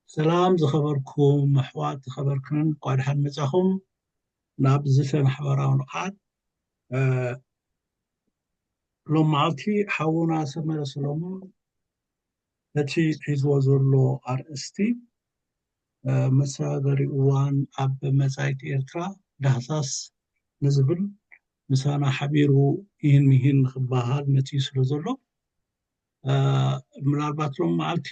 ሰላም ዝኸበርኩም ኣሕዋት፣ ዝኸበርክን፣ እንኳዕ ደሓን መጻኹም ናብ ዝተ ማሕበራዊ ንቕሓት። እ፣ ሎም መዓልቲ ሓውና ሰመረ ሰሎሞን ነቲ ሒዝዎ ዘሎ ኣርእስቲ፣ እ፣ መሰጋገሪ እዋን ኣብ መጻኢት ኤርትራ ዳህሳስ ንዝብል ምሳና ሓቢሩ ይህን ይህን ክበሃል መጺኡ ስለ ዘሎ፣ እ፣ ምናልባት ሎም መዓልቲ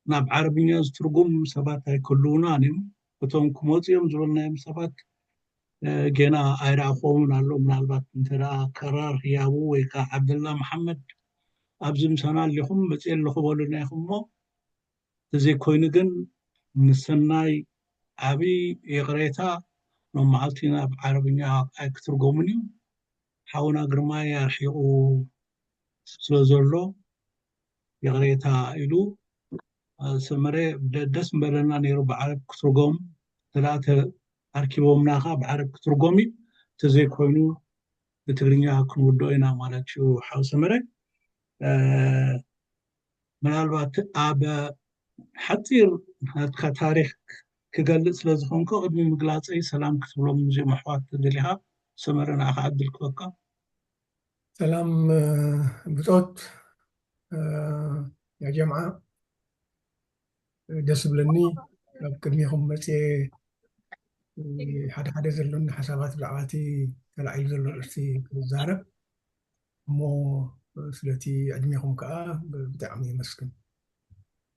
ናብ ዓረብኛ ዝትርጉም ሰባት ኣይክህልዉናን እዮም። እቶም ክመጹ እዮም ዝበልናዮም ሰባት፣ እ፣ ጌና ኣይረኣኹዎምን ኣሎ። ምናልባት እንተ ደኣ ከራር ህያቡ ወይ ከኣ ዓብደላ መሓመድ ኣብዚ ምሳና ኣሊኹም፣ መጺኤ ኣለኹ በሉና ኢኹም እሞ፣ ተዘይኮይኑ ግን ንሰናይ ዓቢ ይቕሬታ ሎም መዓልቲ ናብ ዓረብኛ ኣይክትርጎምን እዩ። ሓውና ግርማይ ኣርሒቑ ስለ ዘሎ ይቕሬታ ኢሉ፣ እ፣ ሰመረ ደ-፣ ደስ ምበለና ነይሩ ብዓረብ ክትርጎም። እንተ ደኣ ተ-፣ ኣርኪቦምና ከኣ ብዓረብ ክትርጎም እዩ። ተዘይኮይኑ ብትግርኛ ክንውድኦ ኢና ማለት እዩ ሓው ሰመረ። እ፣ ምናልባት ኣብ ሓጺር ናትካ ታሪኽ ክገልጽ ስለ ዝኾንኩ፣ ቅድሚ ምግላጸይ ሰላም ክትብሎም እዚኦም ኣሕዋት ተደሊኻ፣ ሰመረ ንዓኻ ዕድል ክበካ። ሰላም፣ እ፣ ብጾት፣ እ፣ ያ ጀምዓ፣ ደስ ዝብለኒ ኣብ ቅድሚኹም መጽየ፣ እ፣ ሓደ ሓደ ዘሎኒ ሓሳባት ብዛዕባ እቲ ተላዒሉ ዘሎ ርእሲ ክዛረብ እሞ፣ ስለቲ ዕድሜኹም ከኣ ብ-፣ ብጣዕሚ የመስግን።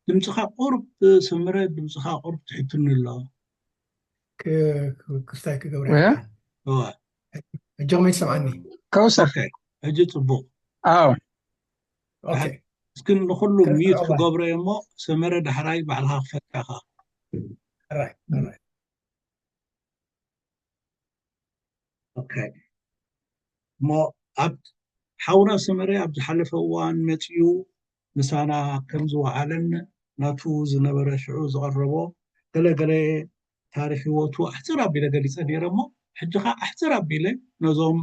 ድምጽኻ ቁሩብ ሰመረ፣ ድምጽኻ ቁሩብ ትሕትኒ ኣሎ። ክ-፣ ክ-፣ ክስታይ ክገብር እያ? እየ። እወ። ሕጂ ከመይ ትሰምዓኒ? ከውሰር። ኦኬ፣ ሕጂ ጽቡቕ። ኣዎ። ኦኬ። እስኪ ንኹሉ ከ-፣ ሚዩት እወ። ክገብሮ እየ እሞ ሰመረ ዳሕራይ ባዕልኻ ክፈትካ ኢኻ። ኣራይ፣ ኣራይ። ኦኬ። እሞ ኣብ ሓውና ሰመረ ኣብ ዝሓለፈ እዋን መጺኡ ምሳና ከም ዝወዓለን ናቱ ዝነበረ ሽዑ ዝቐረቦ ገለ ገለ ታሪኽ ህይወቱ ኣሕጽር ኣቢለ ገሊጸ ነይረ እሞ፣ ሕጂ ኸኣ ኣሕጽር ኣቢለ ነዞም፣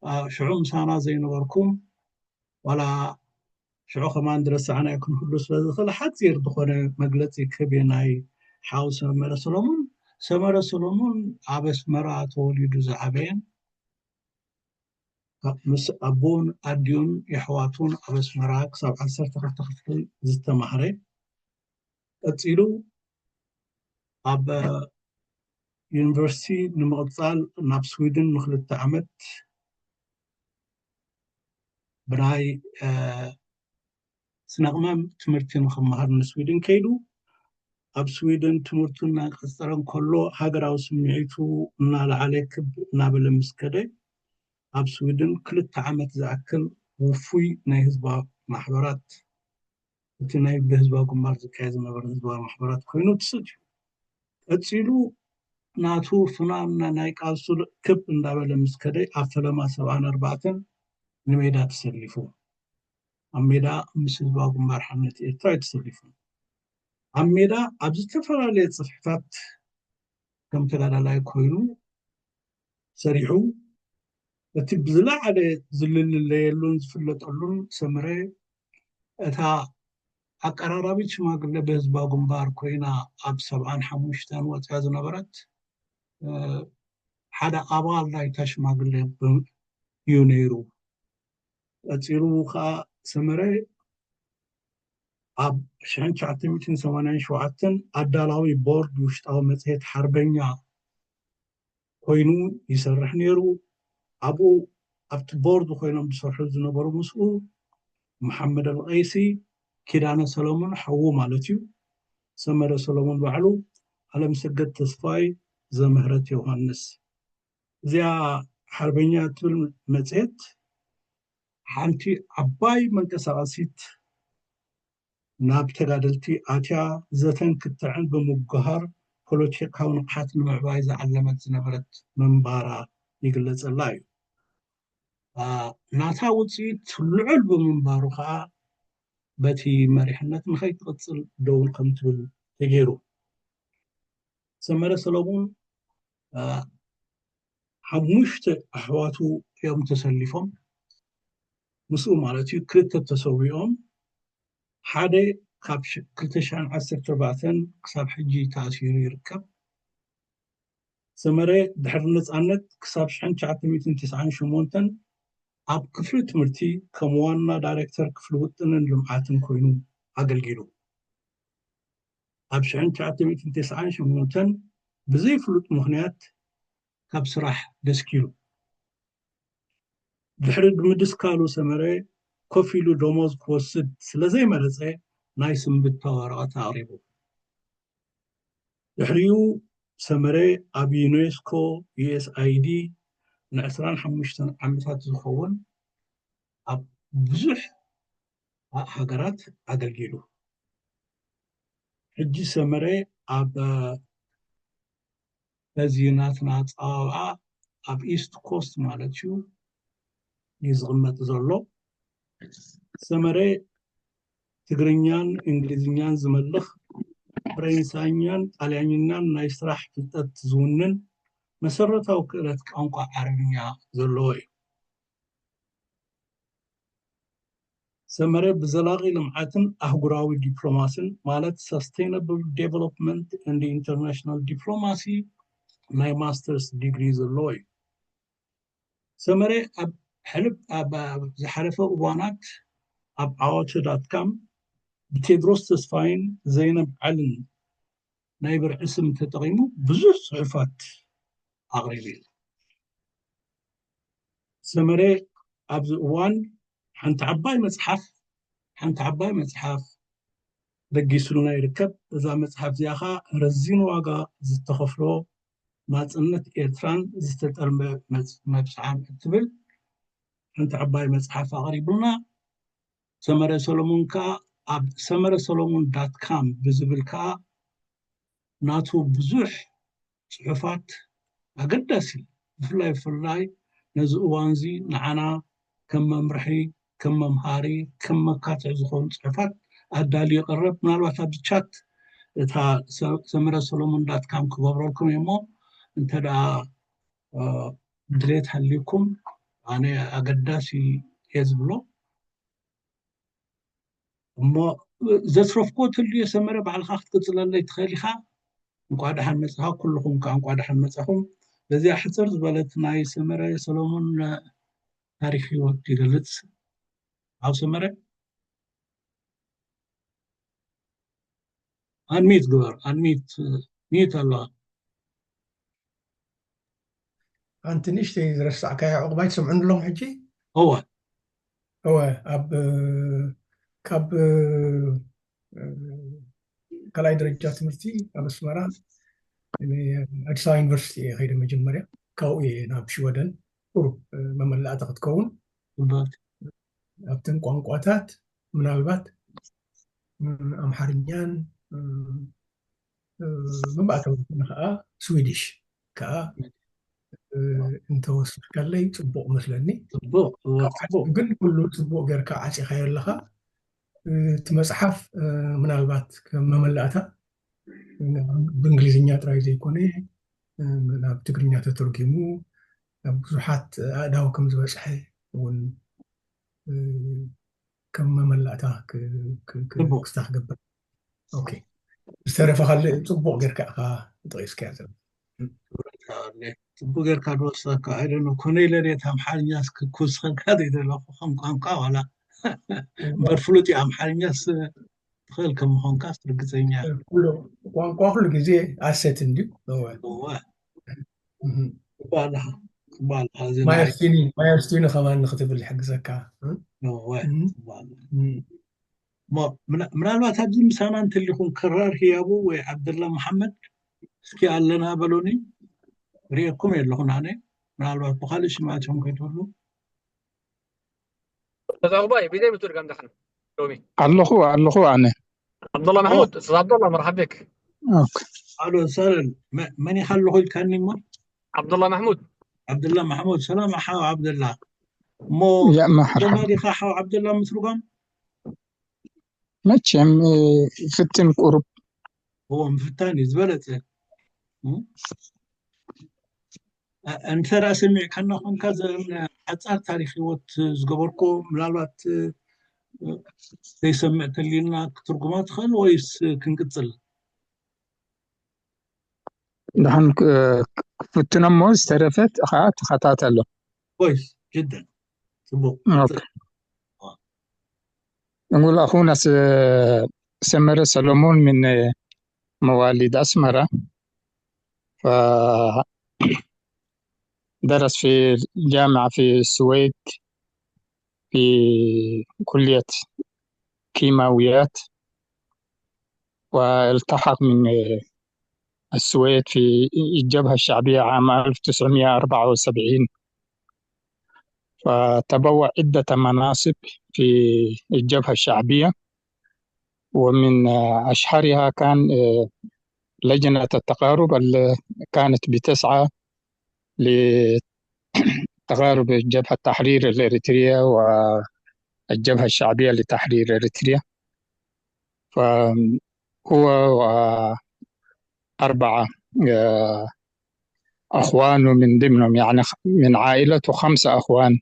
ኣ፣ ሽዑ ምሳና ዘይነበርኩም ዋላ ሽዑ ከማን ዝረሳዕናዮ ክንህሉ ስለ ዝኽእል፣ ሓጺር ዝኾነ መግለጺ ክህብ እየ ናይ ሓው ሰመረ ሰሎሞን። ሰመረ ሰሎሞን ኣብ ኣስመራ ተወሊዱ ዝዓበየን፣ ምስ ኣቦን ኣዲኡን የሕዋቱን ኣብ ኣስመራ ክሳብ ዓሰርተ ክልተ ክፍሊ ዝተማህረ፣ ቀጺሉ ኣብ ዩኒቨርሲቲ ንምቕጻል ናብ ስዊድን ንክልተ ዓመት ብናይ፣ እ፣ ስነ-ቅመም ትምህርቲ ንክመሃር ንስዊድን ከይዱ፣ ኣብ ስዊድን ትምህርቱ እናቀጸረ እንከሎ፣ ሃገራዊ ስምዒቱ እናለዓለ ክብ እናበለ ምስ ከደ፣ ኣብ ስዊድን ክልተ ዓመት ዝኣክል ውፉይ ናይ ህዝባዊ ማሕበራት፣ እቲ ናይ ብህዝባዊ ግንባር ዝካየድ ዝነበረ ህዝባዊ ማሕበራት ኮይኑ ትስእ እዩ። ቀጺሉ ናቱ ፍናን ናይ ቃልሱ ክብ እንዳበለ ምስ ከደ፣ ኣብ ፈለማ ሰብዓን ኣርባዕተን ንሜዳ ተሰሊፉ። ኣብ ሜዳ ምስ ህዝባዊ ግንባር ሓርነት ኤርትራ እዩ ተሰሊፉ። ኣብ ሜዳ ኣብ ዝተፈላለየ ጽፍሕታት ከም ተጋዳላይ ኮይኑ ሰሪሑ፣ እቲ ብዝለዓለ ዝልለየሉን ዝፍለጠሉን ሰመረ፣ እታ ኣቀራራቢት ሽማግለ ብህዝባዊ ግንባር ኮይና ኣብ ሰብዓን ሓሙሽተን ወጽያ ዝነበረት፣ እ፣ ሓደ ኣባል ናይታ ሽማግለ ብ-፣ እዩ ነይሩ። ቀጺሉ ኸኣ ሰመረ ኣብ ሽሕን ትሽዓተ ሚእትን ሰማንያን ሸውዓተን ኣዳላዊ ቦርድ ውሽጣዊ መጽሔት ሓርበኛ ኮይኑ ይሰርሕ ነይሩ። ኣብኡ ኣብቲ ቦርድ ኮይኖም ዝሰርሑ ዝነበሩ ምስኡ መሓመድ ኣልቀይሲ፣ ኪዳነ ሰሎሞን ሓዉ ማለት እዩ፣ ሰመረ ሰሎሞን ባዕሉ፣ ኣለምሰገድ ተስፋይ፣ ዘምህረት ዮሃንስ። እዚኣ ሓርበኛ እትብል መጽሔት ሓንቲ ዓባይ መንቀሳቐሲት ናብ ተጋደልቲ ኣትያ ዘተን ክትዕን ብምጉሃር ፖለቲካዊ ንቕሓት ንምዕባይ ዝዓለመት ዝነበረት ምንባራ ይግለጸላ እዩ። ኣ፣ ናታ ውጽኢት ልዑል ብምንባሩ ኸኣ በቲ መሪሕነት ንኸይትቕጽል ደው ከም ትብል ተገይሩ። ሰመረ ሰሎሞን፣ ኣ፣ ሓሙሽተ ኣሕዋቱ እዮም ተሰሊፎም። ምስኡ ማለት እዩ፣ ክልተ ተሰዊኦም፣ ሓደ ካብ ሽ- ክልተ ሽሕን ዓሰርተ ኣርባዕተን ክሳብ ሕጂ ተኣሲሩ ይርከብ። ሰመረ ድሕሪ ነፃነት ክሳብ ሽሕን ትሽዓተ ሚእትን ተስዓን ሸሞንተን ኣብ ክፍሊ ትምህርቲ ከም ዋና ዳይሬክተር ክፍሊ ውጥንን ልምዓትን ኮይኑ ኣገልጊሉ። ኣብ ሽሕን ትሽዓተ ሚእትን ተስዓን ሸሞንተን ብዘይፍሉጥ ምኽንያት ካብ ስራሕ ደስኪሉ። ድሕሪ ምድስካሉ ሰመረ ኮፍ ኢሉ ደሞዝ ክወስድ ስለ ዘይመረጸ ናይ ስንብታ ወረቐት ኣቕሪቡ። ድሕሪኡ ሰመረ ኣብ ዩኔስኮ፣ ዩ ኤስ ኣይ ዲ ንዕስራን ሓሙሽተን ዓመታት ዝኸውን ኣብ ብዙሕ ሃገራት ኣገልጊሉ። ሕጂ ሰመረ ኣብ በዚ ናትና ኣጸዋውዓ ኣብ ኢስት ኮስት ማለት እዩ እዩ ዝቕመጥ ዘሎ። ሰመረ ትግርኛን እንግሊዝኛን ዝመልኽ፣ ፈረንሳይኛን ጣልያንኛን ናይ ስራሕ ፍልጠት ዝውንን፣ መሰረታዊ ክእለት ቋንቋ ዓረብኛ ዘለዎ እዩ። ሰመረ ብዘላቒ ልምዓትን ኣህጉራዊ ዲፕሎማስን ማለት Sustainable Development and International Diplomacy ናይ ማስተርስ ዲግሪ ዘለዎ እዩ። ሰመረ ኣብ ሕልፍ ኣብ ኣብ ዝሓለፈ እዋናት ኣብ ዓወተ ዳትካም ብቴድሮስ ተስፋይን ዘይነብ ዓልን ናይ ብርዒ ስም ተጠቒሙ ብዙሕ ጽሑፋት ኣቕሪቡ እዩ። ሰመረ ኣብዚ እዋን ሓንቲ ዓባይ መጽሓፍ ሓንቲ ዓባይ መጽሓፍ ለጊሱልና ይርከብ። እዛ መጽሓፍ እዚኣ ኸዓ ረዚን ዋጋ ዝተኸፍሎ ናጽነት ኤርትራን ዝተጠልመ መብጽዓን እትብል ሓንቲ ዓባይ መጽሓፍ ኣቕሪቡልና። ሰመረ ሰሎሞን ከኣ ኣብ ሰመረ ሰሎሞን ዳት ካም ብዝብል ከኣ ናቱ ብዙሕ ጽሑፋት ኣገዳሲ ብፍላይ ብፍላይ ነዚ እዋን እዚ ንዓና ከም መምርሒ ከም መምሃሪ ከም መካትዕ ዝኾኑ ጽሑፋት ኣዳልዩ የቕርብ። ምናልባት ኣብዚ ቻት እታ ሰመረ ሰሎሞን ዳት ካም ክገብረልኩም እየ እሞ እንተ ደኣ ድሌት ሃልዩኩም ኣነ ኣገዳሲ እየ ዝብሎ። እሞ ዘትረፍኮ ትልዩ ሰመረ ባዕልኻ ክትቅፅለለይ ትኽእል ኢኻ። እንኳ ደሓን መፅኻ ኩልኹም ከዓ እንኳ ደሓን መፃኹም። በዚኣ ሕፅር ዝበለት ናይ ሰመረ ሰሎሞን ታሪክ ህይወት ይገልፅ። ኣብ ሰመረ ኣንሚት ግበር ኣንሚት ሚት ኣለዋ። ሓንቲ ንእሽተይ ዝረሳዕካያ ዕቑባይ ትሰምዑኒ ኣለኹም ሕጂ? እወ እወ ኣብ ካብ ካልኣይ ደረጃ ትምህርቲ ኣብ ኣስመራ ኣዲስ ኣበባ ዩኒቨርሲቲ እየ ከይደ መጀመርያ። ካብኡ እየ ናብ ሽወደን ቁሩብ መመላእታ ክትከውን ኣብተን ቋንቋታት ምናልባት ኣምሓርኛን መባእታዊ ከዓ ስዊድሽ ከዓ እንተወስድካለይ ፅቡቅ መስለኒ። ግን ኩሉ ፅቡቅ ጌርካ ዓፂኻዮ ኣለካ። እቲ መፅሓፍ ምናልባት ከም መመላእታ ብእንግሊዝኛ ጥራይ ዘይኮነ ናብ ትግርኛ ተተርጊሙ ናብ ብዙሓት ኣእዳው ከም ዝበፅሐ እውን ከም መመላእታ ክስታ ክገብር። ዝተረፈ ካልእ ፅቡቅ ጌርካ ኢኻ ጠቂስካያ ዘሎ። ፅቡቅ ጌርካ ዝወሰካ ኣይደነ ኮነ ኢለ ሬት ኣምሓርኛ ክኩስኸልካ ዘይደለኹ ከም ቋንቋ ዋላ እምበር ፍሉጥ እዩ ኣምሓርኛስ ትኽእል ከም ምዃንካ ርግፀኛ። ቋንቋ ኩሉ ግዜ ኣሰት እንድዩ። ማየስቲኒ ከማን ንክትብል ይሕግዘካ። ምናልባት ኣብዚ ምሳና እንተሊኹም ክራር ህያቡ ወይ ዓብደላ መሓመድ እስኪ ኣለና በሉኒ። ሪኤኩም የለኹን ኣነ ምናልባት ብካልእ ሽማትኩም ከይትህሉ ተዛጉባይ ብዘይ ምትርጋም ዳሕና ሎሚ ኣለኹ ኣለኹ ኣነ ዓብደላ ማሕሙድ። ኡስታዝ ዓብደላ መርሓባ ቢክ። ኦኬ ኣሎ ሰለል መ- መን ኢኻ ኣለኹ ኢልካኒ እሞ ዓብደላ ማሕሙድ ዓብደላ ማሕሙድ ሰላም ሓው ዓብደላ እሞ ያ መርሓባ ጀማል ኢኻ ሓው ዓብደላ ምትርጓም መቸም ፍትን ቁሩብ እዎ ምፍታን እዩ ዝበለፀ እንተ ደኣ ሰሚዕካና ኮንካ ሓፃር ታሪክ ህይወት ዝገበርኮ ምናልባት ዘይሰምዕ ተልዩና ክትርጉማ ትኽእል ወይስ ክንቅጽል? ደሓን ክፍትኖ እሞ ዝተረፈት ከዓ ተኸታተሎ። كويس جدا. ጽቡቕ. نقول أخونا سمر سلومون من مواليد أسمرة، فدرس في الجامعة في السويد في كلية كيماويات، والتحق من السويد في الجبهة الشعبية عام ألف وتسعمية وأربعة وسبعين، فتبوأ عدة مناصب في الجبهة الشعبية، ومن أشهرها كان لجنة التقارب اللي كانت بتسعى لتقارب جبهة تحرير الإريترية والجبهة الشعبية لتحرير إريتريا. فهو وأربعة أخوان، من ضمنهم يعني من عائلته خمسة أخوان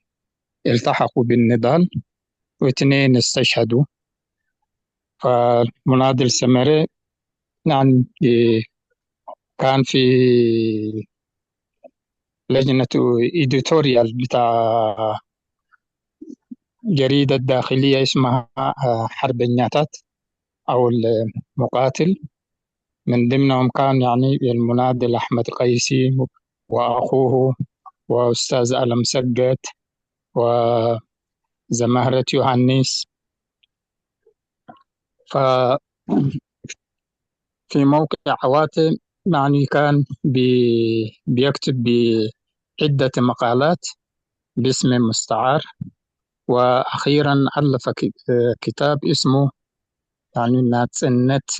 التحقوا بالنضال، واثنين استشهدوا. فالمناضل سمري يعني كان في لجنة إديتوريال بتاع جريدة داخلية اسمها حربنياتات أو المقاتل. من ضمنهم كان يعني المناضل أحمد قيسي وأخوه وأستاذ ألم سجت وزمهرة يوهانيس. ف في موقع عواتي يعني كان بي بيكتب بعدة مقالات باسم مستعار، وأخيرا ألف كتاب اسمه يعني ناتسنت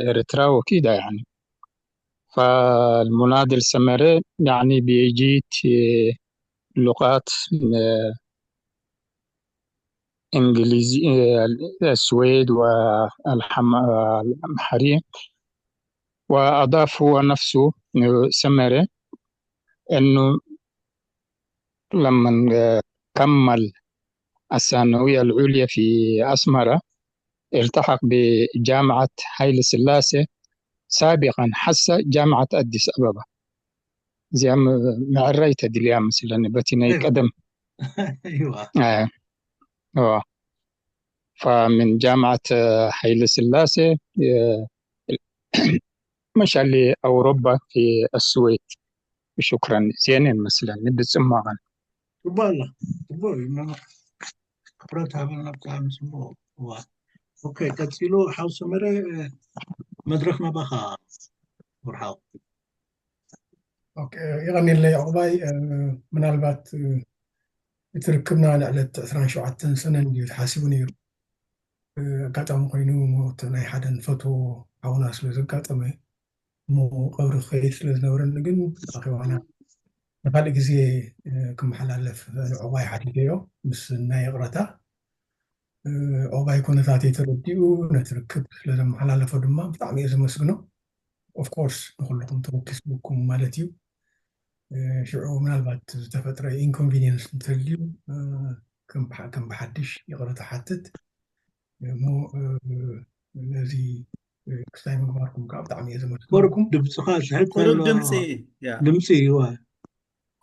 إريترا وكده يعني. فالمناضل سمري يعني بيجيت لغات إنجليزي، السويد والأمحرية. وأضاف هو نفسه سمري أنه لما كمل الثانوية العليا في أسمرة التحق بجامعة هايل سلاسة، سابقا حس جامعة أديس أبابا. زي معريت دليا مثلا بتني قدم. ايوه. آه. آه. فمن جامعة هايل سلاسة مشى لأوروبا في السويد. شكرا. زين مثلا نبت أمغن. تبالا تبوي ما خبرتها من نبتها مسمو. اوكي، ቀጺሉ ሓው ሰመረ መድረኽ ናባኻ። ወርሓው። የቐኒለይ ዕቑባይ። ምናልባት እቲ ርክብና ንዕለት ዕስራን ሸውዓተን ሰነ እንድዩ ተሓሲቡ ነይሩ። ኣጋጣሚ ኮይኑ ሞት ናይ ሓደ ንፈትዎ ሓውና ስለ ዘጋጠመ እሞ ቀብሪ ክኸይድ ስለ ዝነበረኒ ግን ኣኼባና ንካልእ ግዜ ክመሓላለፍ ዕቑባይ ሓቲተዮ ምስ ናይ ይቕረታ። ዕቑባይ ኩነታተይ ተረዲኡ ነቲ ርክብ ስለ ዘመሓላለፎ ድማ ብጣዕሚ እየ ዘመስግኖ። ኦፍኮርስ ንኩልኩም ተወኪስኩም ማለት እዩ። ሽዑ ምናልባት ዝተፈጥረ ኢንኮንቪኒየንስ እንተልዩ ከም ብሓድሽ ይቕረታ ሓትት እሞ ነዚ ክስታይ ምግባርኩም ከዓ ብጣዕሚ እየ ዘመስግነኩም። ድምፅኻ ዝሕት ቁሩብ ድምፂ ድምፂ ይዋ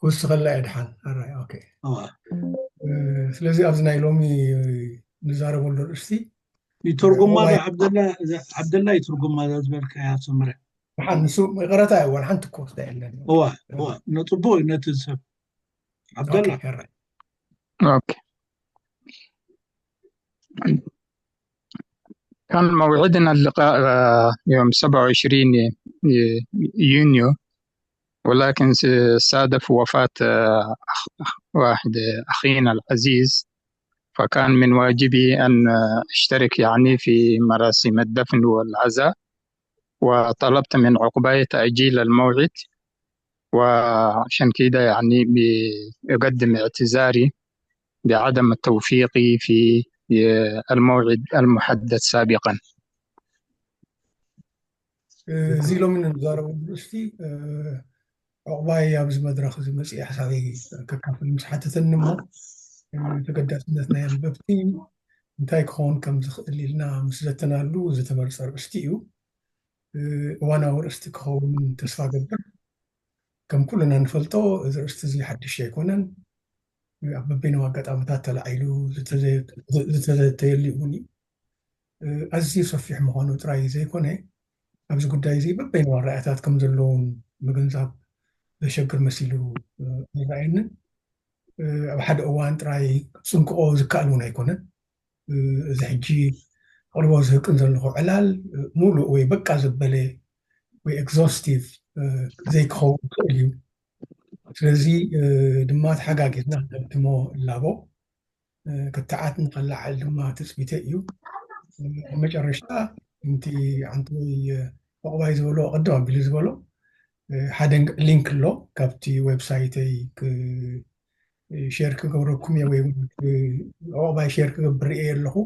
ክውስኸላ እየ ድሓን ኣራይ ኦኬ። ስለዚ ኣብዚ ናይ ሎሚ ንዛረበሉ ርእስቲ ይትርጉማ ዓብደላ ይትርጉማ ዝበልካያ ሰምረ ድሓን ንሱ ይቕረታ እየ ዋላ ሓንቲ ክወስዳ የለን። እዋ እዋ ነፅቡቅ እዩ ነቲ ሰብ ዓብደላ ኦኬ፣ ራይት። أوكي. كان موعدنا اللقاء آه، يوم سبعة وعشرين ي- يونيو، ولكن س- صادف وفاة آه، أخ- أخ- واحد آه، أخينا العزيز، فكان من واجبي أن آه، أشترك يعني في مراسم الدفن والعزاء، وطلبت من عقباي تأجيل الموعد، وعشان كده يعني بقدم اعتذاري بعدم التوفيق في الموعد المحدد سابقا. እዚ ሎሚ ንዛረበሉ ርእስቲ ዕቑባይ ኣብዚ መድረኽ እዚ መፅኢ ሓሳበይ ከካፍል ምስ ሓተተኒ እሞ ተገዳስነት ናይ ኣንበብቲ እንታይ ክኸውን ከም ዝኽእል ኢልና ምስ ዘተናሉ ዝተመርጸ ኣርእስቲ እዩ። እዋናዊ ኣርእስቲ ክኸውን ተስፋ ገብር። ከም ኩልና ንፈልጦ፣ እዚ ኣርእስቲ እዚ ሓድሽ ኣይኮነን። ኣብ በበይኑ ኣጋጣሚታት ተላዒሉ ዝተዘተየሉ እውን እዩ። ኣዝዩ ሰፊሕ ምዃኑ ጥራይ ዘይኮነ፣ ኣብዚ ጉዳይ እዚ በበይኑ ኣረኣእያታት ከም ዘለውን ምግንዛብ ዘሸግር መሲሉ ኣይረኣየንን። ኣብ ሓደ እዋን ጥራይ ክጽንቅቆ ዝከኣል እውን ኣይኮነን። እዚ ሕጂ ክቕርቦ ዝህቅን ዘለኹ ዕላል ሙሉእ ወይ በቃ ዘበለ ወይ ኤግዞስቲቭ ዘይክኸውን ይኽእል እዩ። ስለዚ ድማ ተሓጋጊዝና ክንደምድሞ እላቦ። ክትዓት ንኸለዓል ድማ ትጽቢተ እዩ። ኣብ መጨረሽታ፣ ከምቲ ዓንተወይ ዑቕባይ ዝበሎ፣ ቅድም ኣቢሉ ዝበሎ፣ ሓደ ሊንክ ኣሎ፣ ካብቲ ዌብሳይተይ ክ-፣ ሼር ክገብረኩም እየ፣ ወይ እውን ክ-፣ ዑቕባይ ሼር ክገብር እየ ኣለኹ።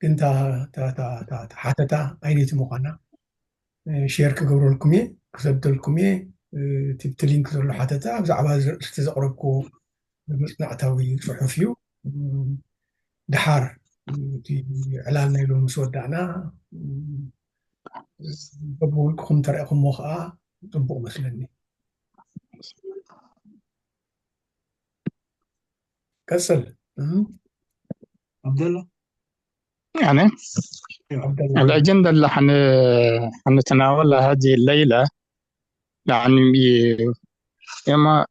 ግን እታ፣ እታ፣ እታ፣ እታ፣ እታ ሓተታ ኣይነቲ ምዃና፣ ሼር ክገብረልኩም እየ፣ ክሰደልኩም እየ። እቲ፣ እቲ ሊንክ ዘሎ ሓተታ ብዛዕባ እዚ ኣርእስቲ ዘቕረብኩዎ መጽናዕታዊ ጽሑፍ እዩ። ድሓር እቲ ዕላል ናይ ሎሚ ምስ ወዳእና፣ በብውልቅኹም ተረኢኹሞ ኸኣ ጽቡቕ መስለኒ። ቀጽል። ዓብደላ። يعني الأجندة اللي حن... حنتناولها هذه الليلة، يعني، إما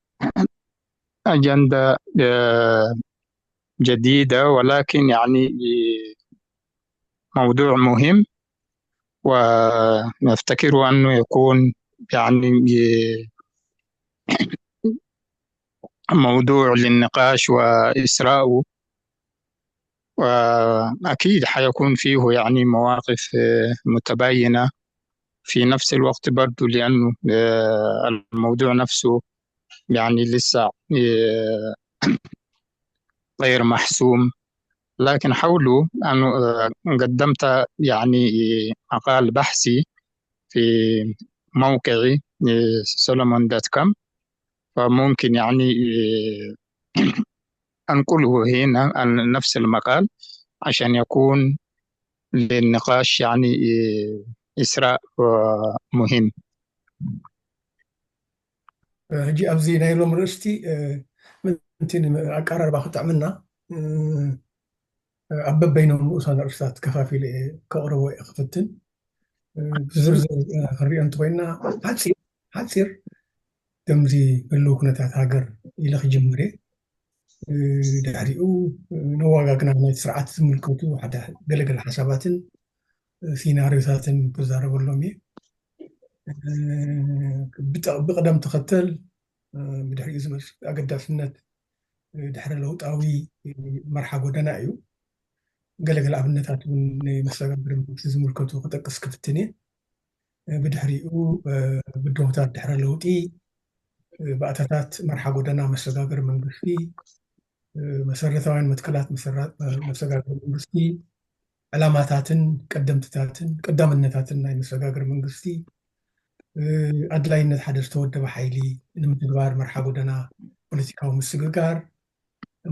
أجندة، آه، جديدة، ولكن يعني موضوع مهم، ونفتكر أنه يكون يعني موضوع للنقاش وإثراءه. وأكيد حيكون فيه يعني مواقف، آه، متباينة في نفس الوقت برضو، لأنه، آه، الموضوع نفسه يعني لسه، آه، غير محسوم. لكن حاولوا أنه، آه، قدمت يعني مقال بحثي في موقعي، آه، solomon dot com، فممكن يعني، آه، أنقله هنا، نفس المقال، عشان يكون للنقاش يعني، آه، إثراء، آه، مهم. ሕጂ ኣብዚ ናይ ሎም ርእስቲ ምእንቲ ኣቀራርባ ክጥዕምና፣ ኣብ በበይኖም ንኡሳን ኣርእስታት ከፋፊለ እየ ከቕርቦ እየ ክፍትን። ብዝርዝር ክንሪኦ እንተኮይና፣ ሓፂር ሓፂር ከምዚ ህልው ኩነታት ሃገር ኢለ ክጅምር እየ። ድሕሪኡ ነዋጋግና ናይቲ ስርዓት ዝምልከቱ ሓደ ገለገለ ሓሳባትን ሲናሪዮታትን ክዛረበሎም እየ። ብጠ-፣ ብቅደም ተኸተል፣ ብድሕሪኡ ዝመፅእ ኣገዳስነት ድሕረ ለውጣዊ መርሓ ጎደና እዩ። ገለገለ ኣብነታት እውን ንመሰጋገሪ መንግስቲ ዝምልከቱ ክጠቅስ ክፍትን እየ። ብድሕሪኡ ብድሆታት ድሕረ ለውጢ፣ ባእታታት መርሓ ጎደና መሰጋገሪ መንግስቲ፣ መሰረታውያን መትከላት መሰራ-፣ መሰጋገሪ መንግስቲ፣ ዕላማታትን ቀደምትታትን ቀዳምነታትን ናይ መሰጋገሪ መንግስቲ፣ ኣድላይነት ሓደ ዝተወደበ ሓይሊ ንምትግባር መርሓ ጎደና ፖለቲካዊ ምስግጋር፣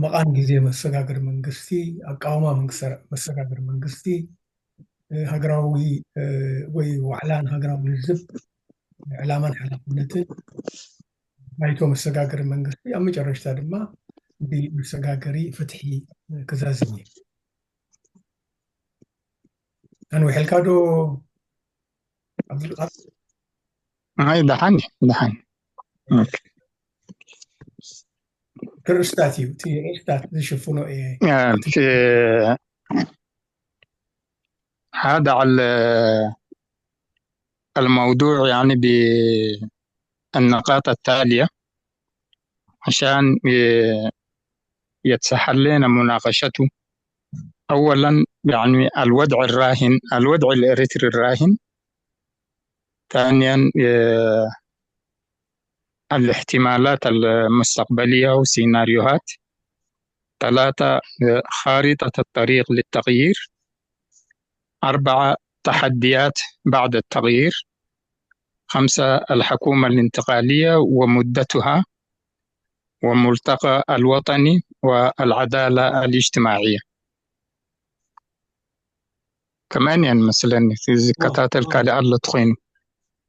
መቓን ግዜ መሰጋገሪ መንግስቲ፣ ኣቃውማ መንግስቲ፣ መሰጋገሪ መንግስቲ፣ ሃገራዊ ወይ ዋዕላ ንሃገራዊ ልዝብ፣ ዕላማን ሓላፍነትን፣ ባይቶ መሰጋገሪ መንግስቲ፣ ኣብ መጨረሽታ ድማ ብመሰጋገሪ ፍትሒ ክዛዝም እዩ። ኣንዊሐልካ ዶ ዓብዱልቃድር? ኣይ፣ ደሓን፣ ደሓን። ኦኬ። ርእስታት እዩ፣ እቲ ርእስታት ዝሽፍኖ እየ። آه، في هذا ال-، الموضوع يعني بالنقاط التالية عشان ي-، يتسهل لنا مناقشته. أولًا يعني الوضع الراهن، الوضع الإريتري الراهن. ثانيًا، آه، الاحتمالات المستقبلية وسيناريوهات. ثلاثة، آه، خارطة الطريق للتغيير. أربعة، تحديات بعد التغيير. خمسة، الحكومة الانتقالية ومدتها، وملتقى الوطني والعدالة الاجتماعية. ከምኣን እየን መስለኒ። ዝከታተል ካልእ ኣሎ ተኾይኑ።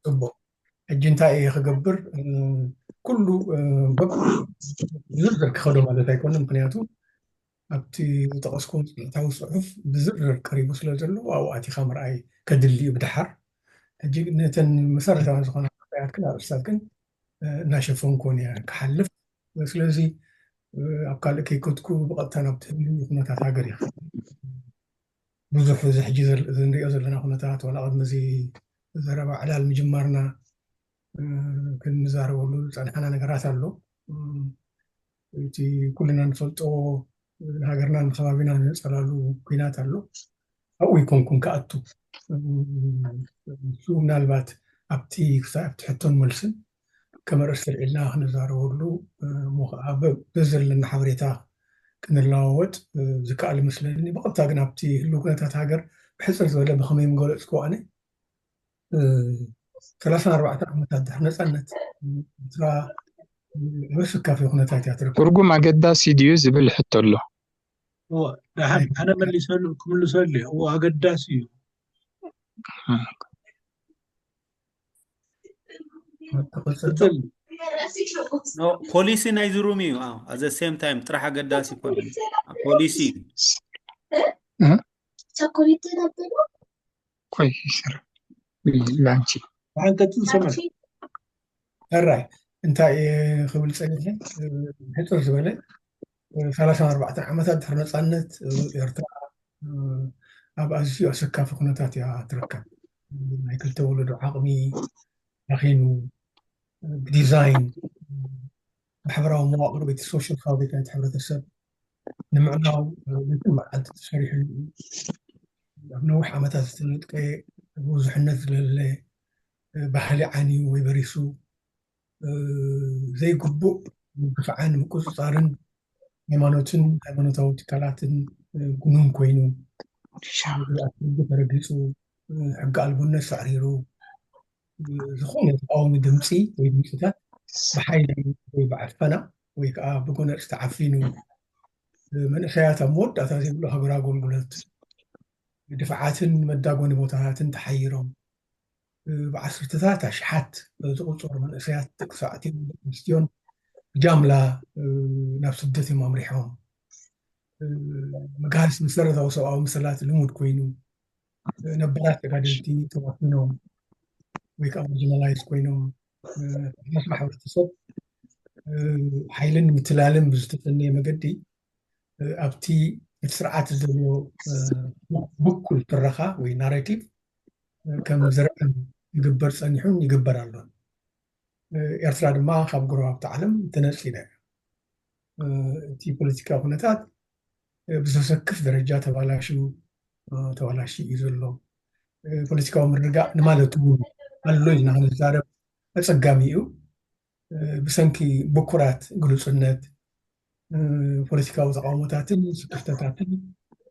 ጽቡቕ። ሕጂ እንታይ እየ ክገብር? ኩሉ ብዝርዝር ክኸዶ ማለት ኣይኮነ። ምክንያቱ ኣብቲ ዝጠቐስኩም ጽንዕታዊ ጽሑፍ ብዝርዝር ቀሪቡ ስለ ዘሎ ኣብኡ ኣቲኻ ምርኣይ ከድሊ እዩ ብድሓር። ሕጂ ነተን መሰረታዊ ዝኾነ ያክል ኣርእስታት ግን እናሸፈንኩን እየ ክሓልፍ። ስለዚ ኣብ ካልእ ከይከድኩ ብቐጥታ ናብ ትህሉ ኩነታት ሃገር ይኸ ብዙሕ እዚ ሕጂ ንሪኦ ዘለና ኩነታት ዋላ ቅድሚ እዚ ዘረባ ዕላል ምጅማርና ክንዛረበሉ ዝፀንሓና ነገራት ኣሎ። እቲ ኩልና ንፈልጦ ንሃገርና ንከባቢና ንፀላሉ ኩናት ኣሎ። ኣብኡ ይኮንኩን ክኣቱ እሱ ምናልባት ኣብቲ ክሳብ ኣብቲ ሕቶን መልስን ከም ኣርእስቲ ኣልዒልና ክንዛረበሉ እሞ ከዓ በዚ ዘለና ሓበሬታ ክንለዋወጥ ዝከኣል ይመስለኒ። ብቐጥታ ግን ኣብቲ ህልው ኩነታት ሃገር ብሕፅር ዝበለ ብኸመይ ምገለፅኩ ኣነ ሰላሳን ኣርባዕተን ዓመታት ድሕሪ ነፃነት ኤርትራ ኣብ ኣሰካፊ ኩነታት እያ ትርከብ። ትርጉም ኣገዳሲ ድዩ ዝብል ሕቶ ኣሎ። ደሓን ኣነ መሊሰሉ ክምልሰሉ እየ። እዎ ኣገዳሲ እዩ። ትቕፅል ፖሊሲ ናይ ዝሩም እዩ። ኣዘ ሴም ታይም ጥራሕ ኣገዳሲ ይኮነ ፖሊሲ እዩ። ኮይሰር ላንቺ ሓንቀጽል ሰመር ሕራይ እንታይ ክብል ጸኒሐ ሕፅር ዝበለ ሰላሳ ኣርባዕተ ዓመታት ድሕሪ ነፃነት ኤርትራ ኣብ ኣዝዩ ኣሰካፊ ኩነታት እያ ትርከብ። ናይ ክልተ ወለዶ ዓቕሚ ረኺኑ ብዲዛይን ማሕበራዊ መዋቕር ወይ ሶሻል ፋብሪካ ናይቲ ሕብረተሰብ ንምዕናው ለይትን መዓልቲ ተሰሪሑ ኣብ ነዊሕ ዓመታት ዝተነጥቀ ብዙሕነት ዝለለ ባህሊ ዓንዩ ወይ በሪሱ ዘይግቡእ ምግፋዕን ምቁፅፃርን ሃይማኖትን ሃይማኖታዊ ትካላትን ጉኑን ኮይኑ ሕጊ ተረጊፁ ሕጊ ኣልቦነት ሳዕሪሩ ዝኾነ ተቃዋሚ ድምፂ ወይ ድምፅታት ብሓይሊ ወይ ብዓፈና ወይ ከዓ ብጎነፅ ተዓፊኑ መንእሰያት ኣብ መወዳእታ ዘይብሉ ሃገር ኣገልግሎት ድፍዓትን መዳጎኒ ቦታታትን ተሓይሮም ብዓሰርተታት ኣሽሓት ዝቁፀሩ መንእሰያት ደቂ ተባዕትዮ ኣንስትዮን ብጃምላ ናብ ስደት እዮም ኣምሪሖም። ምግሃስ መሰረታዊ ሰብኣዊ መሰላት ልሙድ ኮይኑ ነባራት ተጋደልቲ ተዋፊኖም ወይ ከዓ ማርጂናላይዝ ኮይኖም ማሕበረሰብ ሓይልን ምትላልን ብዝተፈነየ መገዲ ኣብቲ እቲ ስርዓት ዘሎ ብኩል ትረኻ ወይ ናሬቲቭ ከም ዝርዕም ይግበር ፀኒሑን ይግበር ኣሎን። ኤርትራ ድማ ካብ ጎረባብቲ ዓለም ተነፂለ እቲ ፖለቲካዊ ኩነታት ብዘሰክፍ ደረጃ ተባላሽዩ ተባላሽዩ እዩ ዘሎ። ፖለቲካዊ ምርግጋእ ንማለት እውን ኣሎ ኢልና ክንዛረብ ኣፀጋሚ እዩ። ብሰንኪ ብኩራት ግሉፅነት ፖለቲካዊ ተቃውሞታትን ስክፍተታትን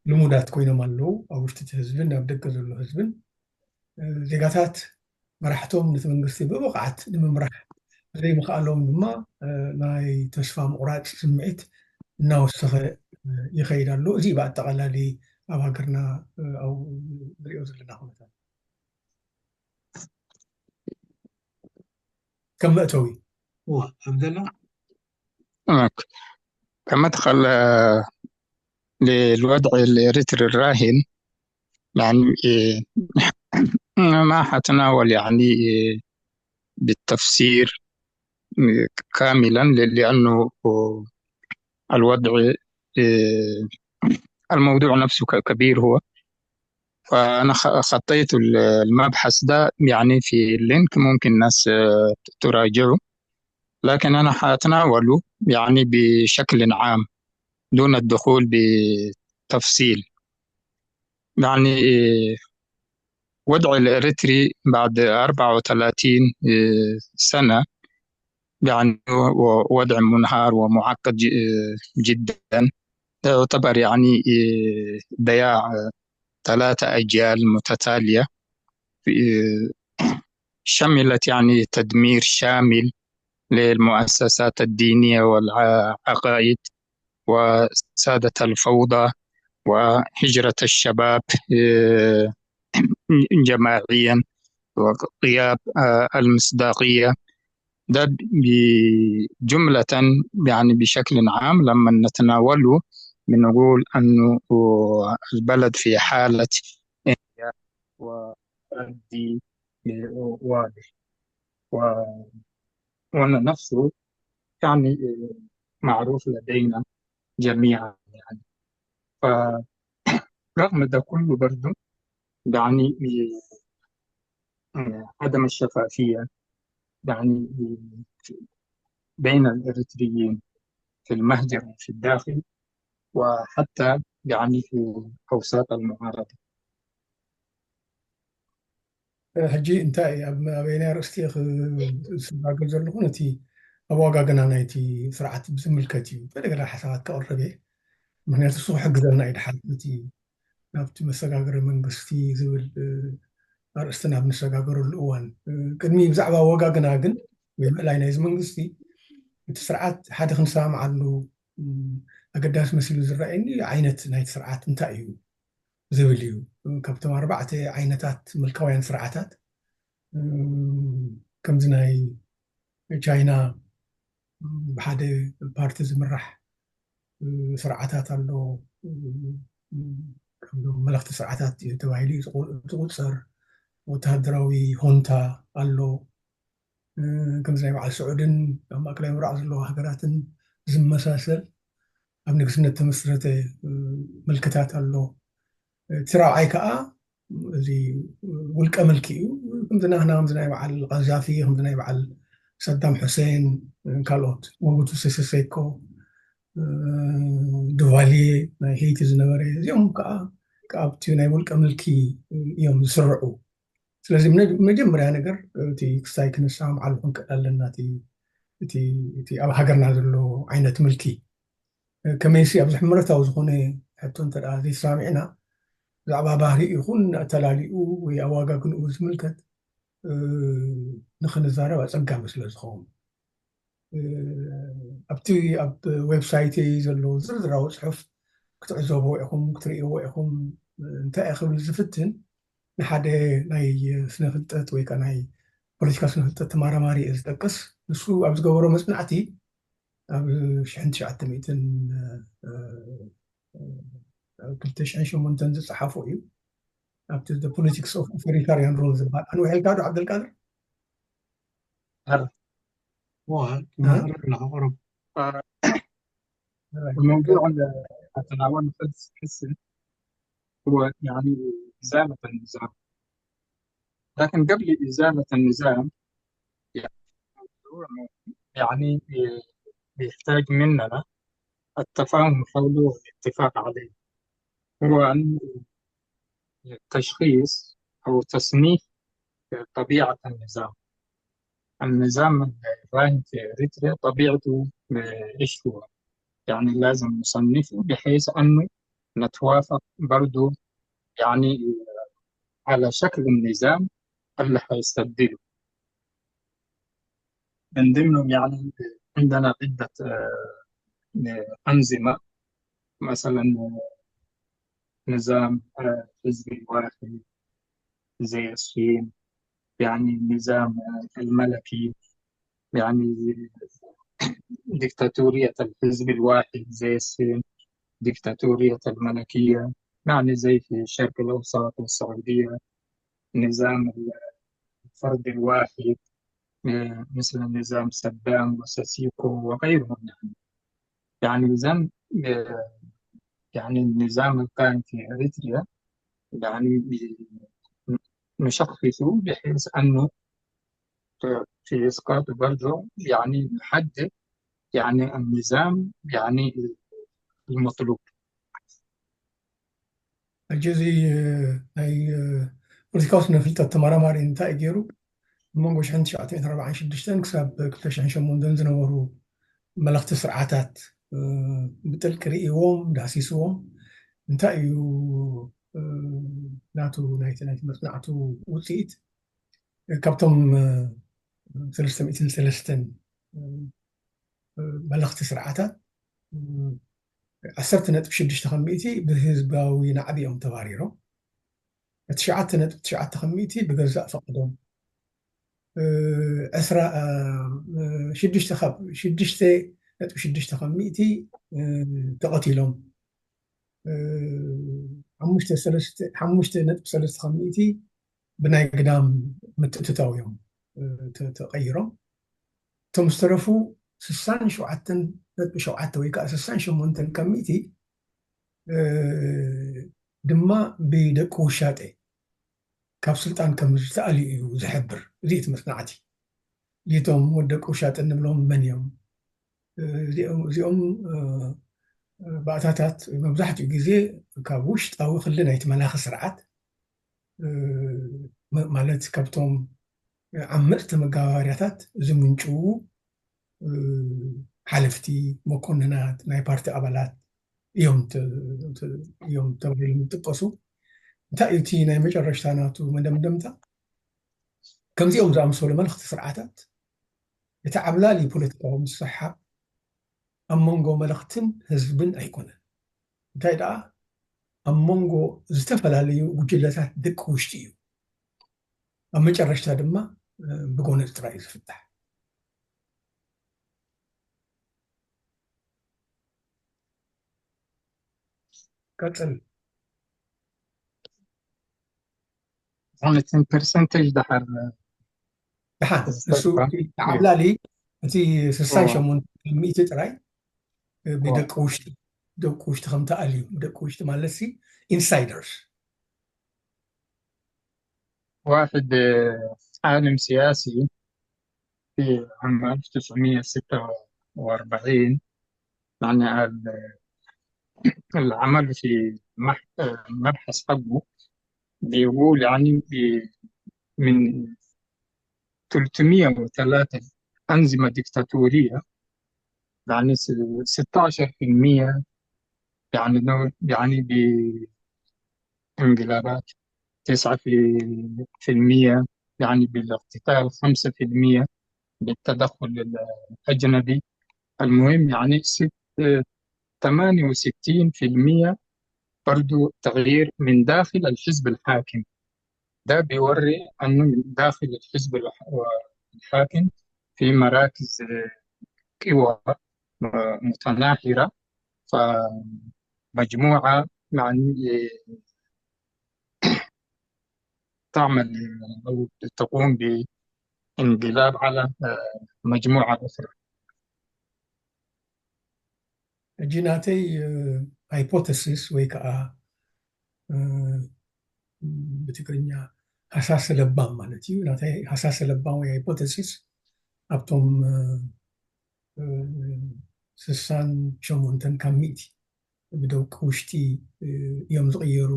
ልሙዳት ኮይኖም ኣለዉ ኣብ ውሽጢ ህዝብን ኣብ ደገ ዘሎ ህዝብን ዜጋታት መራሕቶም ነቲ መንግስቲ ብብቕዓት ንምምራሕ ዘይምኽኣሎም ድማ ናይ ተስፋ ምቑራፅ ስምዒት እናወሰኸ ይኸይድ ኣሎ። እዚ ብኣጠቓላሊ ኣብ ሃገርና ኣብኡ ንሪኦ ዘለና ኩነታት ከም መእተዊ ኣብዘላ كمدخل للوضع الإريتري الراهن يعني ما حتناول يعني بالتفسير كاملا لأنه الوضع الموضوع نفسه كبير هو فأنا خطيت المبحث ده يعني في اللينك ممكن الناس تراجعه لكن أنا حأتناوله يعني بشكل عام دون الدخول بتفصيل يعني وضع الإريتري بعد أربعة وثلاثين سنة يعني وضع منهار ومعقد جدا يعتبر يعني ضياع ثلاثة أجيال متتالية شملت يعني تدمير شامل للمؤسسات الدينية والعقائد وسادت الفوضى وهجرة الشباب جماعيا وغياب المصداقية. ده جملة، يعني بشكل عام لما نتناوله بنقول أنه البلد في حالة انهيار وتردي واضح، و... وأنا نفسه يعني معروف لدينا جميعا يعني. فرغم ده كله برضو يعني عدم الشفافية يعني بين الإريتريين في المهجر وفي الداخل، وحتى يعني في أوساط المعارضة. ሕጂ እንታይ ኣብ ኣበየናይ ኣርእስቲ እየ ክሰጋገር ዘለኹ? ነቲ ኣወጋግና ናይቲ ስርዓት ብዝምልከት እዩ ገለገለ ሓሳባት ከቕርብ እየ። ምክንያቱ እሱ ክሕግዘና እዩ ድሓር ነቲ ናብቲ መሰጋገሪ መንግስቲ ዝብል ኣርእስቲ ናብ ንሰጋገረሉ እዋን። ቅድሚ ብዛዕባ ኣወጋግና ግን ወይ ምእላይ ናይዚ መንግስቲ እቲ ስርዓት ሓደ ክንሰማምዓሉ ኣገዳሲ መሲሉ ዝረኣየኒ ዓይነት ናይቲ ስርዓት እንታይ እዩ ዝብል እዩ። ካብቶም ኣርባዕተ ዓይነታት ምልካውያን ስርዓታት ከምዚ ናይ ቻይና ብሓደ ፓርቲ ዝምራሕ ስርዓታት ኣሎ። ከም መለኽቲ ስርዓታት እዩ ተባሂሉ እዩ ዝቑ- ዝቑፀር። ወተሃደራዊ ሆንታ ኣሎ። ከምዚ ናይ በዓል ስዑድን ኣብ ማእከላይ ምብራቕ ዘለዋ ሃገራትን ዝመሳሰል ኣብ ንግስነት ተመስረተ ምልክታት ኣሎ። እቲ ራብዓይ ከዓ እዚ ውልቀ ምልኪ እዩ። ከምዚ ናህና ከምዚ ናይ በዓል ቃዛፊ፣ ከምዚ ናይ በዓል ሰዳም ሑሴን፣ ካልኦት ሞቡቱ ሴሴ ሴኮ፣ ዱቫሊየ ናይ ሄይቲ ዝነበረ፣ እዚኦም ከዓ ኣብቲ ናይ ውልቀ ምልኪ እዮም ዝስርዑ። ስለዚ መጀመርያ ነገር እቲ ክስታይ ክንሰማምዓሉ ክንክእል ኣለና። እቲ ኣብ ሃገርና ዘሎ ዓይነት ምልኪ ከመይሲ ኣብ ዝሕምረታዊ ዝኾነ ሕቶ እንተ ዘይተሰማሚዕና ብዛዕባ ባህሪ ይኹን ኣተላሊኡ ወይ ኣዋጋግንኡ ዝምልከት ንክንዛረብ ኣፀጋሚ ስለ ዝኸውን ኣብቲ ኣብ ዌብሳይት ዘሎ ዝርዝራዊ ፅሑፍ ክትዕዘቡ ኢኹም ክትርእይዎ ኢኹም። እንታይ ክብል ዝፍትን ንሓደ ናይ ስነ ፍልጠት ወይ ከዓ ናይ ፖለቲካ ስነ ፍልጠት ተመራማሪ እየ ዝጠቅስ። ንሱ ኣብ ዝገበሮ መፅናዕቲ ኣብ ሽሕን ትሽዓተ ሚእትን ክልተ ሽሕን ሸሞንተን ዝፀሓፎ እዩ። ኣብቲ The Politics of Authoritarian Rule ዝበሃል ኣንዊሐልካ ዶ ዓብደልቃድር? الموضوع اللي أتناوله حسن هو يعني إزالة النظام، لكن قبل إزالة النظام يعني بيحتاج مننا التفاهم حوله والاتفاق عليه، هو أن تشخيص أو تصنيف طبيعة النظام. النظام الراهن في إريتريا طبيعته إيش هو؟ يعني لازم نصنفه بحيث أنه نتوافق برضو يعني على شكل النظام اللي حيستبدله. من ضمنهم يعني عندنا عدة أنظمة، مثلا نظام الحزب الواحد زي الصين، يعني النظام الملكي، يعني ديكتاتورية الحزب الواحد زي الصين، ديكتاتورية الملكية، يعني زي في الشرق الأوسط والسعودية، نظام الفرد الواحد مثل نظام صدام وساسيكو وغيرهم. يعني يعني النظام القائم في إريتريا يعني نشخصه بحيث أنه في إسقاط برضه يعني نحدد يعني النظام يعني المطلوب. ሕጂ እዚ ናይ ፖለቲካዊ ስነ ፍልጠት ተመራማሪ እንታይ እዩ ገይሩ? ብመንጎ ሽሕን ትሽዓተ ሚእትን ኣርባዓን ሽዱሽተን ክሳብ ክልተ ሽሕን ሸሞንተን ዝነበሩ መለኽቲ ስርዓታት ብጥልቂ ርእይዎም ዳህሲስዎም እንታይ እዩ ናቱ ናይቲ ናይቲ መፅናዕቱ ውፅኢት? ካብቶም ሰለስተ ሚእትን ሰለስተን መለኽቲ ስርዓታት ዓሰርተ ነጥቢ ሽዱሽተ ከም ሚእቲ ብህዝባዊ ናዕቢ እዮም ተባሪሮም። ትሽዓተ ነጥቢ ትሽዓተ ከም ሚእቲ ብገዛእ ፈቕዶም፣ እ፣ ዕስራ፣ እ፣ ሽዱሽተ ካብ፣ ሽዱሽተ ነጥቢ ሽዱሽተ ከም ሚእቲ፣ እ፣ ተቐቲሎም። እ፣ ሓሙሽተ ሰለስተ፣ ሓሙሽተ ነጥቢ ሰለስተ ካብ ሚእቲ ብናይ ግዳም ምትእትታው እዮም፣ እ፣ ተ-፣ ተቐይሮም። እቶም ዝተረፉ ስሳን ሸውዓተን ነጥቢ ሸውዓተ ወይ ከዓ ስሳን ሸሞንተን ካብ ሚእቲ፣ እ፣ ድማ ብደቂ ውሻጤ ካብ ስልጣን ከም ዝተኣልዩ እዩ ዝሕብር። እዚ እቲ መጽናዕቲ። እዚቶም ወዲ ደቂ ውሻጠ እንብሎም መን እዮም? እዚኦም፣ እዚኦም፣ እ፣ ባእታታት መብዛሕትኡ ግዜ ካብ ውሽጣዊ ክሊ ናይቲ መላኺ ስርዓት፣ እ፣ መ-፣ ማለት ካብቶም ዓመጽቲ መጋባርያታት ዝምንጭዉ፣ እ፣ ሓለፍቲ፣ መኮንናት፣ ናይ ፓርቲ ኣባላት እዮም ተ-፣ ተ-፣ እዮም ተባሂሎም ዝጥቀሱ። እንታይ እዩ እቲ ናይ መጨረሽታ ናቱ መደምደምታ? ከምዚኦም ዝኣምሰሉ መለኽቲ ስርዓታት እቲ ዓብላሊ ፖለቲካዊ ምስሕሓብ ኣብ መንጎ መለኽትን ህዝብን ኣይኮነን። እንታይ ደኣ፣ ኣብ መንጎ ዝተፈላለዩ ጉጅለታት ደቂ ውሽጢ እዩ። ኣብ መጨረሽታ ድማ፣ እ፣ ብጎነጽ ጥራይ እዩ ዝፍታሕ። ቀጽል። ዝኾነ እቲ ፐርሰንቴጅ ድሓር ደሓን፣ እሱ ዝጠቅም እቲ ዓብላሊ፣ እቲ ስሳን ሸሞንተ ሚእቲ ጥራይ፣ እ፣ ብደቂ ውሽጢ፣ ደቂ ውሽጢ ከም ተኣልዩ፣ ደቂ ውሽጢ ማለት ሲ ኢንሳይደርስ። واحد عالم سياسي في عام ألف وتسعمية ستة وأربعين، يعني ال-، العمل في مح-، مبحث حقه بيقول يعني ب-، من ثلاثمية وثلاثة أنظمة ديكتاتورية، يعني س-، ستاشر في المية يعني نوع-، يعني بانقلابات، تسعة في المية يعني بالاقتتال، خمسة في المية بالتدخل الأجنبي. المهم يعني ست-، ثمانية وستين في المية برضو تغيير من داخل الحزب الحاكم. ده بيوري أنه من داخل الحزب الح-، الحاكم في مراكز، آه، قوى، آه، متناحرة. فمجموعة يعني، آه، تعمل أو تقوم بانقلاب على، آه، مجموعة أخرى. ሕጂ ናተይ፣ እ፣ ሃይፖተሲስ ወይ ከዓ፣ እ፣ ብትግርኛ ሃሳሰ ለባም ማለት እዩ። ናተይ ሃሳሰ ለባም ወይ ሃይፖተሲስ ኣብቶም፣ እ፣ እ፣ ስሳን ሸሞንተን ካብ ሚእቲ ብደቂ ውሽጢ፣ እ፣ እዮም ዝቕየሩ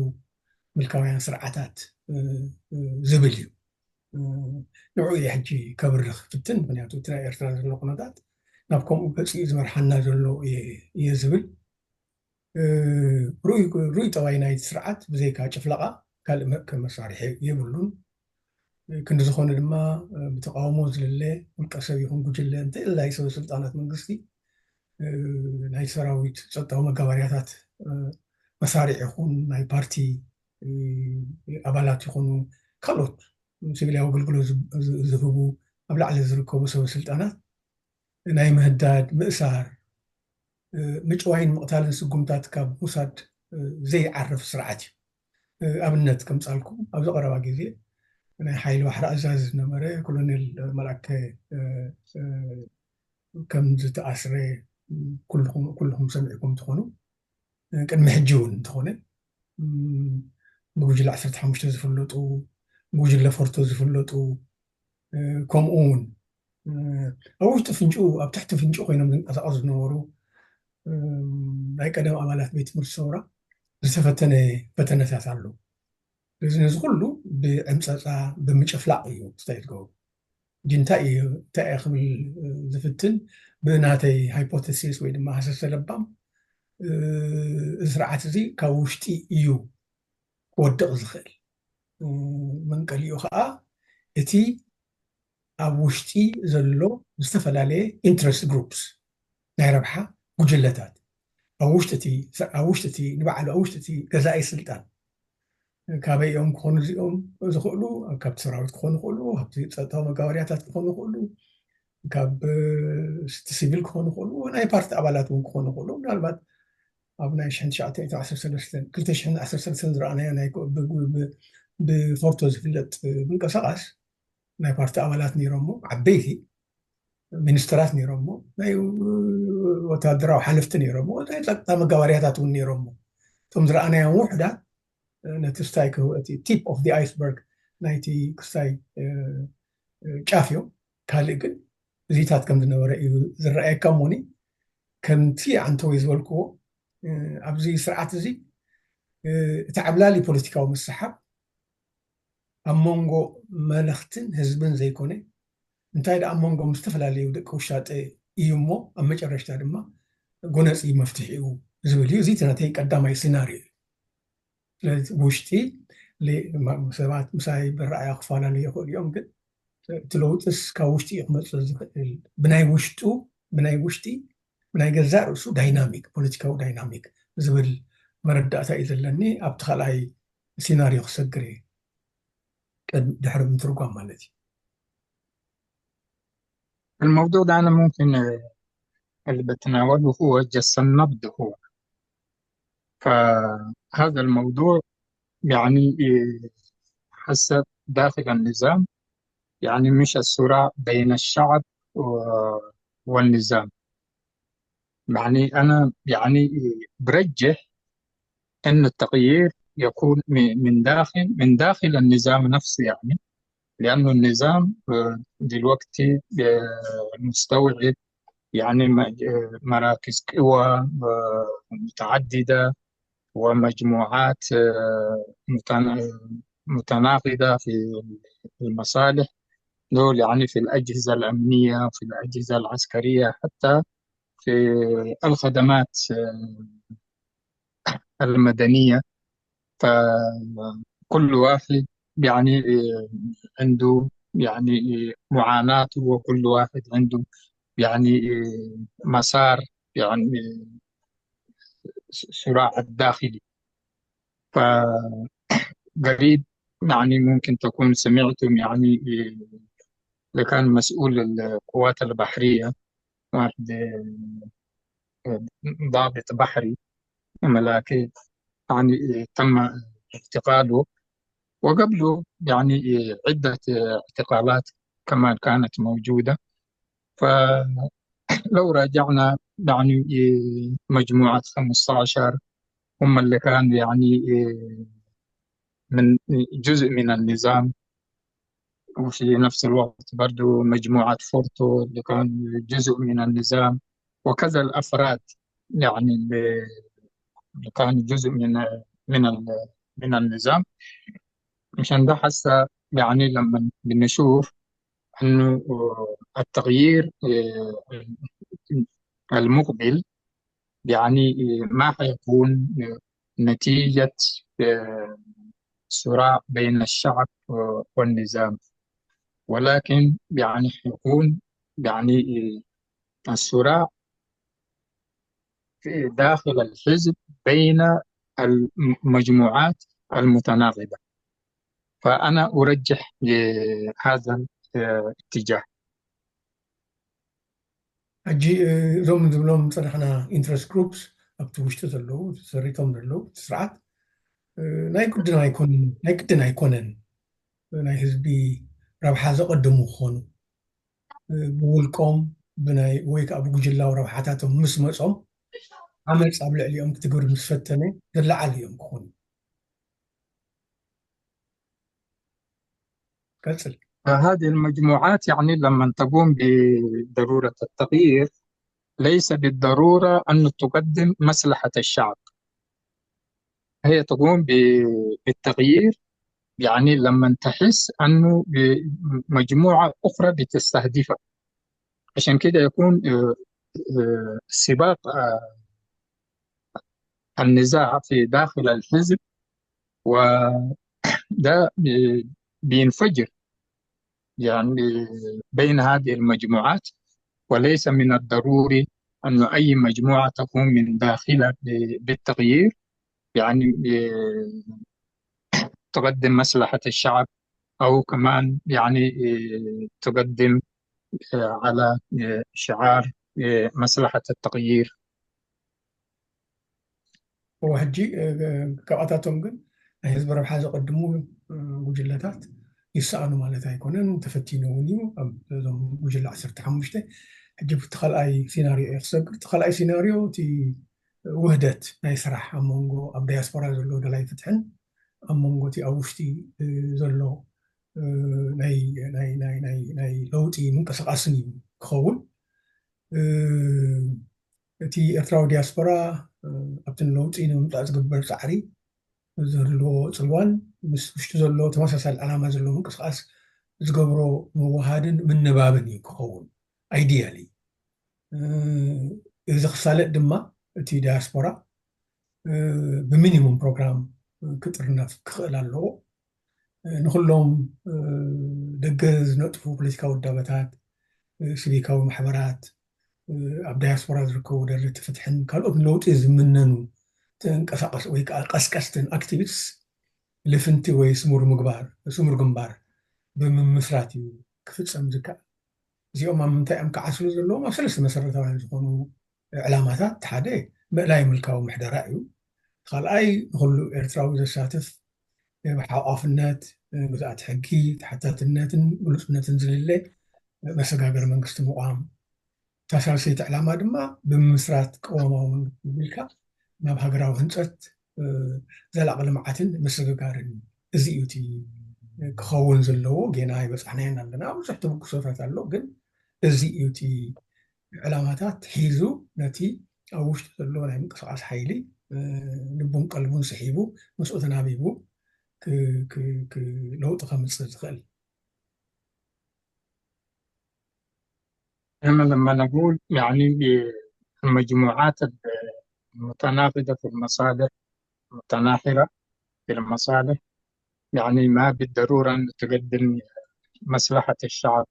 ምልካውያን ስርዓታት፣ እ፣ እ፣ ዝብል እዩ። እ፣ ንዕኡ እየ ሕጂ ከብርህ ፍትን፣ ምክንያቱ እቲ ናይ ኤርትራ ዘሎ ኩነታት ናብ ከምኡ ገፂኡ ዝመርሓና ዘሎ እየ፣ እየ ዝብል። እ፣ ርኡይ፣ ርኡይ ጠባይ ናይቲ ስርዓት ብዘይካ ጭፍለቓ ካልእ መ-፣ ከም መሳርሒ የብሉን። ክንዲ ዝኾነ ድማ፣ እ፣ ብተቃውሞ ዝልለ ውልቀ ሰብ ይኹን ጉጅለ፣ እንተላይ ሰበ ስልጣናት መንግስቲ፣ እ፣ ናይ ሰራዊት ጸጥታዊ መጋበርያታት፣ እ፣ መሳርሒ ይኹን ናይ ፓርቲ፣ እ፣ ኣባላት ይኹኑ ካልኦት ሲቪላዊ ኣገልግሎት ዝ-፣ ዝ-፣ ዝህቡ ኣብ ላዕሊ ዝርከቡ ሰበ ስልጣናት ናይ ምህዳድ፣ ምእሳር፣ እ፣ ምጭዋይን ምቕታልን ስጉምታት ካብ ምውሳድ፣ እ፣ ዘይዓርፍ ስርዓት እዩ። እ፣ ኣብነት ከምጻልኩም፣ ኣብዚ ቀረባ ግዜ ናይ ሓይሊ ባሕሪ ኣዛዚ ዝነበረ ኮሎኔል መልኣከ፣ እ፣ እ፣ ከም ዝተኣስረ ኩልኹም፣ ኩልኹም ሰሚዕኩም ትኾኑ። እ፣ ቅድሚ ሕጂ እውን እንተኾነ፣ ም፣ ብጉጅለ ዓሰርተ ሓሙሽተ ዝፍለጡ፣ ብጉጅለ ፎርቶ ዝፍለጡ፣ እ፣ ከምኡ እውን፣ እ፣ ኣብ ውሽጢ ፍንጭኡ፣ ኣብ ትሕቲ ፍንጭኡ ኮይኖም ዝንቀሳቐሱ ዝነበሩ፣ እ፣ ናይ ቀደም ኣባላት ቤት ትምህርቲ ሰውራ ዝተፈተነ ፈተነታት ኣሎ። ስለዚ ነዚ ኩሉ ብዕምፀፃ፣ ብምጭፍላቕ እዩ ስታይ ዝገብሩ። ሕጂ እንታይ እዩ፣ እንታይ እየ ክብል፣ እ፣ ዝፍትን፣ ብናተይ ሃይፖተሲስ ወይ ድማ ሃሰሰ ለባም፣ እ፣ እዚ ስርዓት እዚ ካብ ውሽጢ እዩ ክወድቕ ዝኽእል። እ፣ መንቀሊኡ ከዓ እቲ ኣብ ውሽጢ ዘሎ ዝተፈላለየ ኢንትረስት ግሩፕስ፣ ናይ ረብሓ ጉጅለታት፣ ኣብ ውሽጢ እቲ፣ ኣብ ውሽጢ እቲ፣ ንባዕሉ ኣብ ውሽጢ እቲ ገዛኢ ስልጣን ካበይ እዮም ክኾኑ እዚኦም ዝኽእሉ? ካብቲ ሰራዊት ክኾኑ ይኽእሉ፣ ካብቲ ጸጥታዊ መጋበርያታት ክኾኑ ይኽእሉ፣ ካብ፣ እ፣ እቲ ሲቪል ክኾኑ ይኽእሉ፣ ናይ ፓርቲ ኣባላት እውን ክኾኑ ይኽእሉ። ምናልባት ኣብ ናይ ሽሕን ትሽዓተ ሚእትን ዓሰርተ ሰለስተን፣ ክልተ ሽሕን ዓሰርተ ሰለስተን ዝረኣናዮ ናይ ኮ-፣ ብ-፣ ብ-፣ ብ-፣ ብፎርቶ ዝፍለጥ ምንቅስቓስ ናይ ፓርቲ ኣባላት ነይሮሞ፣ ዓበይቲ ሚኒስትራት ነይሮሞ፣ ናይ ወታደራዊ ሓለፍቲ ነይሮሞ፣ ናይ ጸጥታ መጋበርያታት እውን ነይሮሞ። እቶም ዝረኣናዮም ውሑዳት፣ እ፣ ነቲ ክስታይ ክህወ-፣ እቲ ቲፕ ኦፍ ዲ ኣይስበርግ ናይቲ ክስታይ፣ እ፣ እ፣ ጫፍ እዮም። ካልእ ግን እዚታት ከም ዝነበረ እዩ ዝረኣየካ። እሞኒ ከምቲ ኣንተወይ ዝበልክዎ፣ እ፣ ኣብዚ ስርዓት እዚ፣ እ፣ እቲ ዓብላሊ ፖለቲካዊ ምስሓብ ኣብ መንጎ መለኽትን ህዝብን ዘይኮነ፣ እንታይ ደኣ ኣብ መንጎ ምስ ዝተፈላለዩ ደቂ ውሻጠ እዩ እሞ፣ ኣብ መጨረሽታ ድማ ጎነጺ መፍትሒ እዩ ዝብል እዩ። እዚ እቲ ናተይ ቀዳማይ ሲናርዮ እዩ። ስለዚ ውሽጢ ለ-፣ ማ-፣ ሰባት ምሳይ ብረኣያ ክፈላለዩ ይኽእሉ እዮም፣ ግን እቲ ለውጥስ ካብ ውሽጢ እዩ ክመጽእ ዝኽእል። ብናይ ውሽጡ፣ ብናይ ውሽጢ፣ ብናይ ገዛእ ርእሱ ዳይናሚክ፣ ፖለቲካዊ ዳይናሚክ ዝብል መረዳእታ እዩ ዘለኒ። ኣብቲ ካልኣይ ሲናርዮ ክሰግር እየ፣ ቅድሚ፣ ድሕሪ ምትርጓም ማለት እዩ። الموضوع ده أنا ممكن، آه، اللي بتناوله هو جس النبض هو. فهذا الموضوع يعني، آه، حسب داخل النظام، يعني مش الصراع بين الشعب و-، والنظام. يعني أنا يعني برجح أن التغيير يكون م-، من داخل، من داخل النظام نفسه، يعني لأنه النظام، آه، دلوقتي، آه، مستوعب يعني م-، آه، مراكز قوى، آه، متعددة ومجموعات، آه، متنا-، متناقضة في المصالح، دول يعني في الأجهزة الأمنية، في الأجهزة العسكرية، حتى في الخدمات، آه، المدنية. فكل واحد يعني، آه، عنده يعني، آه، معاناته، وكل واحد عنده يعني، آه، مسار يعني، آه، صراع الداخلي. فقريب يعني ممكن تكون سمعتم يعني، آه، اللي كان مسؤول القوات البحرية، واحد، آه، ضابط بحري ملاكي، يعني، آه، تم اعتقاله، وقبله يعني، آه، عدة، آه، اعتقالات كمان كانت موجودة. فلو راجعنا يعني، آه، مجموعة خمستاشر هم اللي كانوا يعني، آه، من جزء من النظام، وفي نفس الوقت برضو مجموعة فورتو اللي كان جزء من النظام، وكذا الأفراد يعني اللي اللي كانوا جزء من، من ال-، من النظام. عشان ده حسا يعني لما بنشوف إنه التغيير، آه، المقبل يعني ما حيكون نتيجة، آه، صراع بين الشعب والنظام، ولكن يعني حيكون يعني الصراع في داخل الحزب بين المجموعات المتناقضة. فأنا أرجح لهذا الاتجاه. ሕጂ፣ እ፣ እዞም ዝብሎም ዝጸናሕና ኢንትረስት ግሩፕስ ኣብቲ ውሽጢ ዘለዉ፣ ተሰሪቶም ዘለዉ፣ እቲ ስርዓት፣ እ፣ ናይ ግድን ኣይኮነን፣ ናይ ግድን ኣይኮነን ናይ ህዝቢ ረብሓ ዘቐድሙ ክኾኑ፣ እ፣ ብውልቆም ብናይ ወይ ከዓ ብጉጅላዊ ረብሓታቶም ምስ መጾም ዓመፅ ኣብ ልዕሊኦም ክትግብር ምስ ፈተነ ዝለዓሉ እዮም ክኾኑ። ቀጽል። فهذه المجموعات يعني لما تقوم بضرورة التغيير ليس بالضرورة أن تقدم مصلحة الشعب. هي تقوم ب-، بالتغيير يعني لما تحس أنه ب-، مجموعة أخرى بتستهدفها. عشان كده يكون، آه، آه، سباق، آه، النزاع في داخل الحزب، وده بي-، بينفجر يعني بين هذه المجموعات، وليس من الضروري أنه أي مجموعة تقوم من داخلها بالتغيير، يعني تقدم مصلحة الشعب، أو كمان يعني تقدم على شعار مصلحة التغيير. وهجي كأتاتهم قل هزب ربحة قدموا وجلتات يسألوا مالتها يكونن تفتينوا ونيو أم زم وجل عشرة حمشته هجي بتخلقي سيناريو يخسر تخلقي سيناريو تي ውህደት ናይ ስራሕ ኣብ መንጎ ኣብ ዳያስፖራ ዘሎ ደላይ ፍትሕን ኣብ መንጎ እቲ ኣብ ውሽጢ ዘሎ ናይ ለውጢ ምንቅስቃስን እዩ ክኸውን። እቲ ኤርትራዊ ዲያስፖራ ኣብቲ ለውጢ ንምምፃእ ዝግበር ፃዕሪ ዝህልዎ ፅልዋን ምስ ውሽጢ ዘሎ ተመሳሳሊ ዓላማ ዘለዎ ምንቅስቃስ ዝገብሮ ምውሃድን ምንባብን እዩ ክኸውን። ኣይዲያሊ እዚ ክሳለጥ ድማ እቲ ዳያስፖራ ብሚኒሙም ፕሮግራም ክጥርነፍ ክኽእል ኣለዎ። ንኩሎም ደገ ዝነጥፉ ፖለቲካዊ ውዳበታት፣ ሲቪካዊ ማሕበራት፣ ኣብ ዳያስፖራ ዝርከቡ ደለቲ ፍትሕን ካልኦት ንለውጢ ዝምነኑ ተንቀሳቀስ ወይ ከዓ ቀስቀስትን ኣክቲቪስት ልፍንቲ ወይ ስሙር ምግባር ስሙር ግንባር ብምምስራት እዩ ክፍፀም ዝከኣል። እዚኦም ኣብ ምንታይ እዮም ክዓስሉ ዘለዎም? ኣብ ሰለስተ መሰረታውያን ዝኾኑ ዕላማታት፣ ሓደ ምእላይ ምልካዊ ምሕደራ እዩ። ካልኣይ ንኩሉ ኤርትራዊ ዘሳትፍ ብሓቋፍነት፣ ግዝኣት ሕጊ፣ ተሓታትነትን ግሉጽነትን ዝልለ መሰጋገሪ መንግስቲ ምቋም። እታ ሳልሰይቲ ዕላማ ድማ ብምምስራት ቅዋማዊ መንግስቲ ቢልካ ናብ ሃገራዊ ህንፀት ዘላቂ ልምዓትን ምስግጋርን እዚ እዩ እቲ ክኸውን ዘለዎ። ጌና ኣይበፃሕናዮን ኣለና። ብዙሕ ተበግሶታት ኣሎ፣ ግን እዚ እዩ እቲ ዕላማታት ሒዙ ነቲ ኣብ ውሽጢ ዘሎ ናይ ምንቅስቃስ ሓይሊ ልቡን ቀልቡን ስሒቡ ምስኡ ተናቢቡ ለውጢ ከምፅእ ዝኽእል። احنا لما نقول يعني المجموعات المتناقضة في المصالح، متناحرة في المصالح، يعني ما بالضرورة أن تقدم مصلحة الشعب،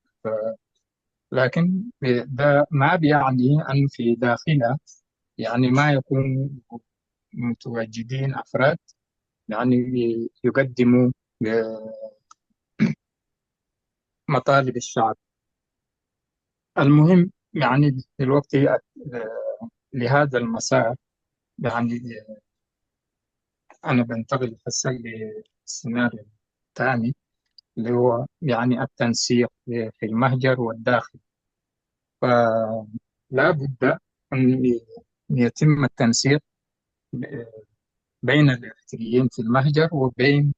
لكن ده ما بيعني أن في داخلها يعني ما يكون متواجدين أفراد يعني يقدموا مطالب الشعب. المهم يعني دلوقتي لهذا المسار يعني أنا بنتقل هسه للسيناريو الثاني اللي هو يعني التنسيق في المهجر والداخل. فلا بد أن يتم التنسيق بين الإريتريين في المهجر وبين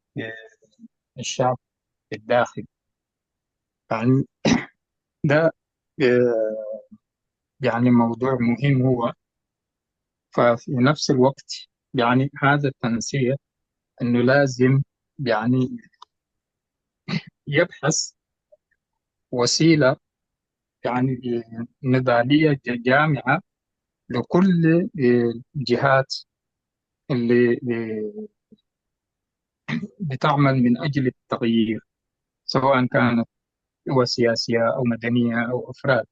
الشعب في الداخل. يعني ده يعني موضوع مهم هو. ففي نفس الوقت يعني هذا التنسيق أنه لازم يعني يبحث وسيلة يعني نضالية جامعة لكل الجهات اللي بتعمل من أجل التغيير، سواء كانت قوى سياسية أو مدنية أو أفراد،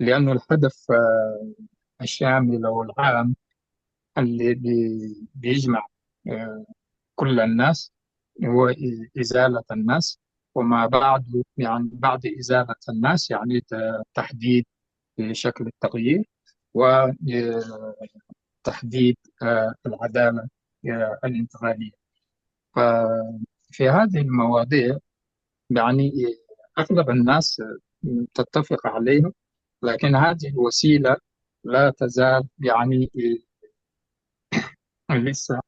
لأنه الهدف الشامل أو العام اللي بيجمع كل الناس هو إزالة الناس، وما بعد يعني بعد إزالة الناس يعني تحديد شكل التغيير وتحديد العدالة الانتقالية. ففي هذه المواضيع يعني أغلب الناس تتفق عليها، لكن هذه الوسيلة لا تزال يعني لسه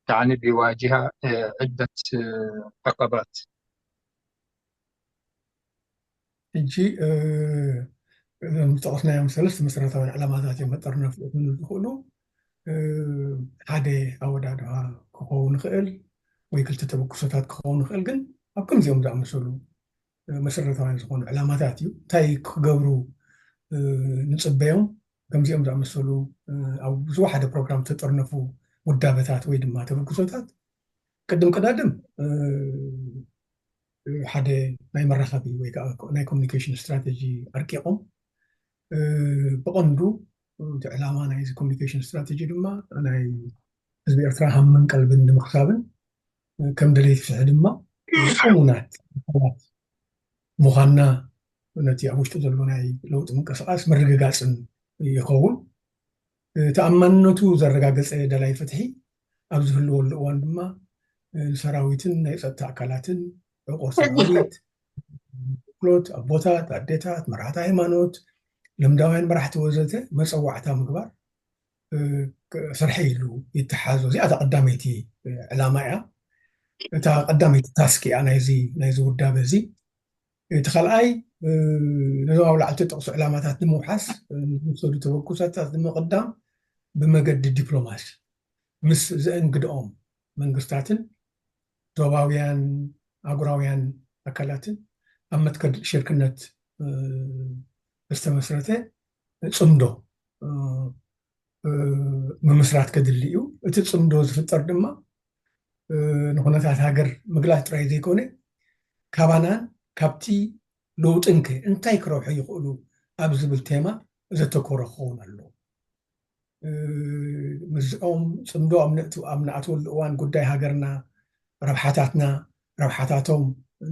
يعني بيواجهها عدة عقبات. ሕጂ እዞም ዝጠቐስናዮም ሰለስተ መሰረታውያን ዕላማታት እዮም መጠርነፍ ዝኽእሉ። ሓደ ኣወዳድባ ክኸውን ይኽእል ወይ ክልተ ተበግሶታት ክኸውን ይኽእል፣ ግን ኣብ ከምዚኦም ዝኣመሰሉ መሰረታውያን ዝኾኑ ዕላማታት እዩ። እንታይ ክገብሩ ንፅበዮም? ከምዚኦም ዝኣመሰሉ ኣብ ዝወሓደ ፕሮግራም ዝተጠርነፉ ውዳበታት ወይ ድማ ተበግሶታት ቅድም ቀዳድም ሓደ ናይ መራኸቢ ወይ ከዓ ናይ ኮሚኒኬሽን ስትራቴጂ ኣርቂቖም ብቐንዱ እቲ ዕላማ ናይዚ ኮሚኒኬሽን ስትራተጂ ድማ ናይ ህዝቢ ኤርትራ ሃምን ቀልብን ንምክሳብን ከም ደለይቲ ፍትሒ ድማ እሙናት ኣባላት ምዃንና ነቲ ኣብ ውሽጡ ዘሎ ናይ ለውጢ ምንቅስቃስ ምርግጋፅን ይኸውን። ተኣማንነቱ ዘረጋገፀ ደላይ ፍትሒ ኣብ ዝህልወሉ እዋን ድማ ንሰራዊትን ናይ ፀጥታ ኣካላትን ዕቁር ሰራዊት፣ ክሎት ኣቦታት፣ ኣዴታት፣ መራሕቲ ሃይማኖት፣ ልምዳውያን መራሕቲ ወዘተ መፀዋዕታ ምግባር ስርሐ ኢሉ ይተሓዞ። እዚኣ እታ ቀዳመይቲ ዕላማ እያ። እታ ቀዳመይቲ ታስክ እያ ናይዚ ናይዚ ውዳበ እዚ። እቲ ካልኣይ ነዞም ኣብ ላዕሊ ተጠቕሱ ዕላማታት ንምውሓስ ዝወሰዱ ተበግሶታት ንምቕዳም ብመገዲ ዲፕሎማሲ ምስ ዘእንግድኦም መንግስታትን ዞባውያን ኣህጉራውያን ኣካላትን ኣብ መትከል ሽርክነት ዝተመስረተ ፅምዶ ምምስራት ከድሊ እዩ። እቲ ፅምዶ ዝፍጠር ድማ ንኩነታት ሃገር ምግላፅ ጥራይ ዘይኮነ ካባናን ካብቲ ለውጥንከ እንታይ ክረብሑ ይኽእሉ ኣብ ዝብል ቴማ ዘተኮረ ክኸውን ኣለዎ። ምስኦም ፅምዶ ኣብ ንኣትወሉ እዋን ጉዳይ ሃገርና፣ ረብሓታትና፣ ረብሓታቶም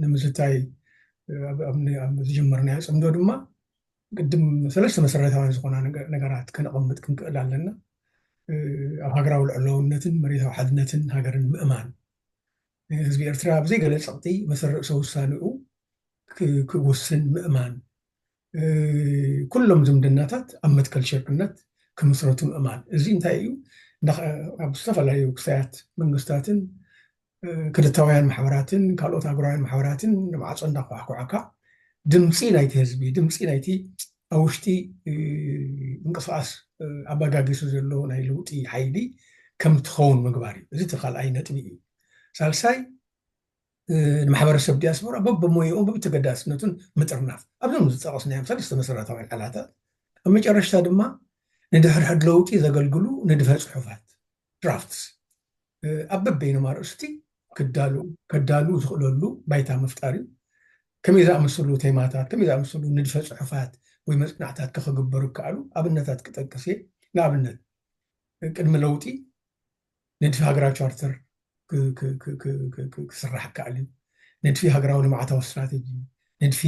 ንምዝታይ ኣብ ዝጀመርናዮ ፅምዶ ድማ ቅድም ሰለስተ መሰረታውያን ዝኾና ነገራት ከነቐምጥ ክንክእል ኣለና። ኣብ ሃገራዊ ልዕላውነትን መሬታዊ ሓድነትን ሃገርን ምእማን። ህዝቢ ኤርትራ ብዘይ ገለ ፀቕጢ መሰል ርእሰ ውሳንኡ ክውስን ምእማን። ኩሎም ዝምድናታት ኣብ መትከል ሽርክነት ክምስረቱ ምእማን። እዚ እንታይ እዩ? ኣብ ዝተፈላለዩ ክስታያት መንግስታትን ክልታውያን ማሕበራትን ካልኦት ኣህጉራውያን ማሕበራትን ንማዕፆ እንዳኳሕኳሕካ ድምፂ ናይቲ ህዝቢ፣ ድምፂ ናይቲ ኣብ ውሽጢ ምንቅስቃስ ኣበጋጊሱ ዘሎ ናይ ለውጢ ሓይሊ ከም ትኸውን ምግባር እዩ። እዚ እቲ ካልኣይ ነጥቢ እዩ። ሳልሳይ ንማሕበረሰብ ዲያስፖራ በብሞይኦም በብተገዳስነቱን ምጥርናፍ ኣብዞም ዝጠቐስናዮም ሰለስተ መሰረታውያን ዕላታት። ኣብ መጨረሽታ ድማ ንድሕርሕድ ለውጢ ዘገልግሉ ንድፈ ፅሑፋት ድራፍትስ ኣብ በበይኖም ኣርእስቲ ክዳሉ ከዳሉ ዝኽእለሉ ባይታ ምፍጣር እዩ። ከመይ ዝኣመሰሉ ቴማታት፣ ከመይ ዝኣመሰሉ ንድፈ ፅሑፋት ወይ መፅናዕታት ከክግበሩ ይከኣሉ ኣብነታት ክጠቅስ እየ። ንኣብነት ቅድሚ ለውጢ ንድፊ ሃገራዊ ቻርተር ክስራሕ ይከኣል እዩ። ንድፊ ሃገራዊ ልምዓታዊ ስትራተጂ፣ ንድፊ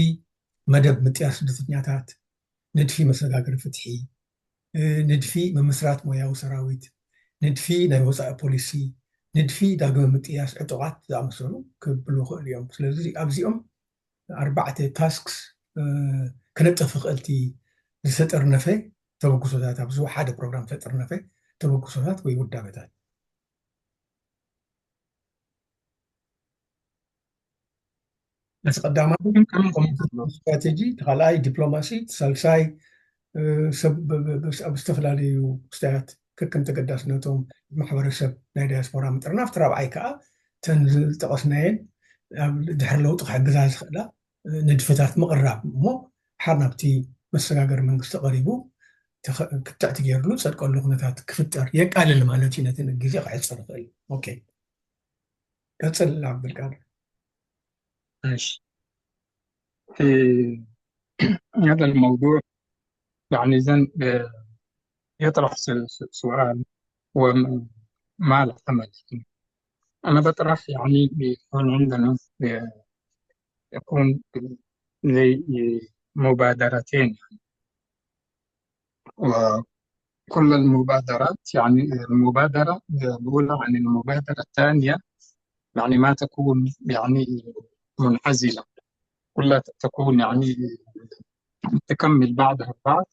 መደብ ምጥያስ ስደተኛታት፣ ንድፊ መሰጋገሪ ፍትሒ፣ ንድፊ ምምስራት ሞያዊ ሰራዊት፣ ንድፊ ናይ ወፃኢ ፖሊሲ፣ ንድፊ ዳግመ ምጥያስ ዕጡቓት ዝኣመሰሉ ክብሉ ይኽእሉ እዮም። ስለዚ ኣብዚኦም ኣርባዕተ ታስክስ ክነጥፍ ይኽእልቲ ዝተጠርነፈ ተበግሶታት ኣብዚ ሓደ ፕሮግራም ዝተጠርነፈ ተበግሶታት ወይ ውዳበታት እቲ ቀዳማይ ስትራቴጂ፣ እቲ ካልኣይ ዲፕሎማሲ፣ እቲ ሳልሳይ ኣብ ዝተፈላለዩ ክስታያት ከከም ተገዳስነቶም ማሕበረሰብ ናይ ዳያስፖራ ምጥርናፍ፣ እቲ ራብዓይ ከዓ እተን ዝጠቐስናየን ኣብ ድሕሪ ለውጢ ክሕግዛ ዝኽእላ ንድፍታት ምቕራብ እሞ ሓር ናብቲ መሰጋገሪ መንግስቲ ቀሪቡ ክትዕ ትገይርሉ ፀድቀሉ ኩነታት ክፍጠር የቃልል ማለት እዩ። ነቲ ግዜ ክሕፅር ይኽእል። ኦኬ ቀፅል ዓብዱልቃድር። እሺ في هذا الموضوع يعني إذن يطرح سؤال وما العمل؟ أنا بطرح يعني بيكون عندنا يكون زي مبادرتين وكل المبادرات يعني المبادرة الأولى عن المبادرة الثانية يعني ما تكون يعني منعزلة كلها تكون يعني تكمل بعضها البعض.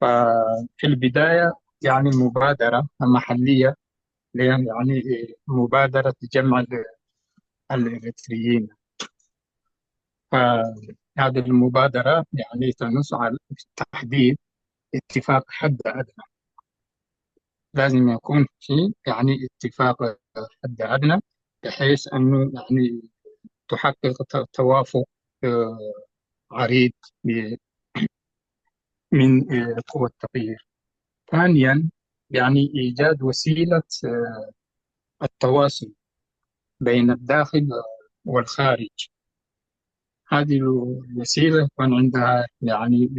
ففي البداية يعني مبادرة محلية يعني مبادرة جمع الإريتريين. فهذه المبادرة يعني تنص على تحديد اتفاق حد أدنى. لازم يكون في يعني اتفاق حد أدنى بحيث أنه يعني تحقق توافق عريض من قوى التغيير. ثانيا يعني إيجاد وسيلة التواصل بين الداخل والخارج. هذه الوسيلة يكون عندها يعني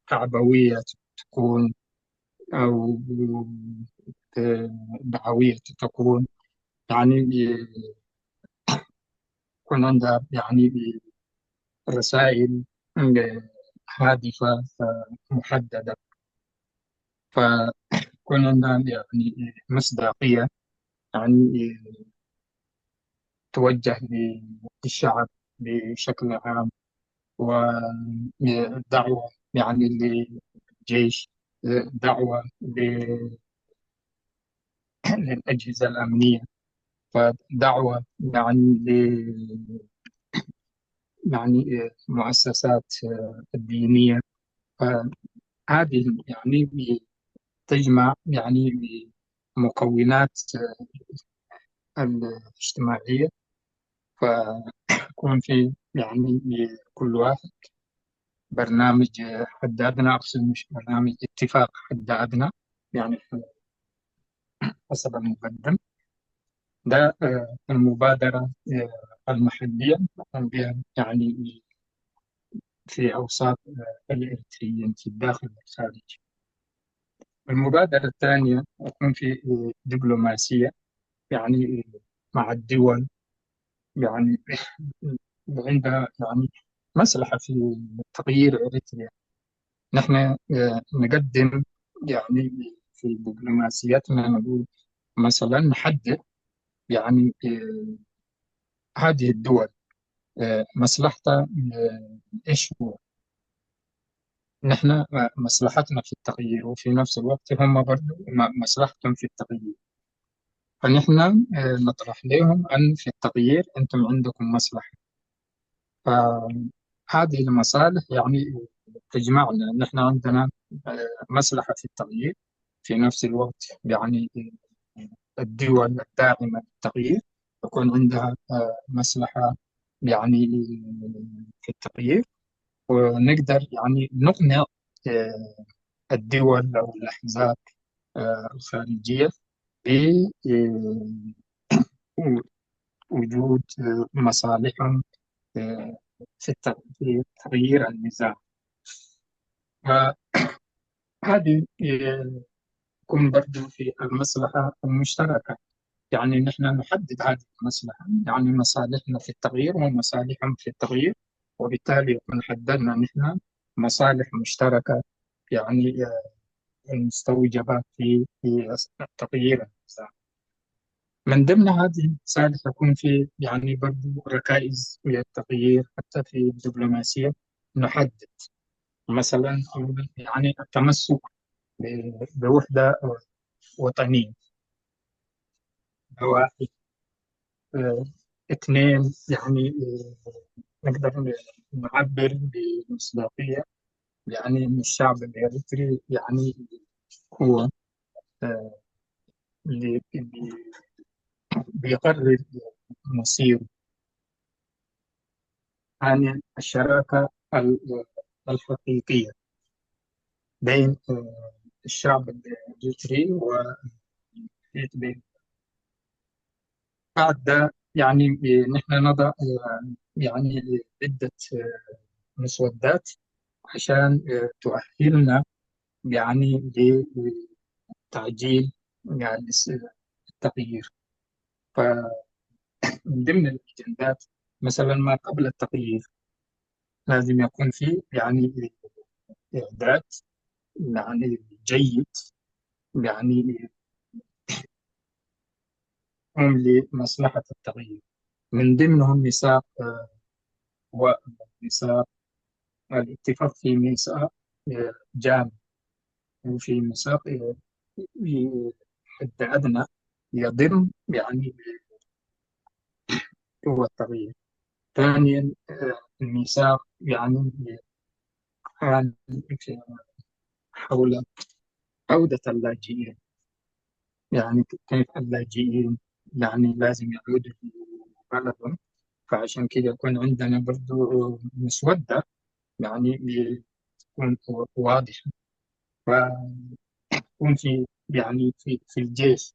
تعبوية تكون أو دعوية تكون، يعني، يكون عندها، يعني، رسائل هادفة محددة، فيكون عندها، يعني، مصداقية، يعني، توجه للشعب بشكل عام، ودعوة، يعني، للجيش، دعوة ل-، للأجهزة الأمنية، فدعوة، يعني، ل-، يعني، مؤسسات الدينية. فهذه، يعني، تجمع، يعني، مكونات الاجتماعية، فيكون في، يعني، كل واحد برنامج حد أدنى، أقصد مش برنامج، اتفاق حد أدنى، يعني، حسب المقدم. ده، آه، المبادرة، آه، المحلية، يعني، في أوساط، آه، الإريتريين في الداخل والخارج. المبادرة الثانية تكون في، آه، دبلوماسية، يعني، آه، مع الدول، يعني، عندها، يعني، مصلحة في تغيير إريتريا. نحن، آه، نقدم، يعني، في دبلوماسيتنا نقول مثلًا نحدد، يعني، آه، هذه الدول، آه، مصلحتها، آه، إيش هو؟ نحن، آه، مصلحتنا في التغيير، وفي نفس الوقت هم برضو م-، مصلحتهم في التغيير. فنحن، آه، نطرح لهم أن في التغيير أنتم عندكم مصلحة. فهذه المصالح، يعني، تجمعنا. نحن عندنا، آه، مصلحة في التغيير، في نفس الوقت، يعني، الدول الداعمة للتغيير يكون عندها، آه، مصلحة، يعني، في التغيير، ونقدر، يعني، نقنع، آه، الدول أو الأحزاب، آه، الخارجية ب-، آه، وجود، آه، مصالحهم، آه، في الت-، في تغيير النظام. فهذه، آه، تكون برضو في المصلحة المشتركة، يعني نحن نحدد هذه المصلحة، يعني مصالحنا في التغيير ومصالحهم في التغيير، وبالتالي يكون حددنا نحن مصالح مشتركة، يعني، آه، المستوجبة في، في تغيير النظام. من ضمن هذه المصالح يكون في، يعني، برضو ركائز للتغيير حتى في الدبلوماسية، نحدد مثلًا، يعني، التمسك ب-، بوحدة وطنية. واحد. آه، اثنين، يعني، آه، نقدر نعبر بمصداقية، يعني، إن الشعب الإريتري، يعني، هو، آه، اللي بي-، بيقرر مصيره. يعني، الشراكة ال-، الحقيقية بين، آه، الشعب الإريتري و بعد ده، يعني، نحن نضع، آه، يعني، عدة، آه، مسودات عشان، آه، تؤهلنا، يعني، لتعجيل، يعني، الس-، التغيير. فمن ضمن الأجندات، مثلًا، ما قبل التغيير، لازم يكون في، يعني، إعداد، يعني، جيد، يعني، هم لمصلحة التغيير، من ضمنهم ميثاق، آه، وميثاق، الاتفاق في ميثاق، آه، جامع، وفي ميثاق، آه، حد أدنى يضم، يعني، هو التغيير. ثانيًا، آه، الميثاق، يعني، عن، حول عودة اللاجئين، يعني، كيف اللاجئين، يعني، لازم يعودوا لبلدهم. فعشان كده يكون عندنا برضو مسودة، يعني، تكون واضحة، وتكون في، يعني، في، في الجيش،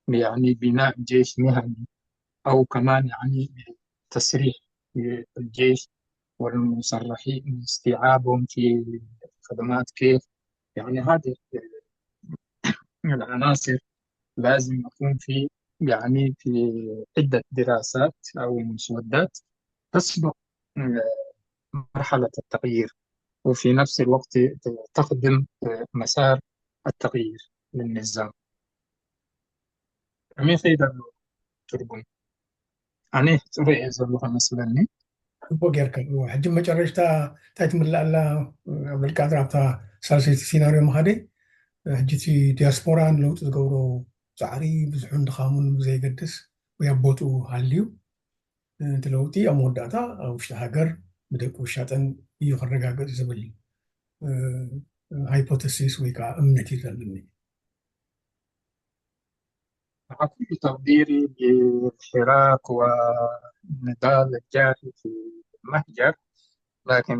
يعني، بناء جيش مهني، أو كمان، يعني، تسريح الجيش والمسرحين، استيعابهم في الخدمات كيف، يعني، هذه العناصر لازم يكون في، يعني، في عدة دراسات أو مسودات تسبق مرحلة التغيير، وفي نفس الوقت تخدم مسار التغيير للنظام. ከመይ ከይዳ ኣሎ ትርጉም? ኣነ ጽሩይ እየ ዘለኹ መስለኒ። ሕቦ ጌርካ። ሕጂ መጨረሽታ እንታይ ትምልእ ኣላ? ኣብ ልቃ ኣብታ ሳልሰይቲ ሲናርዮ ምኻደይ፣ ሕጂ እቲ ዲያስፖራ ንለውጢ ዝገብሮ ፃዕሪ ብዙሑን ድኻሙን ብዘይገድስ ወይ ኣብ ቦትኡ ሃልዩ፣ እቲ ለውጢ ኣብ መወዳእታ ኣብ ውሽጢ ሃገር ብደቂ ውሻጠን እዩ ክረጋገጽ ዝብል ሃይፖተሲስ ወይ ከዓ እምነት እዩ ዘለኒ። مع كل تقديري للحراك والنضال الجاري في المهجر، لكن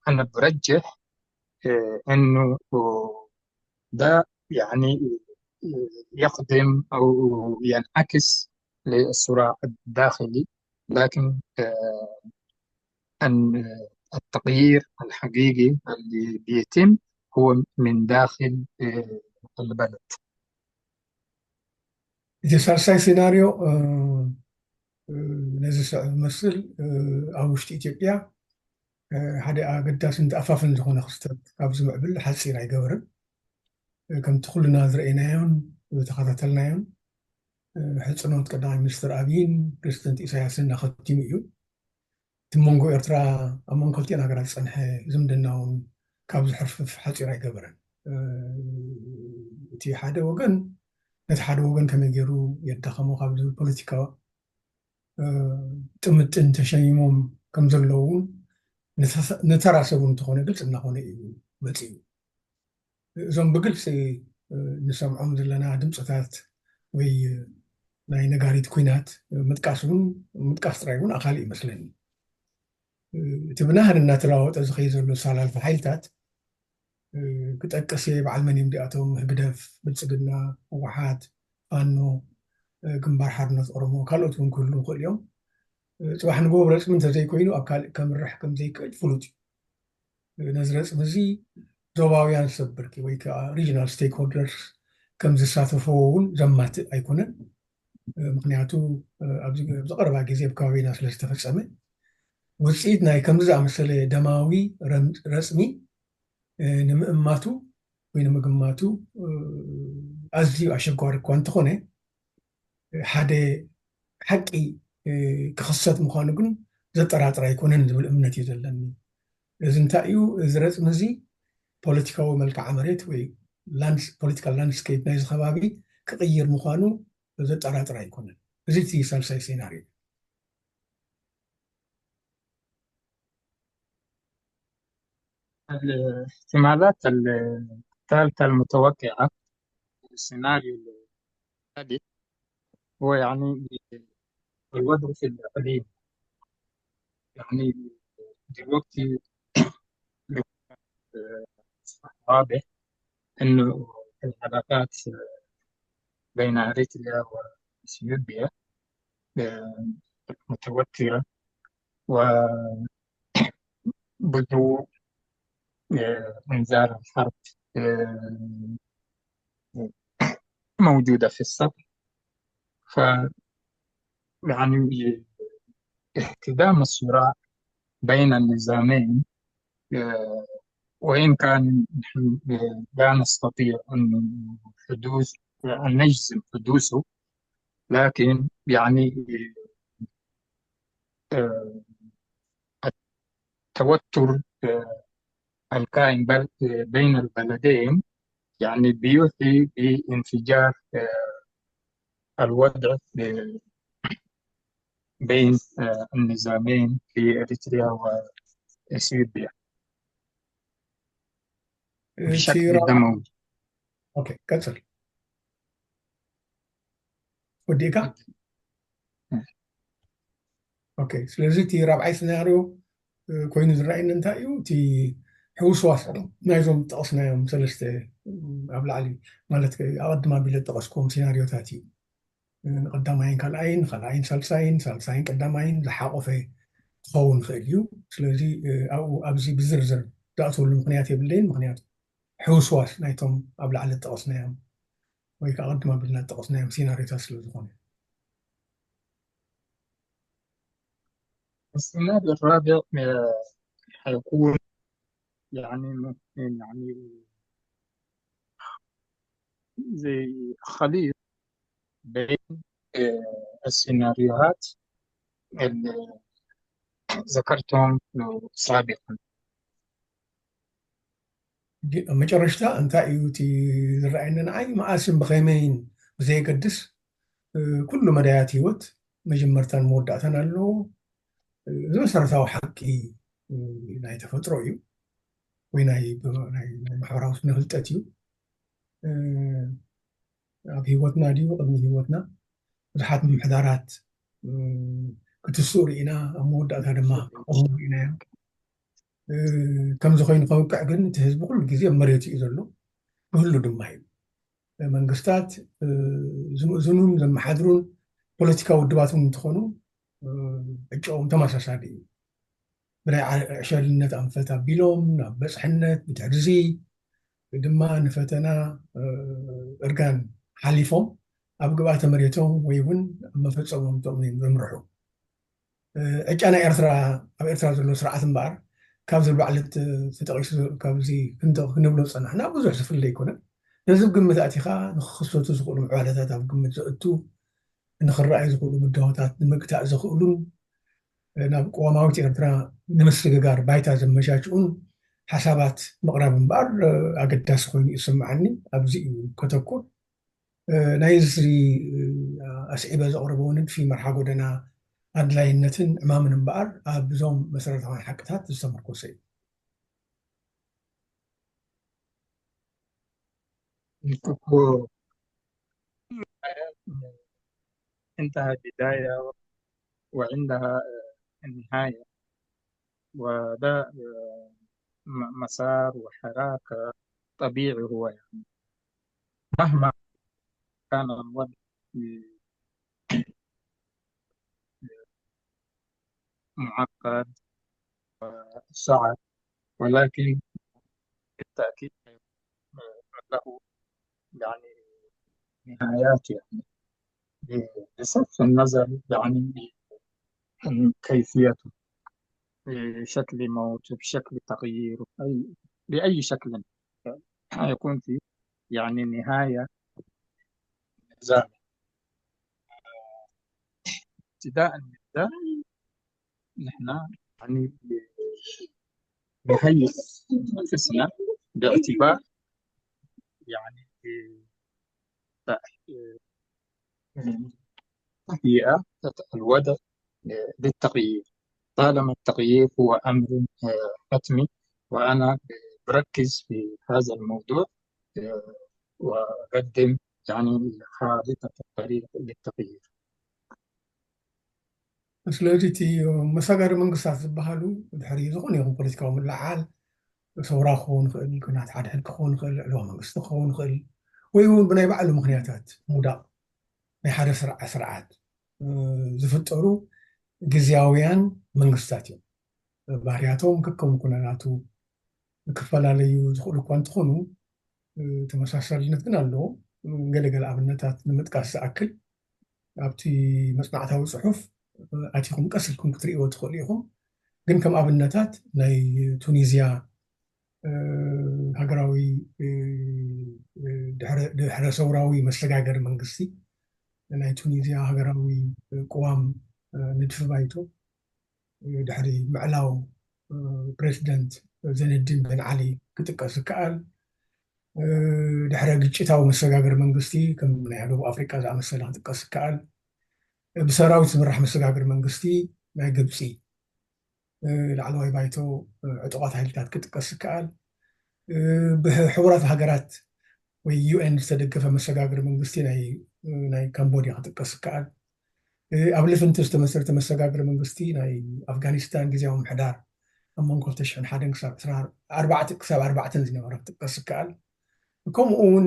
أنا برجح إنه ده يعني يخدم أو ينعكس للصراع الداخلي، لكن أن التغيير الحقيقي اللي بيتم هو من داخل البلد. እቲ ሳልሳይ ሴናርዮ ነዚ ስዕ ዝመስል ኣብ ውሽጢ ኢትዮጵያ ሓደ ኣገዳስን ተኣፋፍን ዝኾነ ክስተት ካብ ዝምዕብል ሓፂር ኣይገበርን። ከምቲ ኩልና ዝረአናዮን ዝተኸታተልናዮን ሕፅኖት ቀዳማይ ሚኒስትር ኣብይን ፕሬዚደንት ኢሳያስን ኣኸቲሙ እዩ። እቲ መንጎ ኤርትራ ኣብ መንጎ ክልቲኦን ሃገራት ዝፀንሐ ዝምድና እውን ካብ ዝሕርፍፍ ሓፂር ኣይገበረን። እቲ ሓደ ወገን ነቲ ሓደ ወገን ከመይ ገይሩ የዳኸሞ ካብ ዝብል ፖለቲካ ጥምጥን ተሸሚሞም ከም ዘለዉ እውን ንተራ ሰብ እውን እንተኾነ ግልፂ እናኾነ እዩ መፂኡ። እዞም ብግልፂ ንሰምዖም ዘለና ድምፅታት ወይ ናይ ነጋሪት ኲናት ምጥቃስ እውን ምጥቃስ ጥራይ እውን ኣካል እዩ መስለኒ። እቲ ብናህሪ እናተለዋወጠ ዝኸይ ዘሎ ሳላልቲ ሓይልታት ክጠቅስ እየ። በዓል መን እዮም ዲኣቶም? ህግደፍ፣ ብልፅግና፣ ህወሓት፣ ፋኖ፣ ግንባር ሓርነት ኦሮሞ፣ ካልኦት እውን ክህሉ ይኽእል እዮም። ፅባሕ ንግሆ ረፅሚ እንተዘይኮይኑ ኣብ ካልእ ከምርሕ ከም ዘይክእል ፍሉጥ እዩ። ነዚ ረፅሚ እዚ ዞባውያን ሰብ ብርኪ ወይ ከዓ ሪጅናል ስቴክሆልደርስ ከም ዝሳተፈዎ እውን ዘማትእ ኣይኮነን። ምክንያቱ ኣብዚ ቀረባ ግዜ ኣብ ከባቢና ስለ ዝተፈፀመ ውፅኢት ናይ ከምዚ ዝኣመሰለ ደማዊ ረፅሚ ንምእማቱ ወይ ንምግማቱ ኣዝዩ ኣሸጓሪ እኳ እንተኾነ ሓደ ሓቂ ክኽሰት ምዃኑ ግን ዘጠራጥር ኣይኮነን ዝብል እምነት እዩ ዘለኒ። እዚ እንታይ እዩ? እዚ ረፅሚ እዚ ፖለቲካዊ መልክዓ መሬት ወይ ፖለቲካል ላንድስኬፕ ናይዚ ከባቢ ክቕይር ምዃኑ ዘጠራጥር ኣይኮነን። እዚ እቲ ሳልሳይ ሴናርዮ። الاحتمالات الثالثة المتوقعة، السيناريو الثالث، هو يعني الوضع في الإقليم. يعني دلوقتي واضح إنه العلاقات بين أريتريا وإثيوبيا متوترة، وبدو إنذار الحرب موجودة في السطح. ف يعني احتدام الصراع بين النظامين، وإن كان نحن لا نستطيع أن حدوث أن نجزم حدوثه، لكن يعني التوتر القائم بين البلدين يعني بيوحي بانفجار الوضع بين النظامين في إريتريا وإثيوبيا بشكل دموي. ኦኬ፣ ቀፅል። ወዲእካ? ኦኬ፣ ስለዚ እቲ ራብዓይ ስናርዮ ኮይኑ ዝረኣየኒ እንታይ እዩ? እቲ ሕውስዋስ ናይዞም ጠቐስናዮም ሰለስተ ኣብ ላዕሊ ማለት ኣቐድም ኣቢለ ዝጠቐስክዎም ሲናርዮታት እዩ። ንቐዳማይን ካልኣይን፣ ካልኣይን ሳልሳይን፣ ሳልሳይን ቀዳማይን ዝሓቖፈ ክኸውን ይኽእል እዩ። ስለዚ ኣብኡ ኣብዚ ብዝርዝር ዝኣትወሉ ምኽንያት የብለይን። ምኽንያቱ ሕውስዋስ ናይቶም ኣብ ላዕሊ ዝጠቐስናዮም ወይ ከዓ ቅድም ኣቢልና ዝጠቐስናዮም ሲናሪዮታት ስለ ዝኾነ። السيناريو الرابع حيكون يعني يعني زي خليط بين السيناريوهات اللي ذكرتهم سابقا. ኣብ መጨረሽታ እንታይ እዩ እቲ ዝረኣየኒ ንዓይ፣ መኣስን ብኸመይን ብዘየገድስ ኩሉ መዳያት ህይወት መጀመርታን መወዳእታን ኣለዎ። እዚ መሰረታዊ ሓቂ ናይ ተፈጥሮ እዩ፣ ወይ ናይ ማሕበራዊ ስነ ፍልጠት እዩ። ኣብ ህይወትና ድዩ ቅድሚ ህይወትና ብዙሓት ምምሕዳራት ክትስኡ ርኢና፣ ኣብ መወዳእታ ድማ ክቆሙ ርኢናዮም። ከምዚ ኮይኑ ከብቅዕ ግን እቲ ህዝቢ ኩሉ ግዜ ኣብ መሬቱ እዩ ዘሎ፣ ብህሉ ድማ እዩ። መንግስታት ዝምእዝኑን ዘመሓድሩን ፖለቲካዊ ውድባትን እንትኾኑ ዕጫኦም ተመሳሳሊ እዩ። ብናይ ዕሸልነት ኣንፈት ኣቢሎም ናብ በፅሕነት፣ ብድሕርዚ ድማ ንፈተና እርጋን ሓሊፎም ኣብ ግብኣተ መሬቶም ወይ እውን ኣብ መፈፀሞም ዘምርሑ። ዕጫ ናይ ኤርትራ፣ ኣብ ኤርትራ ዘሎ ስርዓት እምበኣር ካብዚ ባዕለት ተጠቂሱ ካብዚ ክንብሎ ዝፀናሕና ብዙሕ ዝፍለ ኣይኮነን። ነዚ ግምት ኣቲኻ ንክኽሰቱ ዝኽእሉ ምዕባለታት ኣብ ግምት ዘእቱ፣ ንክረኣዩ ዝኽእሉ ብድሆታት ንምግታእ ዘኽእሉን ናብ ቅዋማዊት ኤርትራ ንምስግጋር ባይታ ዘመቻችኡን ሓሳባት ምቕራብ እምበኣር ኣገዳሲ ኮይኑ ይስምዓኒ። ኣብዚ እዩ ከተኩር። ናይዚ ኣስዒበ ዘቕርቦ ንድፊ መርሓ ጎደና ኣድላይነትን ዕማምን እምበኣር ኣብዞም መሰረታውያን ሓቅታት ዝተመርኮሰ እዩ። عندها بداية وعندها نهاية، وده مسار وحراك طبيعي هو، يعني مهما كان الوضع معقد وصعب، ولكن بالتأكيد له يعني نهايات، يعني بصرف النظر يعني عن كيفيته، بشكل موت، بشكل تغيير، أي بأي شكل يكون فيه، يعني نهاية نظام. ابتداء من ده نحن يعني نهيئ أنفسنا باعتبار يعني تهيئة الوضع للتغيير، طالما التغيير هو أمر حتمي، وأنا بركز في هذا الموضوع وأقدم يعني خارطة الطريق للتغيير. ስለዚ እቲ መሰጋገሪ መንግስታት ዝበሃሉ ድሕሪ ዝኾነ ይኹን ፖለቲካዊ ምልዕዓል፣ ሰውራ ክኸውን ይኽእል፣ ኩናት ሓድሕድ ክኸውን ይኽእል፣ ዕልዋ መንግስቲ ክኸውን ይኽእል፣ ወይ እውን ብናይ ባዕሉ ምኽንያታት ምውዳቕ ናይ ሓደ ስርዓ-፣ ስርዓት ዝፍጠሩ ግዝያውያን መንግስታት እዮም። ባህርያቶም ከከም ኩነታቱ ክፈላለዩ ዝኽእሉ እኳ እንተኾኑ፣ ተመሳሳልነት ግን ኣለዎም። ገለገለ ኣብነታት ንምጥቃስ ዝኣክል፣ ኣብቲ መጽናዕታዊ ጽሑፍ ኣቲኹም ቀስ ኢልኩም ክትርእይዎ ትኽእሉ ኢኹም። ግን ከም ኣብነታት ናይ ቱኒዝያ ሃገራዊ ድሕረ ሰውራዊ መሰጋገሪ መንግስቲ፣ ናይ ቱኒዝያ ሃገራዊ ቅዋም ንድፊ ባይቶ ድሕሪ ምዕላው ፕሬዚደንት ዘይነዲን ቤን ዓሊ ክጥቀስ ይከኣል። ድሕረ ግጭታዊ መሰጋገሪ መንግስቲ ከም ናይ ደቡብ ኣፍሪቃ ዝኣመሰለ ክጥቀስ ይከኣል። ብሰራዊት ዝምራሕ መሰጋገሪ መንግስቲ ናይ ግብፂ ላዕለዋይ ባይቶ ዕጡቓት ሓይልታት ክጥቀስ ይከኣል። ብሕቡራት ሃገራት ወይ ዩ ኤን ዝተደገፈ መሰጋገሪ መንግስቲ ናይ ካምቦድያ ክጥቀስ ይከኣል። ኣብ ልፍንቲ ዝተመስረተ መሰጋገሪ መንግስቲ ናይ ኣፍጋኒስታን ግዜያዊ ምሕዳር ኣብ መንጎ ክልተ ሽሕን ሓደን ክሳብ ዕስራን ኣርባዕተ ክሳብ ኣርባዕተን ዝነበረ ክጥቀስ ይከኣል። ከምኡ እውን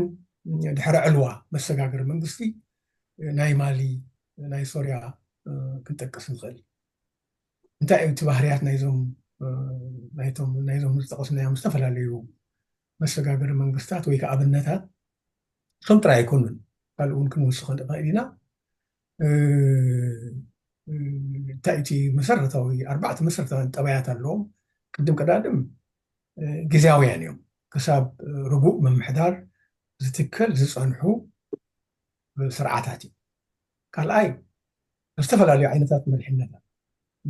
ድሕሪ ዕልዋ መሰጋገሪ መንግስቲ ናይ ማሊ፣ ናይ ሶርያ ክንጠቅስ ንኽእል። እንታይ እዩ እቲ ባህርያት ናይዞም ናይቶም ናይዞም ዝጠቀስናዮም ዝተፈላለዩ መሰጋገሪ መንግስታት ወይ ከዓ ኣብነታት? እቶም ጥራይ ኣይኮኑን። ካልእ እውን ክንውስኾ ንኽእል ኢና። እንታይ እቲ መሰረታዊ ኣርባዕተ መሰረታዊ ጠባያት ኣለዎም። ቅድም ቀዳድም ግዜያውያን እዮም። ክሳብ ርጉእ ምምሕዳር ዝትከል ዝፀንሑ ስርዓታት እዩ። ካልኣይ ዝተፈላለዩ ዓይነታት መሪሕነታት፣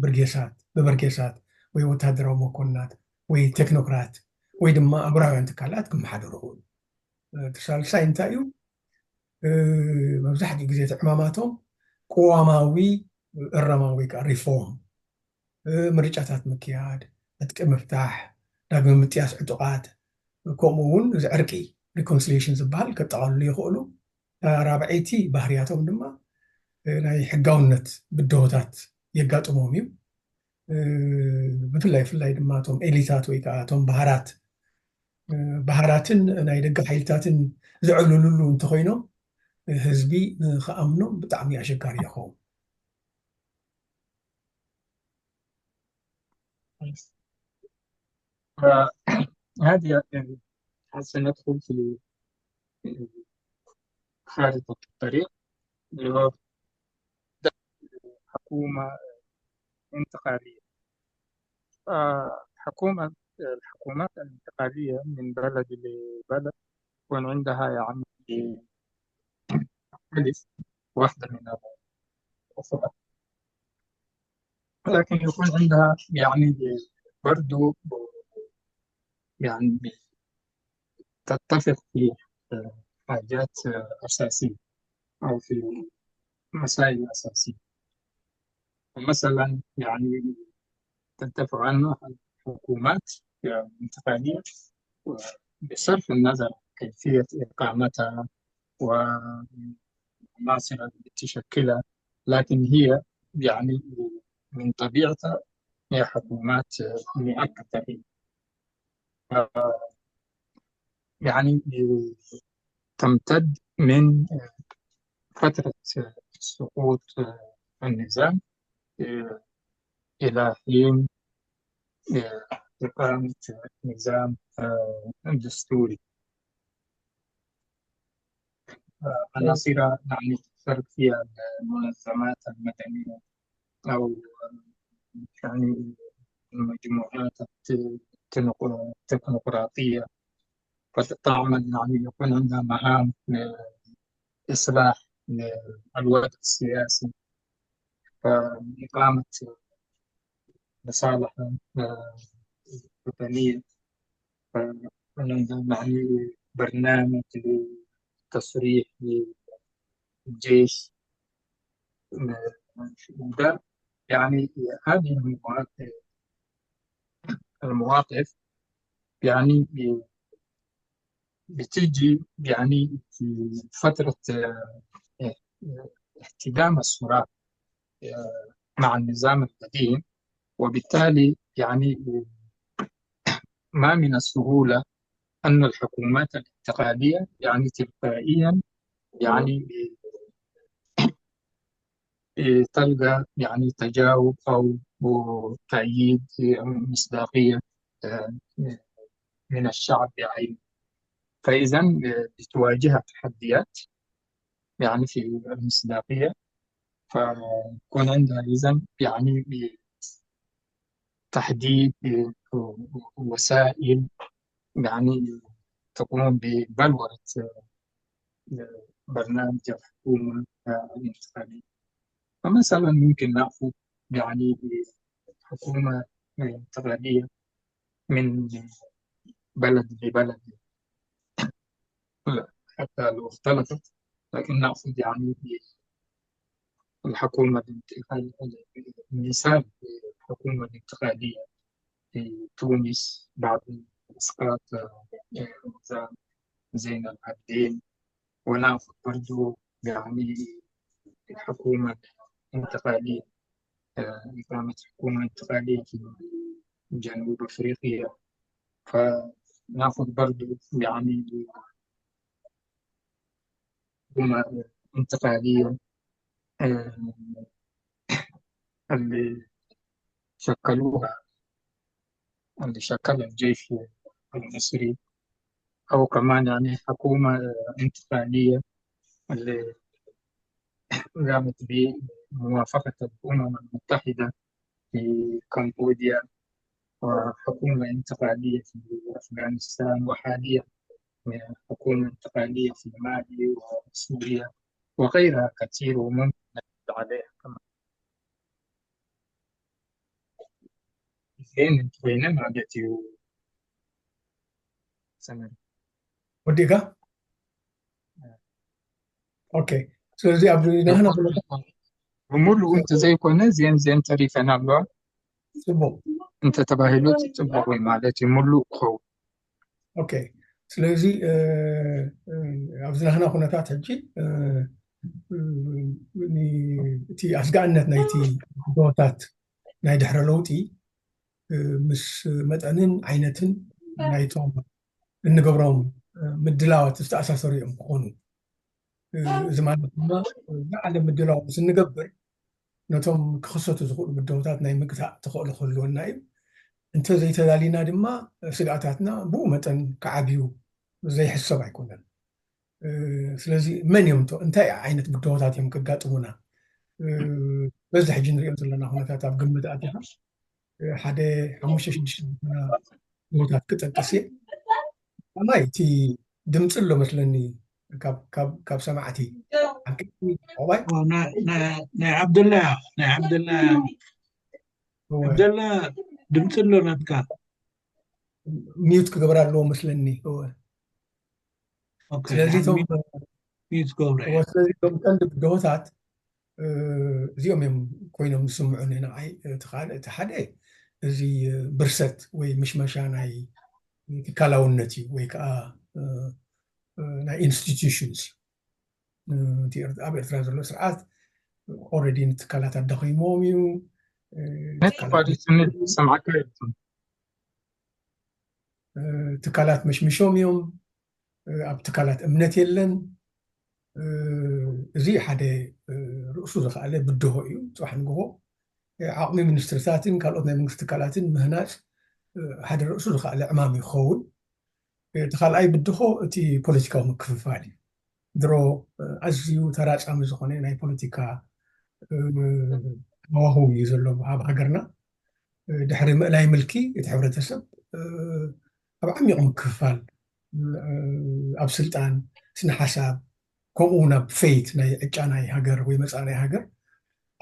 ብርጌሳት ብበርጌሳት ወይ ወታደራዊ መኮንናት ወይ ቴክኖክራት ወይ ድማ ኣህጉራውያን ትካላት ክመሓደሩ ይኽእሉ። እቲ ሳልሳይ እንታይ እዩ? መብዛሕትኡ ግዜ እቲ ዕማማቶም ቅዋማዊ እረማ ወይ ከዓ ሪፎርም፣ ምርጫታት ምክያድ፣ ዕጥቂ ምፍታሕ፣ ዳግመ ምጥያስ ዕጡቓት፣ ከምኡ እውን እዚ ዕርቂ ሪኮንሲሊሽን ዝበሃል ከጠቓልሉ ይኽእሉ። ራብዐይቲ ባህርያቶም ድማ ናይ ሕጋውነት ብድሆታት የጋጥሞም እዩ። ብፍላይ ፍላይ ድማ እቶም ኤሊታት ወይ ከዓ እቶም ባህራት ባህራትን ናይ ደገ ሓይልታትን ዘዕልሉሉ እንተኮይኖም ህዝቢ ንክኣምኖም ብጣዕሚ ኣሸጋሪ ይኸውን። هذه حسنته في خارطة الطريق اللي هو حكومة انتقالية. حكومة الحكومات الانتقالية من بلد لبلد يكون عندها يعني ألف واحدة من الأخرى، لكن يكون عندها يعني برضو يعني تتفق في حاجات أساسية أو في مسائل أساسية. مثلا يعني تتفق عنه الحكومات الانتقالية بصرف النظر عن كيفية إقامتها والعناصر اللي تشكلها، لكن هي يعني من طبيعتها هي حكومات مؤقتة. يعني تمتد من فترة سقوط النظام إلى حين إقامة نظام دستوري. عناصر يعني تشترك فيها المنظمات المدنية أو يعني المجموعات التكنوقراطية، فتعمل يعني يكون عندها مهام إصلاح الوضع السياسي، فإقامة مصالح وطنية، فعندها يعني برنامج للتصريح للجيش. وده يعني هذه المواقف المواقف يعني بتيجي يعني في فترة احتدام الصراع مع النظام القديم، وبالتالي يعني ما من السهولة أن الحكومات الانتقالية يعني تلقائيا يعني تلقى يعني تجاوب أو تأييد أو مصداقية من الشعب بعينه. فإذا بتواجهها تحديات يعني في المصداقية، فيكون عندها إذا يعني تحديد وسائل يعني تقوم ببلورة برنامج الحكومة الانتقالية. فمثلا ممكن نأخذ يعني حكومة انتقالية من بلد لبلد، حتى لو اختلفت، لكن نأخذ يعني الحكومة الانتقالية، مثال الحكومة الانتقالية في تونس بعد إسقاط نظام زين العابدين، ونأخذ برضو يعني الحكومة الانتقالية، إقامة حكومة انتقالية في جنوب أفريقيا، فنأخذ برضو يعني حكومة انتقالية اللي شكلوها اللي شكلها الجيش المصري، أو كمان يعني حكومة انتقالية اللي قامت بموافقة الأمم المتحدة في كمبوديا، وحكومة انتقالية في أفغانستان، وحاليا حكومة انتقالية في مالي وسوريا وغيرها كثير، وممكن نعد عليها كمان. زين، انت بينما قلت سمر. ወዲእካ? ኦኬ። ስለዚ ኣብ ናህና ብምሉእ እንተዘይኮነ ዜን ዜን ተሪፈን ኣለዋ። ጽቡቕ። እንተተባሂሉ ጽቡቕ እዩ ማለት እዩ፣ ምሉእ ክኸውን። ኦኬ። ስለዚ ኣብዚ ናህና ኩነታት ሕጂ እቲ ኣስጋእነት ናይቲ ቦታት ናይ ድሕረ ለውጢ ምስ መጠንን ዓይነትን ናይቶም እንገብሮም ምድላዋት ዝተኣሳሰሩ እዮም ክኾኑ። እዚ ማለት ድማ ዝዓለ ምድላው ምስ እንገብር ነቶም ክኽሰቱ ዝኽእሉ ብድሆታት ናይ ምግታእ ተኽእሎ ክህልወና እዩ። እንተዘይተዳሊና ድማ ስግኣታትና ብኡ መጠን ክዓብዩ ዘይሕሰብ ኣይኮነን። ስለዚ መን እዮም እንታይ ዓይነት ብድሆታት እዮም ከጋጥሙና? በዚ ሕጂ ንሪኦ ዘለና ኩነታት ኣብ ግምት ኣቲኻ ሓደ ሓሙሽተ ሽዱሽተ ቦታት ክጠቅስ እየ። ማይ እቲ ድምፂ ኣሎ መስለኒ ካብ ሰማዕቲ ናይ ዓብደላ ናይ ዓብደላ ዓብደላ ድምፂ ኣሎ ናትካ ሚዩት ክገብር ኣለዎ መስለኒ። ስለዚ ቶም ቀንዲ ብድሆታት እዚኦም እዮም ኮይኖም ዝስምዑ ንዓይ። እቲ ሓደ እዚ ብርሰት ወይ ምሽመሻ ናይ ትካላውነት እዩ ወይ ከዓ ናይ ኢንስቲትዩሽንስ ኣብ ኤርትራ ዘሎ ስርዓት ኦረዲ ንትካላት ኣዳኺሞም እዩ። ነቲ ኳሊቲ ሰምዓካ ትካላት መሽሚሾም እዮም። ኣብ ትካላት እምነት የለን። እዚ ሓደ ርእሱ ዝኸኣለ ብድሆ እዩ። ፅባሕ ንግሆ ዓቕሚ ሚኒስትርታትን ካልኦት ናይ መንግስቲ ትካላትን ምህናፅ ሓደ ርእሱ ዝኸኣለ ዕማም ይኸውን። እቲ ካልኣይ ብድሆ እቲ ፖለቲካዊ ምክፍፋል እዩ። ድሮ ኣዝዩ ተራፃሚ ዝኾነ ናይ ፖለቲካ ሃዋህው እዩ ዘሎ ኣብ ሃገርና። ድሕሪ ምእላይ ምልኪ እቲ ሕብረተሰብ ኣብ ዓሚቕ ምክፍፋል ኣብ ስልጣን፣ ስነ ሓሳብ፣ ከምኡ እውን ኣብ ፌት ናይ ዕጫ ናይ ሃገር ወይ መፃኢ ናይ ሃገር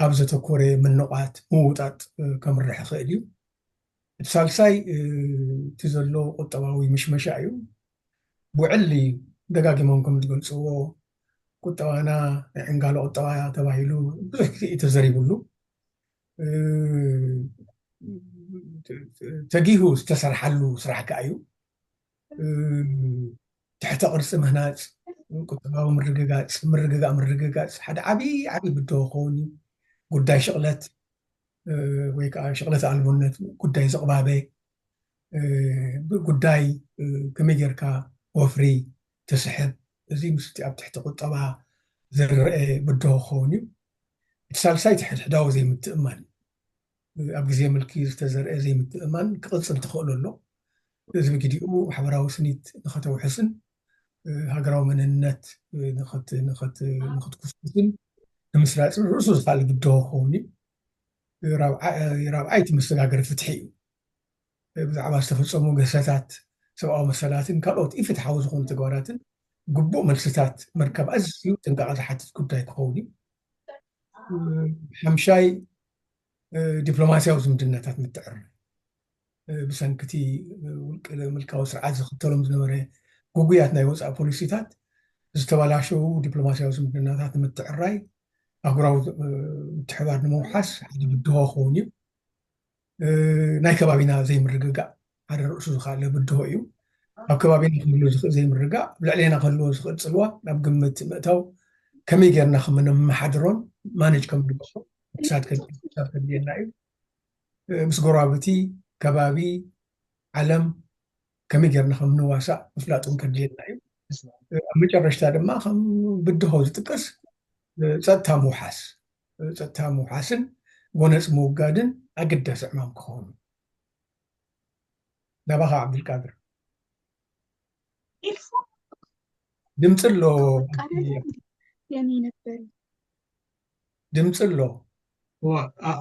ኣብ ዘተኮረ ምንቋት ምውጣጥ ከምርሕ ይኽእል እዩ። እቲ ሳልሳይ እቲ ዘሎ ቁጠባዊ ምሽመሻ እዩ። ብውዕሊ ደጋጊሞም ከም ዝገልፅዎ ቁጠባና ናይ ዕንጋሎ ቁጠባ ተባሂሉ ብዙሕ ግዜ እዩ ተዘሪብሉ። ተጊሁ ዝተሰርሓሉ ስራሕ ከዓ እዩ። ትሕተ ቅርፂ ምህናፅ፣ ቁጠባዊ ምርግጋፅ፣ ምርግጋእ ምርግጋፅ ሓደ ዓብዪ ዓብዪ ብድሆ ክኸውን እዩ። ጉዳይ ሽቕለት ወይ ከዓ ሽቕለት ኣልቦነት፣ ጉዳይ ዝቕባበ ጉዳይ ከመይ ጌርካ ወፍሪ ትስሕብ፣ እዚ ምስቲ ኣብ ትሕቲ ቁጠባ ዝረአ ብድሆ ክኸውን እዩ። እቲ ሳልሳይ እቲ ሕድሕዳዊ ዘይምትእማን እዩ። ኣብ ግዜ ምልኪ ዝተዘርአ ዘይምትእማን ክቕፅል ተኽእሎ ኣሎ። እዚ ብግዲኡ ማሕበራዊ ስኒት ንኸተውሕስን ሃገራዊ መንነት ንኽትኩስኩስን ንምስራፅን ርእሱ ዝኸኣለ ብድሆ ክኸውን እዩ። ራብዓይ እቲ መሰጋገሪ ፍትሒ እዩ። ብዛዕባ ዝተፈፀሙ ግህሰታት ሰብኣዊ መሰላትን ካልኦት ኢፍትሓዊ ዝኾኑ ተግባራትን ግቡእ መልስታት ምርካብ ኣዝዩ ጥንቃቐ ዝሓትት ጉዳይ ክኸውን እዩ። ሓምሻይ ዲፕሎማስያዊ ዝምድናታት ምትዕርራይ ብሰንኪ እቲ ውልቂ ምልካዊ ስርዓት ዝኽተሎም ዝነበረ ግጉያት ናይ ወፃኢ ፖሊሲታት ዝተበላሸዉ ዲፕሎማስያዊ ዝምድናታት ንምትዕራይ ኣህጉራዊ ምትሕባር ንምውሓስ ሓደ ብድሆ ክኸውን እዩ። ናይ ከባቢና ዘይምርግጋእ ሓደ ርእሱ ዝኸኣለ ብድሆ እዩ። ኣብ ከባቢና ክህሉ ዝኽእል ዘይምርግጋእ ኣብ ልዕሌና ክህልዎ ዝኽእል ፅልዋ ናብ ግምት ምእታው ከመይ ጌርና ከም ነመሓድሮን ማኔጅ ከም ንገብሮ ምሕሳብ ከድልየና እዩ። ምስ ጎረባብቲ፣ ከባቢ፣ ዓለም ከመይ ጌርና ከም ንዋሳእ ምፍላጥ እውን ከድልየና እዩ። ኣብ መጨረሽታ ድማ ከም ብድሆ ዝጥቀስ ፀጥታ ምውሓስ፣ ፀጥታ ምውሓስን ጎነፅ ምውጋድን ኣገዳሲ ዕማም ክኸውን። ናባኻ ዓብዱልቃድር። ድምፂ ኣሎ። የመይ ነበር። ድምፂ ኣሎ።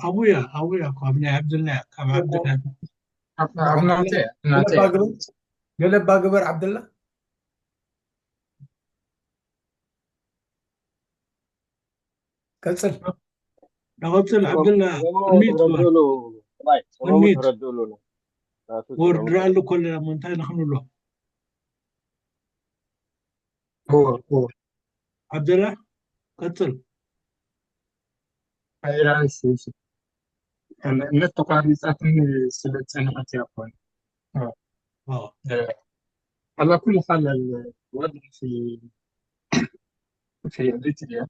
ኣብያ ኣብያ እኮ ኣብ ናይ ዓብድላ ካብ ዓብድላ ናተ ናተ ገለባ ግበር ዓብድላ። ቀፅል። ቀፅል ዓብድላ። ሚት ወርድራ ኣሎ ኮለና ሞ እንታይ ንክንብሎ። ዓብደላ ቀፅል። እምነት ተቋሪፃትን ስለ ዝፀንሐት እያ እኮ። على كل حال الوضع في في إريتريا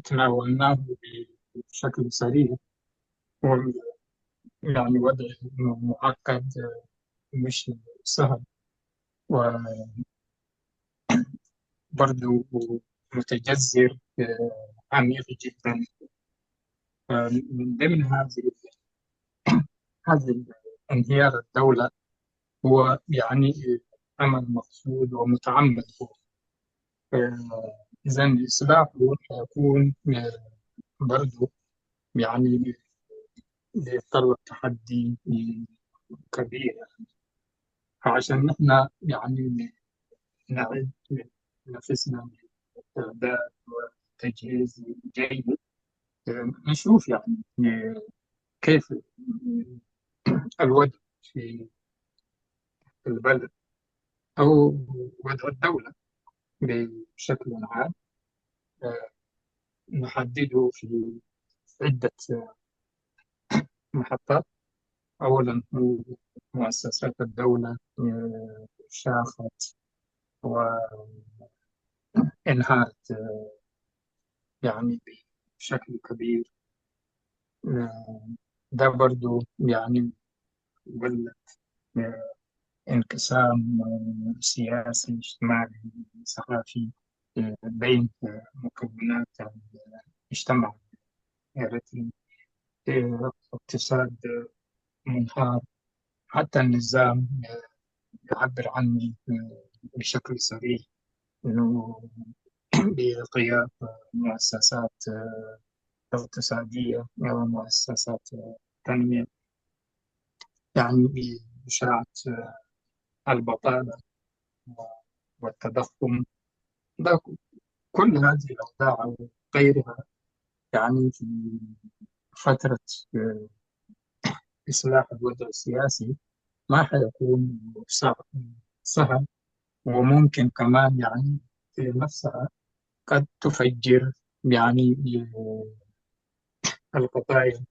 تناولناه بشكل سريع، يعني وضع معقد، مش سهل، و برضو متجذر، آه، عميق جدا. من ضمن هذه هذه انهيار الدولة هو يعني عمل مقصود ومتعمد. إذا إصلاحه حيكون، آه، برضو يعني بيتطلب تحدي كبير، يعني. فعشان نحن يعني نعد نفسنا باستعداد وتجهيز جيد، نشوف يعني كيف الوضع في البلد أو وضع الدولة بشكل عام، نحدده في عدة محطات. أولا مؤسسات الدولة شاخت وانهارت يعني بشكل كبير. ده برضو يعني ولد انقسام سياسي، اجتماعي، ثقافي بين مكونات المجتمع الإريتري. اقتصاد منهار، حتى النظام يعبر عنه بشكل صريح إنه بغياب مؤسسات اقتصادية ومؤسسات تنمية، يعني بإشاعة البطالة والتضخم. كل هذه الأوضاع وغيرها، يعني في فترة إصلاح الوضع السياسي ما حيكون سهل، وممكن كمان يعني في نفسها قد تفجر يعني القضايا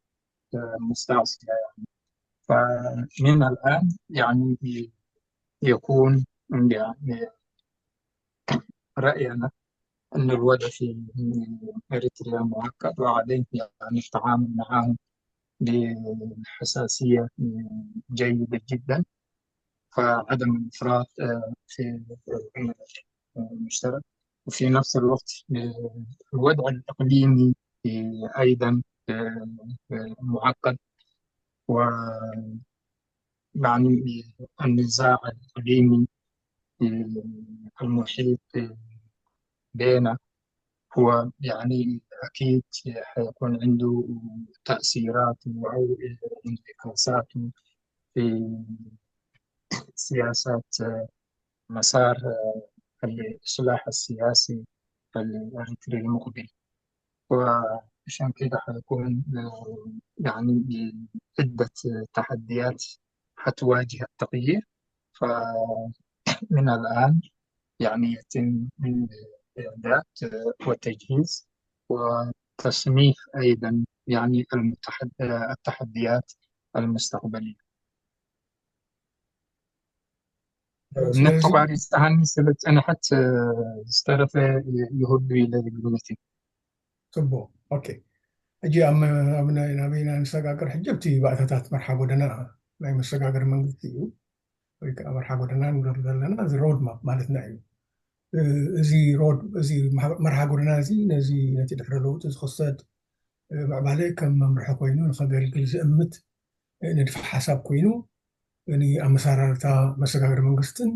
المستعصية، يعني. فمن الآن يعني يكون يعني رأينا أن الوضع في إريتريا معقد، وعليه يعني التعامل معه بحساسية جيدة جدا، فعدم الإفراط في العمل المشترك، وفي نفس الوقت الوضع الإقليمي أيضا معقد، و يعني النزاع الإقليمي المحيط بنا هو يعني أكيد حيكون عنده تأثيرات أو انعكاسات في سياسات مسار الإصلاح السياسي الإريتري المقبل. وعشان كده حيكون يعني عدة تحديات حتواجه التغيير، فمن الآن يعني يتم الإعداد والتجهيز وتصنيف أيضا يعني المتحد التحديات المستقبلية. نتقاري استهني سبت أنا حتى استرف يهدو إلى الجنة. ጽቡቕ። ኦኬ፣ ሕጂ ኣብ መ- ኣብ ናይ ናበይና ንሰጋገር? ሕጂ ኣብቲ ባእታታት መርሓ ጎደና ናይ መሰጋገር መንግስቲ እዩ፣ ወይ ከዓ መርሓ ጎደና ንብል ዘለና፣ እዚ ሮድ ማፕ ማለትና እዩ። እ- እዚ ሮድ እዚ መርሓ- መርሓ ጎደና እዚ ነዚ ነቲ ድሕረ ለውጢ ዝኽሰድ እ፣ ምዕባለ ከም መምርሒ ኮይኑ ንኸገልግል ዝእምት ንድፊ ሓሳብ ኮይኑ ንኣመሰራርታ መሰጋገሪ መንግስትን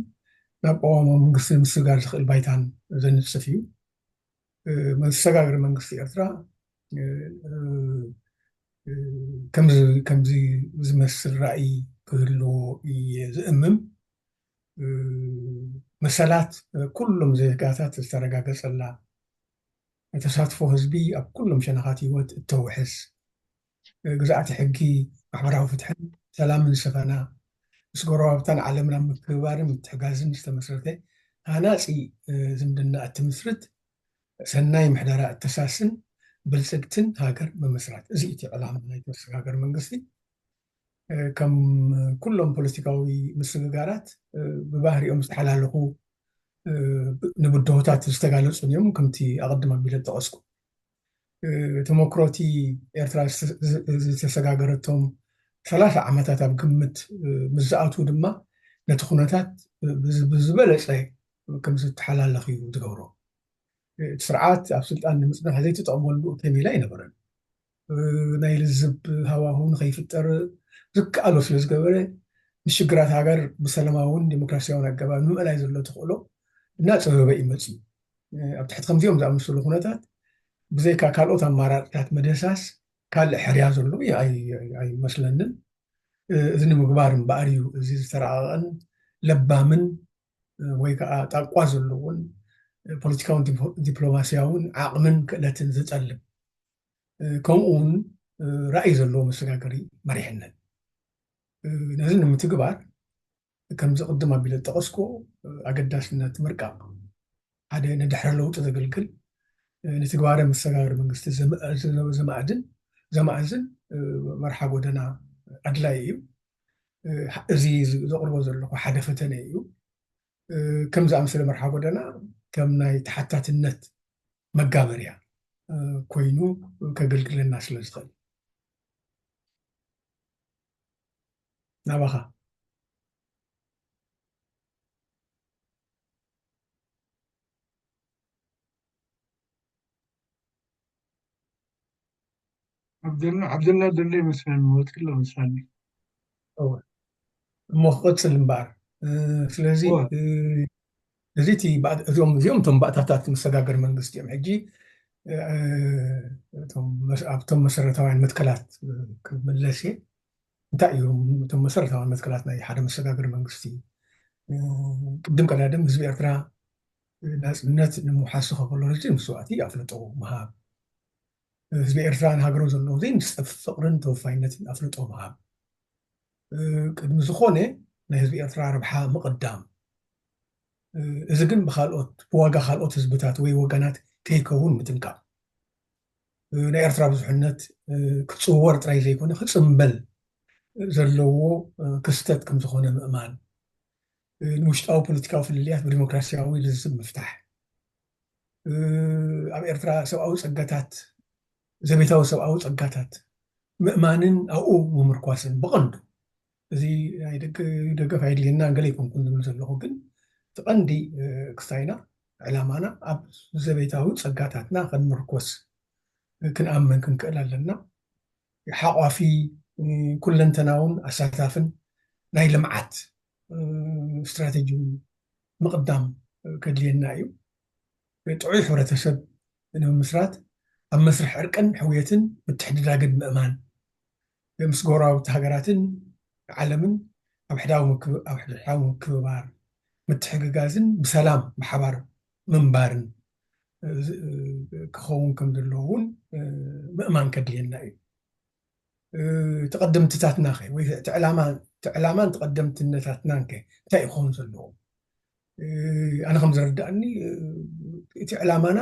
ናብ ቅዋማዊ መንግስቲ ንምስግጋር ዝኽእል ባይታን ዘንጽፍ እዩ። መሰጋገሪ መንግስቲ ኤርትራ ከምዚ ከምዚ ዝመስል ራእይ ክህልዎ እየ ዝእምም። መሰላት ኩሎም ዜጋታት ዝተረጋገጸላ፣ ተሳትፎ ህዝቢ ኣብ ኩሎም ሸነኻት ህይወት እተውሕስ፣ ግዝኣተ ሕጊ፣ ማሕበራዊ ፍትሕን ሰላምን ዝሰፈና፣ ምስ ጎረባብታን ዓለምን ኣብ ምክብባርን ምትሕጋዝን ዝተመስረተ ሃናጺ ዝምድና እትምስርት፣ ሰናይ ምሕደራ እተሳስን ብልጽግትን ሃገር ምምስራት። እዚ እቲ ዕላማ ናይ ተሰጋገር መንግስቲ። ከም ኩሎም ፖለቲካዊ ምስግጋራት ብባህሪኦም ዝተሓላለኹ ንብድሆታት ዝተጋለጹን እዮም። ከምቲ ኣቐድም ኣቢለ ዝጠቐስኩ፣ ተመክሮቲ ኤርትራ ዝተሰጋገረቶም ሰላሳ ዓመታት ኣብ ግምት ምስ ዝኣትዉ ድማ ነቲ ኩነታት ብዝበለጸ ከም ዝተሓላለኽ እዩ ዝገብሮ። እቲ ስርዓት ኣብ ስልጣን ንምጽናሕ ዘይተጠቕመሉ እከይ ሜላ ኣይነበረን። ናይ ልዝብ ሃዋሁ ንኸይፍጠር ዝከኣሎ ስለ ዝገበረ፣ ንሽግራት ሃገር ብሰላማውን ዲሞክራሲያውን ኣገባብ ንምእላይ ዘሎ ተኽእሎ እናጸበበ እዩ መጺኡ። ኣብ ትሕቲ ከምዚኦም ዝኣመሰሉ ኩነታት፣ ብዘይካ ካልኦት ኣማራጺታት ምድህሳስ ካልእ ሕርያ ዘሎ ኣይ-፣ ኣይ-፣ ኣይመስለንን። እዚ ንምግባር እምበኣር እዩ እዚ ዝተራቐቐን ለባምን ወይ ከዓ ጣቋ ዘለዎን ፖለቲካውን ዲፕ-፣ ዲፕሎማሲያውን ዓቕምን ክእለትን ዝጠልብ፣ ከምኡ እውን ራእይ ዘለዎ መሰጋገሪ መሪሕነት። ነዚ ንምትግባር፣ ከምዚ ቅድም ኣቢለ ዝጠቐስኩ፣ ኣገዳስነት ምርቃቕ ሓደ ንድሕረ ለውጢ ዘገልግል፣ ንትግባረ መሰጋገሪ መንግስቲ ዘም-፣ ዘማእድን፣ ዘማእዝን መርሓ ጎደና ኣድላዪ እዩ። እዚ ዘቕርቦ ዘለኹ ሓደ ፈተነ እዩ። ከም ዝኣምሰለ መርሓ ጎደና ከም ናይ ተሓታትነት መጋበርያ ኮይኑ ከገልግለና ስለ ዝኽእል። ናባኻ። ዓብደላ፣ ዓብደላ ደሎ ይመስለኒ፣ ወፂእሎ ይመስለኒ። እወ። እሞ ክቕፅል እምበኣር። እ፣ ስለዚ፣ እወ። እ፣ እዚ እቲ ባእ-፣ እዚኦም፣ እዚኦም እቶም ባእታታት መሰጋገሪ መንግስቲ እዮም። ሕጂ፣ እ፣ እቶም መስ-፣ ኣብቶም መሰረታውያን መትከላት፣ እ፣ ክምለስ እየ። እንታይ እዮም እቶም መሰረታውያን መትከላት ናይ ሓደ መሰጋገሪ መንግስቲ? እ፣ ቅድም ቀዳድም ህዝቢ ኤርትራ ናጽነት ንምውሓስ ዝኸፈሎ ረዚን መስዋእቲ ኣፍልጦ ምሃብ። ህዝቢ ኤርትራ ንሃገሩ ዘለዎ ዘይንጸፍ ፍቕርን ተወፋይነትን ኣፍልጦ ምሃብ። እ፣ ቅድሚ ዝኾነ ናይ ህዝቢ ኤርትራ ረብሓ ምቕዳም። እ፣ እዚ ግን ብኻልኦት፣ ብዋጋ ካልኦት ህዝብታት ወይ ወገናት ከይከውን ምጥንቃቕ። እ፣ ናይ ኤርትራ ብዙሕነት፣ እ፣ ክጽወር ጥራይ ዘይኮነ ክጽምበል ዘለዎ፣ እ፣ ክስተት ከም ዝኾነ ምእማን። እ፣ ንውሽጣዊ ፖለቲካዊ ፍልልያት ብዲሞክራሲያዊ ልዝብ ምፍታሕ። እ፣ ኣብ ኤርትራ ሰብኣዊ ጸጋታት፣ ዘቤታዊ ሰብኣዊ ጸጋታት ምእማንን ኣብኡ ምምርኳስን ብቐንዱ። እዚ ናይ ደገ-፣ ደገፍ ኣየድልየና ገለ ኣይኮንኩን ዝብል ዘለኹ፣ ግን እቲ ቀንዲ፣ እ፣ ክስታይና፣ ዕላማና ኣብ ዘቤታዊ ጸጋታትና ክንምርኮስ፣ እ፣ ክንኣምን ክንክእል ኣለና። ሓቋፊ፣ እ፣ ኩለንተናውን ኣሳታፍን ናይ ልምዓት፣ እ፣ ስትራተጂ ምቕዳም ከድልየና እዩ። ጥዑይ ሕብረተሰብ ንምምስራት ኣብ መስርሕ ዕርቅን ሕውየትን ምትሕድዳግን ምእማን፣ ምስ ጎረባብቲ ሃገራትን ዓለምን ኣብ ሕዳዊ ምክብ-፣ ኣብ ሕድሕዳዊ ምክብባር፣ ምትሕግጋዝን ብሰላም ብሓባር ምንባርን፣ እ፣ ዝ-፣ እ፣ ክኸውን ከም ዘለዎ እውን፣ እ፣ ምእማን ከድልየና እዩ። እ፣ ተቐደምትታትና ከ፣ ወይ እቲ ዕላማ፣ እቲ ዕላማን ተቐደምትነታትናን ከ እንታይ ክኸውን ዘለዎ? እ፣ ኣነ ከም ዝረዳእኒ፣ እ፣ እቲ ዕላማና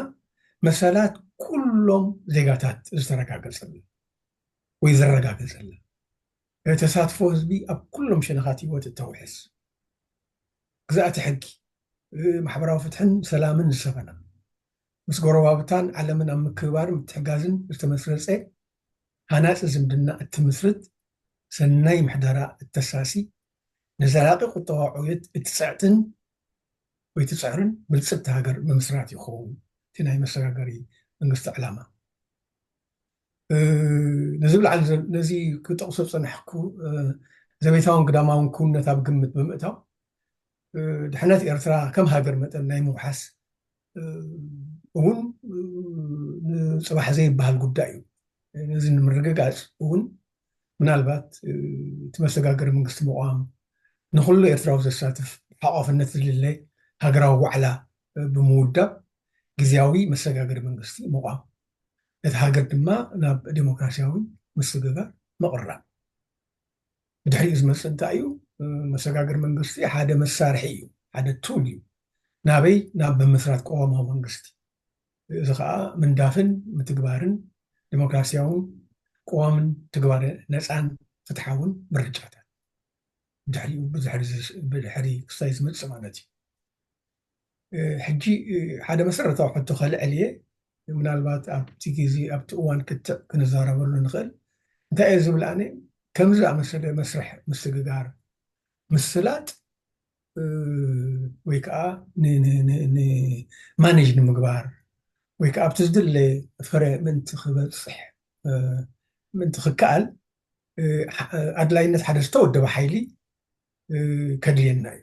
መሰላት ኩሎም ዜጋታት ዝተረጋገጸሉ ወይ ዝረጋገጸሉ፣ እ፣ ተሳትፎ ህዝቢ ኣብ ኩሎም ሸነኻት ህይወት እተውሕስ፣ ግዝኣተ ሕጊ፣ እ፣ ማሕበራዊ ፍትሕን ሰላምን ዝሰፈና፣ ምስ ጎረባብታን ዓለምን ኣብ ምክብባርን ምትሕጋዝን ዝተመስረጸ ሃናጺ ዝምድና እትምስርት፣ ሰናይ ምሕደራ እተሳሲ፣ ንዘላቂ ቁጠባዊ ዕብየት እትጽዕትን ወይ ትጽዕርን ብልጽግቲ ሃገር ምምስራት ይኸውን። እቲ ናይ መሰጋገሪ መንግስቲ ዕላማ። እ፣ ነዚ ብላዕሊ ዘ-፣ ነዚ ክጠቕሶ ዝጸናሕኩ፣ እ፣ ዘቤታውን ግዳማውን ክውንነት ኣብ ግምት ብምእታው፣ ድሕነት ኤርትራ ከም ሃገር መጠን ናይ ምውሓስ እውን ንፅባሕ ዘይበሃል ጉዳይ እዩ። ነዚ ንምርግጋፅ እውን ምናልባት እቲ መሰጋገሪ መንግስቲ ምቋም፣ ንኩሉ ኤርትራዊ ዘሳትፍ ሓቋፍነት ዝልለ ሃገራዊ ዋዕላ ብምውዳብ ግዜያዊ መሰጋገሪ መንግስቲ ምቋም፣ ነቲ ሃገር ድማ ናብ ዴሞክራሲያዊ ምስግጋር ምቕራብ። ብድሕሪኡ ዝመፅእ እንታይ እዩ? መሰጋገሪ መንግስቲ ሓደ መሳርሒ እዩ፣ ሓደ ቱል እዩ። ናበይ? ናብ ምምስራት ቅዋማዊ መንግስቲ። እዚ ከዓ ምንዳፍን ምትግባርን ዴሞክራሲያውን ቅዋምን ትግባረ ነፃን ፍትሓውን ምርጫታት። ብድሕሪኡ ብድሕሪ ክስታይ ዝመፅእ ማለት እዩ። ሕጂ ሓደ መሰረታዊ ሕቶ ከልዕል እየ። ምናልባት ኣብቲ ግዜ ኣብቲ እዋን ክትዕ ክንዛረበሉ ንኽእል። እንታይ እየ ዝብል ኣነ? ከምዚ ዝኣመሰለ መስርሕ ምስግጋር ምስላጥ ወይ ከዓ ንማኔጅ ንምግባር ወይ ከዓ ኣብቲ ዝድለ ፍረ ምእንቲ ክበፅሕ ምእንቲ ክከኣል ኣድላይነት ሓደ ዝተወደበ ሓይሊ ከድልየና እዩ።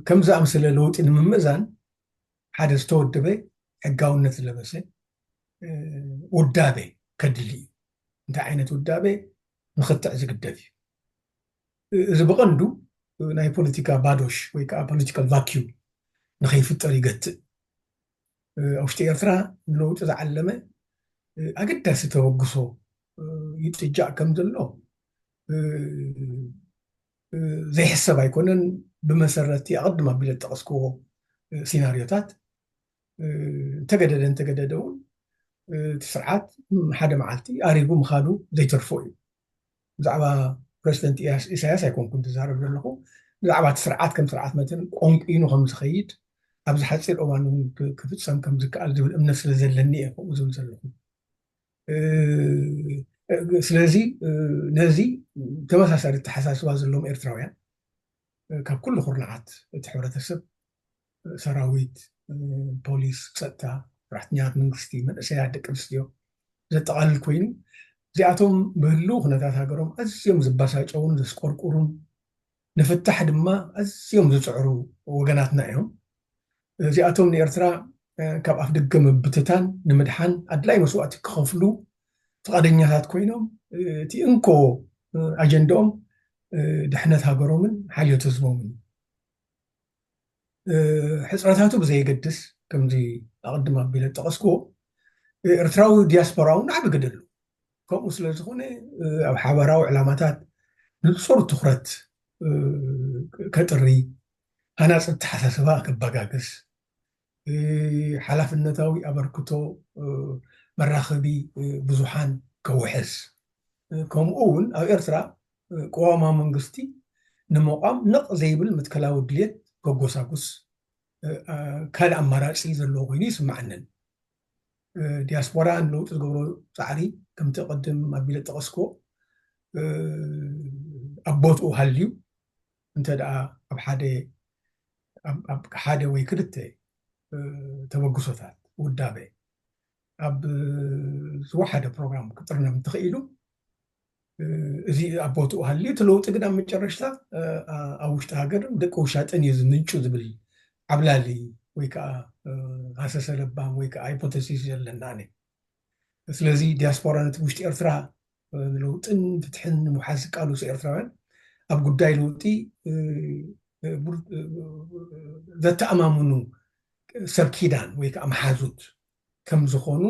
ከም ዝኣምስለ ለውጢ ንምምእዛን ሓደ ዝተወደበ ሕጋውነት ዝለበሰ ውዳቤ ከድሊ እዩ። እንታይ ዓይነት ውዳቤ ንኽትዕ ዝግደፍ እዩ። እዚ ብቐንዱ ናይ ፖለቲካ ባዶሽ ወይ ከዓ ፖለቲካል ቫኪዩም ንኸይፍጠር ይገትእ። ኣብ ውሽጢ ኤርትራ ንለውጢ ዝዓለመ ኣገዳሲ ተበግሶ ይጥጃእ ከም ዘሎ ዘይሕሰብ ኣይኮነን። ብመሰረቲ ኣቐድም ኣቢለ ዝጠቐስክዎ ሲናሪዮታት እንተገደደ እንተገደደ እውን እቲ ስርዓት ሓደ መዓልቲ ኣሪጉ ምኻዱ ዘይተርፎ እዩ። ብዛዕባ ፕረዚደንት ኢሳያስ ኣይኮንኩን ትዛረብ ዘለኹ። ብዛዕባ እቲ ስርዓት ከም ስርዓት መተን ቆንቂኑ ከም ዝኸይድ ኣብዚ ሓፂር እዋን እውን ክፍፀም ከም ዝከኣል ዝብል እምነት ስለ ዘለኒ እየ ከምኡ ዝብል ዘለኹ። ስለዚ ነዚ ተመሳሳሊ ተሓሳስባ ዘለዎም ኤርትራውያን ካብ ኩሉ ኩርናዓት እቲ ሕብረተሰብ፣ ሰራዊት፣ ፖሊስ፣ ፀጥታ፣ ሰራሕተኛታት መንግስቲ፣ መንእሰያት፣ ደቂ ኣንስትዮ ዘጠቓልል ኮይኑ እዚኣቶም ብህልው ኩነታት ሃገሮም ኣዝዮም ዝባሳጨውን ዘስቆርቁሩን ንፍታሕ ድማ ኣዝዮም ዝፅዕሩ ወገናትና እዮም። እዚኣቶም ንኤርትራ ካብ ኣፍ ደገ ምብትታን ንምድሓን ኣድላይ መስዋእቲ ክኸፍሉ ፍቓደኛታት ኮይኖም እቲ እንኮ ኣጀንድኦም ድሕነት ሃገሮምን ሓልዮት ህዝቦምን እዩ። ሕፅረታቱ ብዘየገድስ ከምዚ ኣቐድም ኣቢለ ዝጠቐስክዎ ኤርትራዊ ዲያስፖራ እውን ዓቢ ግደ ኣለዎ። ከምኡ ስለ ዝኾነ ኣብ ሓበራዊ ዕላማታት ንፁር ትኹረት ከጥሪ፣ ሃናፂ ኣተሓሳስባ ከበጋግስ፣ ሓላፍነታዊ ኣበርክቶ መራኸቢ ብዙሓን ከውሕስ፣ ከምኡ እውን ኣብ ኤርትራ ቅዋማዊ መንግስቲ ንምቋም ነቕ ዘይብል መትከላዊ ድልየት ከጎሳጉስ ካልእ ኣማራፂ ዘለዎ ኮይኑ ይስምዓንን። ዲያስፖራ ንለውጢ ዝገብሮ ፃዕሪ ከምቲ ቅድም ኣቢለ ጠቐስክዎ ኣብ ቦትኡ ሃልዩ እንተ ደኣ ኣብ ሓደ ኣብ ሓደ ወይ ክልተ ተበግሶታት ውዳበ ኣብ ዝወሓደ ፕሮግራም ክጥርነፍ እንተኽኢሉ እዚ ኣብ ቦትኡ ሃልዩ እቲ ለውጢ ግን ኣብ መጨረሽታ ኣብ ውሽጢ ሃገር ደቂ ውሻጥን እዩ ዝምንጩ ዝብል ዓብላሊ ወይ ከዓ ሃሰሰ ለባም ወይ ከዓ ሃይፖተሲስ ዘለና ኣነ። ስለዚ ዲያስፖራ ነቲ ውሽጢ ኤርትራ ንለውጥን ፍትሕን ንምውሓስ ዝቃለሱ ኤርትራውያን ኣብ ጉዳይ ለውጢ ዘተኣማምኑ ሰብ ኪዳን ወይ ከዓ መሓዙት ከም ዝኾኑ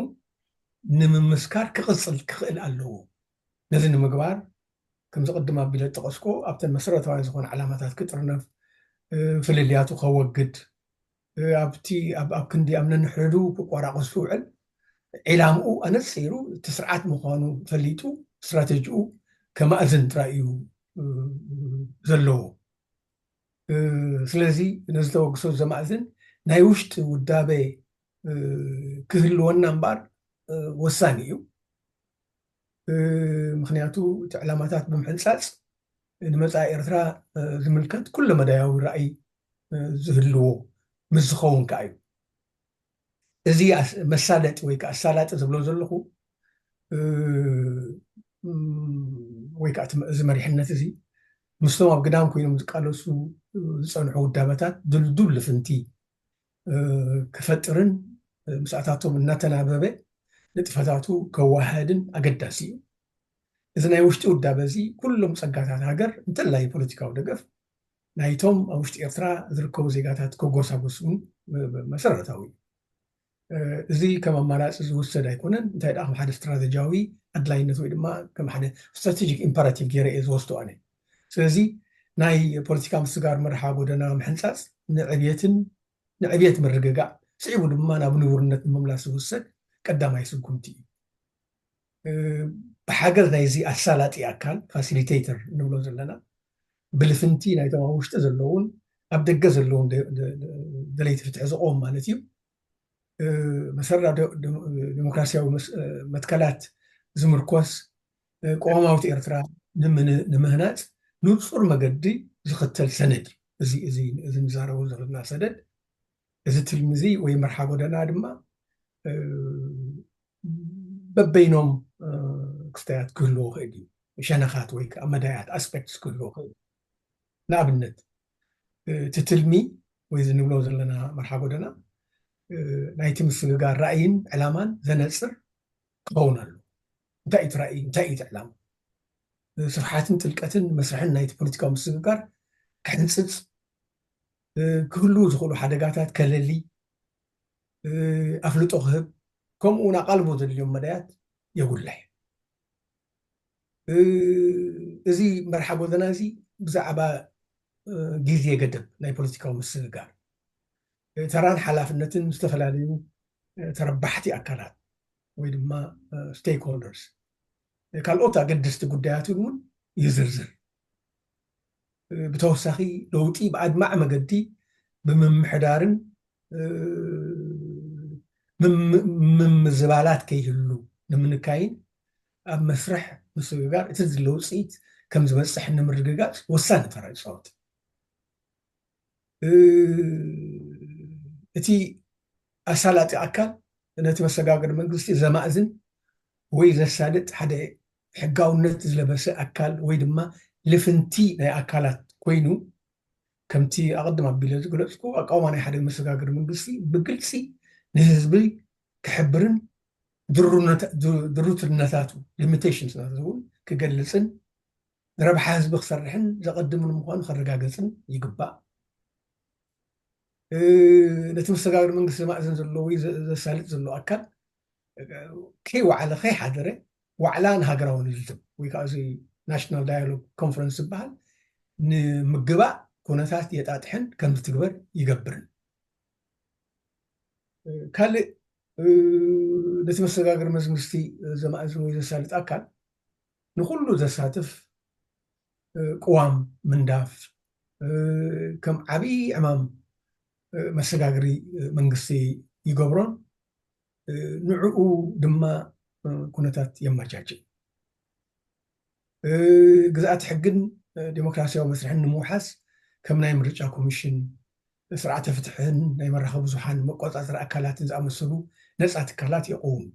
ንምምስካር ክቕፅል ክኽእል ኣለዎ። ነዚ ንምግባር ከምዚ ቅድም ኣቢለ ዝጠቐስኮ ኣብተን መሰረታውያን ዝኾነ ዓላማታት ክጥርነፍ፣ ፍልልያቱ ከወግድ፣ ኣብቲ ኣብ ክንዲ ኣብ ነንሕዱ ክቆራቆስ ዝውዕል ዒላምኡ ኣነፂሩ እቲ ስርዓት ምዃኑ ፈሊጡ ስትራተጂኡ ከማእዝን ጥራይ እዩ ዘለዎ። ስለዚ ነዚ ተበግሶ ዘማእዝን ናይ ውሽጢ ውዳበ ክህልወና እምበኣር ወሳኒ እዩ። ምክንያቱ እቲ ዕላማታት ብምሕንፃፅ ንመፃኢ ኤርትራ ዝምልከት ኩለ መዳያዊ ራእይ ዝህልዎ ምስ ዝኸውን ከዓ እዩ። እዚ መሳለጢ ወይ ከዓ ኣሳላጢ ዝብሎ ዘለኹ ወይ ከዓ እዚ መሪሕነት እዚ ምስቶም ኣብ ግዳም ኮይኖም ዝቃለሱ ዝፀንሑ ውዳበታት ድልዱል ልፍንቲ ክፈጥርን ምስኣታቶም እናተናበበ ንጥፈታቱ ከዋሃድን ኣገዳሲ እዩ። እዚ ናይ ውሽጢ ውዳበ እዚ ኩሎም ፀጋታት ሃገር እንተላይ ፖለቲካዊ ደገፍ ናይቶም ኣብ ውሽጢ ኤርትራ ዝርከቡ ዜጋታት ከጎሳጎስ እውን መሰረታዊ እዩ። እዚ ከም ኣማራፂ ዝውሰድ ኣይኮነን። እንታይ ደኣ ከም ሓደ ስትራተጂያዊ ኣድላይነት ወይ ድማ ከም ሓደ ስትራቴጂክ ኢምፐራቲቭ ገይረ እየ ዝወስዶ ኣነ። ስለዚ ናይ ፖለቲካ ምስግጋር መርሓ ጎደና ምሕንፃፅ ንዕብየትን ንዕብየት ምርግጋእ ስዒቡ ድማ ናብ ንቡርነት ንምምላስ ዝውሰድ ቀዳማይ ስጉምቲ እዩ። ብሓገዝ ናይዚ ኣሳላጢ ኣካል ፋሲሊቴተር ንብሎ ዘለና ብልፍንቲ ናይቶም ኣብ ውሽጢ ዘለውን ኣብ ደገ ዘለውን ደለይቲ ፍትሒ ዝቆም ማለት እዩ። መሰረት ዴሞክራሲያዊ መትከላት ዝምርኮስ ቅዋማዊት ኤርትራ ንምህናፅ ንፁር መገዲ ዝኽተል ሰነድ እዩ። እዚ ንዛረቡ ዘለና ሰነድ እዚ ትልሚ እዚ ወይ መርሓ ጎደና ድማ በበይኖም ክስተያት ክህልዎ ክእል እዩ። ሸነኻት ወይ ከዓ መዳያት ኣስፔክትስ ክህልዎ ክእል። ንኣብነት እቲ ትልሚ ወይ እዚ ንብሎ ዘለና መርሓ ጎደና ናይቲ ምስግጋር ራእይን ዕላማን ዘነፅር ክኸውን ኣሎ። እንታይ እቲ ራእይ? እንታይ እቲ ዕላማ? ስፍሓትን ጥልቀትን መስርሕን ናይቲ ፖለቲካዊ ምስግጋር ክሕንፅፅ ክህልዉ ዝኽእሉ ሓደጋታት ከለሊ ኣፍልጦ ክህብ ከምኡ እውን ኣቓልቦ ዘድልዮም መዳያት የጉልሕ። እዚ መርሓ ጎደና እዚ ብዛዕባ ግዜ ገደብ ናይ ፖለቲካዊ ምስግጋር ተራን ሓላፍነትን ዝተፈላለዩ ተረባሕቲ ኣካላት ወይ ድማ ስቴክሆልደርስ ካልኦት ኣገደስቲ ጉዳያትን እውን ይዝርዝር። ብተወሳኺ ለውጢ ብኣድማዕ መገዲ ብምምሕዳርን ምምዝባላት ከይህሉ ንምንካይን ኣብ መስርሕ ምስግጋር እቲ ዝለ ውፅኢት ከም ዝበፅሕ ንምርግጋፅ ወሳኒ ተራ ይፃወት። እቲ ኣሳላጢ ኣካል ነቲ መሰጋገሪ መንግስቲ ዘማእዝን ወይ ዘሳልጥ ሓደ ሕጋውነት ዝለበሰ ኣካል ወይ ድማ ልፍንቲ ናይ ኣካላት ኮይኑ ከምቲ ኣቐድም ኣቢለ ዝገለፅኩ ኣቃውማ ናይ ሓደ መሰጋገሪ መንግስቲ ብግልፂ ንህዝቢ ክሕብርን ድሩትነታቱ ሊሚቴሽንስ ናቱ እውን ክገልፅን ንረብሓ ህዝቢ ክሰርሕን ዘቐድምን ምዃኑ ከረጋገፅን ይግባእ። ነቲ መሰጋገሪ መንግስቲ ዘማእዘን ዘሎ ወይ ዘሳልጥ ዘሎ ኣካል ከይወዓለ ከይሓደረ ዋዕላ ንሃገራዊ ንዝትም ወይ ከዓ እዚ ናሽናል ዳያሎግ ኮንፈረንስ ዝበሃል ንምግባእ ኩነታት የጣጥሕን ከም ዝትግበር ይገብርን። ካልእ ነቲ መሰጋገሪ መንግስቲ ዘማእዝን ወይ ዘሳልጥ ኣካል ንኩሉ ዘሳትፍ ቅዋም ምንዳፍ ከም ዓብዪ ዕማም መሰጋገሪ መንግስቲ ይገብሮን ንዕኡ ድማ ኩነታት የመቻችእ። ግዝኣት ሕግን ዴሞክራሲያዊ መስርሕን ንምውሓስ ከም ናይ ምርጫ ኮሚሽን፣ ስርዓተ ፍትሕን ናይ መራኸቢ ብዙሓን መቆፃፀሪ ኣካላትን ዝኣመሰሉ ነፃ ትካላት የቕውም።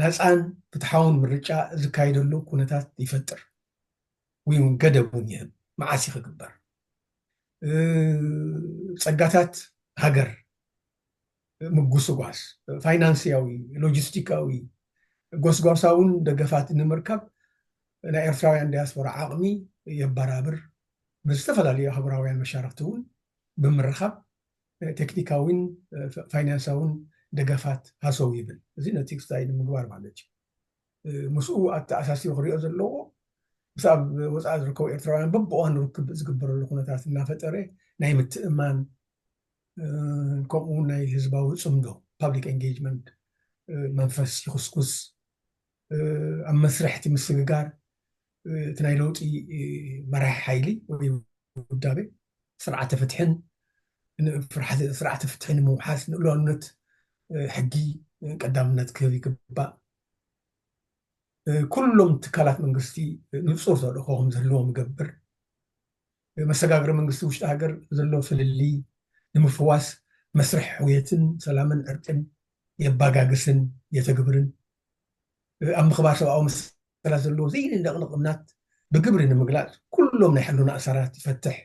ናፃን ፍትሓውን ምርጫ ዝካየደሉ ኩነታት ይፈጥር ወይ እውን ገደብ እውን ይህብ። መዓስ ክግበር? ፀጋታት ሃገር ምጉስጓስ፣ ፋይናንስያዊ፣ ሎጂስቲካዊ፣ ጎስጓሳውን ደገፋት ንምርካብ ናይ ኤርትራውያን ዲያስፖራ ዓቕሚ የበራብር። ብዝተፈላለዩ ኣህጉራውያን መሻርክቲ እውን ብምርኻብ ቴክኒካዊን ፋይናንሳውን ደገፋት ሃሰው ይብል። እዚ ነቲ ክስታይ ንምግባር ማለት እዩ። ምስኡ ኣተኣሳሲሩ ክሪኦ ዘለዎ ምስ ኣብ ወፃኢ ዝርከቡ ኤርትራውያን በብእዋኑ ርክብ ዝግበረሉ ኩነታት እናፈጠረ ናይ ምትእማን ከምኡ እውን ናይ ህዝባዊ ፅምዶ ፓብሊክ ኤንጌጅመንት መንፈስ ይኹስኩስ ኣብ መስርሕ እቲ ምስግጋር እቲ ናይ ለውጢ መራሒ ሓይሊ ወይ ውዳቤ ስርዓተ ፍትሕን ስርዓተ ፍትሒ ንምውሓስ ንሉዓላውነት ሕጊ ቀዳምነት ክህብ ይግባእ። ኩሎም ትካላት መንግስቲ ንፁር ተልእኾ ከም ዝህልዎም ይገብር። መሰጋገሪ መንግስቲ ውሽጢ ሃገር ዘሎ ፍልልይ ንምፍዋስ መስርሕ ሕውየትን ሰላምን ዕርቅን የባጋግስን የተግብርን። ኣብ ምኽባር ሰብኣዊ መሰላት ዘለዎ ዘይንነቕነቕ እምናት ብግብሪ ንምግላጽ ኩሎም ናይ ሕልና ኣሰራት ይፈትሕ።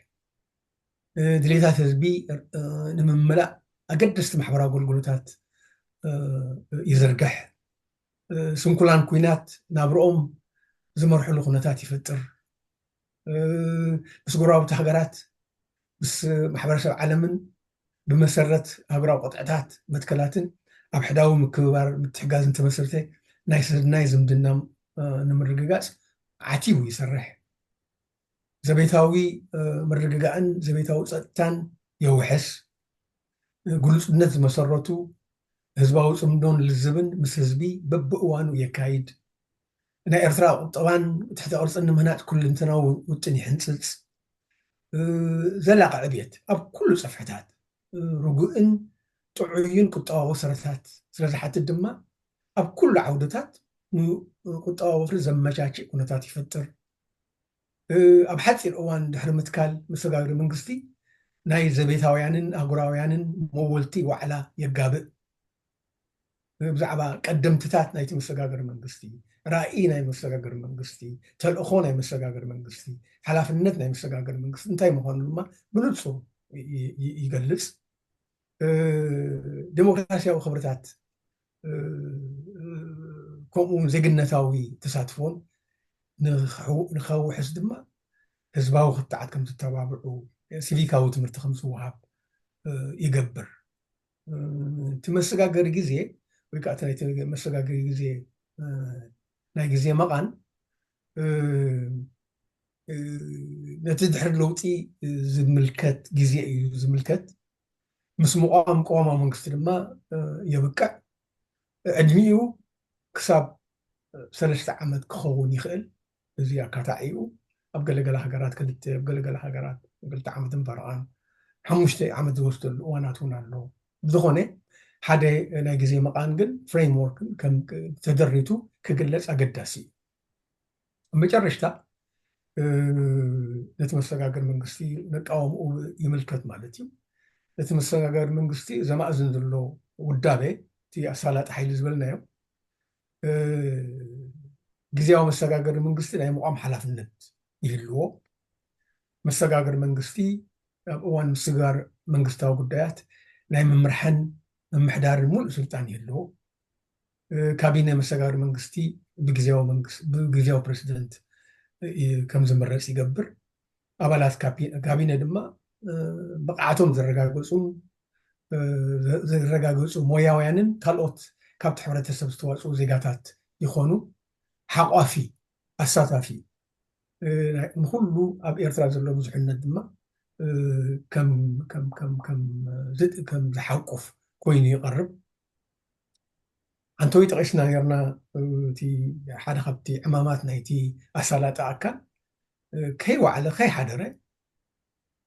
ድሌታት ህዝቢ ንምምላእ ኣገደስቲ ማሕበራዊ ኣገልግሎታት ይዝርግሕ። ስንኩላን ኩናት ናብርኦም ዝመርሕሉ ኩነታት ይፈጥር። ምስ ጎረባብቲ ሃገራት፣ ምስ ማሕበረሰብ ዓለምን ብመሰረት ሃገራዊ ቅጥዕታት መትከላትን ኣብ ሕዳዊ ምክብባር ምትሕጋዝን ተመስርተ ናይ ሰናይ ዝምድና ንምርግጋፅ ዓቲቡ ይሰርሕ። ዘቤታዊ ምርግጋእን ዘቤታዊ ፀጥታን የውሕስ። ግሉፅነት ዝመሰረቱ ህዝባዊ ፅምዶን ልዝብን ምስ ህዝቢ በብእዋኑ የካይድ። ናይ ኤርትራ ቁጠባን ትሕተ ቅርፅን ንምህናፅ ኩልንተናዊ ውጥን ይሕንፅፅ። ዘላቂ ዕብየት ኣብ ኩሉ ፅፍሕታት ርጉእን ጥዑይን ቁጠባዊ ስረታት ስለዝሓትት ድማ ኣብ ኩሉ ዓውድታት ንቁጠባዊ ወፍሪ ዘመቻችእ ኩነታት ይፈጥር። ኣብ ሓፂር እዋን ድሕሪ ምትካል መሰጋገሪ መንግስቲ ናይ ዘቤታውያንን ኣህጉራውያንን መወልቲ ዋዕላ የጋብእ። ብዛዕባ ቀደምትታት ናይቲ መሰጋገሪ መንግስቲ፣ ራእይ ናይ መሰጋገሪ መንግስቲ፣ ተልእኾ ናይ መሰጋገሪ መንግስቲ፣ ሓላፍነት ናይ መሰጋገሪ መንግስቲ እንታይ ምዃኑ ድማ ብንጹር ይገልጽ። ዴሞክራሲያዊ ክብርታት ከምኡ እውን ዜግነታዊ ተሳትፎን ንኸውሕስ ድማ ህዝባዊ ክትዓት ከም ዝተባብዑ፣ ሲቪካዊ ትምህርቲ ከም ዝወሃብ ይገብር። እቲ መሰጋገሪ ግዜ ወይ ከዓ እቲ ናይቲ መሰጋገሪ ግዜ ናይ ግዜ መቓን ነቲ ድሕሪ ለውጢ ዝምልከት ግዜ እዩ ዝምልከት። ምስ ምቋም ቅዋማዊ መንግስቲ ድማ የብቅዕ። ዕድሚኡ ክሳብ ሰለስተ ዓመት ክኸውን ይኽእል። እዚ ኣካታዒኡ ኣብ ገለገለ ሃገራት ክልተ፣ ኣብ ገለገለ ሃገራት ክልተ ዓመትን ፈረቓን ሓሙሽተ ዓመት ዝወስደሉ እዋናት እውን ኣሎ። ብዝኾነ ሓደ ናይ ግዜ መቓን ግን ፍሬምወርክ ከም ተደሪቱ ክግለጽ ኣገዳሲ እዩ። ኣብ መጨረሽታ ነቲ መሰጋገሪ መንግስቲ ነቃወምኡ ይምልከት ማለት እዩ። ነቲ መሰጋገሪ መንግስቲ ዘማእዝን ዘሎ ውዳቤ እቲ ኣሳላጢ ሓይሊ ዝበልናዮ ግዜያዊ መሰጋገሪ መንግስቲ ናይ ምቋም ሓላፍነት ይህልዎ። መሰጋገሪ መንግስቲ ኣብ እዋን ምስግጋር መንግስታዊ ጉዳያት ናይ ምምርሐን ምምሕዳርን ሙሉእ ስልጣን ይህልዎ። ካቢነ መሰጋገሪ መንግስቲ ብግዜያዊ መንግስቲ ብግዜያዊ ፕሬዚደንት ከም ዝምረፅ ይገብር። ኣባላት ካቢነ ድማ ብቕዓቶም ዘረጋገፁን ዘረጋገፁ ሞያውያንን ካልኦት ካብቲ ሕብረተሰብ ዝተዋፅኡ ዜጋታት ይኾኑ። ሓቋፊ፣ ኣሳታፊ፣ ንኩሉ ኣብ ኤርትራ ዘሎ ብዙሕነት ድማ ከም ዝሓቁፍ ኮይኑ ይቐርብ። ኣንተወይ ጠቒስና ነርና። እቲ ሓደ ካብቲ ዕማማት ናይቲ ኣሳላጢ ኣካል ከይወዓለ ከይሓደረ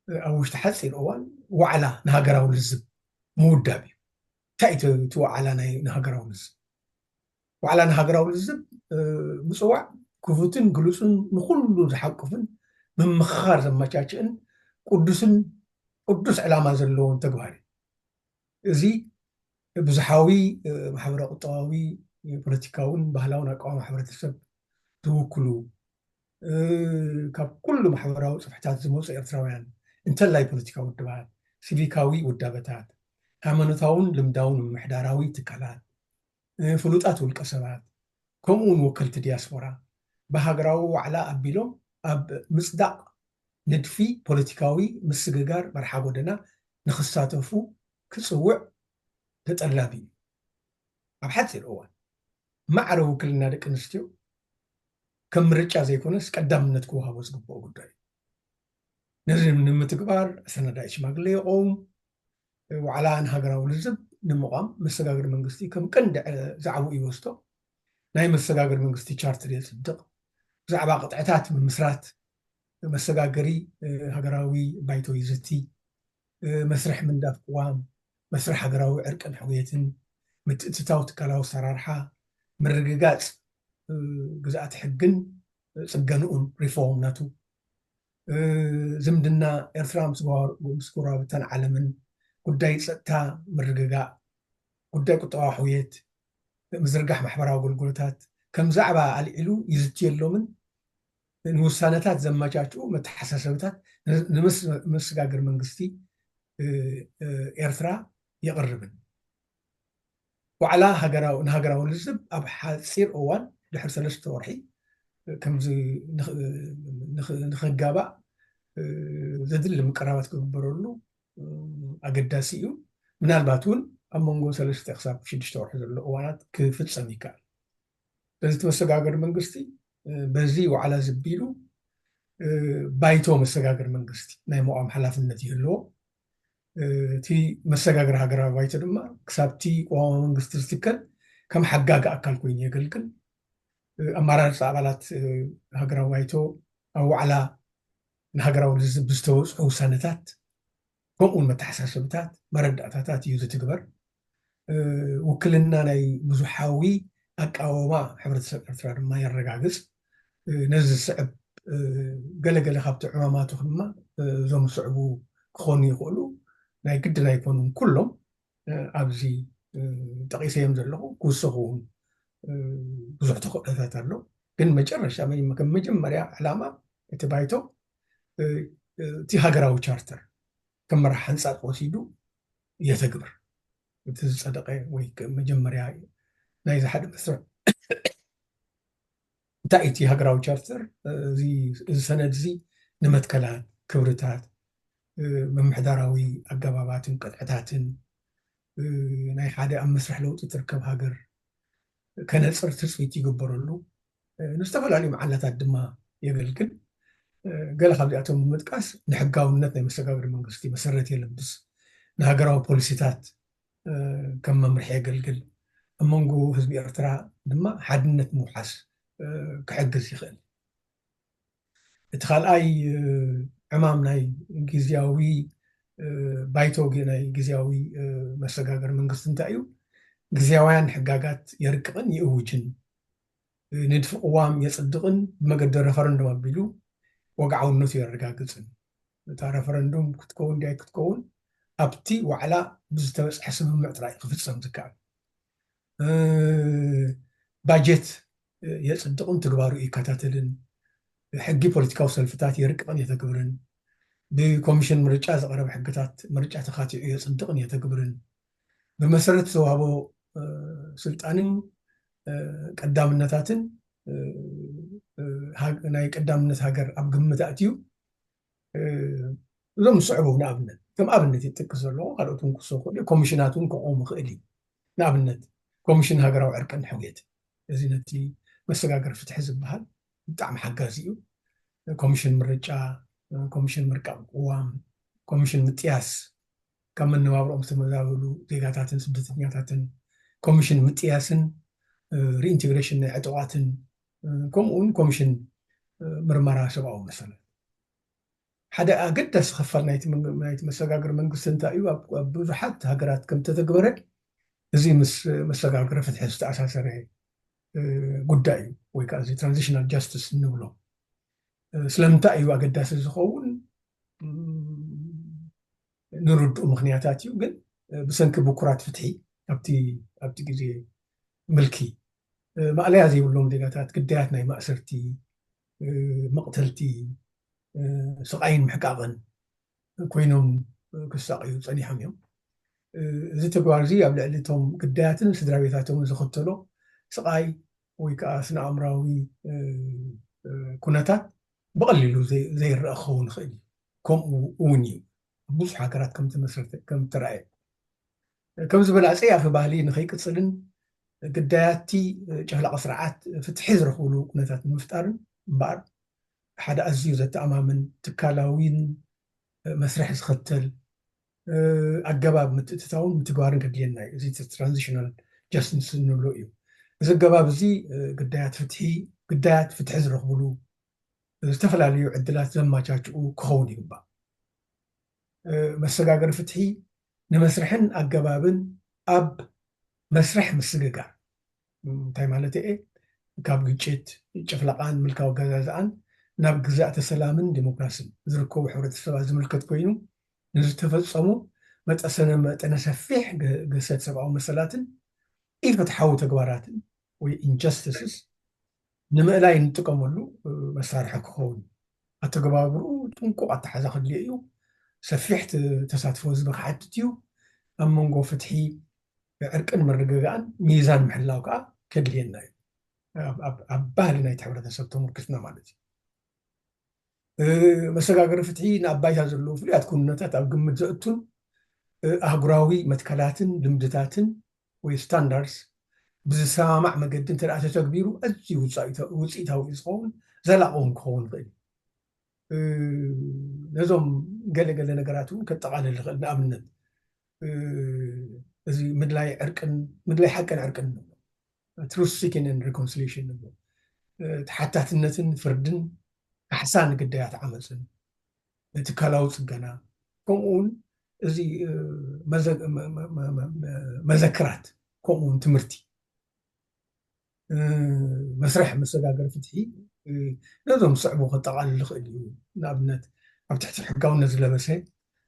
ኣብ ውሽጢ ሓፂር እዋን ዋዕላ ንሃገራዊ ልዝብ ምውዳብ እዩ። እንታይ እዩ እቲ ዋዕላ ናይ ንሃገራዊ ልዝብ? ዋዕላ ንሃገራዊ ልዝብ ምፅዋዕ ክፉትን ግሉፅን ንኩሉ ዝሓቁፍን ምምኽኻር ዘመቻችእን ቅዱስን ቅዱስ ዕላማ ዘለዎን ተግባር እዩ። እዚ ብዙሓዊ ማሕበራዊ ቁጠባዊ ፖለቲካውን ባህላውን ኣቃውማ ሕብረተሰብ ዝውክሉ ካብ ኩሉ ማሕበራዊ ፅፍሕታት ዝመፁ ኤርትራውያን እንተላይ ፖለቲካዊ ውድባት፣ ሲቪካዊ ውዳበታት፣ ሃይማኖታውን ልምዳውን ምምሕዳራዊ ትካላት፣ ፍሉጣት ውልቀ ሰባት ከምኡ እውን ወከልቲ ዲያስፖራ ብሃገራዊ ዋዕላ ኣቢሎም ኣብ ምፅዳቕ ንድፊ ፖለቲካዊ ምስግጋር መርሓ ጎደና ንክሳተፉ ክፅውዕ ተጠላቢ እዩ። ኣብ ሓፂር እዋን ማዕረ ውክልና ደቂ ኣንስትዮ ከም ምርጫ ዘይኮነስ ቀዳምነት ክወሃቦ ዝግብኦ ጉዳይ እዩ። ነዚ ንምትግባር ኣሰናዳኢ ሽማግለ የቐውም። ዋዕላ ንሃገራዊ ልዝብ ንምቋም መሰጋገሪ መንግስቲ ከም ቀንዲ ዛዕባኡ ይወስዶ። ናይ መሰጋገሪ መንግስቲ ቻርተር የፅድቕ። ብዛዕባ ቅጥዕታት ምምስራት መሰጋገሪ ሃገራዊ ባይቶ ይዝቲ። መስርሕ ምንዳፍ ቅዋም፣ መስርሕ ሃገራዊ ዕርቅን ሕውየትን፣ ምትእትታው ትካላዊ ኣሰራርሓ፣ ምርግጋፅ ግዝኣት ሕግን ፅገንኡን ሪፎርም ናቱ፣ ዝምድና ኤርትራ ምስ ጎረባብታን ዓለምን፣ ጉዳይ ፀጥታ ምርግጋእ፣ ጉዳይ ቁጠባዊ ሕውየት፣ ምዝርጋሕ ማሕበራዊ ኣገልግሎታት ከም ዛዕባ ኣልዒሉ ይዝትየሎምን ንውሳነታት ዘመቻችኡ መተሓሳሰብታት ንምስጋግር መንግስቲ ኤርትራ የቕርብን። ዋዕላ ንሃገራዊ ልዝብ ኣብ ሓፂር እዋን ድሕሪ ሰለስተ ወርሒ ከምዚ ንኽጋባእ ዘድሊ ምቅራባት ክግበረሉ ኣገዳሲ እዩ። ምናልባት እውን ኣብ መንጎ ሰለስተ ክሳብ ሽዱሽተ ወርሒ ዘሎ እዋናት ክፍፀም ይከኣል። ስለዚ እቲ መሰጋገሪ መንግስቲ በዚ ዋዕላ ዝቢሉ ባይቶ መሰጋገሪ መንግስቲ ናይ ምቋም ሓላፍነት ይህልዎ። እቲ መሰጋገሪ ሃገራዊ ባይቶ ድማ ክሳብቲ ቅዋማዊ መንግስቲ ዝትከል ከም ሓጋጊ ኣካል ኮይኑ የገልግል። ኣመራርፃ ኣባላት ሃገራዊ ባይቶ ኣብ ዋዕላ ንሃገራዊ ልዝብ ብዝተወፅሑ ውሳነታት ከምኡውን መተሓሳሰብታት መረዳእታታት እዩ ዝትግበር። ውክልና ናይ ብዙሓዊ ኣቃወማ ሕብረተሰብ ኤርትራ ድማ የረጋግፅ። ነዚ ዝስዕብ ገለገለ ካብቲ ዕማማቱ ድማ እዞም ዝስዕቡ ክኾኑ ይኽእሉ፣ ናይ ግድን ኣይኮኑን ኩሎም ኣብዚ ጠቒሰዮም ዘለኹ ክውሰኹ እውን ብዙሕ ተኽእሎታት ኣሎ። ግን መጨረሻ ከም መጀመርያ ዕላማ እቲ ባይቶ እቲ ሃገራዊ ቻርተር ከም መራሕ ሓንፃፅ ወሲዱ የተግብር። እቲ ዝፀደቐ ወይ መጀመርያ ናይዚ ሓደ መስርዕ እንታይ እቲ ሃገራዊ ቻርተር እዚ ሰነድ እዚ ንመትከላት ክብርታት ምምሕዳራዊ ኣገባባትን ቅጥዕታትን ናይ ሓደ ኣብ መስርሕ ለውጢ ትርከብ ሃገር ከነፅር ትፅቢት ይግበረሉ። ንዝተፈላለዩ መዓላታት ድማ የገልግል። ገለ ካብዚኣቶም ብምጥቃስ ንሕጋውነት ናይ መሰጋገሪ መንግስቲ መሰረት የለብስ፣ ንሃገራዊ ፖሊሲታት ከም መምርሒ የገልግል፣ ኣብ መንጎ ህዝቢ ኤርትራ ድማ ሓድነት ምውሓስ ክሕግዝ ይኽእል። እቲ ካልኣይ ዕማም ናይ ግዝያዊ ባይቶ ናይ ግዝያዊ መሰጋገሪ መንግስቲ እንታይ እዩ? ግዝያውያን ሕጋጋት የርቅቕን ይእውጅን፣ ንድፊ ቅዋም የፅድቕን ብመገዲ ረፈረንዱም ኣቢሉ ወግዓውነቱ የረጋግፅን። እታ ረፈረንዱም ክትከውን ድያ ክትከውን ኣብቲ ዋዕላ ብዝተበፅሐ ስምምዕ ጥራይ ክፍፀም ዝከኣል። ባጀት የፅድቕን ትግባሩ ይከታተልን፣ ሕጊ ፖለቲካዊ ሰልፍታት የርቅቕን የተግብርን፣ ብኮሚሽን ምርጫ ዝቐረበ ሕግታት ምርጫ ተኻቲዑ የፅድቕን የተግብርን፣ ብመሰረት ዝተዋህቦ ስልጣንን ቀዳምነታትን ናይ ቀዳምነት ሃገር ኣብ ግምት ኣእትዩ እዞም ዝስዕቡ ንኣብነት ከም ኣብነት ይጥቀስ ዘለዎ ካልኦት እውን ክሰው ክእሉ ኮሚሽናት እውን ክቆሙ ይኽእል እዩ። ንኣብነት ኮሚሽን ሃገራዊ ዕርቅን ሕውየት እዚ ነቲ መሰጋገር ፍትሒ ዝበሃል ብጣዕሚ ሓጋዚ እዩ። ኮሚሽን ምርጫ፣ ኮሚሽን ምርቃቕ ቅዋም፣ ኮሚሽን ምጥያስ ካብ መነባብሮኦም ዝተመዛበሉ ዜጋታትን ስደተኛታትን ኮሚሽን ምጥያስን ሪኢንቴግሬሽን ናይ ዕጡቓትን ከምኡ እውን ኮሚሽን ምርመራ ሰብኣዊ መሰላት። ሓደ ኣገዳሲ ክፋል ናይቲ መሰጋገሪ መንግስቲ እንታይ እዩ? ኣብ ብዙሓት ሃገራት ከም ተተግበረ እዚ ምስ መሰጋገሪ ፍትሒ ዝተኣሳሰረ ጉዳይ እዩ፣ ወይ ከዓ እዚ ትራንዚሽናል ጃስቲስ እንብሎ። ስለምንታይ እዩ ኣገዳሲ ዝኸውን? ንርድኡ ምኽንያታት እዩ፣ ግን ብሰንኪ ብኩራት ፍትሒ ኣብቲ ግዜ ምልኪ ማእለያ ዘይብሎም ዜጋታት ግዳያት ናይ ማእሰርቲ፣ መቕተልቲ፣ ስቓይን ምሕቃቕን ኮይኖም ክሳቐዩ ፀኒሖም እዮም። እዚ ተግባር እዚ ኣብ ልዕሊ እቶም ግዳያትን ስድራ ቤታቶምን ዘኸተሎ ስቓይ ወይ ከዓ ስነ ኣእምራዊ ኩነታት ብቐሊሉ ዘይረአ ክኸውን ይኽእል እዩ። ከምኡ እውን እዩ ብዙሕ ሃገራት ከም ተረኣየ። ከምዚ ዝበለ ኣፀያፊ ባህሊ ንኸይቅፅልን ግዳያቲ ጨፍላቂ ስርዓት ፍትሒ ዝረኽብሉ ኩነታት ንምፍጣርን እምበኣር ሓደ ኣዝዩ ዘተኣማምን ትካላዊን መስርሕ ዝኸተል ኣገባብ ምትእትታውን ምትግባርን ከድልየና እዩ። እዚ ትራንዚሽናል ጃስቲስ እንብሎ እዩ። እዚ ኣገባብ እዚ ግዳያት ፍትሒ ግዳያት ፍትሒ ዝረኽብሉ ዝተፈላለዩ ዕድላት ዘመቻችኡ ክኸውን ይግባእ። መሰጋገሪ ፍትሒ ንመስርሕን ኣገባብን ኣብ መስርሕ ምስግጋር እንታይ ማለት እየ? ካብ ግጭት፣ ጭፍለቓን ምልካዊ ገዛዝኣን ናብ ግዛእተ ሰላምን ዲሞክራስን ዝርከቡ ሕብረተሰባት ዝምልከት ኮይኑ ንዝተፈጸሙ መጠሰነ መጠነ ሰፊሕ ግህሰት ሰብኣዊ መሰላትን ኢፍትሓዊ ተግባራትን ወይ ኢንጀስቲስስ ንምእላይ እንጥቀመሉ መሳርሒ ክኸውን፣ ኣተገባብርኡ ጥንቁቕ ኣተሓዛ ከድልዮ እዩ። ሰፊሕ ተሳትፎ ህዝቢ ክሓትት እዩ። ኣብ መንጎ ፍትሒ፣ ዕርቅን ምርግጋእን ሚዛን ምሕላው ከዓ ከድልየና እዩ። ኣብ ባህሊ ናይቲ ሕብረተሰብ ተመርኪስና ማለት እዩ። መሰጋገሪ ፍትሒ ንኣባይታ ዘለዉ ፍሉያት ኩነታት ኣብ ግምት ዘእቱን ኣህጉራዊ መትከላትን ልምድታትን ወይ ስታንዳርድስ ብዝሰማማዕ መገዲ እንተ ተተግቢሩ ኣዝዩ ውፅኢታዊ እዩ ዝኸውን። ዘላቂ እውን ክኸውን ይኽእል እዩ። ነዞም ገለገለ ነገራት እውን ከጠቓልል ይኽእል። ንኣብነት እዚ ምድላይ ዕርቅን ምድላይ ሓቅን ዕርቅን ንብሎ፣ ትሩዝ ሲኪንግ ኤንድ ሪኮንሲሊሽን ንብሎ፣ ተሓታትነትን ፍርድን ካሕሳ ንግዳያት ዓመፅን ትካላዊ ፅገና፣ ከምኡ እውን እዚ መዘክራት፣ ከምኡ እውን ትምህርቲ፣ መስርሕ መሰጋገሪ ፍትሒ ነዞም ዝስዕቡ ከጠቓልል ይኽእል እዩ። ንኣብነት ኣብ ትሕቲ ሕጋውነት ዝለበሰ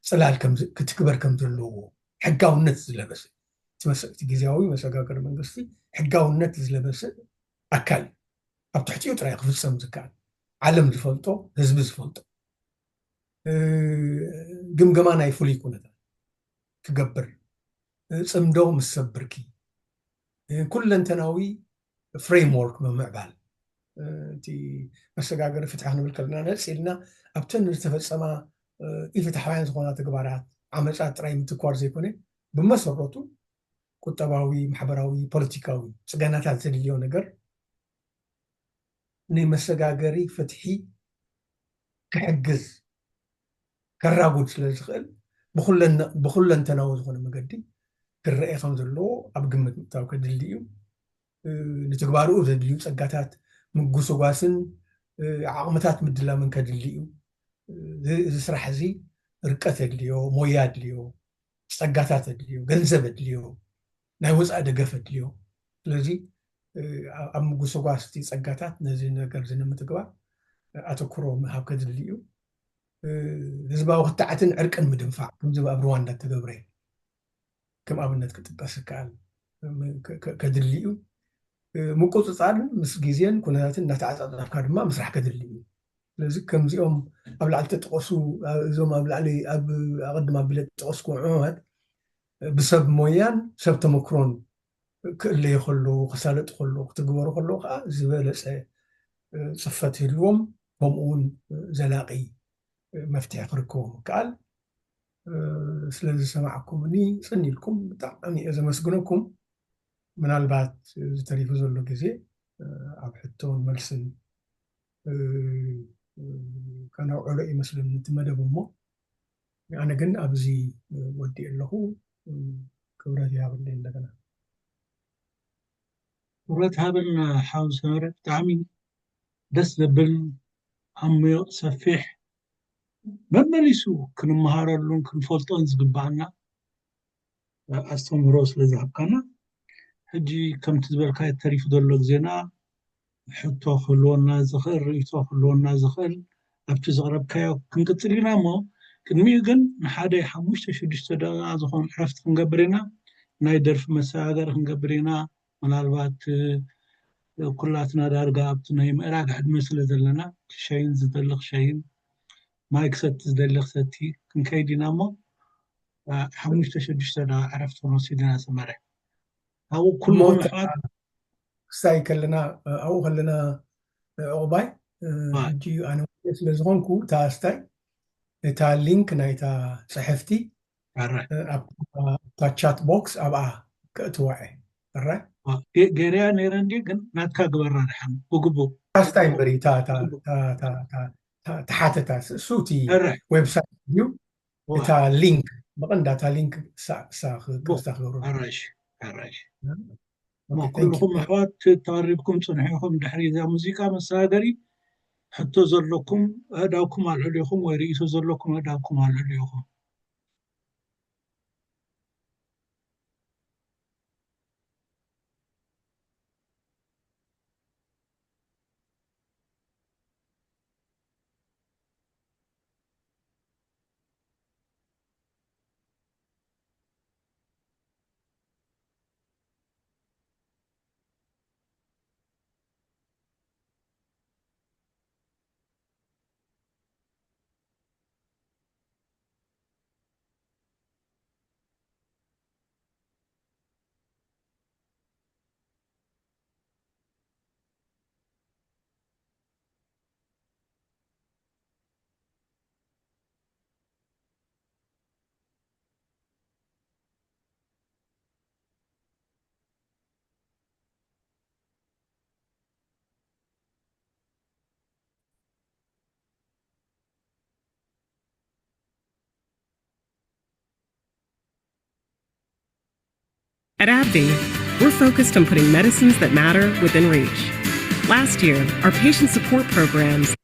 ፅላል ክትግበር ከም ዘለዎ፣ ሕጋውነት ዝለበሰ፣ እቲ ግዜያዊ መሰጋገሪ መንግስቲ ሕጋውነት ዝለበሰ ኣካል ኣብ ትሕቲኡ ጥራይ ክፍፀም ዝከኣል፣ ዓለም ዝፈልጦ፣ ህዝቢ ዝፈልጦ፣ ግምገማ ናይ ፍሉይ ኩነታት ክገብር፣ ፅምዶ ምስ ሰብ ብርኪ፣ ኩለንተናዊ ፍሬምወርክ ምምዕባል። እቲ መሰጋገሪ ፍትሒ ክንብል ከለና ነፂልና ኣብተን ዝተፈፀማ ኢፍትሓውያን ዝኾና ተግባራት፣ ዓመፃት ጥራይ ምትኳር ዘይኮነ፣ ብመሰረቱ ቁጠባዊ፣ ማሕበራዊ፣ ፖለቲካዊ ፅገናታት ዘድልዮ ነገር ንመሰጋገሪ ፍትሒ ክሕግዝ፣ ከራጉድ ስለ ዝኽእል ብኹለንተናዊ ዝኾነ መገዲ ክረአ ከም ዘለዎ ኣብ ግምት ምእታው ከድሊ እዩ። ንትግባርኡ ዘድልዩ ፀጋታት ምጉስጓስን ዓቕምታት ምድላምን ከድሊ እዩ። እዚ ስራሕ እዚ ርቀት የድልዮ፣ ሞያ የድልዮ፣ ፀጋታት የድልዮ፣ ገንዘብ የድልዮ፣ ናይ ወፃኢ ደገፍ የድልዮ። ስለዚ ኣብ ምጉስጓስ እቲ ፀጋታት ነዚ ነገር እዚ ንምትግባር ኣተኩሮ ምሃብ ከድሊ እዩ። ህዝባዊ ክትዓትን ዕርቅን ምድንፋዕ፣ ከምዚ ኣብ ሩዋንዳ እተገብረ ከም ኣብነት ክጥቀስ ይከኣል፣ ከድሊ እዩ። ምቁፅፃርን ምስ ግዜን ኩነታትን እናተዓፃፀፍካ ድማ ምስራሕ ከድሊ እዩ። ስለዚ ከምዚኦም ኣብ ላዕሊ ተጠቐሱ፣ እዞም ኣብ ላዕሊ ኣብ ኣቐድም ኣቢለ ዝጠቐስኩም ዕማማት ብሰብ ሞያን ሰብ ተመክሮን ክእለዩ ከለዉ፣ ክሳለጡ ከለዉ፣ ክትግበሩ ከለዉ ከዓ ዝበለፀ ፅፈት ይህልዎም፣ ከምኡ እውን ዘላቒ መፍትሒ ክርከቦም ይከኣል። ስለ ዝሰማዕኩምኒ ፅን ኢልኩም ብጣዕሚ እየ ዘመስግነኩም። ምናልባት ዝተሪፉ ዘሎ ግዜ ኣብ ሕቶን መልስን ከነውዕሎ ይመስለኒ እቲ መደብ እሞ፣ ኣነ ግን ኣብዚ ወዲእ ኣለኹ። ክብረት ይሃበለይ እንደገና። ክብረት ሃበልና ሓው ሰመረ፣ ብጣዕሚ ደስ ዘብል ዓሚቕ ሰፊሕ መመሊሱ ክንመሃረሉን ክንፈልጦን ዝግባኣና ኣስተምህሮ ስለ ዝሃብካና፣ ሕጂ ከምቲ ዝበልካዮ ተሪፉ ዘሎ ግዜና ሕቶ ክህልወና ዝኽእል፣ ርእይቶ ክህልወና ዝኽእል ኣብቲ ዘቕረብካዮ ክንቅጽል ኢና እሞ፣ ቅድሚኡ ግን ንሓደ ሓሙሽተ ሽዱሽተ ደቂቓ ዝኾን ዕረፍቲ ክንገብር ኢና። ናይ ደርፊ መሰጋገሪ ክንገብር ኢና። ምናልባት ኩላትና ዳርጋ ኣብቲ ናይ ምእራግ ዕድመ ስለ ዘለና፣ ክሸይን ዝደሊ ክሸይን፣ ማይ ክሰቲ ዝደሊ ክሰቲ ክንከይድ ኢና እሞ፣ ሓሙሽተ ሽዱሽተ ደቂቓ ዕረፍቲ ክንወስድ ኢና። ሰመረ፣ ኣብኡ ኩልኹም ኣሕዋት ክስታይ ከለና፣ ኣብኡ ከለና፣ ዕቑባይ፣ ሕጂ ኣነ ስለ ዝኾንኩ እታ ስታይ፣ እታ ሊንክ ናይታ ፅሕፍቲ ኣብታ ቻት ቦክስ ኣብኣ ከእትዋ እየ። ሕራይ ገይረያ ነይረ እንዲ፣ ግን ናትካ ግበራ ድሓን ብግቡእ። እታ ስታይ እምበሪ፣ እታ ተሓተታ፣ እሱ እቲ ዌብሳይት እዩ። እታ ሊንክ፣ ብቐንዳ እታ ሊንክ እሳ ክብሩ። ሕራሽ፣ ሕራሽ። እሞ ኩልኹም ኣሕዋት ተቐሪብኩም ጽንሑ ኢኹም። ድሕሪ እዛ ሙዚቃ መሰጋገሪ ሕቶ ዘለኩም ኣእዳውኩም ኣልዕሉ ኢኹም፣ ወይ ርእይቶ ዘለኩም ኣእዳውኩም ኣልዕሉ ኢኹም። At AbbVie, we're focused on putting medicines that matter within reach. Last year, our patient support programs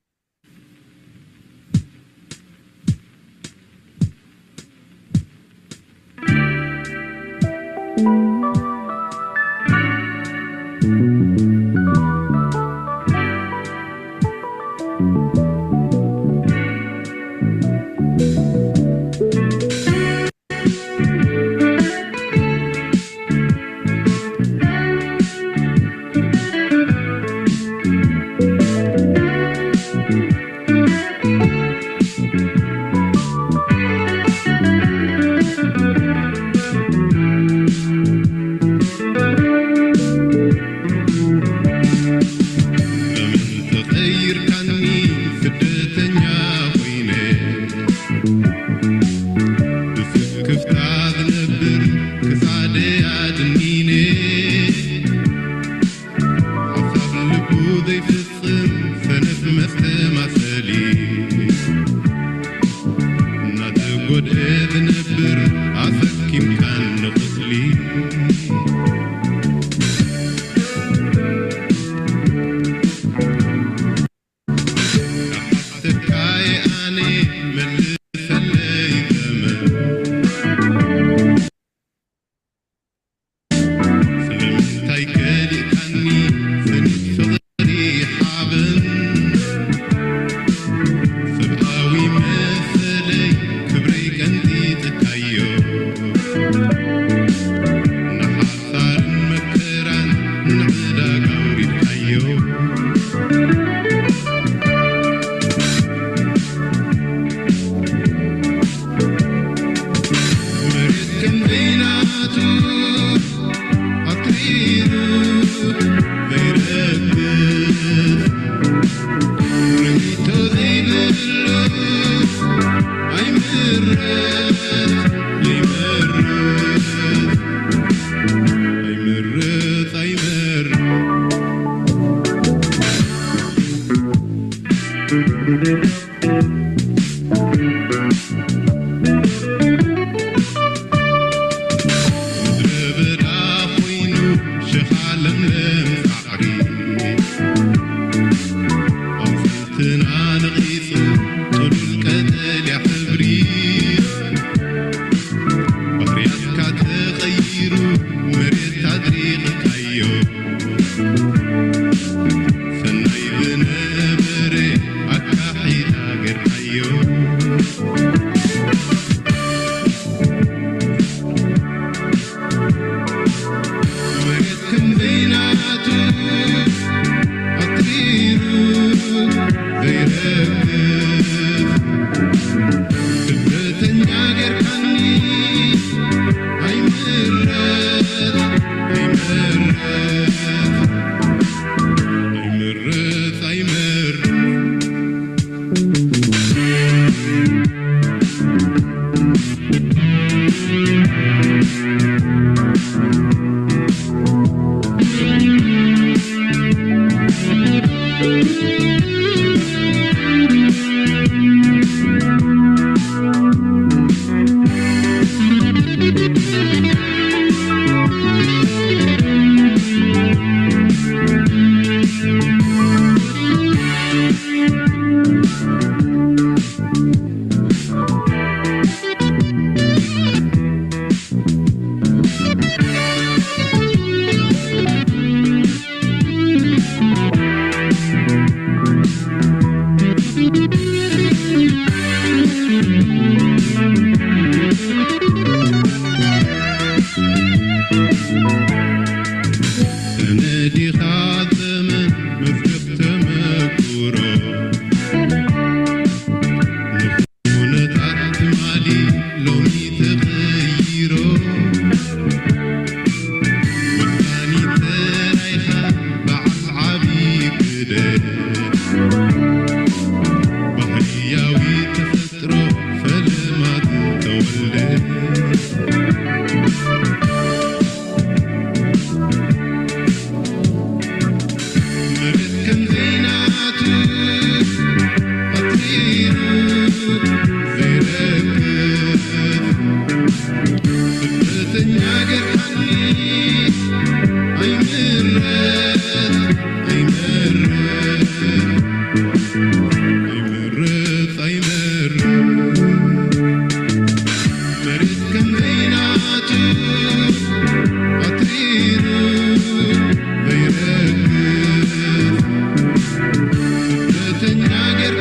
ተቐይርካኒ ስደተኛ ኮይነ ብስክፍታ ዝነብር ክሳደይ ኣድኒነ ሓሳብ ልቡ ዘይፍጽም ሰነፍ መስተማሰሊ እናተጎድአ ዝነብር ኣሰኪምካኒ ቁስሊ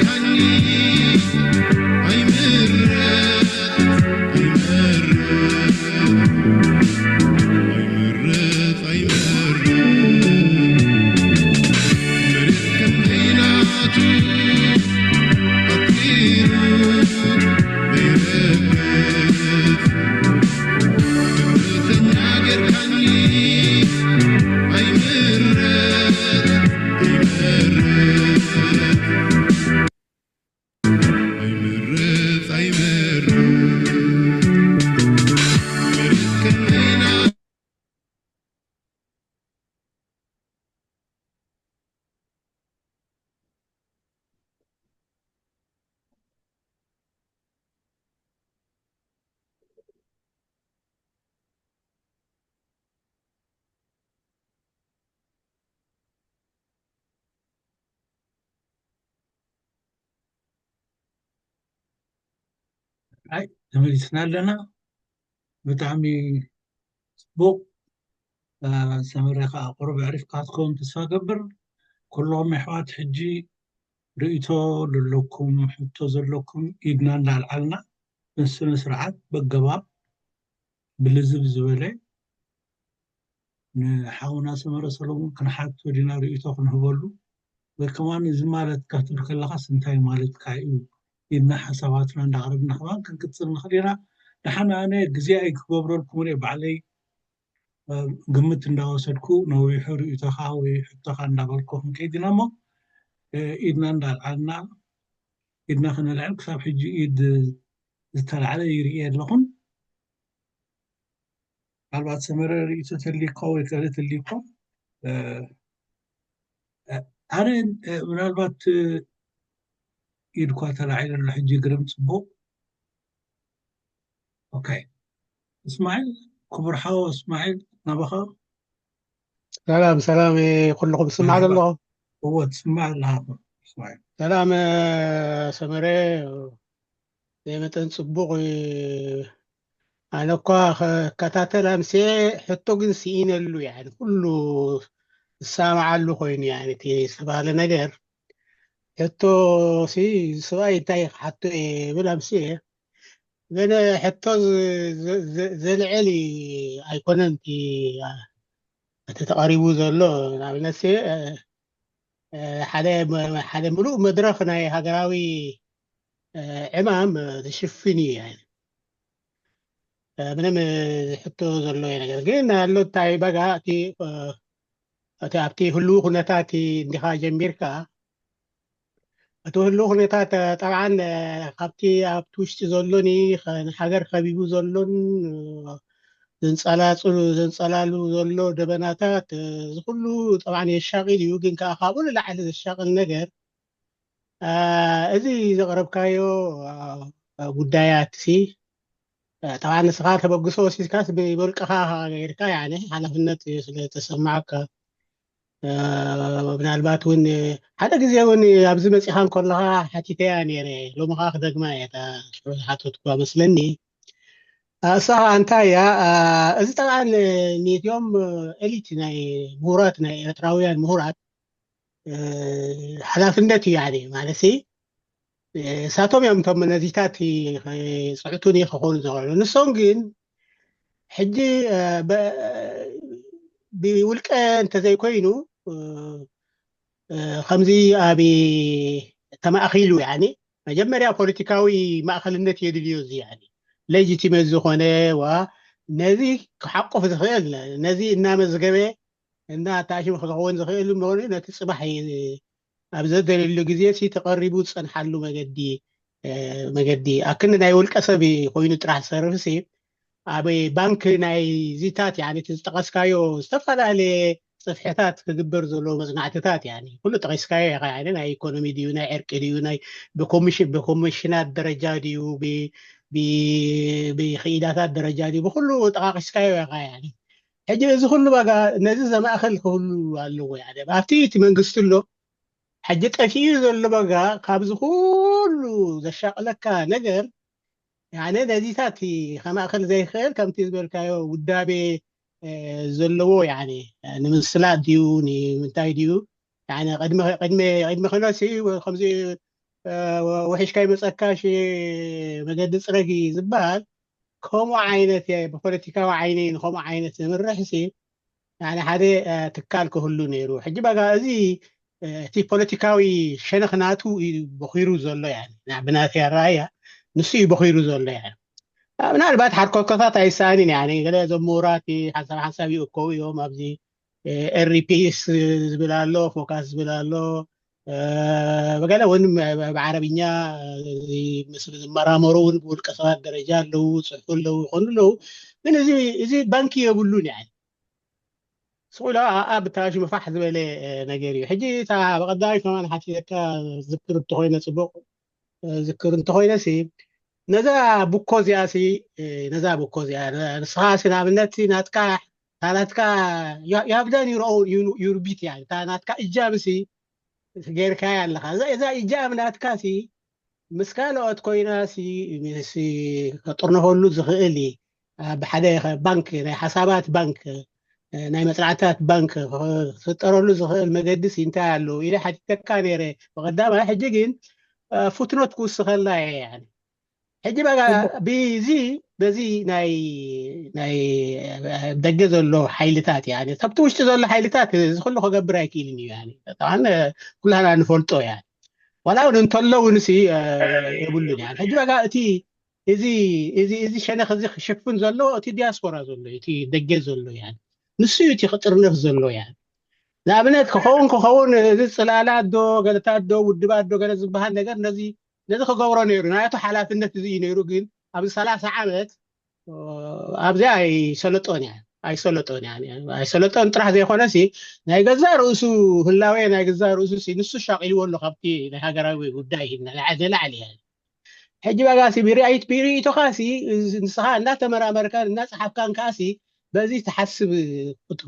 ኣይምረጽ ኣይመርጽ ኣይመርጽ ኣይመርጽ መሬት ከም ዘይናቱ ኣትሪሩ ዘይረግጽ ስደተኛ ጌርካኒ ኣይምረጽ ኣይመርጽ ኣይመርጽ ኣይመርጽ መሬት ከም ዘይናቱ ኣይ ተመሊስና ኣለና። ብጣዕሚ ጽቡቕ። ሰመረ ከዓ ቁሩብ ኣዕሪፍካ ክትከውን ተስፋ ገብር። ኩሎም ኣሕዋት ሕጂ ርእይቶ ዘለኩም ሕቶ ዘለኩም ኢድና እንዳልዓልና ብስነ ስርዓት በገባብ ብልዝብ ዝበለ ንሓውና ሰመረ ሰለሙን ክንሓቶ ዲና ርእይቶ ክንህበሉ ወይ ከማን እዚ ማለት ክትብል ከለኻስ እንታይ ማለትካ እዩ ኢልና ሓሳባትና እንዳቕረብና ከማን ክንቅጽል ንኽእል ኢና። ደሓን ኣነ ግዜ ኣይክገብረልኩምን እየ ባዕለይ ግምት እንዳወሰድኩ ነዊሑ ርእይቶኻ ወይ ሕቶኻ እንዳበልኩ ክንከይድ ኢና እሞ ኢድና እንዳልዓልና ኢድና ክነልዕል ክሳብ ሕጂ ኢድ ዝተላዕለ ይርኢ ኣለኹን። ምናልባት ሰመረ ርእይቶ ተልይኮ ወይ ካልእ ተልይኮ ኣነ ምናልባት ኢድኳ ተላዒሉ ኣሎ ሕጂ ግርም ጽቡቕ ኦኬ እስማዒል ክቡር ሓው እስማዒል ናባኻ ሰላም ሰላም ኩልኹም ትስማዕ ዘለኹም እዎ ትስማዕ ኣለኻ እስማዒል ሰላም ሰመረ ናይ መጠን ጽቡቕ ኣነ እኳ ከከታተል ኣምስየ ሕቶ ግን ስኢነሉ ያኒ ኩሉ ዝሰማዓሉ ኮይኑ ያኒ እቲ ዝተባህለ ነገር ሕቶ ሲ ሰብኣይ እንታይ ክሓቶ እየ ብል ኣምስየ ግን ሕቶ ዘልዕል ኣይኮነን እቲ ተቐሪቡ ዘሎ ንኣብነት ሓደ ሓደ ምሉእ መድረኽ ናይ ሃገራዊ ዕማም ዝሽፍን እዩ ምንም ዝሕቶ ዘሎ ነገር ግን ኣሎ እንታይ በጋ እቲ እቲ ኣብቲ ህልው ኩነታት እንዲኻ ጀሚርካ እቲ ህልው ኩነታት ጠብዓን ካብቲ ኣብቲ ውሽጢ ዘሎን ንሃገር ከቢቡ ዘሎን ዘንጸላጽሉ ዘንጸላሉ ዘሎ ደበናታት እዚ ኩሉ ጠብዓን የሻቒል እዩ ግን ከዓ ካብኡ ንላዕሊ ዘሻቕል ነገር እዚ ዘቕረብካዮ ጉዳያት ሲ ጠብዓ ንስኻ ተበግሶ ወሲድካስ ብወልቅኻ ጌርካ ያኒ ሓላፍነት ስለ ተሰማዓካ ምናልባት እውን ሓደ ግዜ እውን ኣብዚ መፂኻ እንከለኻ ሓቲተያ ነይረ ሎሚ ከዓ ክደግማ እየ እታ ሽዑ ዝሓተትኳ መስለኒ እሳ ከዓ እንታይ እያ እዚ ጠብዓ ነትዮም ኤሊት ናይ ምሁራት ናይ ኤርትራውያን ምሁራት ሓላፍነት እዩ ያኒ ማለት እሳቶም እዮም እቶም ነዚታት ፅዕቱን ክኾኑ ዝኽእሉ ንሶም ግን ሕጂ ብውልቀ እንተዘይኮይኑ ከምዚ ኣብ ተማእኺሉ ያኒ መጀመርያ ፖለቲካዊ ማእኸልነት የድልዮ እዚ ያኒ ሌጂቲመት ዝኾነ ዋ ነዚ ክሓቁፍ ዝኽእል ነዚ እናመዝገበ እና ኣታሽም ክኸውን ዝኽእል ምኾኑ ነቲ ፅባሕ ኣብ ዘደልየሉ ግዜ ሲ ተቐሪቡ ዝፀንሓሉ መገዲ መገዲ ኣክንዲ ናይ ውልቀ ሰብ ኮይኑ ጥራሕ ዝሰርፍ ሲ ኣብ ባንክ ናይ ዚታት ያኒ እቲ ዝጠቐስካዮ ዝተፈላለየ ፅፍሕታት ክግበር ዘለዎ መፅናዕትታት ያኒ ኩሉ ጠቂስካዮ ኢኻ ያኒ ናይ ኢኮኖሚ ድዩ ናይ ዕርቂ ድዩ ናይ ብኮሚሽን ብኮሚሽናት ደረጃ ድዩ ብክኢላታት ደረጃ ድዩ ብኩሉ ጠቃቂስካዮ ኢኻ ያኒ ሕጂ እዚ ኩሉ ዋጋ ነዚ ዘማእኸል ክህሉ ኣለዎ ያኒ ኣብቲ እቲ መንግስቲ ኣሎ ሕጂ ጠፊኡ ዘሎ ዋጋ ካብዚ ኩሉ ዘሻቅለካ ነገር ያነ ነዚታት ከማእኸል ዘይኽእል ከምቲ ዝበልካዮ ውዳቤ ዘለዎ ያነ ንምስላት ድዩ ንምንታይ ድዩ ቅድሚ ቅድሚ ቅድሚ ክነሲ ከምዚ ውሒሽ ከይመፀካሽ መገዲ ፅረጊ ዝበሃል ከምኡ ዓይነት ብፖለቲካዊ ዓይኒ ንከምኡ ዓይነት ንምርሕሲ ሓደ ትካል ክህሉ ነይሩ። ሕጂ በጋ እዚ እቲ ፖለቲካዊ ሸነኽ ናቱ እዩ በኺሩ ዘሎ። ብናተይ ኣረኣያ ንሱ እዩ በኺሩ ዘሎ። ምናልባት ሓርኮርኮታት ኣይሰኣንን። ገለ እዞም ምሁራት ሓንሳብ ሓንሳብ ይእከቡ እዮም ኣብዚ ኤሪፒስ ዝብል ኣሎ፣ ፎካስ ዝብል ኣሎ። በገለ እውን ብዓረብኛ ዝመራመሩ እውን ብውልቀ ሰባት ደረጃ ኣለዉ፣ ፅሕፉ ኣለዉ፣ ይኾኑ ኣለዉ። ግን እዚ ባንኪ የብሉን። ስቁሎ ኣብ ብታሽ መፋሕ ዝበለ ነገር እዩ። ሕጂ እታ ብቐዳሚ ከማን ሓቲተካ ዝክር እንተኮይነ፣ ፅቡቅ ዝክር እንተኮይነ ሲ ነዛ ቡኮ እዚኣ ሲ ነዛ ቡኮ እዚኣ ንስኻ ሲ ንኣብነት ናትካ ናትካ you have done your own your bit እያ። እታ ናትካ እጃም ሲ ገይርካያ ኣለኻ። እዛ እጃም ናትካ ሲ ምስ ካልኦት ኮይና ሲ ከጥርነፈሉ ዝኽእል እዩ። ኣብ ሓደ ባንክ ናይ ሓሳባት ባንክ ናይ መፅናዕትታት ባንክ ክፍጠረሉ ዝኽእል መገዲ ሲ እንታይ ኣለዉ ኢለ ሓቲተካ ነይረ ብቐዳማይ። ሕጂ ግን ፉትኖት ክውስኸላ እየ። ሕጂ በጋ ብዚ በዚ ናይ ናይ ደገ ዘሎ ሓይልታት ያ ካብቲ ውሽጢ ዘሎ ሓይልታት እዚ ኩሉ ክገብር ኣይክእልን እዩ። ኩላና ንፈልጦ ያ ዋላ እውን እንተሎ እውን ሲ የብሉን ያ። ሕጂ በጋ እቲ እዚ እዚ እዚ ሸነኽ እዚ ክሽፍን ዘሎ እቲ ዲያስፖራ ዘሎ እቲ ደገ ዘሎ ያ ንሱ እዩ እቲ ክጥርነፍ ዘሎ ያ። ንኣብነት ክኸውን ክኸውን እዚ ፅላላት ዶ ገለታት ዶ ውድባት ዶ ገለ ዝበሃል ነገር ነዚ ነዚ ክገብሮ ነይሩ ናቱ ሓላፍነት እዚ እዩ ነይሩ። ግን ኣብዚ ሰላሳ ዓመት ኣብዚኣ ኣይሰለጦን እያ ኣይሰለጦን እያ ኣይሰለጦን ጥራሕ ዘይኮነሲ ናይ ገዛ ርእሱ ህላዌ ናይ ገዛ ርእሱ ንሱ ሻቂልዎ ኣሎ ካብቲ ናይ ሃገራዊ ጉዳይ ንላዕሊ እያ። ሕጂ በጋሲ ብሪኣይት ብሪኢቶኻሲ ንስኻ እንዳተመራመርካን እንዳፀሓፍካን ከዓሲ በዚ ትሓስብ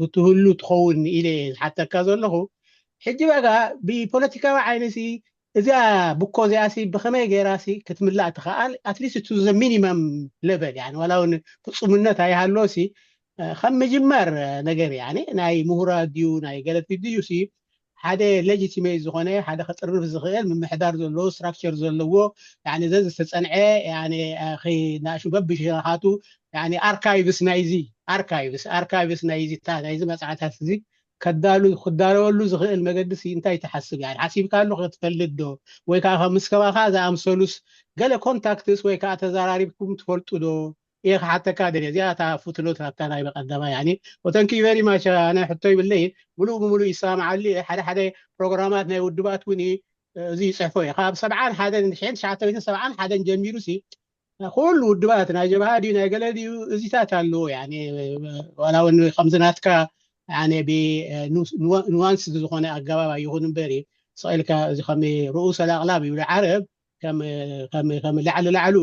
ክትህሉ ትኸውን ኢለ ዝሓተካ ዘለኹ። ሕጂ በጋ ብፖለቲካዊ ዓይነሲ እዚኣ ብኮ እዚኣሲ ብኸመይ ገይራሲ ክትምላእ ትኽኣል ኣትሊስት ቱ ዘ ሚኒመም ሌቨል ዋላ እውን ፍፁምነት ኣይሃለሲ ከም ምጅማር ነገር ናይ ምሁራት ድዩ ናይ ገለቲ ድዩ ሲ ሓደ ሌጂቲሜት ዝኾነ ሓደ ከጥርንፍ ዝኽእል ምምሕዳር ዘለዎ ስትራክቸር ዘለዎ ዘን ዝተፀንዐ ናእሹ በብሽኻቱ ኣርካይቭስ ናይዚ ኣርካይቭስ ኣርካይቭስ ናይዚ ናይዚ መፅሓታት እዚ ከዳሉ ክዳለወሉ ዝኽእል መገዲ እንታይ ትሓስብ? ሓሲብካሉ ክትፈልጥ ዶ ወይ ከዓ ምስ ከባኻ ዝኣምሰሉስ ገለ ኮንታክትስ ወይ ከዓ ተዘራሪብኩም ትፈልጡ ዶ? እየ ክሓተካ ደልየ እዚኣ እታ ፉትኖት ናብታ ናይ በቀደማ ያኒ ወተንኪ ቨሪ ማች ኣነ ሕቶ ይብለይ ሙሉእ ብሙሉእ ይሰማማዓሉ እየ ሓደ ሓደ ፕሮግራማት ናይ ውድባት እውን እዚ ይፅሕፎ እየ ካብ ሰብዓን ሓደን ሽሕን ትሽዓተ ሚእትን ሰብዓን ሓደን ጀሚሩ ሲ ኩሉ ውድባት ናይ ጀብሃ ድዩ ናይ ገለ ድዩ እዚታት ኣለዎ ያኒ ዋላ እውን ከምዚ ናትካ ያኒ ብኑዋንስ ዝኾነ ኣገባብ ኣይኹን እምበር እዩ ስቕ ኢልካ እዚ ከም ርኡስ ኣልኣቕላብ ይብሉ ዓረብ ከም ላዕሊ ላዕሉ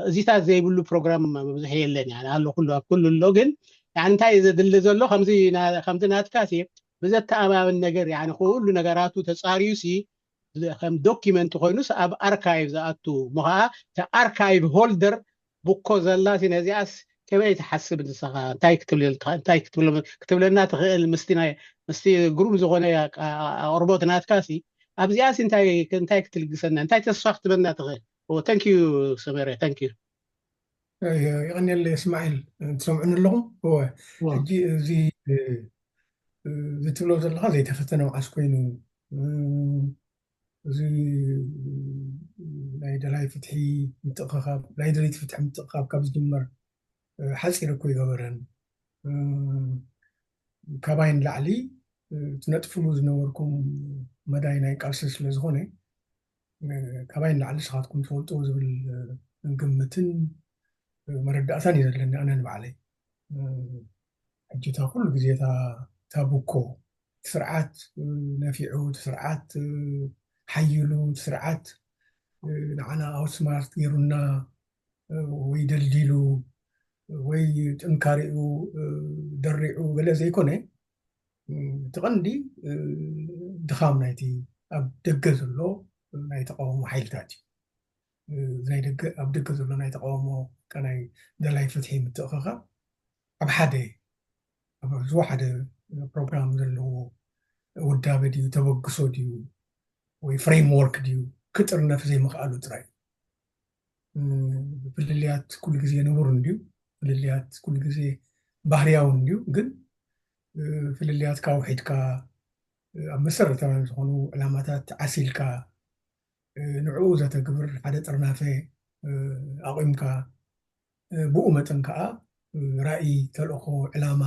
እዚታት ዘይብሉ ፕሮግራም ብዙሕ የለን ኣሎ ኩሉ ኣብ ኩሉ ኣሎ ግን እንታይ ዘድሊ ዘሎ ከምዚ ናትካ ሲ ብዘተኣማምን ነገር ኩሉ ነገራቱ ተፃርዩ ሲ ከም ዶኪመንት ኮይኑስ ኣብ ኣርካይቭ ዝኣቱ እሞ ከዓ ኣርካይቭ ሆልደር ብኮ ዘላ ሲ ነዚኣስ ከመይ ትሓስብ ንስኻ እንታይ ክትብለና ትኽእል ምስቲ ግሩም ዝኾነ ኣቕርቦት ናትካ ሲ ኣብዚኣ ሲ እንታይ ክትልግሰና እንታይ ተስፋ ክትበና ትኽእል? Thank you ሰመረ thank you። የቐንየለ እስማዒል ትሰምዑኒ ኣለኹም? እወ ሕጂ እዚ ዝትብሎ ዘለኻ ዘይተፈተነ መዓስ ኮይኑ እዚ ናይ ደላይ ፍትሒ ምትእኸኻብ ናይ ደለይቲ ፍትሒ ምትእኸኻብ ካብ ዝጅመር ሓፂር እኮ ይገበረን ካባይ ንላዕሊ ትነጥፍሉ ዝነበርኩም መዳይ ናይ ቃልሲ ስለዝኾነ ካባይ ንላዕሊ ንስኻትኩም ትፈልጥዎ ዝብል ግምትን መረዳእታን እዩ ዘለኒ ኣነ ንባዕለይ። ሕጂ እታ ኩሉ ግዜ እታ ቡኮ እቲ ስርዓት ነፊዑ እቲ ስርዓት ሓይሉ እቲ ስርዓት ንዓና ኣውትስማርት ገይሩና ወይ ደልዲሉ ወይ ጥንካሬኡ ደሪዑ ገለ ዘይኮነ እቲ ቀንዲ ድኻም ናይቲ ኣብ ደገ ዘሎ ናይ ተቃውሞ ሓይልታት እዩ። ናይ ደገ ኣብ ደገ ዘሎ ናይ ተቃውሞ ናይ ደላይ ፍትሒ ምትእኸኻብ ኣብ ሓደ ኣብ ዝወሓደ ፕሮግራም ዘለዎ ውዳበ ድዩ ተበግሶ ድዩ ወይ ፍሬምወርክ ድዩ ክጥርነፍ ዘይምኽኣሉ ጥራይ። ፍልልያት ኩሉ ግዜ ንቡር እንድዩ። ፍልልያት ኩሉ ግዜ ባህርያዊ እንድዩ። ግን ፍልልያትካ ውሒድካ ኣብ መሰረታውያን ዝኾኑ ዕላማታት ዓሲልካ ንዕኡ ዘተግብር ሓደ ጥርናፈ ኣቑምካ ብኡ መጠን ከዓ ራእይ፣ ተልእኾ፣ ዕላማ፣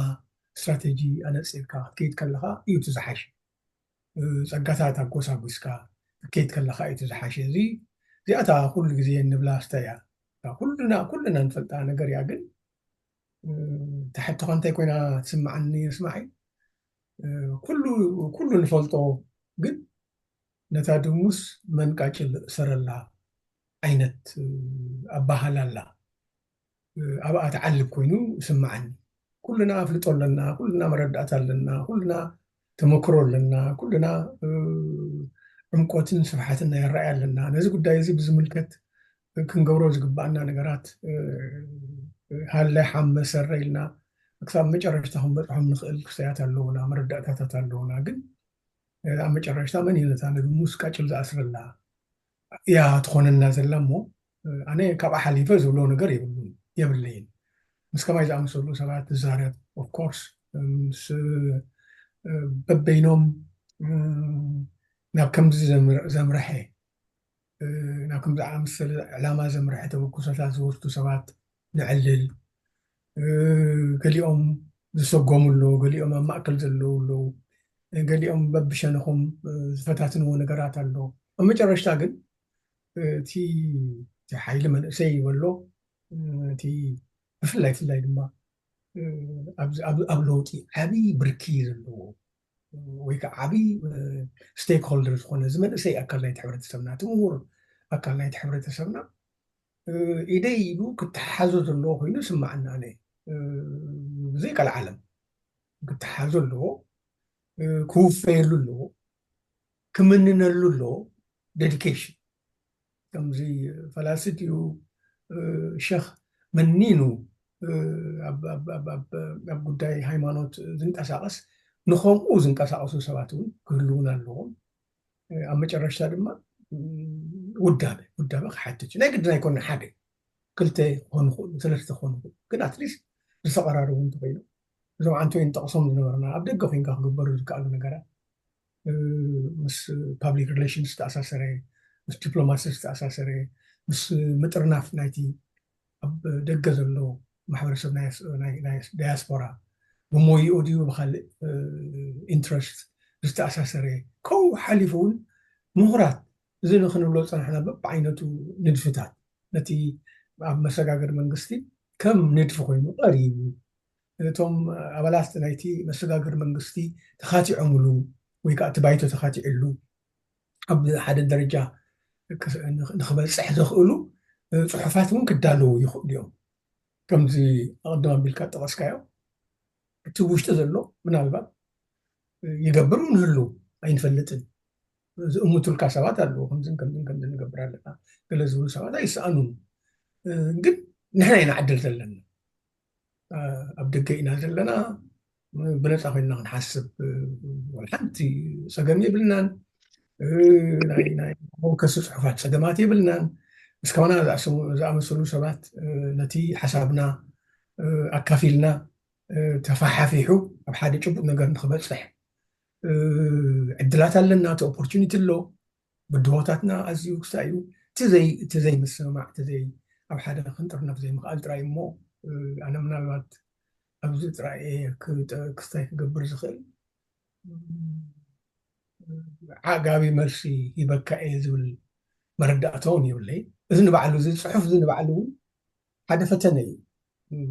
ስትራቴጂ ኣነፂርካ ክትከይድ ከለኻ እዩ እቲ ዝሓሸ። ጸጋታት ኣጎሳጒስካ ክትከይድ ከለኻ እዩ እቲ ዝሓሸ። እዚ እዚኣታ ኩሉ ግዜ እንብላ ስተ እያ። ኩልና ኩልና ንፈልጣ ነገር እያ። ግን ታሕቲ እንታይ ኮይና ትስምዓኒ ስማዒ ኩሉ ንፈልጦ ግን ነታ ድሙስ መንቃጭል እሰረላ ዓይነት ኣባህላ ኣላ። ኣብኣ ትዓልብ ኮይኑ ይስምዓኒ። ኩልና ኣፍልጦ ኣለና፣ ኩልና መረዳእታ ኣለና፣ ኩልና ተመክሮ ኣለና፣ ኩልና ዕምቆትን ስፍሓትን ናይ ኣረኣያ ኣለና። ነዚ ጉዳይ እዚ ብዝምልከት ክንገብሮ ዝግባኣና ነገራት ሃለ ሓመ ሰረ ኢልና ክሳብ መጨረሽታ ክንበፅሖም ንኽእል ክስተያት ኣለውና፣ መረዳእታታት ኣለውና። ግን ኣብ መጨረሽታ መን እዩ ነታ ንድሙስ ቃጭል ዝኣስረላ እያ ትኾነና ዘላ እሞ ኣነ ካብኣ ሓሊፈ ዝብሎ ነገር የብሉን የብለይን። ምስ ከማይ ዝኣመሰሉ ሰባት ትዛረብ ኦፍኮርስ ምስ በበይኖም ናብ ከምዚ ዘምርሐ ናብ ከምዚ ኣመሰለ ዕላማ ዘምርሐ ተበግሶታት ዝወስዱ ሰባት ንዕልል። ገሊኦም ዝሰጎሙ ኣለዉ፣ ገሊኦም ኣብ ማእከል ዘለዉ ኣለዉ፣ ገሊኦም በብሸነኾም ዝፈታትንዎ ነገራት ኣሎ። ኣብ መጨረሽታ ግን እቲ ሓይሊ መንእሰይ ይበሎ እቲ ብፍላይ ፍላይ ድማ ኣብ ለውጢ ዓብዪ ብርኪ ዘለዎ ወይ ከዓ ዓብዪ ስቴክሆልደር ዝኾነ እዚ መንእሰይ ኣካል ናይቲ ሕብረተሰብና እቲ ምሁር ኣካል ናይቲ ሕብረተሰብና ኢደይ ኢሉ ክተሓሓዞ ዘለዎ ኮይኑ ስማዓና ኣነ ብዘይ ቀልዓለም ክተሓሓዞ ኣለዎ፣ ክውፈየሉ ኣለዎ፣ ክምንነሉ ኣለዎ። ዴዲኬሽን ከምዚ ፈላሲ ድዩ ሸኽ መኒኑ ኣብ ጉዳይ ሃይማኖት ዝንቀሳቐስ ንኸምኡ ዝንቀሳቐሱ ሰባት እውን ክህልውን ኣለዎም። ኣብ መጨረሽታ ድማ ውዳበ ውዳበ ክሓትት ናይ ግድን ኣይኮነ ሓደ ክልተ ክኾኑ ክእሉ ሰለስተ ክኾኑ ክእሉ ግን ኣትሊስት ዝተቐራረቡ እንተኮይኑ እዞም ዓንቶ ንጠቕሶም ዝነበርና ኣብ ደገ ኮይንካ ክግበሩ ዝከኣሉ ነገራት ምስ ፓብሊክ ሪሌሽንስ ዝተኣሳሰረ ምስ ዲፕሎማሲ ዝተኣሳሰረ ምስ ምጥርናፍ ናይቲ ኣብ ደገ ዘሎ ማሕበረሰብ ዳያስፖራ ብሞይኡ ድዩ ብካልእ ኢንትረስት ዝተኣሳሰረ ከው ሓሊፉ እውን ምሁራት እዚ ንክንብሎ ዝፀናሕና በብዓይነቱ ንድፍታት ነቲ ኣብ መሰጋገሪ መንግስቲ ከም ንድፊ ኮይኑ ቀሪቡ እቶም ኣባላት ናይቲ መሰጋገሪ መንግስቲ ተኻቲዖምሉ ወይ ከዓ እቲ ባይቶ ተኻቲዕሉ ኣብ ሓደ ደረጃ ንክበፅሕ ዘኽእሉ ፅሑፋት እውን ክዳለዉ ይኽእሉ እዮም። ከምዚ ኣቐድም ኣቢልካ ጠቐስካዮ እቲ ውሽጢ ዘሎ ምናልባት ይገብር ንህሉ ኣይንፈልጥን ዝእምቱልካ ሰባት ኣለዉ። ከምዝን ከምዝን ከምዝን ንገብር ኣለና ገለ ዝብሉ ሰባት ኣይሰኣኑን። ግን ንሕና ኢና ዕድል ዘለና ኣብ ደገ ኢና ዘለና ብነፃ ኮይንና ክንሓስብ ሓንቲ ፀገም የብልናን። ናይ መወከሲ ፅሑፋት ፀገማት የብልናን። ምስ ከማና ዝኣመሰሉ ሰባት ነቲ ሓሳብና ኣካፊልና ተፋሓፊሑ ኣብ ሓደ ጭቡጥ ነገር ንክበፅሕ ዕድላት ኣለና። እቲ ኦፖርቹኒቲ ኣሎ። ብድሆታትና ኣዝዩ ክሳይ እዩ። እቲ ዘይምስምማዕ እቲ ዘይ ኣብ ሓደ ክንጥርነፍ ዘይምኽኣል ጥራይ እሞ ኣነ ምናልባት ኣብዚ ጥራይ ክስታይ ክገብር ዝኽእል ዓጋቢ መልሲ ሂበካ እየ ዝብል መረዳእታ እውን የብለይ። እዚ ንባዕሉ እዚ ፅሑፍ እዚ ንባዕሉ እውን ሓደ ፈተነ እዩ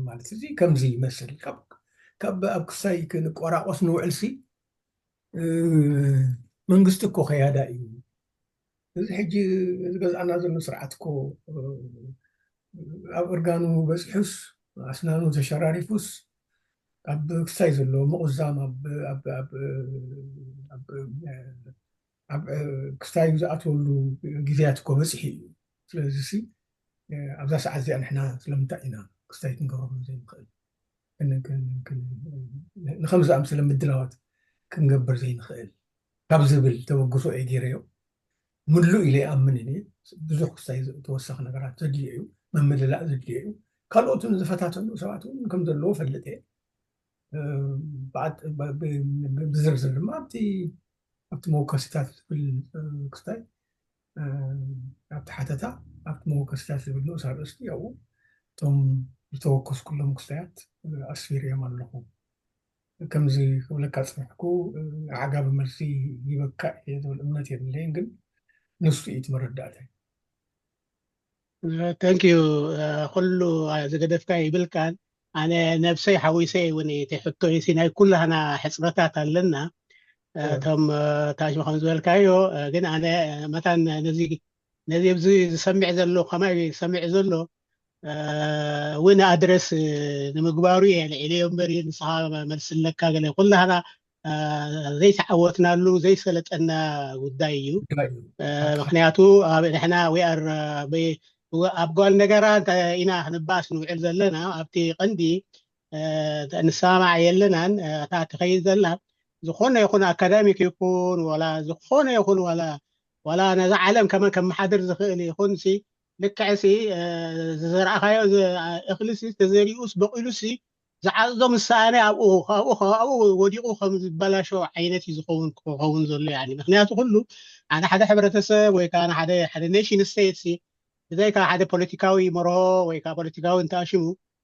ማለት እዚ ከምዚ ይመስል ካብ ኣብ ክሳይ ክንቆራቆስ ንውዕል ሲ መንግስቲ እኮ ከያዳ እዩ። እዚ ሕጂ ዝገዝኣና ዘሎ ስርዓት እኮ ኣብ እርጋኑ በፂሑስ ኣስናኑ ተሸራሪፉስ ኣብ ክስታይ ዘሎ ምቑዛም ኣብ ክስታዩ ዝኣትወሉ ግዜያት እኮ በፂሑ እዩ። ስለዚ ኣብዛ ሰዓት እዚኣ ንሕና ስለምንታይ ኢና ክስታይ ክንገብረሉ ዘይንኽእል ንከም ዝኣምሰለ ምድላዋት ክንገብር ዘይንኽእል ካብ ዝብል ተበግሶ እየ ገይረዮ። ምሉእ ኢለ ይኣምን እየ። ብዙሕ ክስታይ ተወሳኺ ነገራት ዘድልዮ እዩ፣ ምምልላእ ዘድልዮ እዩ። ካልኦት ዝፈታተኑ ሰባት እውን ከም ዘለዎ ፈልጥ እየ። ብዝርዝር ድማ ኣብቲ ኣብቲ መወከሲታት ዝብል ክስታይ ኣብቲ ሓተታ ኣብቲ መወከሲታት ዝብል ንኡስ ኣርእስቲ ኣብኡ እቶም ዝተወከስኩሎም ክስታያት ኣስፊርዮም ኣለኹ። ከምዚ ክብለካ ፅንሕኩ ዓጋቢ መልሲ ይበካ እየ ዝብል እምነት የብለይን፣ ግን ንሱ እዩ እቲ መረዳእታይ። Thank you። ኩሉ ዝገደፍካ ይብልካን ኣነ ነብሰይ ሓዊሰ እውን እቲ ሕቶ ሲ ናይ ኩላህና ሕፅረታት ኣለና። እቶም ታሽሙ ከም ዝበልካዮ ግን ኣነ መታን ነዚ ነዚ ኣብዚ ዝሰምዕ ዘሎ ከማይ ዝሰምዕ ዘሎ እውን ኣድረስ ንምግባሩ እየ ልዒለዮ እምበር ንስኻ መልስለካ ገለ ኩላህና ዘይተዓወትናሉ ዘይሰለጠና ጉዳይ እዩ። ምክንያቱ ኣብ ንሕና we are ኣብ ጓል ነገራ ኢና ክንባስ ንውዕል ዘለና ኣብቲ ቀንዲ ንሰማማዕ የለናን። እታ ትኸይድ ዘላ ዝኾነ ይኹን ኣካዳሚክ ይኹን ዋላ ዝኾነ ይኹን ዋላ ዋላ ነዛ ዓለም ከመን ከመሓድር ዝኽእል ይኹን ሲ ልክዕ ሲ ዝዘርኣኻዮ እኽሊ ሲ ተዘሪኡስ በቂሉ ሲ ዝዓዞ ምሳኣነ ኣብኡ ካብኡ ካብኡ ወዲቑ ከም ዝበላሾ ዓይነት እዩ ዝኸውን ክኸውን ዘሎ። ያኒ ምክንያቱ ኩሉ ሓደ ሓደ ሕብረተሰብ ወይ ከዓ ሓደ ሓደ ኔሽን ስቴት ሲ ብዘይካ ሓደ ፖለቲካዊ መርሆ ወይ ከዓ ፖለቲካዊ እንተኣሽሙ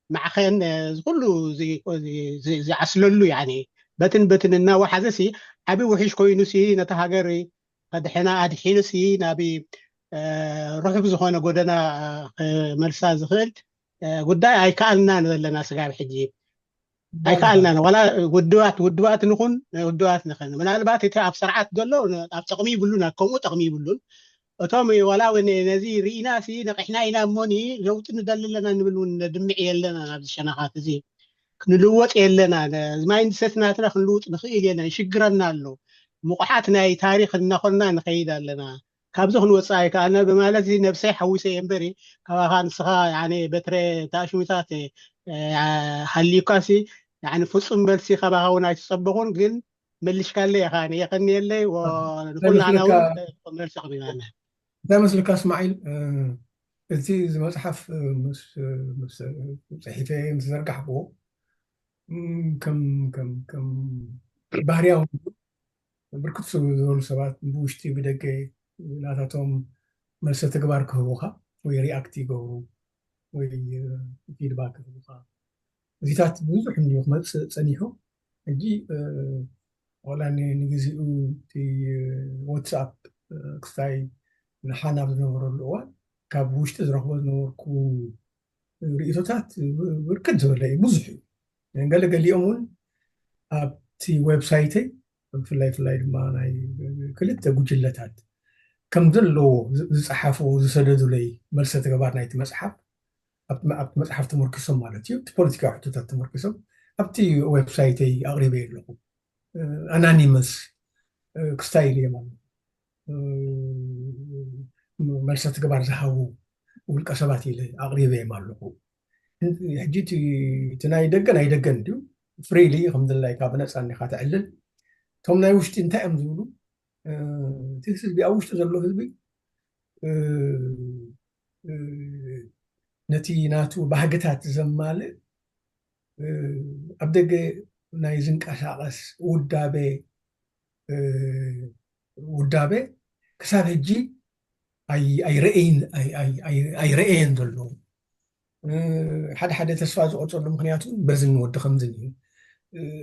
ማዕኸን እዚ ኩሉ ዝዓስለሉ ያኒ በትን በትን እናወሓዘ ሲ ዓቢ ውሕሽ ኮይኑ ሲ ነታ ሃገር ከድሕና ኣድሒኑ ሲ ናብ ርሑብ ዝኾነ ጎደና ክመልሳ ዝኽእል ጉዳይ ኣይከኣልናን ዘለና ስጋብ ሕጂ ኣይከኣልናን። ዋላ ውድባት ውድባት ንኹን ውድባት ንኽን ምናልባት እቲ ኣብ ስርዓት ዘሎ ኣብ ጥቕሚ ይብሉን ከምኡ ጥቕሚ ይብሉን እቶም ዋላ እውን ነዚ ርኢና ሲ ነቂሕና ኢና እሞኒ ለውጢ ንደሊ ኣለና ንብል እውን ነድምዕ የለና ኣብዚ ሸነኻት እዚ ክንልወጥ የለና ማይንድሰት ናትና ክንልውጥ ንኽእል የለን ሽግረና ኣሎ ምቑሓት ናይ ታሪክ እናኾንና ንኸይድ ኣለና። ካብዚ ክንወፅእ ኣይከኣልናን ብማለት እዚ ነብሰይ ሓዊሰ እየ እምበሪ ካባኻ ንስኻ በትረ ተኣሽሙታት ሃልዩካሲ ፍፁም መልሲ ካባኻ እውን ኣይተፀበኹን ግን መልሽካለይ ኢኻ የቐንየለይ ንኩላና እውን መልሲ ኣቕሪባና። እንታይ መስልካ እስማዒል? እቲ እዚ መፅሓፍ ፅሒፈ ምስ ዘርጋሕክዎ ከም ከም ከም ባህርያዊ ብርክት ዝበሉ ሰባት ብውሽጢ ብደገ ናታቶም መልሰ ተግባር ክህቡኻ ወይ ሪኣክት ይገብሩ ወይ ፊድባክ ክህቡኻ እዚታት ብዙሕ እንዲዩ ክመፅእ ፀኒሑ። ሕጂ ዋላ ንግዜኡ እቲ ዋትስኣፕ ክስታይ ንሓና ኣብ ዝነበረሉ እዋን ካብ ውሽጢ ዝረኽቦ ዝነበርኩ ርእቶታት ብርክት ዝበለ እዩ፣ ብዙሕ እዩ። ገለ ገሊኦም እውን ኣብቲ ዌብሳይተይ ብፍላይ ፍላይ ድማ ናይ ክልተ ጉጅለታት ከም ዘለዎ ዝፀሓፉ ዝሰደዱለይ መልሰ ተግባር ናይቲ መፅሓፍ ኣብቲ መፅሓፍ ተመርኪሶም ማለት እዩ፣ እቲ ፖለቲካዊ ሕቶታት ተመርኪሶም ኣብቲ ዌብሳይተይ ኣቕሪበ ኣለኹ። ኣናኒመስ ክስታይ ኢለ ማለት መልሰ ተግባር ዝሃቡ ውልቀ ሰባት ኢለ ኣቕሪበዮም ኣለኹ። ሕጂ እቲ ናይ ደገ ናይ ደገን ድዩ ፍሪሊ ከም ድላይካ ብነፃ እንዲኻ ተዕልል። እቶም ናይ ውሽጢ እንታይ እዮም ዝብሉ? እቲ ህዝቢ ኣብ ውሽጢ ዘሎ ህዝቢ ነቲ ናቱ ባህግታት ዘማልእ ኣብ ደገ ናይ ዝንቀሳቐስ ውዳቤ ውዳቤ ክሳብ ሕጂ ኣይረአየን ዘለዉ ሓደ ሓደ ተስፋ ዝቆፀሉ ምክንያቱ በዝን ወዲ ከምዝን እዩ።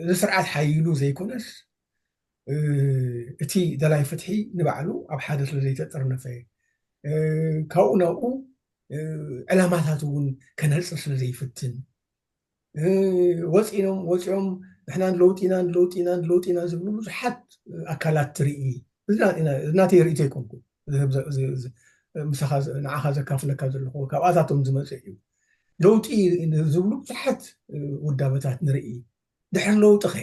እዚ ስርዓት ሓይሉ ዘይኮነስ እቲ ደላይ ፍትሒ ንባዕሉ ኣብ ሓደ ስለ ዘይተጠርነፈ ካብኡ ናብኡ ዕላማታት እውን ከነፅር ስለ ዘይፍትን ወፂኖም ወፂኦም ንሕና ንለውጢና ንለውጢና ንለውጢና ዝብሉ ብዙሓት ኣካላት ትርኢ። ናተይ ርእቶ ኣይኮንኩ ንዓኻ ዘካፍለካ ዘለኹ ካብኣታቶም ዝመፀ እዩ። ለውጢ ዝብሉ ብዙሓት ውዳበታት ንርኢ። ድሕሪ ለውጢ ኸ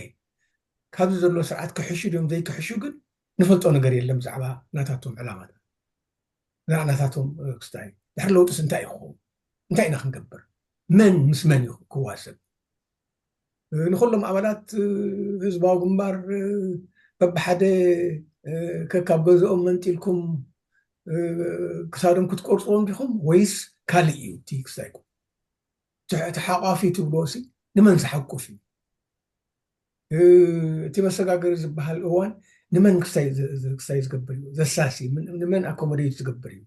ካብዚ ዘሎ ስርዓት ክሕሹ ድዮም ዘይክሕሹ ግን ንፈልጦ ነገር የለን ብዛዕባ ናታቶም ዕላማታት። ናታቶም ክስታይ ድሕሪ ለውጥስ እንታይ ይኸውን? እንታይ ኢና ክንገብር? መን ምስ መን እዩ ክዋሰብ? ንኩሎም ኣባላት ህዝባዊ ግንባር በብሓደ ከካብ ገዝኦም መንጢልኩም ክሳዶም ክትቆርፅዎም ዲኹም ወይስ ካልእ እዩ እቲ ክስታይኩም? እቲ ሓቋፊ ትብልዎ ሲ ንመን ዝሓቁፍ እዩ? እቲ መሰጋገሪ ዝበሃል እዋን ንመን ክስታይ ዝገብር እዩ? ዘሳሲ ንመን ኣኮሞዴት ዝገብር እዩ?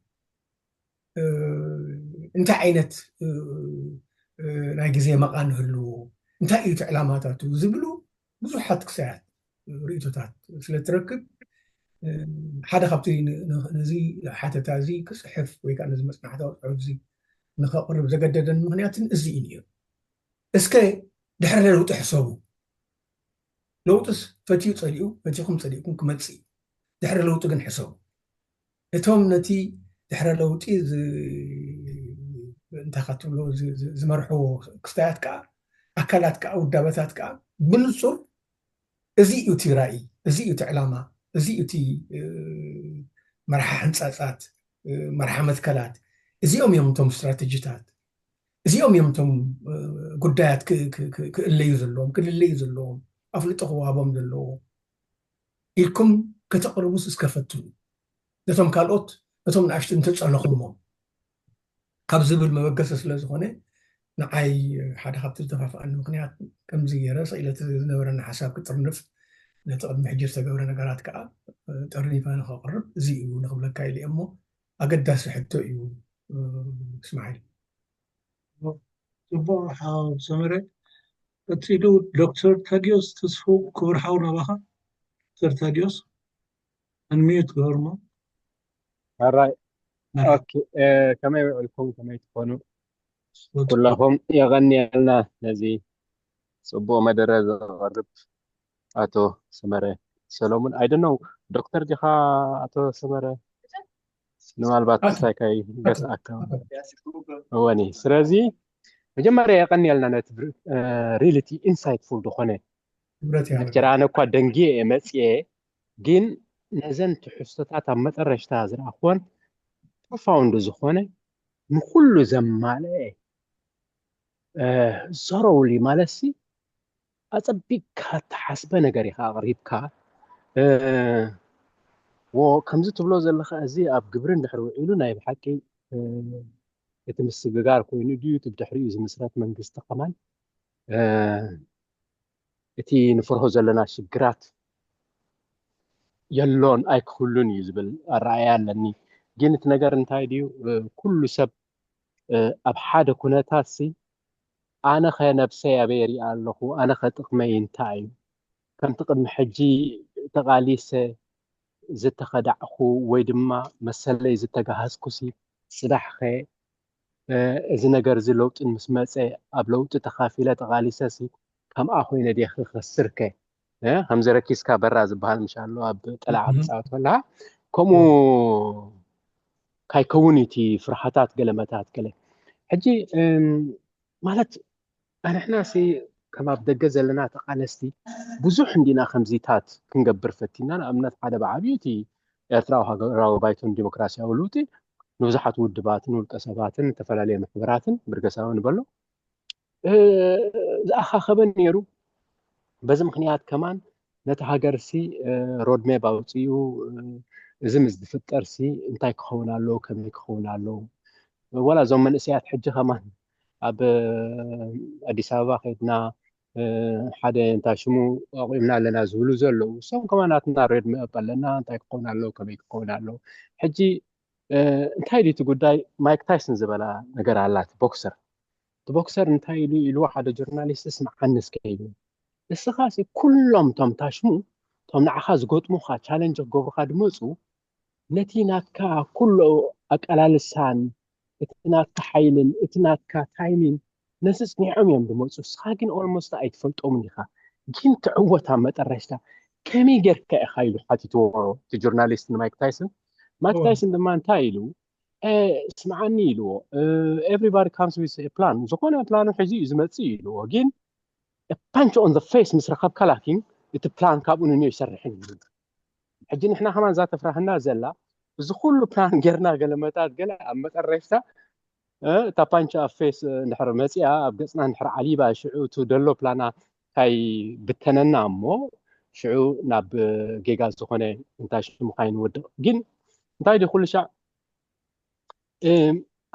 እንታይ ዓይነት ናይ ግዜ መቓን ህልዎ? እንታይ እዩ እቲ ዕላማታቱ ዝብሉ ብዙሓት ክሳያት ርእቶታት ስለ ትረክብ ሓደ ካብቲ ነዚ ሓተታ እዚ ክፅሕፍ ወይ ከዓ ነዚ መፅናዕታዊ ፅሑፍ እዚ ንኸቕርብ ዘገደደን ምክንያትን እዚ እዩ ነይሩ። እስከ ድሕሪ ለውጢ ሕሰቡ። ለውጥስ ፈትዩ ፀሊኡ ፈቲኹም ፀሊእኩም ክመፅእ እዩ። ድሕሪ ለውጢ ግን ሕሰቡ። እቶም ነቲ ድሕረ ለውጢ እንታይ ክትብሎ ዝመርሕዎ ክስታያት ከዓ ኣካላት ከዓ ውዳበታት ከዓ ብንፁር እዚ እዩ እቲ ራእይ፣ እዚ እዩ እቲ ዕላማ፣ እዚ እዩ እቲ መርሓ ሕንፃፃት፣ መርሓ መትከላት፣ እዚኦም እዮም እቶም ስትራተጂታት፣ እዚኦም እዮም እቶም ጉዳያት ክእለዩ ዘለዎም፣ ክልለዩ ዘለዎም፣ ኣፍልጦ ክወሃቦም ዘለዎ ኢልኩም ከተቕርቡስ እስከ ፈትኑ። ነቶም ካልኦት ነቶም ንኣሽቱ እንተፀለኹሞም ካብ ዝብል መበገሲ ስለ ዝኾነ ንዓይ ሓደ ካብቲ ዝተፋፍኣኒ ምክንያት ከምዚ ገይረ ስኢለ እቲ ዝነበረኒ ሓሳብ ክጥርንፍ ነቲ ቅድሚ ሕጂ ዝተገብረ ነገራት ከዓ ጠርኒፈ ንኸቕርብ እዚ እዩ ንኽብለካ ኢለ እሞ ኣገዳሲ ሕቶ እዩ። እስማዒል ፅቡቕ ሓው ሰመረ። ቀፂሉ ዶክተር ታዲዮስ ተስፉ ክብር ሓው ናባኻ። ዶክተር ታዲዮስ ኣንሚዩት ግበርሞ። ሕራይ ኦኬ። ከመይ ውዕልኩም? ከመይ ትኾኑ ኩላኹም? የቐንየልና ነዚ ፅቡቕ መደረ ዘቕርብ ኣቶ ሰመረ ሰሎሙን። I don't know ዶክተር ዲኻ ኣቶ ሰመረ? ምናልባት ክሳይ ከይገስኣካ እወኒ። ስለዚ መጀመርያ የቐንየልና ነቲ really insightful ዝኾነ ጀራነ እኳ ደንጊየ እየ መፅየ፣ ግን ነዘን ትሕዝቶታት ኣብ መጠረሽታ ዝረኣኽወን ፕሮፋውንድ ዝኾነ ንኩሉ ዘማልአ ዞሮውሊ ማለት ሲ ኣፀቢቅካ ተሓስበ ነገር ኢኻ ኣቕሪብካ። ከምዚ ትብሎ ዘለኻ እዚ ኣብ ግብሪ እንድሕር ውዒሉ ናይ ብሓቂ እቲ ምስግጋር ኮይኑ ድዩ እቲ ብድሕሪኡ ዝምስረት መንግስቲ ከማን እቲ ንፈርሆ ዘለና ሽግራት የሎን ኣይክህሉን እዩ ዝብል ኣረኣያ ኣለኒ። ግን እቲ ነገር እንታይ ድዩ? ኩሉ ሰብ ኣብ ሓደ ኩነታት ሲ ኣነ ኸ ነብሰይ ኣበይ ሪኣ ኣለኹ? ኣነ ኸ ጥቕመይ እንታይ እዩ? ከምቲ ቅድሚ ሕጂ ተቓሊሰ ዝተኸዳዕኩ ወይ ድማ መሰለይ ዝተጋሃዝኩ ሲ ፅባሕ ኸ እዚ ነገር እዚ ለውጢ ምስ መፀ ኣብ ለውጢ ተኻፊለ ተቓሊሰ ሲ ከምኣ ኮይነ ድየ ክኸስር ከ ከምዚ ረኪስካ በራ ዝበሃል ምሽ ኣሎ ኣብ ጠላዓ ትፃወት ከለካ ከምኡ ካይከውን እቲ ፍርሃታት ገለመታት ገለ ሕጂ ማለት ኣንሕና ሲ ከም ኣብ ደገ ዘለና ተቓለስቲ ብዙሕ እንዲና ከምዚታት ክንገብር ፈቲና። ንኣብነት ሓደ ብዓብዩ እቲ ኤርትራዊ ሃገራዊ ባይቶን ዲሞክራሲያዊ ለውጢ ንብዙሓት ውድባትን ውልቀ ሰባትን ዝተፈላለየ ማሕበራትን ብርገሳዊ ንበሎ ዝኣኻኸበ ነይሩ። በዚ ምክንያት ከማን ነቲ ሃገር ሲ ሮድሜፕ ኣውፅኡ እዚ ምስ ዝፍጠር ሲ እንታይ ክኸውን ኣለዎ ከመይ ክኸውን ኣለዎ ዋላ እዞም መንእሰያት ሕጂ ከማን ኣብ ኣዲስ ኣበባ ከይድና ሓደ እንታይ ሽሙ ኣቑምና ኣለና ዝብሉ ዘለዉ እሶም ከማን ናትና ሮድሜፕ ኣለና እንታይ ክኸውን ኣለዎ ከመይ ክኸውን ኣለዎ ሕጂ እንታይ ድዩ እቲ ጉዳይ ማይክ ታይሰን ዝበላ ነገር ኣላት ቦክሰር እቲ ቦክሰር እንታይ ኢሉ ኢልዎ ሓደ ጆርናሊስት ስምዓኒ እስከ ኢሉ ንስኻ ሲ ኩሎም እቶም ታሽሙ እቶም ንዓኻ ዝገጥሙኻ ቻለንጅ ክገብሩኻ ድመፁ ነቲ ናትካ ኩሎ ኣቀላልሳን እቲ ናትካ ሓይልን እቲ ናትካ ታይሚን ነዚ ፅኒዖም እዮም ድመፁ እስኻ ግን ኦልሞስት ኣይትፈልጦምን ኢኻ ግን ትዕወት ኣብ መጠረሽታ ከመይ ጌርካ ኢኻ ኢሉ ሓቲትዎ እቲ ጆርናሊስት ንማይክ ታይሰን ማይክ ታይሰን ድማ እንታይ ኢሉ ስምዓኒ ኢልዎ everybody comes with plan ዝኾነ ፕላኑ ሒዙ እዩ ዝመፅእ ኢልዎ ግን punch on the face ምስ ረኸብካ ላኪን እቲ ፕላን ካብኡ ንንዮ ይሰርሕን እዩ ሕጂ ንሕና ከማን እዛ ተፍራህና ዘላ እዚ ኩሉ ፕላን ጌርና ገለመታት ገለ ኣብ መጠረሽታ እታ ፓንች ኣብ ፌስ እንድሕር መፂኣ ኣብ ገፅና እንድሕር ዓሊባ ሽዑ እቲ ደሎ ፕላና ካይ ብተነና እሞ ሽዑ ናብ ጌጋ ዝኾነ እንታይ ሽሙ ካይንወድቕ ግን እንታይ ድዩ ኩሉ ሻዕ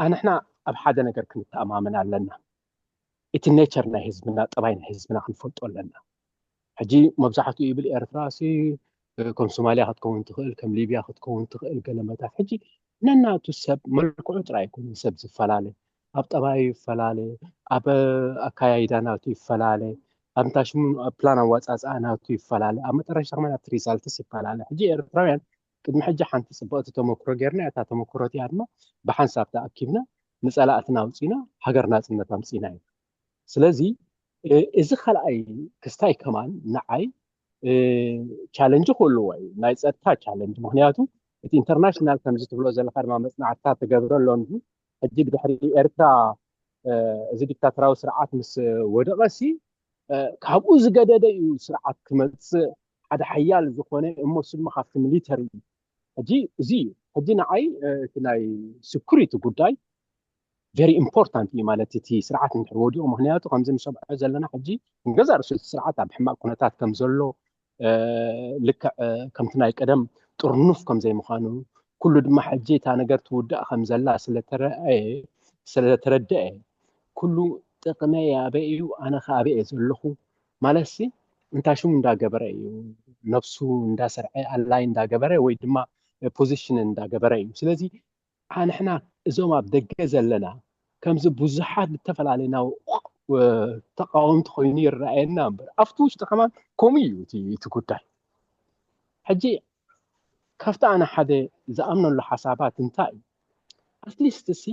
ኣንሕና ኣብ ሓደ ነገር ክንተኣማመን ኣለና። እቲ ኔቸር ናይ ህዝብና፣ ጠባይ ናይ ህዝብና ክንፈልጦ ኣለና። ሕጂ መብዛሕትኡ ይብል ኤርትራ ሲ ከም ሶማልያ ክትከውን ትኽእል፣ ከም ሊብያ ክትከውን ትኽእል፣ ገለመታት። ሕጂ ነናቱ ሰብ መልክዑ ጥራይ ኣይኮነን ሰብ ዝፈላለ፣ ኣብ ጠባዩ ይፈላለ፣ ኣብ ኣካያይዳ ናቱ ይፈላለ፣ ኣብ እንታይ ሽሙ ኣብ ፕላን ኣዋፃፅኣ ናቱ ይፈላለ፣ ኣብ መጠረሽታ ከማን ኣብቲ ሪዛልትስ ይፈላለ። ሕጂ ኤርትራውያን ቅድሚ ሕጂ ሓንቲ ፅብቕቲ ተመክሮ ጌርና፣ እታ ተመክሮ እቲኣ ድማ ብሓንሳብ ተኣኪብና ንፀላእትና ኣውፂና ሃገር ናፅነት ኣምፂና ኢና። ስለዚ እዚ ካልኣይ ክስታይ ከማን ንዓይ ቻለንጅ ክህልዎ እዩ፣ ናይ ፀጥታ ቻለንጅ። ምክንያቱ እቲ ኢንተርናሽናል ከምዚ ትብሎ ዘለካ ድማ መፅናዕትታት ትገብረሎም። ሕጂ ብድሕሪ ኤርትራ እዚ ዲክታተራዊ ስርዓት ምስ ወደቐ ሲ ካብኡ ዝገደደ እዩ ስርዓት ክመፅእ፣ ሓደ ሓያል ዝኾነ እሞ እሱ ድማ ካብቲ ሚሊተሪ እዩ። ሕጂ እዚ እዩ ሕጂ ንዓይ እቲ ናይ ሴኩሪቲ ጉዳይ ቨሪ ኢምፖርታንት እዩ ማለት እቲ ስርዓት እንድሕር ወዲቑ። ምክንያቱ ከምዚ ንሰምዖ ዘለና ሕጂ ንገዛእ ርእሱ እቲ ስርዓት ኣብ ሕማቕ ኩነታት ከም ዘሎ ልክዕ ከምቲ ናይ ቀደም ጥርኑፍ ከም ዘይምዃኑ ኩሉ ድማ ሕጂ እታ ነገር ትውዳእ ከም ዘላ ስለተረኣየ ስለተረደአ ኩሉ ጥቕመይ ኣበይ እዩ ኣነ ከ ኣበይ እየ ዘለኹ ማለት ሲ እንታይ ሽሙ እንዳገበረ እዩ ነብሱ እንዳሰርዐ ኣላይ እንዳገበረ ወይ ድማ ፖዚሽን እንዳገበረ እዩ። ስለዚ ኣንሕና እዞም ኣብ ደገ ዘለና ከምዚ ብዙሓት ዝተፈላለየ ናብ ተቃወምቲ ኮይኑ ይረኣየና እምበር ኣብቲ ውሽጢ ከማን ከምኡ እዩ እቲ ጉዳይ። ሕጂ ካብቲ ኣነ ሓደ ዝኣምነሉ ሓሳባት እንታይ እዩ ኣትሊስት ሲ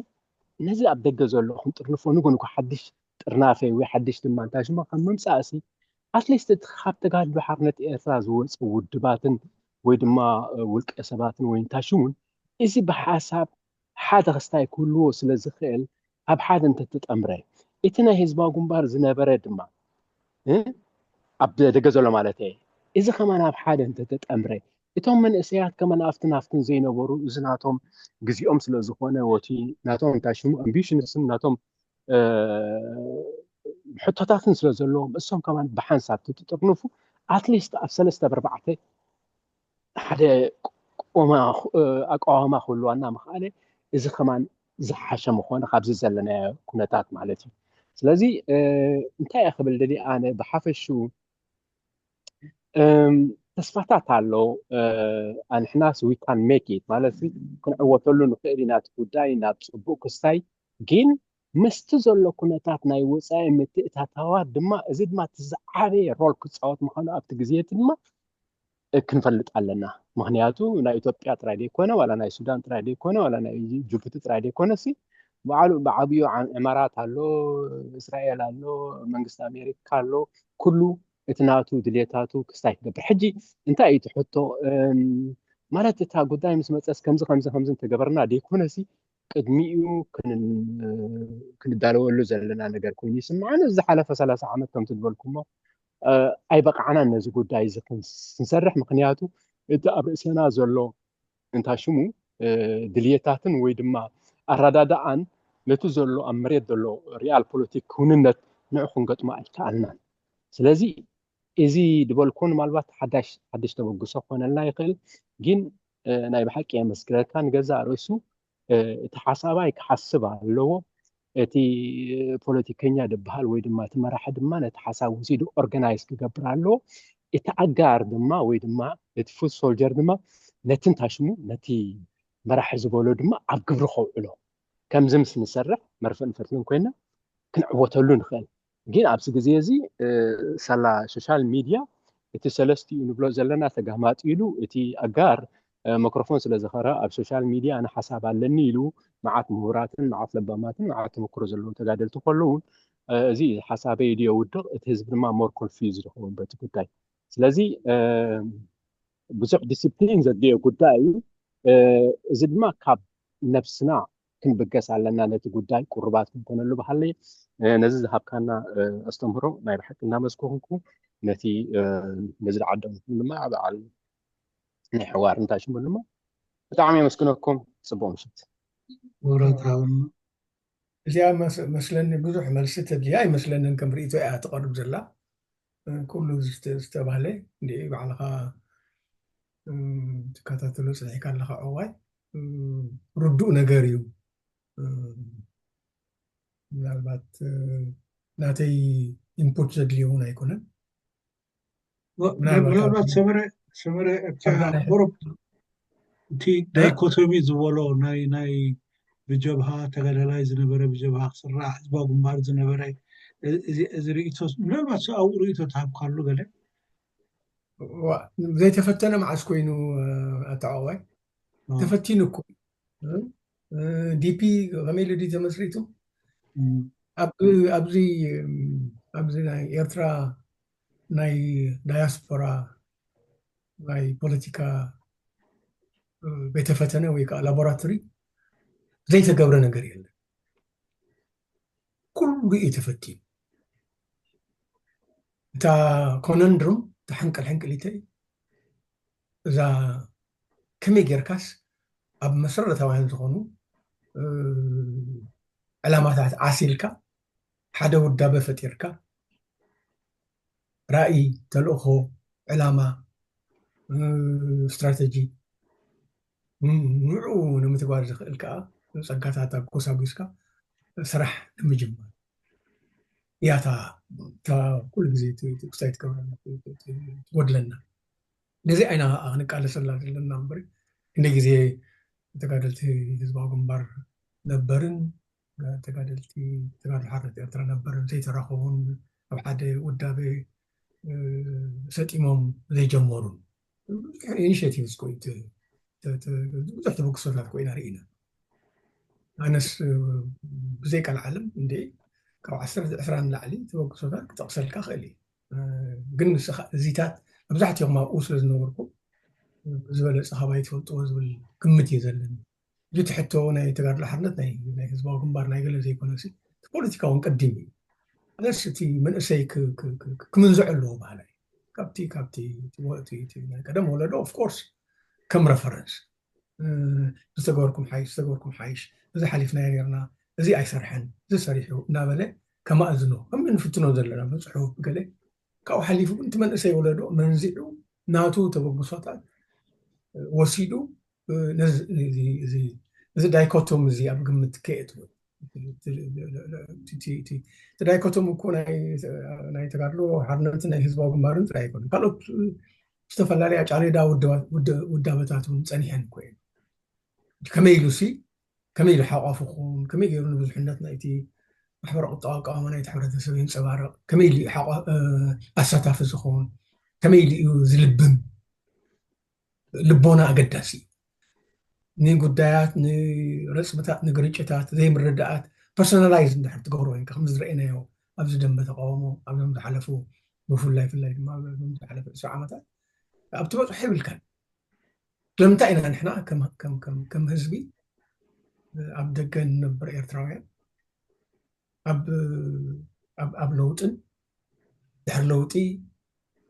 ነዚ ኣብ ደገ ዘሎ ክንጥርንፎ ንጉ ንጉ ሓድሽ ጥርናፈ ወይ ሓድሽ ድማ እንታይ ሽሞ ካብ ምምፃእ ሲ ኣትሊስት እቲ ካብ ተጋድሎ ሓርነት ኤርትራ ዝወፁ ውድባትን ወይ ድማ ውልቀ ሰባትን ወይ እንታይ ሽሙን እዚ ብሓሳብ ሓደ ክስታይ ክህልዎ ስለ ዝኽእል ኣብ ሓደ እንተተጠምረ እቲ ናይ ህዝባዊ ግንባር ዝነበረ ድማ ኣብ ደገ ዘሎ ማለት እየ እዚ ከማን ኣብ ሓደ እንተተጠምረ እቶም መንእሰያት ከማን ኣብትን ኣብትን ዘይነበሩ እዚ ናቶም ግዜኦም ስለ ዝኾነ ወቲ ናቶም እንታይ ሽሙ ኣምቢሽንስን ናቶም ሕቶታትን ስለ ዘለዎም እሶም ከማን ብሓንሳብ ትጥርንፉ ኣትሊስት ኣብ ሰለስተ ብርባዕተ ሓደ ኣቃዋማ ክህልዋና ምኽኣለ እዚ ከማን ዝሓሸ ምኾነ ካብዚ ዘለናዮ ኩነታት ማለት እዩ። ስለዚ እንታይ እየ ክብል ደሊ ኣነ ብሓፈሽኡ ተስፋታት ኣሎ። ኣንሕናስ we can make it ማለት ክንዕወተሉ ንኽእል ኢና እቲ ጉዳይ ናብ ፅቡቅ ክስታይ ግን ምስቲ ዘሎ ኩነታት ናይ ወፃኢ ምትእታታዋት ድማ እዚ ድማ እቲ ዝዓበየ ሮል ክፃወት ምዃኑ ኣብቲ ግዜ እቲ ድማ ክንፈልጥ ኣለና። ምክንያቱ ናይ ኢትዮጵያ ጥራይ ዘይኮነ ዋላ ናይ ሱዳን ጥራይ ዘይኮነ ዋላ ናይ ጅቡቲ ጥራይ ዘይኮነ ሲ ባዕሉ ብዓብዩ ዕማራት ኣሎ፣ እስራኤል ኣሎ፣ መንግስቲ ኣሜሪካ ኣሎ፣ ኩሉ እቲ ናቱ ድሌታቱ ክስታይ ክገብር። ሕጂ እንታይ እዩ እቲ ሕቶ ማለት እታ ጉዳይ ምስ መፀስ ከምዚ ከምዚ ከምዚ እንተገበርና ደይኮነሲ ቅድሚኡ ክንዳለወሉ ዘለና ነገር ኮይኑ ይስምዓኒ። ዝሓለፈ ሰላሳ ዓመት ከምቲ ዝበልኩሞ ኣይበቃዕናን ነዚ ጉዳይ እዚ ክንሰርሕ። ምክንያቱ እቲ ኣብ ርእሰና ዘሎ እንታይ ሽሙ ድልየታትን ወይ ድማ ኣረዳድኣን ነቲ ዘሎ ኣብ መሬት ዘሎ ሪያል ፖለቲክ ክውንነት ንዑ ክንገጥሞ ኣይከኣልናን። ስለዚ እዚ ዝበልኩ ምናልባት ሓዳሽ ሓድሽ ተበግሶ ክኾነልና ይኽእል፣ ግን ናይ ብሓቂ የመስግነካ ንገዛእ ርእሱ እቲ ሓሳባይ ክሓስብ ኣለዎ። እቲ ፖለቲከኛ ዝበሃል ወይ ድማ እቲ መራሒ ድማ ነቲ ሓሳብ ወሲዱ ኦርጋናይዝ ክገብር ኣለዎ። እቲ ኣጋር ድማ ወይ ድማ እቲ ፉት ሶልጀር ድማ ነቲ እንታይ ሽሙ ነቲ መራሒ ዝበሎ ድማ ኣብ ግብሪ ከውዕሎ። ከምዚ ምስ ንሰርሕ መርፍእን ፈትልን ኮይና ክንዕወተሉ ንኽእል። ግን ኣብዚ ግዜ እዚ ሳላ ሶሻል ሚድያ እቲ ሰለስቲኡ ንብሎ ዘለና ተጋማጢሉ እቲ ኣጋር መክሮፎን ስለ ዝኸረ ኣብ ሶሻል ሚድያ ኣነ ሓሳብ ኣለኒ ኢሉ መዓት ምሁራትን መዓት ለባማትን መዓት ተመክሮ ዘለዎም ተጋደልቲ ከለውን እዚ ሓሳበይ ድዮ ውድቕ እቲ ህዝቢ ድማ ሞር ኮንፊውዝ ዝኸውን በቲ ጉዳይ ስለዚ ብዙሕ ዲስፕሊን ዘድልዮ ጉዳይ እዩ። እዚ ድማ ካብ ነብስና ክንብገስ ኣለና ነቲ ጉዳይ ቁሩባት ክንኮነሉ በሃለይ ነዚ ዝሃብካና ኣስተምህሮ ናይ ብሓቂ እናመስገንኩ ነቲ ነዚ ዝዓደምኩም ድማ በዓል ናይ ሕዋር እንታይ ሽሙ ድማ ብጣዕሚ የመስግነኩም። ፅቡቅ ምሽት። ክቡራት ሓውና እዚኣ መስለኒ ብዙሕ መልሲ ተድልያ ኣይመስለንን ከም ርእቶ እያ ትቐርብ ዘላ ኩሉ ዝተባህለ እንዲ ባዕልኻ ትከታተሎ ፅኒሕካ ኣለኻ ዕዋይ ርዱእ ነገር እዩ። ምናልባት ናተይ ኢንፑት ዘድልዮ እውን ኣይኮነን። ምናልባት ሰመረ ሰመረ ኣብቲ ቁሩብ እቲ ዳይኮቶሚ ዝበሎ ናይ ናይ ብጀብሃ ተጋዳላይ ዝነበረ ብጀብሃ ክስራሕ ህዝባዊ ግንባር ዝነበረ እዚ ርእቶ ምናልባት ኣብኡ ርእቶ ተሃብካሉ ገለ ዘይተፈተነ መዓስ ኮይኑ ኣተዓዋይ ተፈቲኑ እኮ ዲፒ ከመይ ኢሉ ድዩ ተመስሪቱ ኣብዚ ኣብዚ ናይ ኤርትራ ናይ ዳያስፖራ ናይ ፖለቲካ ቤተ ፈተነ ወይ ከዓ ላቦራቶሪ ዘይተገብረ ነገር የለን። ኩሉ እዩ ተፈቲኑ። እታ ኮነንድሩም እታ ሕንቅል ሕንቅሊተይ እዛ ከመይ ጌርካስ ኣብ መሰረታውያን ዝኾኑ ዕላማታት ዓሲልካ ሓደ ውዳበ ፈጢርካ ራእይ፣ ተልእኾ፣ ዕላማ፣ ስትራተጂ ንዕኡ ንምትግባር ዝኽእል ከዓ ጸጋታት ኣጎሳጒስካ ስራሕ ንምጅማር እያታ ኩሉ ግዜ ክስታይ ትገብረና ትጎድለና። ነዚ ኣይና ክንቃለሰላ ዘለና እምበር እንደ ግዜ ተጋደልቲ ህዝባዊ ግንባር ነበርን ተጋደልቲ ተጋድሎ ሓርነት ኤርትራ ነበርን ዘይተራኸቡን ኣብ ሓደ ውዳበ ሰጢሞም ዘይጀመሩን ኢኒሽቲቭስ ኮይኑ ብዙሕ ተበግሶታት ኮይና ርኢና። ኣነስ ብዘይ ቃል ዓለም እንደ ካብ ዓሰርተ ዕስራ ንላዕሊ ተበግሶታት ክጠቕሰልካ ክእል እዩ። ግን ንስኻ እዚታት መብዛሕትኦም ኣብኡ ስለ ዝነበርኩ ዝበለፀ ካባይ ትፈልጥዎ ዝብል ግምት እዩ ዘለኒ። እቲ ሕቶ ናይ ተጋድሎ ሓርነት ናይ ህዝባዊ ግንባር ናይ ገለ ዘይኮነ ፖለቲካውን ቅድም እዩ። ኣነስ እቲ መንእሰይ ክምንዝዖ ኣለዎ ባህላይ ካብቲ ካብቲ ናይ ቀደም ወለዶ ኦፍኮርስ ከም ረፈረንስ ዝተገበርኩም ሓይሽ ዝተገበርኩም ሓይሽ እዚ ሓሊፍናዮ ነርና እዚ ኣይሰርሐን እዚ ሰሪሑ እናበለ ከማእዝኖ ከም ንፍትኖ ዘለና ብፅሑፍ ብገለ ካብኡ ሓሊፉ ግን እቲ መንእሰይ ወለዶ መንዚዑ ናቱ ተበግሶታት ወሲዱ እዚ ዳይኮቶም እዚ ኣብ ግምት ከየእትዎ እቲ ዳይኮቶም እኮ ናይ ተጋድሎ ሓርነትን ናይ ህዝባዊ ግንባርን ጥራይ ኣይኮነ ካልኦት ዝተፈላለያ ጫሌዳ ውዳበታት እውን ፀኒሐን እኮ እዩ ከመይ ኢሉ ሲ ከመይ ኢሉ ሓቋፊ ክኸውን ከመይ ገይሩ ንብዙሕነት ናይቲ ማሕበረ ቁጠባዊ ኣቃውማ ናይቲ ሕብረተሰብ የንፀባርቕ ከመይ ኢሉ ኣሳታፊ ዝኸውን ከመይ ኢሉ እዩ ዝልብም ልቦና ኣገዳሲ እዩ ንጉዳያት ንረፅብታት ንግርጭታት ዘይምርዳኣት ፐርሶናላይዝ እንድሕር ትገብሮ ኮይንካ ከም ዝረአናዮ ኣብዚ ደንበ ተቃውሞ ኣብዞም ዝሓለፉ ብፍላይ ፍላይ ድማ ዝሓለፈ ዕስራ ዓመታት ኣብ ትበፅሖ ይብልካን ስለምንታይ ኢና ንሕና ከም ህዝቢ ኣብ ደገ ንነብር ኤርትራውያን ኣብ ለውጥን ድሕሪ ለውጢ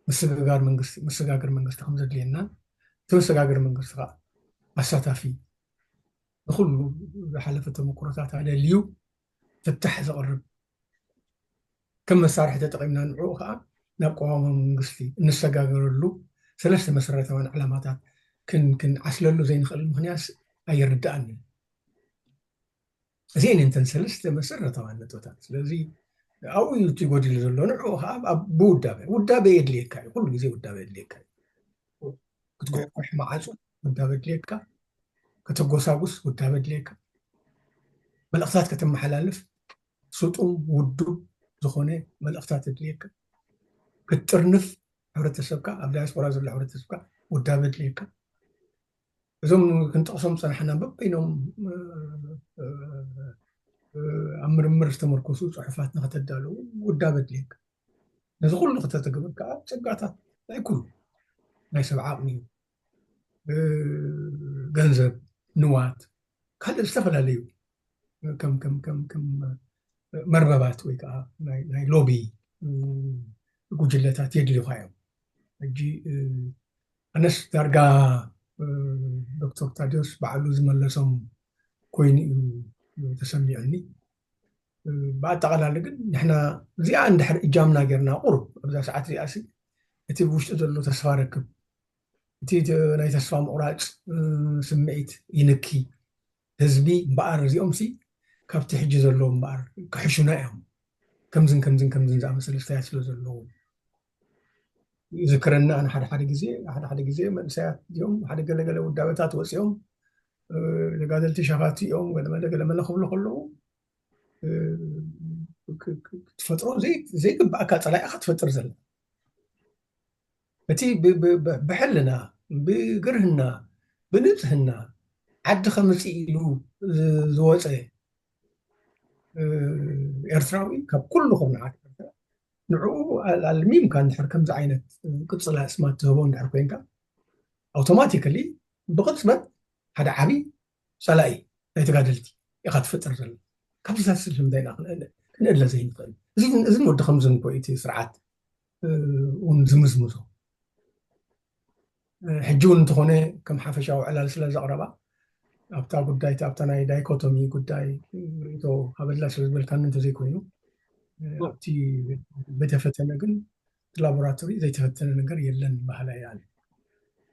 ምስግጋር መንግስቲ መሰጋገሪ መንግስቲ ከም ዘድልየናን እቲ መሰጋገሪ መንግስቲ ከዓ ኣሳታፊ ንኩሉ ዝሓለፈ ተመክሮታት ኣደልዩ ፍታሕ ዘቕርብ ከም መሳርሒ ተጠቒምና ንዕኡ ከዓ ናብ ቀዋማዊ መንግስቲ እንሰጋገረሉ ሰለስተ መሰረታውያን ዕላማታት ክንዓስለሉ ዘይንኽእል ምኽንያት ኣይርድኣንን እዚአን እንተን ሰለስተ መሰረታውያን ነጥብታት ስለዚ ኣብኡ እዩ እቲ ጎዲሉ ዘሎ ንዕኡ ከዓ ብውዳበ ውዳበ የድልየካ እዩ ኩሉ ግዜ ውዳበ የድልየካ እዩ ክትኮሕኮሕ መዓፁ ውዳበ የድልየካ ከተጎሳጉስ ውዳበ የድልየካ መልእክታት ከተመሓላልፍ ስጡም ውዱብ ዝኾነ መልእክታት የድልየካ ክትጥርንፍ ሕብረተሰብካ ኣብ ዳያስፖራ ዘሎ ሕብረተሰብካ ውዳበ የድልየካ እዞም ክንጠቕሶም ዝፀናሕና በበይኖም ኣብ ምርምር ዝተመርኮሱ ፅሑፋት ንክተዳለዉ ውዳበ ድልየካ ነዚ ኩሉ ክተተግብር ከዓ ፀጋታት ናይ ኩሉ ናይ ሰብ ዓቕሚ ገንዘብ ንዋት ካልእ ዝተፈላለዩ ከም ከም ከም ከም መርበባት ወይ ከዓ ናይ ሎቢ ጉጅለታት የድልዩካ እዮም ሕጂ ኣነስ ዳርጋ ዶክተር ታዲዮስ ባዕሉ ዝመለሶም ኮይኑ እዩ ተሰሚዑኒ ብኣጠቓላሊ ግን ንሕና እዚኣ እንድሕር እጃምና ጌርና ቁሩብ ኣብዛ ሰዓት እዚኣ ሲ እቲ ብውሽጢ ዘሎ ተስፋ ረክብ እቲ ናይ ተስፋ ምቑራፅ ስምዒት ይንኪ ህዝቢ እምበኣር እዚኦም ሲ ካብቲ ሕጂ ዘለዉ እምበኣር ክሕሹና እዮም። ከምዝን ከምዝን ከምዝን ዝኣመሰለ ስታያት ስለ ዘለዉ ይዝክረኒ። ኣነ ሓደ ሓደ ግዜ ሓደ ሓደ ግዜ መንእሰያት እዮም ሓደ ገለገለ ውዳበታት ወፂኦም ተጋደልቲ ሸፋቲ እዮም ገለመለ ገለመለ ክብሉ ከለዉ ትፈጥሮ ዘይግባእካ ፀላኢ ኢኻ ትፈጥር ዘለ። እቲ ብሕልና ብግርህና ብንፅህና ዓዲ ከምፅእ ኢሉ ዝወፀ ኤርትራዊ ካብ ኩሉ ኩርናዓት ኤርትራ ንዕኡ ኣልሚምካ እንድሕር ከምዚ ዓይነት ቅፅላ ስማ ትህቦ እንድሕር ኮይንካ ኣውቶማቲካሊ ብቅፅበት ሓደ ዓብዪ ፀላኢ ናይ ተጋደልቲ ኢኻ ትፈጥር ዘሎ። ካብዚታት ስለምንታይ ኢና ክንእለ ዘይንኽእል? እዝን ወዲ ከምዝን እኮ እቲ ስርዓት እውን ዝምዝምዞ። ሕጂ እውን እንተኾነ ከም ሓፈሻዊ ዕላል ስለ ዘቕረባ ኣብታ ጉዳይ ኣብታ ናይ ዳይኮቶሚ ጉዳይ ርእቶ ሃበላ ስለ ዝበልካኒ እንተዘይኮይኑ ኣብቲ በተፈተነ ግን ላቦራቶሪ ዘይተፈተነ ነገር የለን ባህላ እያ።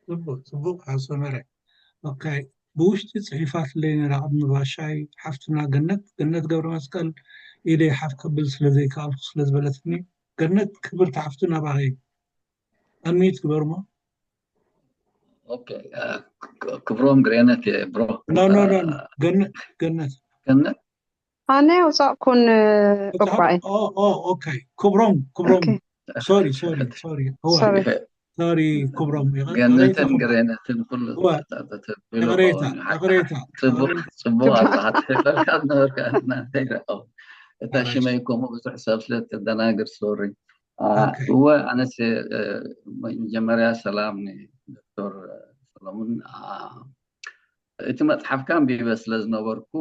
ፅቡቅ ፅቡቅ ሓሶ መረ ኦኬ። ብውሽጢ ፅሒፋትለይ ነራ ቅድሚ ባሻይ ሓፍትና ገነት ገነት ገብረ መስቀል ኢደይ ሓፍ ከብል ስለዘይከኣልኩ ስለዝበለትኒ ገነት ክብርቲ ሓፍቱ ናባኸይ ኣንሚት ግበርሞ። ክብሮም ግሬነት ብሮ ገነት ገነት ገነት ኣነ ውፃእኩን እባይ ክብሮም ክብሮም ሶሪ ሶሪ ሶሪ ሶሪ ክብሮም ገነትን ግሬነትን ኩሉ ይቕሬታ ጽቡቕ ኣባሃት ሒፈልካ ዝነበርካ እናንተ ይረኸቡ እታ ሽመይ ከምኡ ብዙሕ ሰብ ስለ ተደናግር ሶሪ እወ ኣነስ መጀመርያ ሰላም ዶክተር ሰሎሙን እቲ መፅሓፍካ ኣንቢበ ስለ ዝነበርኩ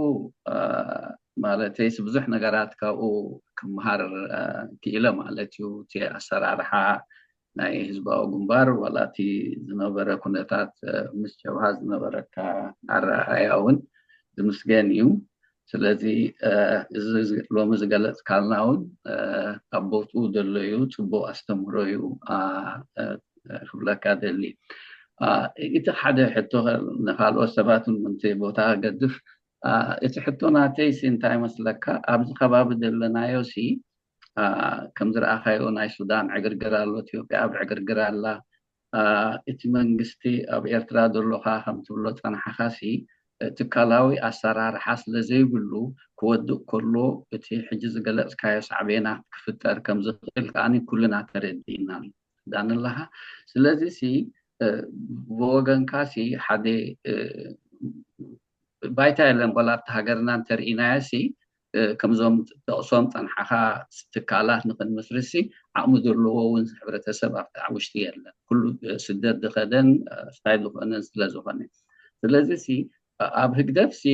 ማለተይስ ብዙሕ ነገራት ካብኡ ክመሃር ክኢለ ማለት እዩ። እቲ ኣሰራርሓ ናይ ህዝባዊ ግንባር ዋላ እቲ ዝነበረ ኩነታት ምስ ጀብሃ ዝነበረካ ኣረኣእያ እውን ዝምስገን እዩ። ስለዚ እዚ ሎሚ ዝገለፅካልና እውን ኣብ ቦትኡ ዘሎ እዩ፣ ፅቡቕ ኣስተምህሮ እዩ ክብለካ ደሊ። እቲ ሓደ ሕቶ ንካልኦት ሰባት እውን ምንቲ ቦታ ገድፍ እቲ ሕቶ ናተይ ሲ እንታይ መስለካ ኣብዚ ከባቢ ዘለናዮ ሲ ከም ዝረኣኻዮ ናይ ሱዳን ዕግርግር ኣሎ፣ ኢትዮጵያ ኣብ ዕግርግር ኣላ። እቲ መንግስቲ ኣብ ኤርትራ ዘሎ ከዓ ከም ትብሎ ጸናሕኻ ሲ ትካላዊ ኣሰራርሓ ስለ ዘይብሉ ክወድቕ ከሎ እቲ ሕጂ ዝገለጽካዮ ሳዕቤናት ክፍጠር ከም ዝኽእል ከዓኒ ኩልና ተረዲእና ዳንላኻ። ስለዚ ሲ ብወገንካ ሲ ሓደ ባይታ የለን፣ ዋላ ኣብቲ ሃገርና እንተርኢናዮ ሲ ከምዞም ጠቕሶም ጸንሓኻ ትካላት ንኽንምስርሲ ዓቕሚ ዘለዎ እውን ሕብረተሰብ ኣብቲ ውሽጢ የለን። ኩሉ ስደት ዝኸደን ስታይ ዝኾነን ስለ ዝኾነ ስለዚ ሲ ኣብ ህግደፍ ሲ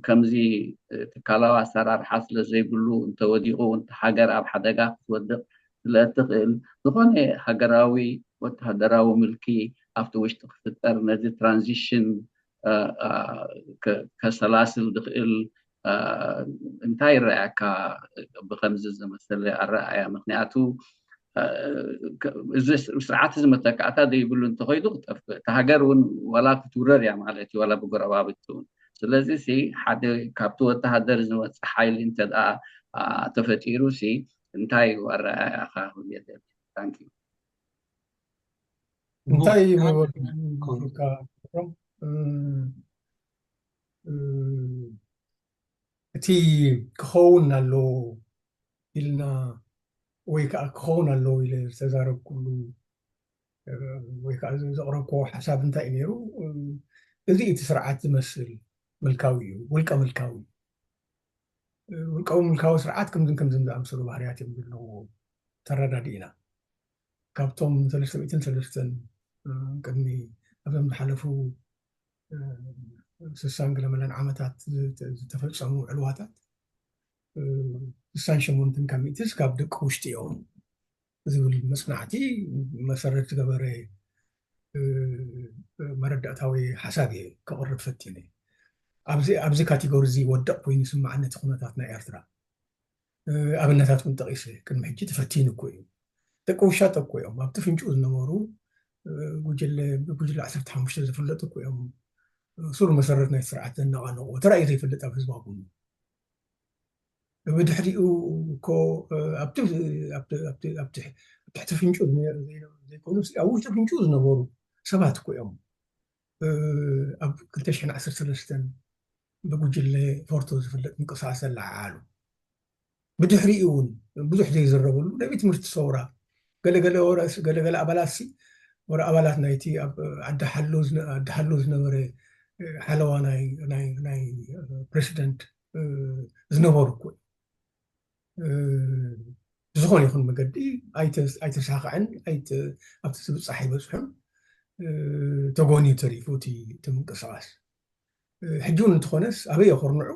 ከምዚ ትካላዊ ኣሰራርሓ ስለ ዘይብሉ እንተወዲቑ እውን ሃገር ኣብ ሓደጋ ክትወድቕ ስለ እትኽእል ዝኾነ ሃገራዊ ወተሃደራዊ ምልኪ ኣብቲ ውሽጢ ክፍጠር ነዚ ትራንዚሽን ከሰላስል ዝኽእል እንታይ ይረኣየካ ብከምዚ ዝመሰለ ኣረኣያ? ምክንያቱ እዚ ስርዓት እዚ መተካእታ ዘይብሉ እንተኸይዱ ክጠፍእ እቲ ሃገር እውን ዋላ ክትውረር እያ ማለት እዩ ዋላ ብጎረባብቲ እውን ስለዚ ሲ ሓደ ካብቲ ወተሃደር ዝወፅእ ሓይሊ እንተ ተፈጢሩ ሲ እንታይ እዩ ኣረኣያኻ ክብል የደሊ ታንኪ እንታይ እቲ ክኸውን ኣለዎ ኢልና ወይ ከዓ ክኸውን ኣለዎ ኢለ ዝተዛረብኩሉ ወይ ከዓ ዘቕረብክዎ ሓሳብ እንታይ እዩ ነይሩ? እዚ እቲ ስርዓት ዝመስል ምልካዊ እዩ፣ ውልቀ ምልካዊ እዩ። ውልቃዊ ምልካዊ ስርዓት ከምዝን ከምዝን ዝኣመሰሉ ባህርያት እዮም ዘለዎ ተረዳዲእና። ካብቶም ሰለስተ ሚእትን ሰለስተን ቅድሚ ኣብዞም ዝሓለፉ ስሳን ገለመለን ዓመታት ዝተፈፀሙ ዕልዋታት ስሳን ሸሞንትን ካብ ሚእትስ ካብ ደቂ ውሽጢ እዮም ዝብል መፅናዕቲ መሰረት ዝገበረ መረዳእታዊ ሓሳብ እየ ከቕርብ ፈቲነ። ኣብዚ ካቴጎሪ እዚ ወደቕ ኮይኑ ይስማዓኒ እቲ ኩነታት ናይ ኤርትራ። ኣብነታት እውን ጠቒሰ ቅድሚ ሕጂ ተፈቲኑ እኮ እዩ። ደቂ ውሻጠ እኮ እዮም ኣብቲ ፍንጭኡ ዝነበሩ ጉጅለ ብጉጅለ ዓሰርተ ሓሙሽተ ዝፍለጡ እኮ እዮም። ሱር መሰረት ናይ ስርዓት ዘነቓነቑ ተራእዩ ዘይፈልጥ ኣብ ህዝባዊ ጎኑ ብድሕሪኡ እኮ ኣብቲ ኣብ ትሕቲ ፍንጩ ዘይኮኑ ኣብ ውሽጢ ፍንጩ ዝነበሩ ሰባት እኮ እዮም። ኣብ ክልተ ሽሕን ዓሰርተ ሰለስተን ብጉጅለ ፎርቶ ዝፍለጥ ምንቅስቃስ ዘለዓዓሉ፣ ብድሕሪኡ እውን ብዙሕ ዘይዝረበሉ ናይ ቤት ትምህርቲ ሰውራ፣ ገለገለ ኣባላት ሲ ወረ ኣባላት ናይቲ ኣብ ዓዲ ሓሎ ዝነበረ ሓለዋ ናይ ፕሬሲደንት ዝነበሩ እኮ ብዝኾነ ይኹን መገዲ ኣይተሳኽዐን፣ ኣብቲ ዝብፃሕ ኣይበፅሑን፣ ተጎንዩ ተሪፉ እቲ ምንቅስቃስ። ሕጂ እውን እንተኾነስ ኣበይ የኹርንዑ፣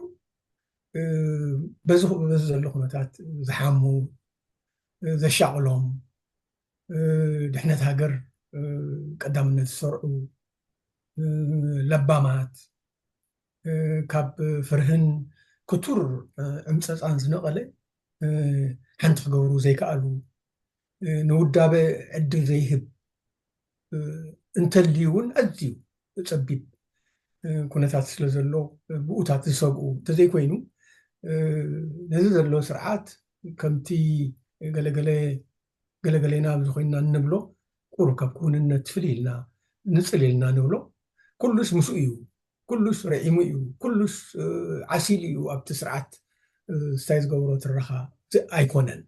በዚ በዚ ዘሎ ኩነታት ዝሓሙ፣ ዘሻቕሎም፣ ድሕነት ሃገር ቀዳምነት ዝሰርዑ፣ ለባማት፣ ካብ ፍርህን ክቱር ዕምፀፃን ዝነቐለ ሓንቲ ክገብሩ ዘይከኣሉ፣ ንውዳበ ዕድል ዘይህብ እንተልዩ እውን ኣዝዩ ጸቢብ ኩነታት ስለ ዘሎ ብኡታት ዝሰግኡ እንተዘይኮይኑ ነዚ ዘሎ ስርዓት ከምቲ ገለገለ ገለገሌና ኣብዚ ኮይንና እንብሎ ቁሩብ ካብ ክውንነት ፍልይ ኢልና ንጽል ኢልና ንብሎ ኩሉስ ምስኡ እዩ፣ ኩሉስ ረዒሙ እዩ፣ ኩሉስ ዓሲሉ እዩ ኣብቲ ስርዓት ስታይ ዝገብሮ ትረኻ ኣይኮነን።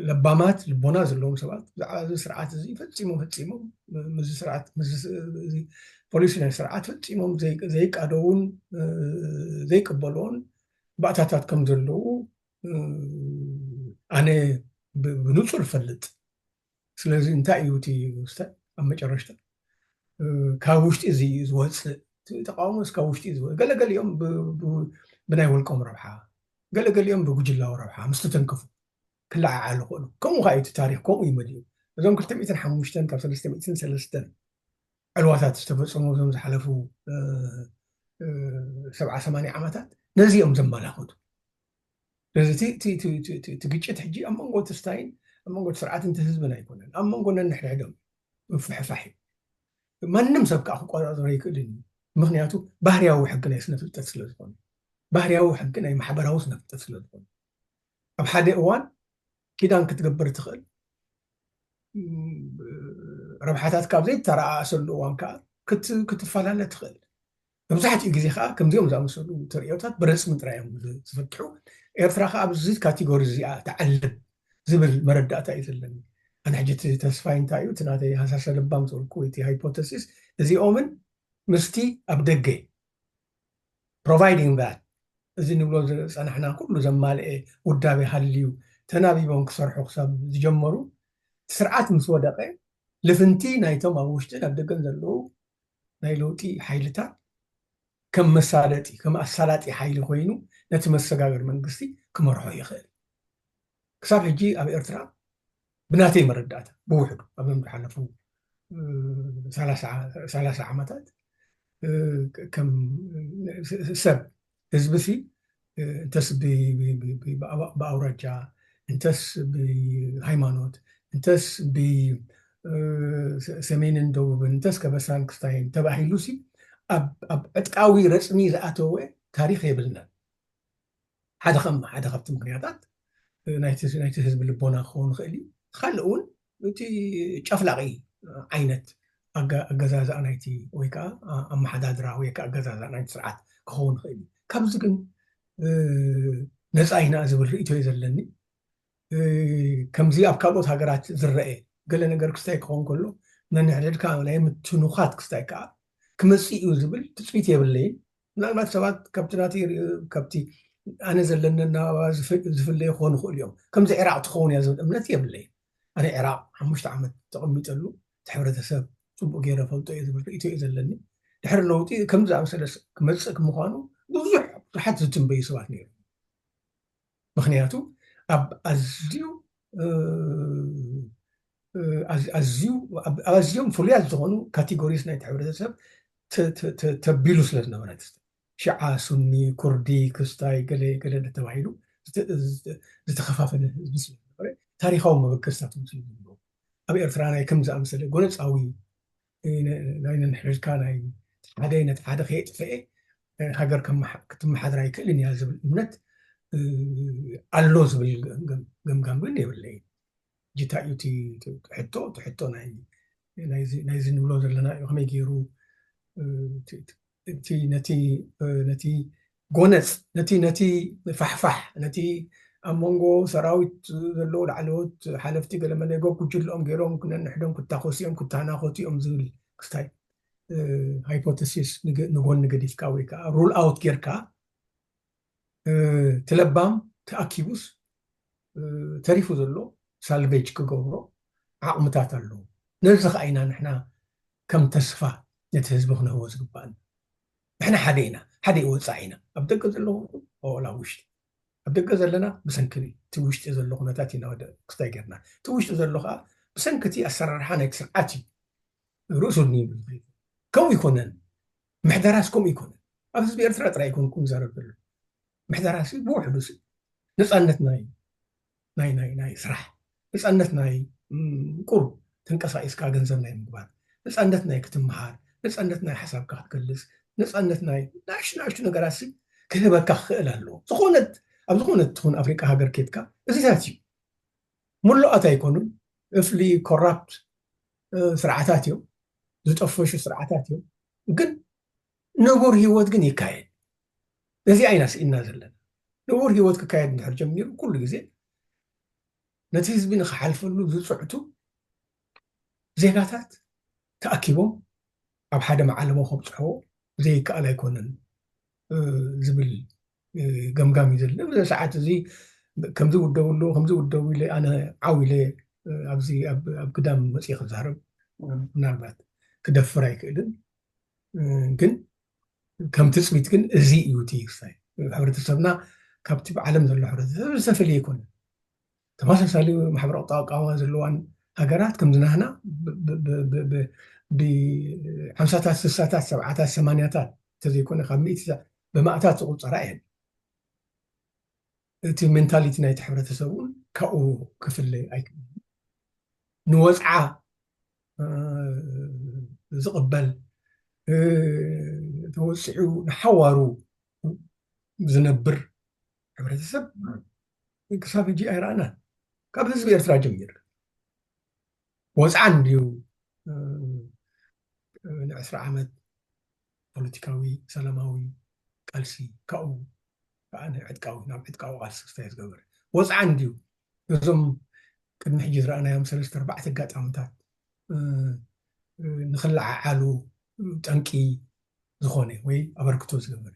ለባማት ልቦና ዘለዎም ሰባት ብዛዕባ እዚ ስርዓት እዚ ፈፂሞም ፈፂሞም ምስዚ ስርዓት ምስዚ ፖሊሲ ናይ ስርዓት ፈፂሞም ዘይቃደውን ዘይቅበልዎን ባእታታት ከም ዘለዉ ኣነ ብንፁር እፈልጥ። ስለዚ እንታይ እዩ እቲ ስታይ ኣብ መጨረሽታ ካብ ውሽጢ እዚ ዝወፅእ ተቃውሞስ ካብ ውሽጢ ዝወፅእ ገለገሊኦም ብናይ ውልቆም ረብሓ ገለገሊኦም ብጉጅላዊ ረብሓ ምስ ተተንከፉ ክለዓዓሉ ክእሉ። ከምኡ ከዓ እቲ ታሪክ ከምኡ እዩ መሊኡ። እዞም ክልተ ሚእትን ሓሙሽተን ካብ ሰለስተ ሚእትን ሰለስተን ዕልዋታት ዝተፈፀሙ እዞም ዝሓለፉ ሰብዓ ሰማንያ ዓመታት ነዚ እዮም ዘመላኽቱ። ስለዚ እቲ ግጭት ሕጂ ኣብ መንጎ እቲ ስታይን ኣብ መንጎ እቲ ስርዓትን እቲ ህዝብን ኣይኮነን፣ ኣብ መንጎ ነንሕድሕዶም ምፍሕፋሕ እዩ። ማንም ሰብ ከዓ ክቆፃፀሮ ኣይክእልን እዩ። ምክንያቱ ባህርያዊ ሕጊ ናይ ስነ ፍልጠት ስለ ዝኾነ፣ ባህርያዊ ሕጊ ናይ ማሕበራዊ ስነ ፍልጠት ስለ ዝኾነ ኣብ ሓደ እዋን ኪዳን ክትገብር ትኽእል፣ ረብሓታት ካብ ዘይተረኣኣሰሉ እዋን ከዓ ክትፈላለ ትኽእል። መብዛሕትኡ ግዜ ከዓ ከምዚኦም ዝኣመሰሉ ተርእዮታት ብረፅሚ ጥራይ እዮም ዝፍትሑ። ኤርትራ ከዓ ኣብዚ ካቴጎሪ እዚኣ ትዓልብ ዝብል መረዳእታ እዩ ዘለኒ። ኣነ ሕጂ እቲ ተስፋይ እንታይ እዩ እቲ ናተይ ሃሳሰ ለባም ዝበልኩ ወይ እቲ ሃይፖተሲስ እዚኦምን ምስቲ ኣብ ደገ providing that እዚ ንብሎ ዝፀናሕና ኩሉ ዘማልአ ውዳቤ ሃልዩ ተናቢቦም ክሰርሑ ክሳብ ዝጀመሩ ስርዓት ምስ ወደቀ ልፍንቲ ናይቶም ኣብ ውሽጥን ኣብ ደገን ዘለዉ ናይ ለውጢ ሓይልታት ከም መሳለጢ ከም ኣሳላጢ ሓይሊ ኮይኑ ነቲ መሰጋገር መንግስቲ ክመርሖ ይኽእል። ክሳብ ሕጂ ኣብ ኤርትራ ብናተይ መረዳእታ ብውሕዱ ኣብዞም ዝሓለፉ ሰላሳ ዓመታት ከም ሰብ ህዝቢ ሲ እንተስ ብኣውራጃ እንተስ ብሃይማኖት እንተስ ብሰሜንን ደቡብን እንተስ ከበሳን ክስታይን ተባሂሉ ሲ ኣብ ዕጥቃዊ ረፅሚ ዝኣተወ ታሪክ የብልናን። ሓደ ከም ሓደ ካብቲ ምክንያታት ናይቲ ህዝቢ ልቦና ክኸውን ይኽእል እዩ። ካልእ እውን እቲ ጨፍላቂ ዓይነት ኣገዛዝኣ ናይቲ ወይ ከዓ ኣመሓዳድራ ወይ ከዓ ኣገዛዝኣ ናይቲ ስርዓት ክኸውን ይኽእል እዩ። ካብዚ ግን ነፃ ኢና ዝብል ርእቶ እዩ ዘለኒ። ከምዚ ኣብ ካልኦት ሃገራት ዝረአ ገለ ነገር ክስታይ ክኸውን ከሎ ነንሕድሕድካ ናይ ምትንዃት ክስታይ ከዓ ክመፅእ እዩ ዝብል ትፅቢት የብለይን። ምናልባት ሰባት ካብቲ ናተይ ርእዩ ካብቲ ኣነ ዘለኒ ኣነባብራ ዝፍለዩ ክኾኑ ይኽእሉ እዮም። ከምዚ ዒራቕ ትኸውን እያ ዝብል እምነት የብለይን። ኣነ ዒራቕ ሓሙሽተ ዓመት ተቐሚጠሉ እቲ ሕብረተሰብ ፅቡቕ ገይረ ፈልጦ እየ ዝብል ርእይቶ እዩ ዘለኒ። ድሕሪ ለውጢ ከምዚ ዝኣመሰለ ክመፅእ ምዃኑ ብዙሕ ብዙሓት ዝትንበዩ ሰባት ነይሩ። ምክንያቱ ኣብ ኣዝዩ ኣዝዩ ኣብ ኣዝዮም ፍሉያት ዝኾኑ ካቴጎሪስ ናይቲ ሕብረተሰብ ተቢሉ ስለ ዝነበረ ሽዓ፣ ሱኒ፣ ኩርዲ፣ ክስታይ ገለ ገለ ተባሂሉ ዝተኸፋፈለ ህዝቢ ስለ ዝነበረ ታሪካዊ መበገስታት ስለ ዝነበሩ ኣብ ኤርትራ ናይ ከም ዝኣመሰለ ጎነፃዊ ናይ ነንሕድካ ናይ ሓደ ነቲ ሓደ ከየጥፈኤ ሃገር ክትመሓድር ኣይክእልን እያ ዝብል እምነት ኣሎ ዝብል ገምጋም ግን የብለይ። ጅታ እዩ እቲ ሕቶ። እቲ ሕቶ ናይዚ ንብሎ ዘለና እዩ። ከመይ ገይሩ እቲ ነቲ ነቲ ጎነፅ ነቲ ነቲ ፋሕፋሕ ነቲ ኣብ መንጎ ሰራዊት ዘለዉ ላዕለዎት ሓለፍቲ ገለመለ ጎብ ጉጅልኦም ገይሮም ክነንሕዶም ክታኮሱ እዮም ክተናኮቱ እዮም ዝብል ክስታይ ሃይፖተሲስ ንጎኒ ገዲፍካ ወይ ከዓ ሩል ኣውት ጌርካ እቲ ለባም ተኣኪቡስ ተሪፉ ዘሎ ሳልቬጅ ክገብሮ ዓቕምታት ኣለዎ። ነዚ ከዓ ኢና ንሕና ከም ተስፋ ነቲ ህዝቢ ክነህቦ ዝግባእና። ንሕና ሓደ ኢና፣ ሓደ ወፃኢ ኢና። ኣብ ደገ ዘለኹም ኦላ ውሽጢ ኣብ ደገ ዘለና ብሰንኪ እቲ ውሽጢ ዘሎ ኩነታት ኢና ወደ ክስታይ ጌርና። እቲ ውሽጢ ዘሎ ከዓ ብሰንኪ እቲ ኣሰራርሓ ናይቲ ስርዓት እዩ ርእሱ ድኒ ይብል ዝኸይድ። ከምኡ ይኮነን። ምሕደራስ ከምኡ ይኮነን። ኣብ ህዝቢ ኤርትራ ጥራይ ይኮንኩም ዘረብ ዘሎ ምሕደራሲ ብውሕዱ ሲ ነፃነት ናይ ናይ ናይ ናይ ስራሕ ነፃነት ናይ ቁር ተንቀሳቂስካ ገንዘብ ናይ ምግባር ነፃነት ናይ ክትምሃር ነፃነት ናይ ሓሳብካ ክትገልፅ ነፃነት ናይ ናሽ ናሽቱ ነገራት ሲ ክህበካ ክኽእል ኣለዎ። ዝኾነት ኣብ ዝኾነት ትኹን ኣፍሪቃ ሃገር ኬድካ እዚታት እዩ። ሙሉኣት ኣይኮኑን። እፍሊ ኮራፕት ስርዓታት እዮም፣ ዝጠፈሹ ስርዓታት እዮም። ግን ንቡር ህይወት ግን ይካየድ። እዚ ኣይና ስኢና ዘለና ንቡር ህይወት ክካየድ እንድሕር ጀሚሩ ኩሉ ግዜ ነቲ ህዝቢ ንክሓልፈሉ ዝፅዕቱ ዜጋታት ተኣኪቦም ኣብ ሓደ መዓለሞ ከብፅሕዎ ዘይከኣል ኣይኮነን ዝብል ገምጋም እዩ ዘለና። በዚ ሰዓት እዚ ከምዚ ውደብሉ ከምዚ ውደቡ ኢለ ኣነ ዓው ኢለ ኣብዚ ኣብ ግዳም መፅእ ክዛረብ ምናልባት ክደፍር ኣይክእልን። ግን ከም ትፅቢት ግን እዚ እዩ እቲ ክስታይ ሕብረተሰብና ካብቲ ብዓለም ዘሎ ሕብረተሰብ ዝተፈለየ ኣይኮነን። ተመሳሳሊ ማሕበራዊ ኣቋውማ ዘለዋን ሃገራት ከምዚ ናህና ብሓምሳታት ስሳታት ሰብዓታት ሰማንያታት እንተዘይኮነ ካብ ሚእቲ ብማእታት ዝቁፀራ እየን። እቲ ሜንታሊቲ ናይቲ ሕብረተሰብ እውን ካብኡ ክፍለ ኣይክእልን። ንወፅዓ ዝቕበል ተወፂዑ ንሓዋሩ ዝነብር ሕብረተሰብ ክሳብ ሕጂ ኣይረኣናን። ካብ ህዝቢ ኤርትራ ጀሚር ወፅዓን ድዩ ንዕስራ ዓመት ፖለቲካዊ ሰላማዊ ቃልሲ ካብኡ ከዓ ንዕጥቃዊ ናብ ዕጥቃዊ ቃልሲ ክስታይ ዝገበረ ወፅዓን ድዩ እዞም ቅድሚ ሕጂ ዝረኣናዮም ሰለስተ ኣርባዕተ ኣጋጣምታት ንክለዓዓሉ ጠንቂ ዝኾነ ወይ ኣበርክቶ ዝገበረ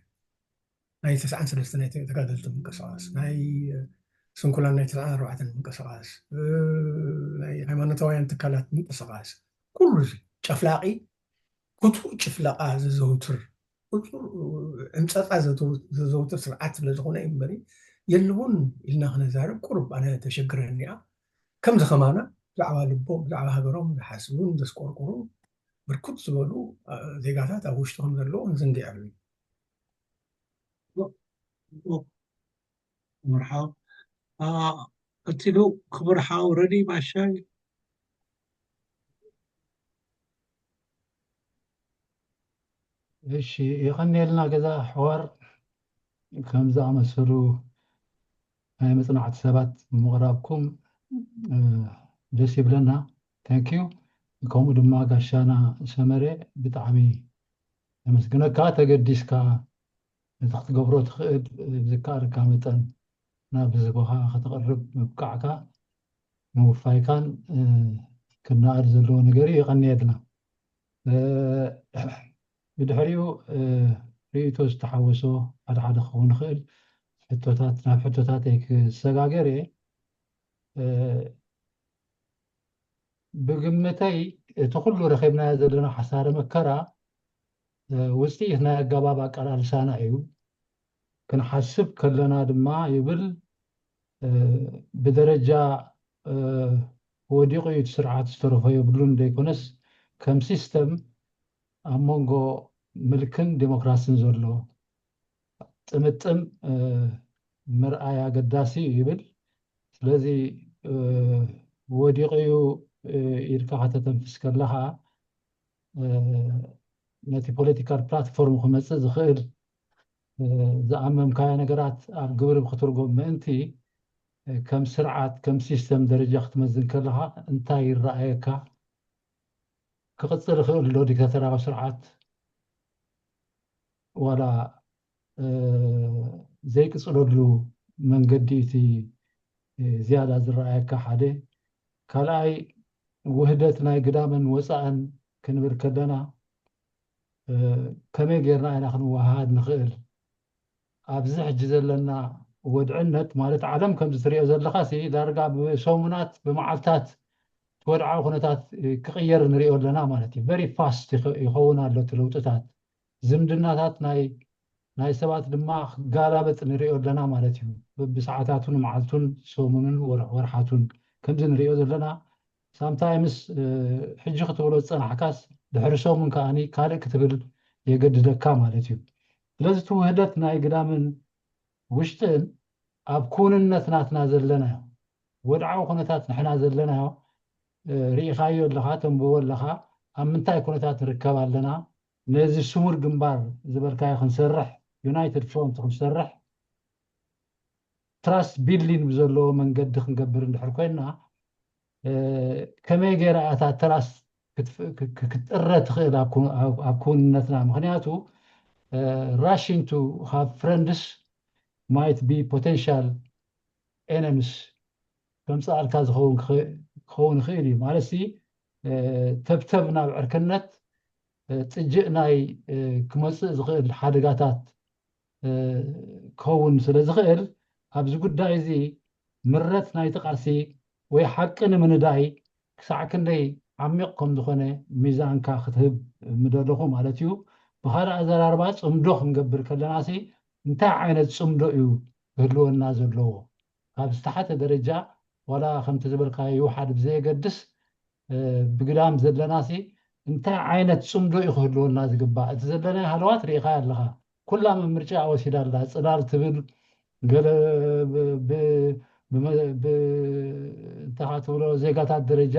ናይ ተስዓን ሰለስተ ናይ ተጋደልቲ ምንቅስቃስ ናይ ስንኩላን ናይ ተስዓን ኣርባዕተን ምንቅስቃስ ናይ ሃይማኖታውያን ትካላት ምንቅስቃስ ኩሉ እዚ ጨፍላቂ ክቱር ጭፍለቃ ዘዘውትር ዕምፀፃ ዘዘውትር ስርዓት ስለ ዝኾነ እዩ እምበሪ የለውን ኢልና ክነዛርብ ቁሩብ ኣነ ተሸግረኒ እያ። ከምዚ ከማና ብዛዕባ ልቦም ብዛዕባ ሃገሮም ዝሓስቡን ዘስቆርቁሩ ብርክት ዝበሉ ዜጋታት ኣብ ውሽጢ ከም ዘለዉ ክንዝንግዕ የብሉን። መርሓባ ቀፂሉ ክቡር ሓው ረዲ ባሻይ። እሺ የቐንየልና ገዛ ኣሕዋር ከም ዝኣመሰሉ ናይ መፅናዕቲ ሰባት ብምቕራብኩም ደስ ይብለና። ታንኪዩ። ከምኡ ድማ ጋሻና ሰመረ ብጣዕሚ ነመስግነካ። ተገዲስካ ነቲ ክትገብሮ ትኽእል ብዝከኣለካ መጠን ናብ ህዝብኻ ከተቕርብ ምብቃዕካ ምውፋይካን ክነኣድ ዘለዎ ነገር እዩ። የቐንየልና። ብድሕሪኡ ርእይቶ ዝተሓወሶ ሓደ ሓደ ክኸውን ይኽእል ሕቶታት ናብ ሕቶታተይ ክሰጋገር እየ። ብግምተይ እቲ ኩሉ ረኺብናዮ ዘለና ሓሳረ መከራ ውፅኢት ናይ ኣገባብ ኣቀላልሳና እዩ። ክንሓስብ ከለና ድማ ይብል ብደረጃ ወዲቑ እዩ እቲ ስርዓት ዝተረፎ የብሉን ዘይኮነስ ከም ሲስተም ኣብ መንጎ ምልክን ዴሞክራስን ዘሎ ጥምጥም ምርኣይ ኣገዳሲ እዩ ይብል። ስለዚ ወዲቑ እዩ ኢልካ ከተተንፍስ ከለኻ ነቲ ፖለቲካል ፕላትፎርም ክመፅእ ዝኽእል ዝኣመምካዮ ነገራት ኣብ ግብሪ ክትርጎም ምእንቲ ከም ስርዓት ከም ሲስተም ደረጃ ክትመዝን ከለኻ እንታይ ይረኣየካ? ክቕፅል ይኽእል ዶ ዲክታተራዊ ስርዓት ዋላ ዘይቅፅለሉ መንገዲ እቲ ዝያዳ ዝረኣየካ ሓደ? ካልኣይ ውህደት ናይ ግዳምን ወፃእን ክንብል ከለና ከመይ ጌርና ኢና ክንወሃሃድ ንኽእል? ኣብዚ ሕጂ ዘለና ወድዕነት ማለት ዓለም ከምዚ ትሪኦ ዘለኻ ሲ ዳርጋ ብሰሙናት ብመዓልታት እቲ ወድዓዊ ኩነታት ክቕየር ንሪኦ ኣለና ማለት እዩ። ቨሪ ፋስት ይኸውን ኣሎ እቲ ለውጥታት። ዝምድናታት ናይ ናይ ሰባት ድማ ክጋላበጥ ንሪኦ ኣለና ማለት እዩ። ብሰዓታቱን መዓልቱን ሰሙንን ወርሓቱን ከምዚ ንሪኦ ዘለና ሳምታይምስ ሕጂ ክትብሎ ዝፀናሕካስ ድሕሪ ሰሙን ከዓኒ ካልእ ክትብል የገድደካ ማለት እዩ። ስለዚ እቲ ውህደት ናይ ግዳምን ውሽጥን ኣብ ክውንነት ናትና ዘለናዮ ወድዓዊ ኩነታት ንሕና ዘለናዮ ርኢኻዮ ኣለኻ፣ ተንብቦ ኣለኻ። ኣብ ምንታይ ኩነታት ንርከብ ኣለና? ነዚ ስሙር ግንባር ዝበልካዮ ክንሰርሕ፣ ዩናይትድ ፍሮንት ክንሰርሕ ትራስት ቢልዲንግ ብዘለዎ መንገዲ ክንገብር እንድሕር ኮይና ከመይ ገይራ እታ ትራስት ክትጥረ ትኽእል ኣብ ክውንነትና? ምክንያቱ ራሽንቱ ካብ ፍረንድስ ማይት ቢ ፖቴንሻል ኤነምስ ከምፅኣልካ ዝኸውን ክኸውን ይኽእል እዩ። ማለት ሲ ተብተብ ናብ ዕርክነት ፅጅእ ናይ ክመፅእ ዝኽእል ሓደጋታት ክኸውን ስለ ዝኽእል ኣብዚ ጉዳይ እዚ ምረት ናይቲ ቃልሲ ወይ ሓቂ ንምንዳይ ክሳዕ ክንደይ ዓሚቕ ከም ዝኾነ ሚዛንካ ክትህብ ምደለኹ ማለት እዩ። ብኻልእ ኣዘራርባ ፅምዶ ክንገብር ከለና ሲ እንታይ ዓይነት ፅምዶ እዩ ክህልወና ዘለዎ? ካብ ዝተሓተ ደረጃ ዋላ ከምቲ ዝበልካዮ ይውሓድ ብዘየገድስ ብግዳም ዘለና ሲ እንታይ ዓይነት ፅምዶ እዩ ክህልወና ዝግባእ? እቲ ዘለና ሃለዋት ርኢኻ ኣለኻ። ኩላ ምምርጫ ወሲዳ ኣላ። ፅላል ትብል ገለ እንተኻ ትብሎ ዜጋታት ደረጃ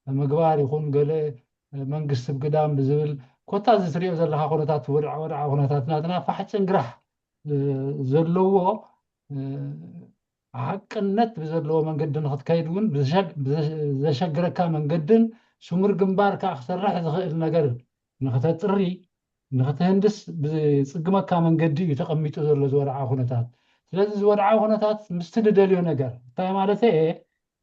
ምግባር ይኹን ገለ መንግስቲ ብግዳም ብዝብል ኮታ እዚ ትሪኦ ዘለካ ኩነታት ወድዓ ወድዓ ኩነታት ናትና ፋሕ ጭንግራሕ ዘለዎ ሓቅነት ብዘለዎ መንገዲ ንክትከይድ እውን ዘሸግረካ መንገድን ስሙር ግንባር ከዓ ክሰርሕ ዝኽእል ነገር ንክተጥሪ ንክትህንድስ ብዝፅግመካ መንገዲ እዩ ተቐሚጡ ዘሎ ዝወድዓ ኩነታት። ስለዚ ዝወድዓ ኩነታት ምስቲ ንደልዮ ነገር እንታይ ማለት እየ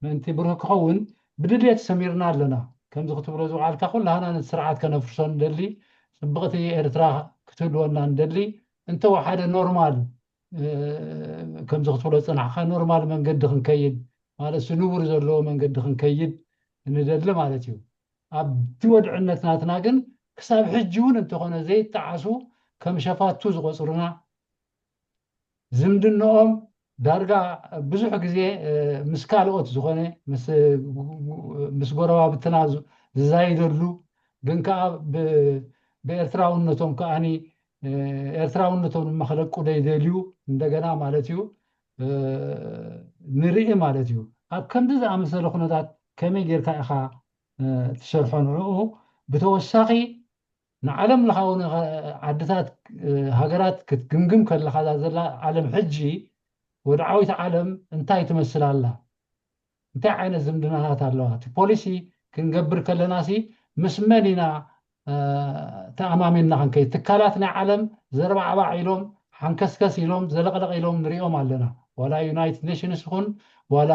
ምእንቲ ብሩህ ክኸውን ብድልየት ሰሚርና ኣለና። ከምዚ ክትብሎ ዝውዓልካ ኩላህና ነቲ ስርዓት ከነፍርሶ ንደሊ፣ ፅብቕቲ ኤርትራ ክትህልወና ንደሊ፣ እንተወሓደ ኖርማል ከምዚ ክትብሎ ዝፅናሕካ ኖርማል መንገዲ ክንከይድ ማለት ስንቡር ዘለዎ መንገዲ ክንከይድ ንደሊ ማለት እዩ። ኣብቲ ወድዕነት ናትና ግን ክሳብ ሕጂ እውን እንተኾነ ዘይጠዓሱ ከም ሸፋቱ ዝቆፅሩና ዝምድንኦም ዳርጋ ብዙሕ ግዜ ምስ ካልኦት ዝኾነ ምስ ጎረባብትና ዝዛይደሉ ግን ከዓ ብኤርትራውነቶም ከዓኒ ኤርትራውነቶም ድማ ክለቁ ዘይደልዩ እንደገና ማለት እዩ ንርኢ ማለት እዩ። ኣብ ከምዚ ዝኣመሰለ ኩነታት ከመይ ጌርካ ኢኻ ትሰርሖ ንዕኡ ብተወሳኺ ንዓለም ለኻዊ ዓድታት ሃገራት ክትግምግም ከለኻ እዛ ዘላ ዓለም ሕጂ ወድዓዊት ዓለም እንታይ ትመስል ኣላ? እንታይ ዓይነት ዝምድናታት ኣለዋ? እቲ ፖሊሲ ክንገብር ከለና ሲ ምስ መን ኢና ተኣማሚንና ክንከይድ? ትካላት ናይ ዓለም ዘርባዕባዕ ኢሎም ሓንከስከስ ኢሎም ዘለቕለቕ ኢሎም ንሪኦም ኣለና። ዋላ ዩናይትድ ኔሽንስ ይኹን ዋላ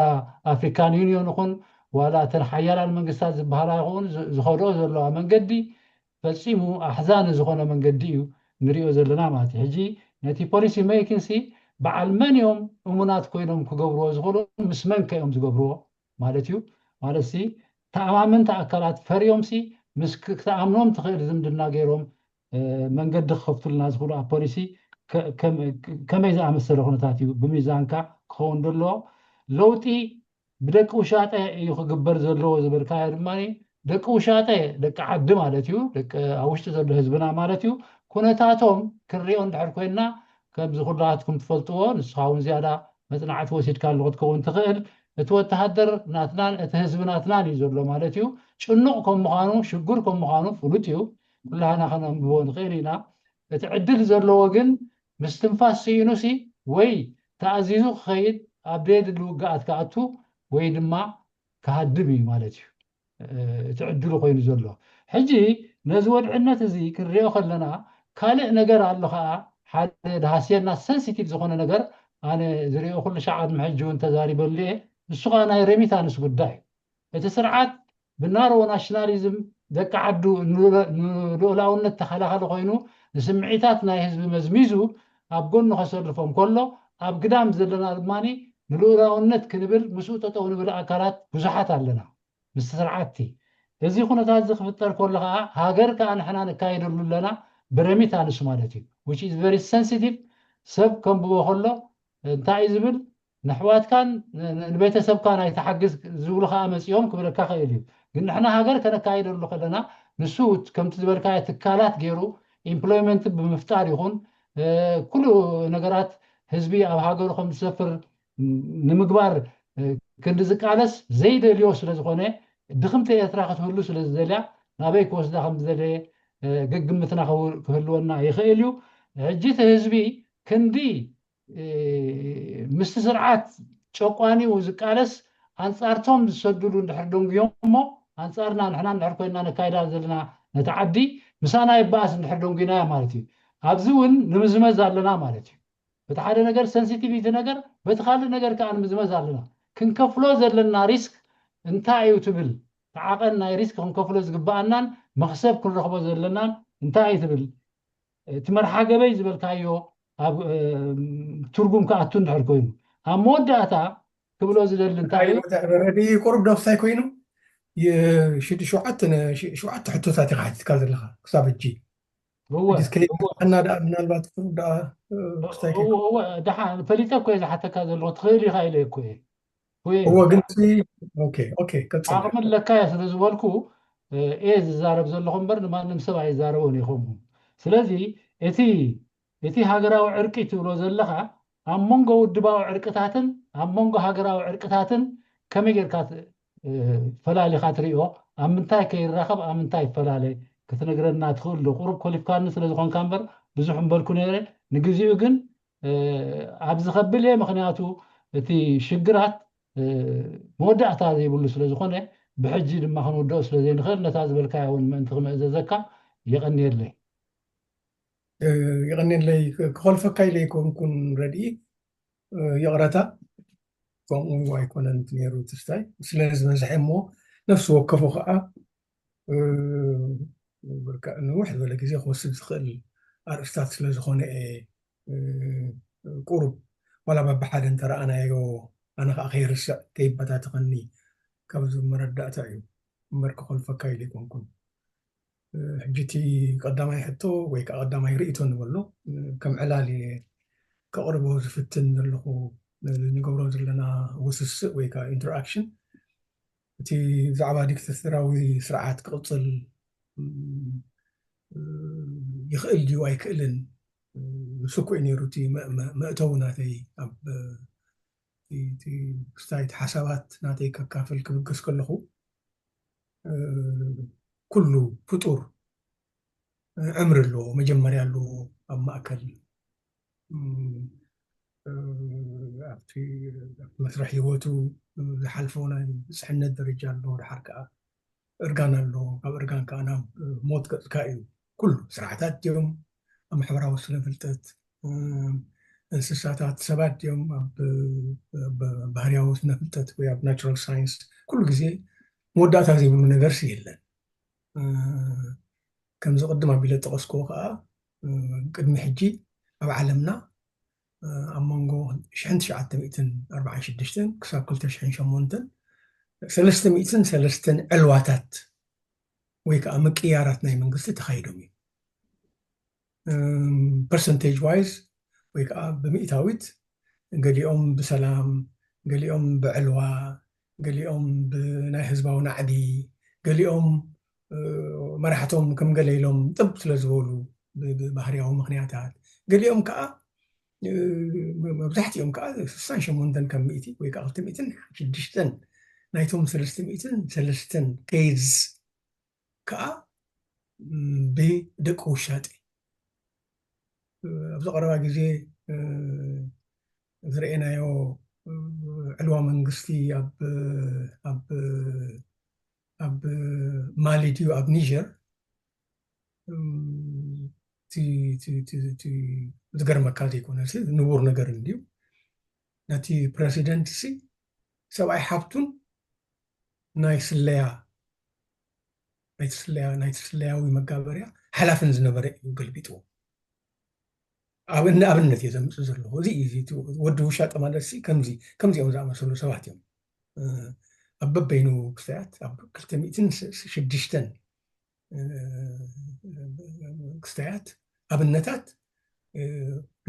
ኣፍሪካን ዩኒዮን ይኹን ዋላ እተን ሓያላን መንግስታት ዝበሃላ ይኹን ዝኸድኦ ዘለዋ መንገዲ ፈጺሙ ኣሕዛኒ ዝኾነ መንገዲ እዩ ንሪኦ ዘለና ማለት እዩ። ሕጂ ነቲ ፖሊሲ ሜኪንግ ሲ በዓል መን እዮም እሙናት ኮይኖም ክገብርዎ ዝኽእሉ? ምስ መን ከ እዮም ዝገብርዎ ማለት እዩ? ማለት ሲ ተኣማመንቲ ኣካላት ፈርዮም ሲ ምስ ክተኣምኖም ትኽእል ዝምድና ገይሮም መንገዲ ክኸፍቱልና ዝኽእሉ ኣብ ፖሊሲ ከመይ ዝኣመሰለ ኩነታት እዩ ብሚዛንካ ክኸውን ዘለዎ? ለውጢ ብደቂ ውሻጠ እዩ ክግበር ዘለዎ ዝበልካዮ ድማ ደቂ ውሻጠ ደቂ ዓዲ ማለት እዩ ደቂ ኣብ ውሽጢ ዘሎ ህዝብና ማለት እዩ ኩነታቶም ክንሪኦ እንድሕር ኮይንና ከምዚ ኩላትኩም ትፈልጥዎ ንስኻ እውን ዝያዳ መፅናዕቲ ወሲድካ ኣለኹ ክትከውን ትኽእል እቲ ወተሃደር ናትናን እቲ ህዝቢ ናትናን እዩ ዘሎ ማለት እዩ ጭኑቕ ከም ምዃኑ ሽጉር ከም ምዃኑ ፍሉጥ እዩ ኩላህና ከነንብቦ ንኽእል ኢና እቲ ዕድል ዘለዎ ግን ምስትንፋስ ስኢኑሲ ወይ ተኣዚዙ ክኸይድ ኣብ ደየድሊ ውግኣት ክኣቱ ወይ ድማ ክሃድም እዩ ማለት እዩ እቲ ዕድሉ ኮይኑ ዘሎ። ሕጂ ነዚ ወድዕነት እዚ ክንሪኦ ከለና ካልእ ነገር ኣሎ ከዓ፣ ሓደ ድሃስየና ሰንሲቲቭ ዝኾነ ነገር ኣነ ዝሪኦ ኩሉ ሻዕ ቅድሚ ሕጂ እውን ተዛሪበሉ እየ። እሱ ከዓ ናይ ሬሚታንስ ጉዳይ እዩ። እቲ ስርዓት ብናሮ ናሽናሊዝም ደቂ ዓዱ ንልኡላውነት ተኸላኸሊ ኮይኑ ንስምዒታት ናይ ህዝቢ መዝሚዙ ኣብ ጎኑ ከሰልፎም ከሎ ኣብ ግዳም ዘለና ድማ ንልኡላውነት ክንብል ምስኡ ጠጠው ንብል ኣካላት ብዙሓት ኣለና ምስቲ ስርዓትቲ። እዚ ኩነታት እዚ ክፍጠር ከሎ ከዓ ሃገር ከዓ ንሕና ነካይደሉ ኣለና ብረሚታንስ ማለት እዩ። Which is very sensitive። ሰብ ከንብቦ ከሎ እንታይ እዩ ዝብል ንሕዋትካን ንቤተሰብካን ኣይትሓግዝ ዝብሉ ከዓ መፂኦም ክብለካ ክእል እዩ። ግን ንሕና ሃገር ከነካይደሉ ከለና ንሱ ከምቲ ዝበልካዮ ትካላት ገይሩ ኢምፕሎይመንት ብምፍጣር ይኹን ኩሉ ነገራት ህዝቢ ኣብ ሃገሩ ከም ዝሰፍር ንምግባር ክንዲ ዝቃለስ ዘይደልዮ ስለዝኾነ ድኽምቲ ኤርትራ ክትህሉ ስለዝደልያ ናበይ ክወስዳ ከም ዝደለየ ግግምትና ክህልወና ይኽእል እዩ። ሕጂ እቲ ህዝቢ ክንዲ ምስቲ ስርዓት ጨቋኒኡ ዝቃለስ ኣንጻርቶም ዝሰድሉ እንድሕር ደንጉዮም እሞ ኣንጻርና ንሕና እንድሕር ኮይና ነካይዳ ዘለና ነቲ ዓዲ ምሳና ይበኣስ እንድሕር ደንጉናዮ ማለት እዩ። ኣብዚ እውን ንምዝመዝ ኣለና ማለት እዩ። በቲ ሓደ ነገር ሰንሲቲቪቲ ነገር በቲ ካልእ ነገር ከዓ ንምዝመዝ ኣለና። ክንከፍሎ ዘለና ሪስክ እንታይ እዩ ትብል ተዓቐን ናይ ሪስክ ክንከፍሎ ዝግባኣናን መኽሰብ ክንረኽቦ ዘለናን እንታይ እዩ ትብል እቲ መርሓ ገበይ ዝበልካዮ ኣብ ትርጉም ክኣቱ እንድሕር ኮይኑ ኣብ መወዳእታ ክብሎ ዝደሊ እንታይ እዩ ረዲ ቁሩብ ዶፍታይ ኮይኑ ሸውዓተ ሕቶታት ኢካ ሓቲትካ ዘለካ ክሳብ ሕጂ እና ደኣ ምናልባት ቁሩብ ደኣ ክስታይ ደሓን ፈሊጠ እኮ ዝሓተካ ዘለኹ ትኽእል ኢኻ ኢለ እኮ እየ እወ ግን ዓቕሚ ኣለካ እያ ስለ ዝበልኩ እየ ዝዛረብ ዘለኹ እምበር ንማንም ሰብ ኣይዛረቦን ይኸውን። ስለዚ እቲ እቲ ሃገራዊ ዕርቂ ትብሎ ዘለኻ ኣብ መንጎ ውድባዊ ዕርቅታትን ኣብ መንጎ ሃገራዊ ዕርቅታትን ከመይ ጌርካ ፈላሊኻ ትሪኦ? ኣብ ምንታይ ከይራኸብ ኣብ ምንታይ ይፈላለ ክትነግረና ትኽእል ዶ? ቁሩብ ኮሊፍካኒ ስለ ዝኾንካ እምበር ብዙሕ እምበልኩ ነይረ። ንግዚኡ ግን ኣብዚ ከብል እየ፣ ምኽንያቱ እቲ ሽግራት መወዳእታ ዘይብሉ ስለ ዝኾነ ብሕጂ ድማ ክንውድኦ ስለ ዘይንኽእል ነታ ዝበልካያ እውን ምእንቲ ክምእዘዘካ የቐንየለይ። የቐንየለይ። ክኾልፈካ ኢለ ኣይኮንኩን ረድኢ፣ ይቕረታ። ከምኡ ኣይኮነን ነይሩ ትስታይ ስለ ዝበዝሐ እሞ ነፍሲ ወከፉ ከዓ ብርካ ንውሕ ዝበለ ግዜ ክወስድ ዝኽእል ኣርእስታት ስለ ዝኾነ እየ ቁሩብ ዋላ በብሓደ እንተረኣናዮ ኣነ ከዓ ከይርስዕ ከይበታተኸኒ ካብ ዝመረዳእታ እዩ እምበር ክኾልፈካ ኢለ ኣይኮንኩን። ሕጂ እቲ ቀዳማይ ሕቶ ወይ ከዓ ቀዳማይ ርእይቶ ንበሎ ከም ዕላል እየ ከቕርቦ ዝፍትን ዘለኹ ንገብሮ ዘለና ውስስእ ወይ ከዓ ኢንተርኣክሽን እቲ ብዛዕባ ዲክታተራዊ ስርዓት ክቕፅል ይኽእል ድዩ ኣይክእልን ንሱ እኮ እዩ ነይሩ እቲ መእተዊ ናተይ ኣብ ክስታይ ሓሳባት ናተይ ከካፍል ክብገስ ከለኹ ኩሉ ፍጡር ዕምሪ ኣለዎ፣ መጀመርያ ኣለዎ ኣብ ማእከል ኣብቲ መስርሕ ህይወቱ ዝሓልፎ ናይ ብፅሕነት ደረጃ ኣለዎ። ድሓር ከዓ እርጋን ኣለዎ። ካብ እርጋን ከዓ ናብ ሞት ገፅካ እዩ። ኩሉ ስርዓታት ድዮም ኣብ ማሕበራዊ ስነ ፍልጠት እንስሳታት ሰባት ድዮም ኣብ ባህርያዊ ስነ ፍልጠት ወይ ኣብ ናቹራል ሳይንስ ኩሉ ግዜ መወዳእታ ዘይብሉ ነገርሲ የለን። ከምዚ ቅድም ኣቢለ ጠቐስክዎ ከዓ ቅድሚ ሕጂ ኣብ ዓለምና ኣብ መንጎ ሽሕን ትሽዓተ ሚእትን ኣርባዓን ሽዱሽተን ክሳብ ክልተ ሽሕን ሸሞንተን ሰለስተ ሚእትን ሰለስተን ዕልዋታት ወይ ከዓ ምቅያራት ናይ መንግስቲ ተኻይዶም እዩ። ፐርሰንቴጅ ዋይዝ ወይ ከዓ ብምእታዊት ገሊኦም ብሰላም፣ ገሊኦም ብዕልዋ፣ ገሊኦም ብናይ ህዝባዊ ናዕቢ፣ ገሊኦም መራሕቶም ከም ገለ ኢሎም ጥብ ስለ ዝበሉ ብባህርያዊ ምክንያታት፣ ገሊኦም ከዓ መብዛሕትኦም ከዓ ስሳን ሸሞንተን ካብ ሚእቲ ወይ ከዓ ክልተ ሚእትን ሽዱሽተን ናይቶም ሰለስተ ሚእትን ሰለስተን ኬዝ ከዓ ብደቂ ውሻጢ ኣብዚ ቀረባ ግዜ ዝረኤናዮ ዕልዋ መንግስቲ ኣብ ኣብ ኣብ ማሊ ድዩ ኣብ ኒጀር ዝገርመካ ዘይኮነ ንቡር ነገር እንድዩ። ነቲ ፕረሲደንት ሲ ሰብኣይ ሓብቱን ናይ ስለያ ናይቲ ስለያ ናይቲ ስለያዊ መጋበርያ ሓላፍን ዝነበረ እዩ ገልቢጥዎ። ኣብ ንኣብነት እየ ዘምፅእ ዘለኹ። እዚ እዩ እቲ ወዲ ውሻጠ ማለት ሲ ከምዚ ከምዚኦም ዝኣመሰሉ ሰባት እዮም። ኣብ በበይኑ ክስተያት ኣብ ክልተ ሚእትን ሽዱሽተን ክስተያት ኣብነታት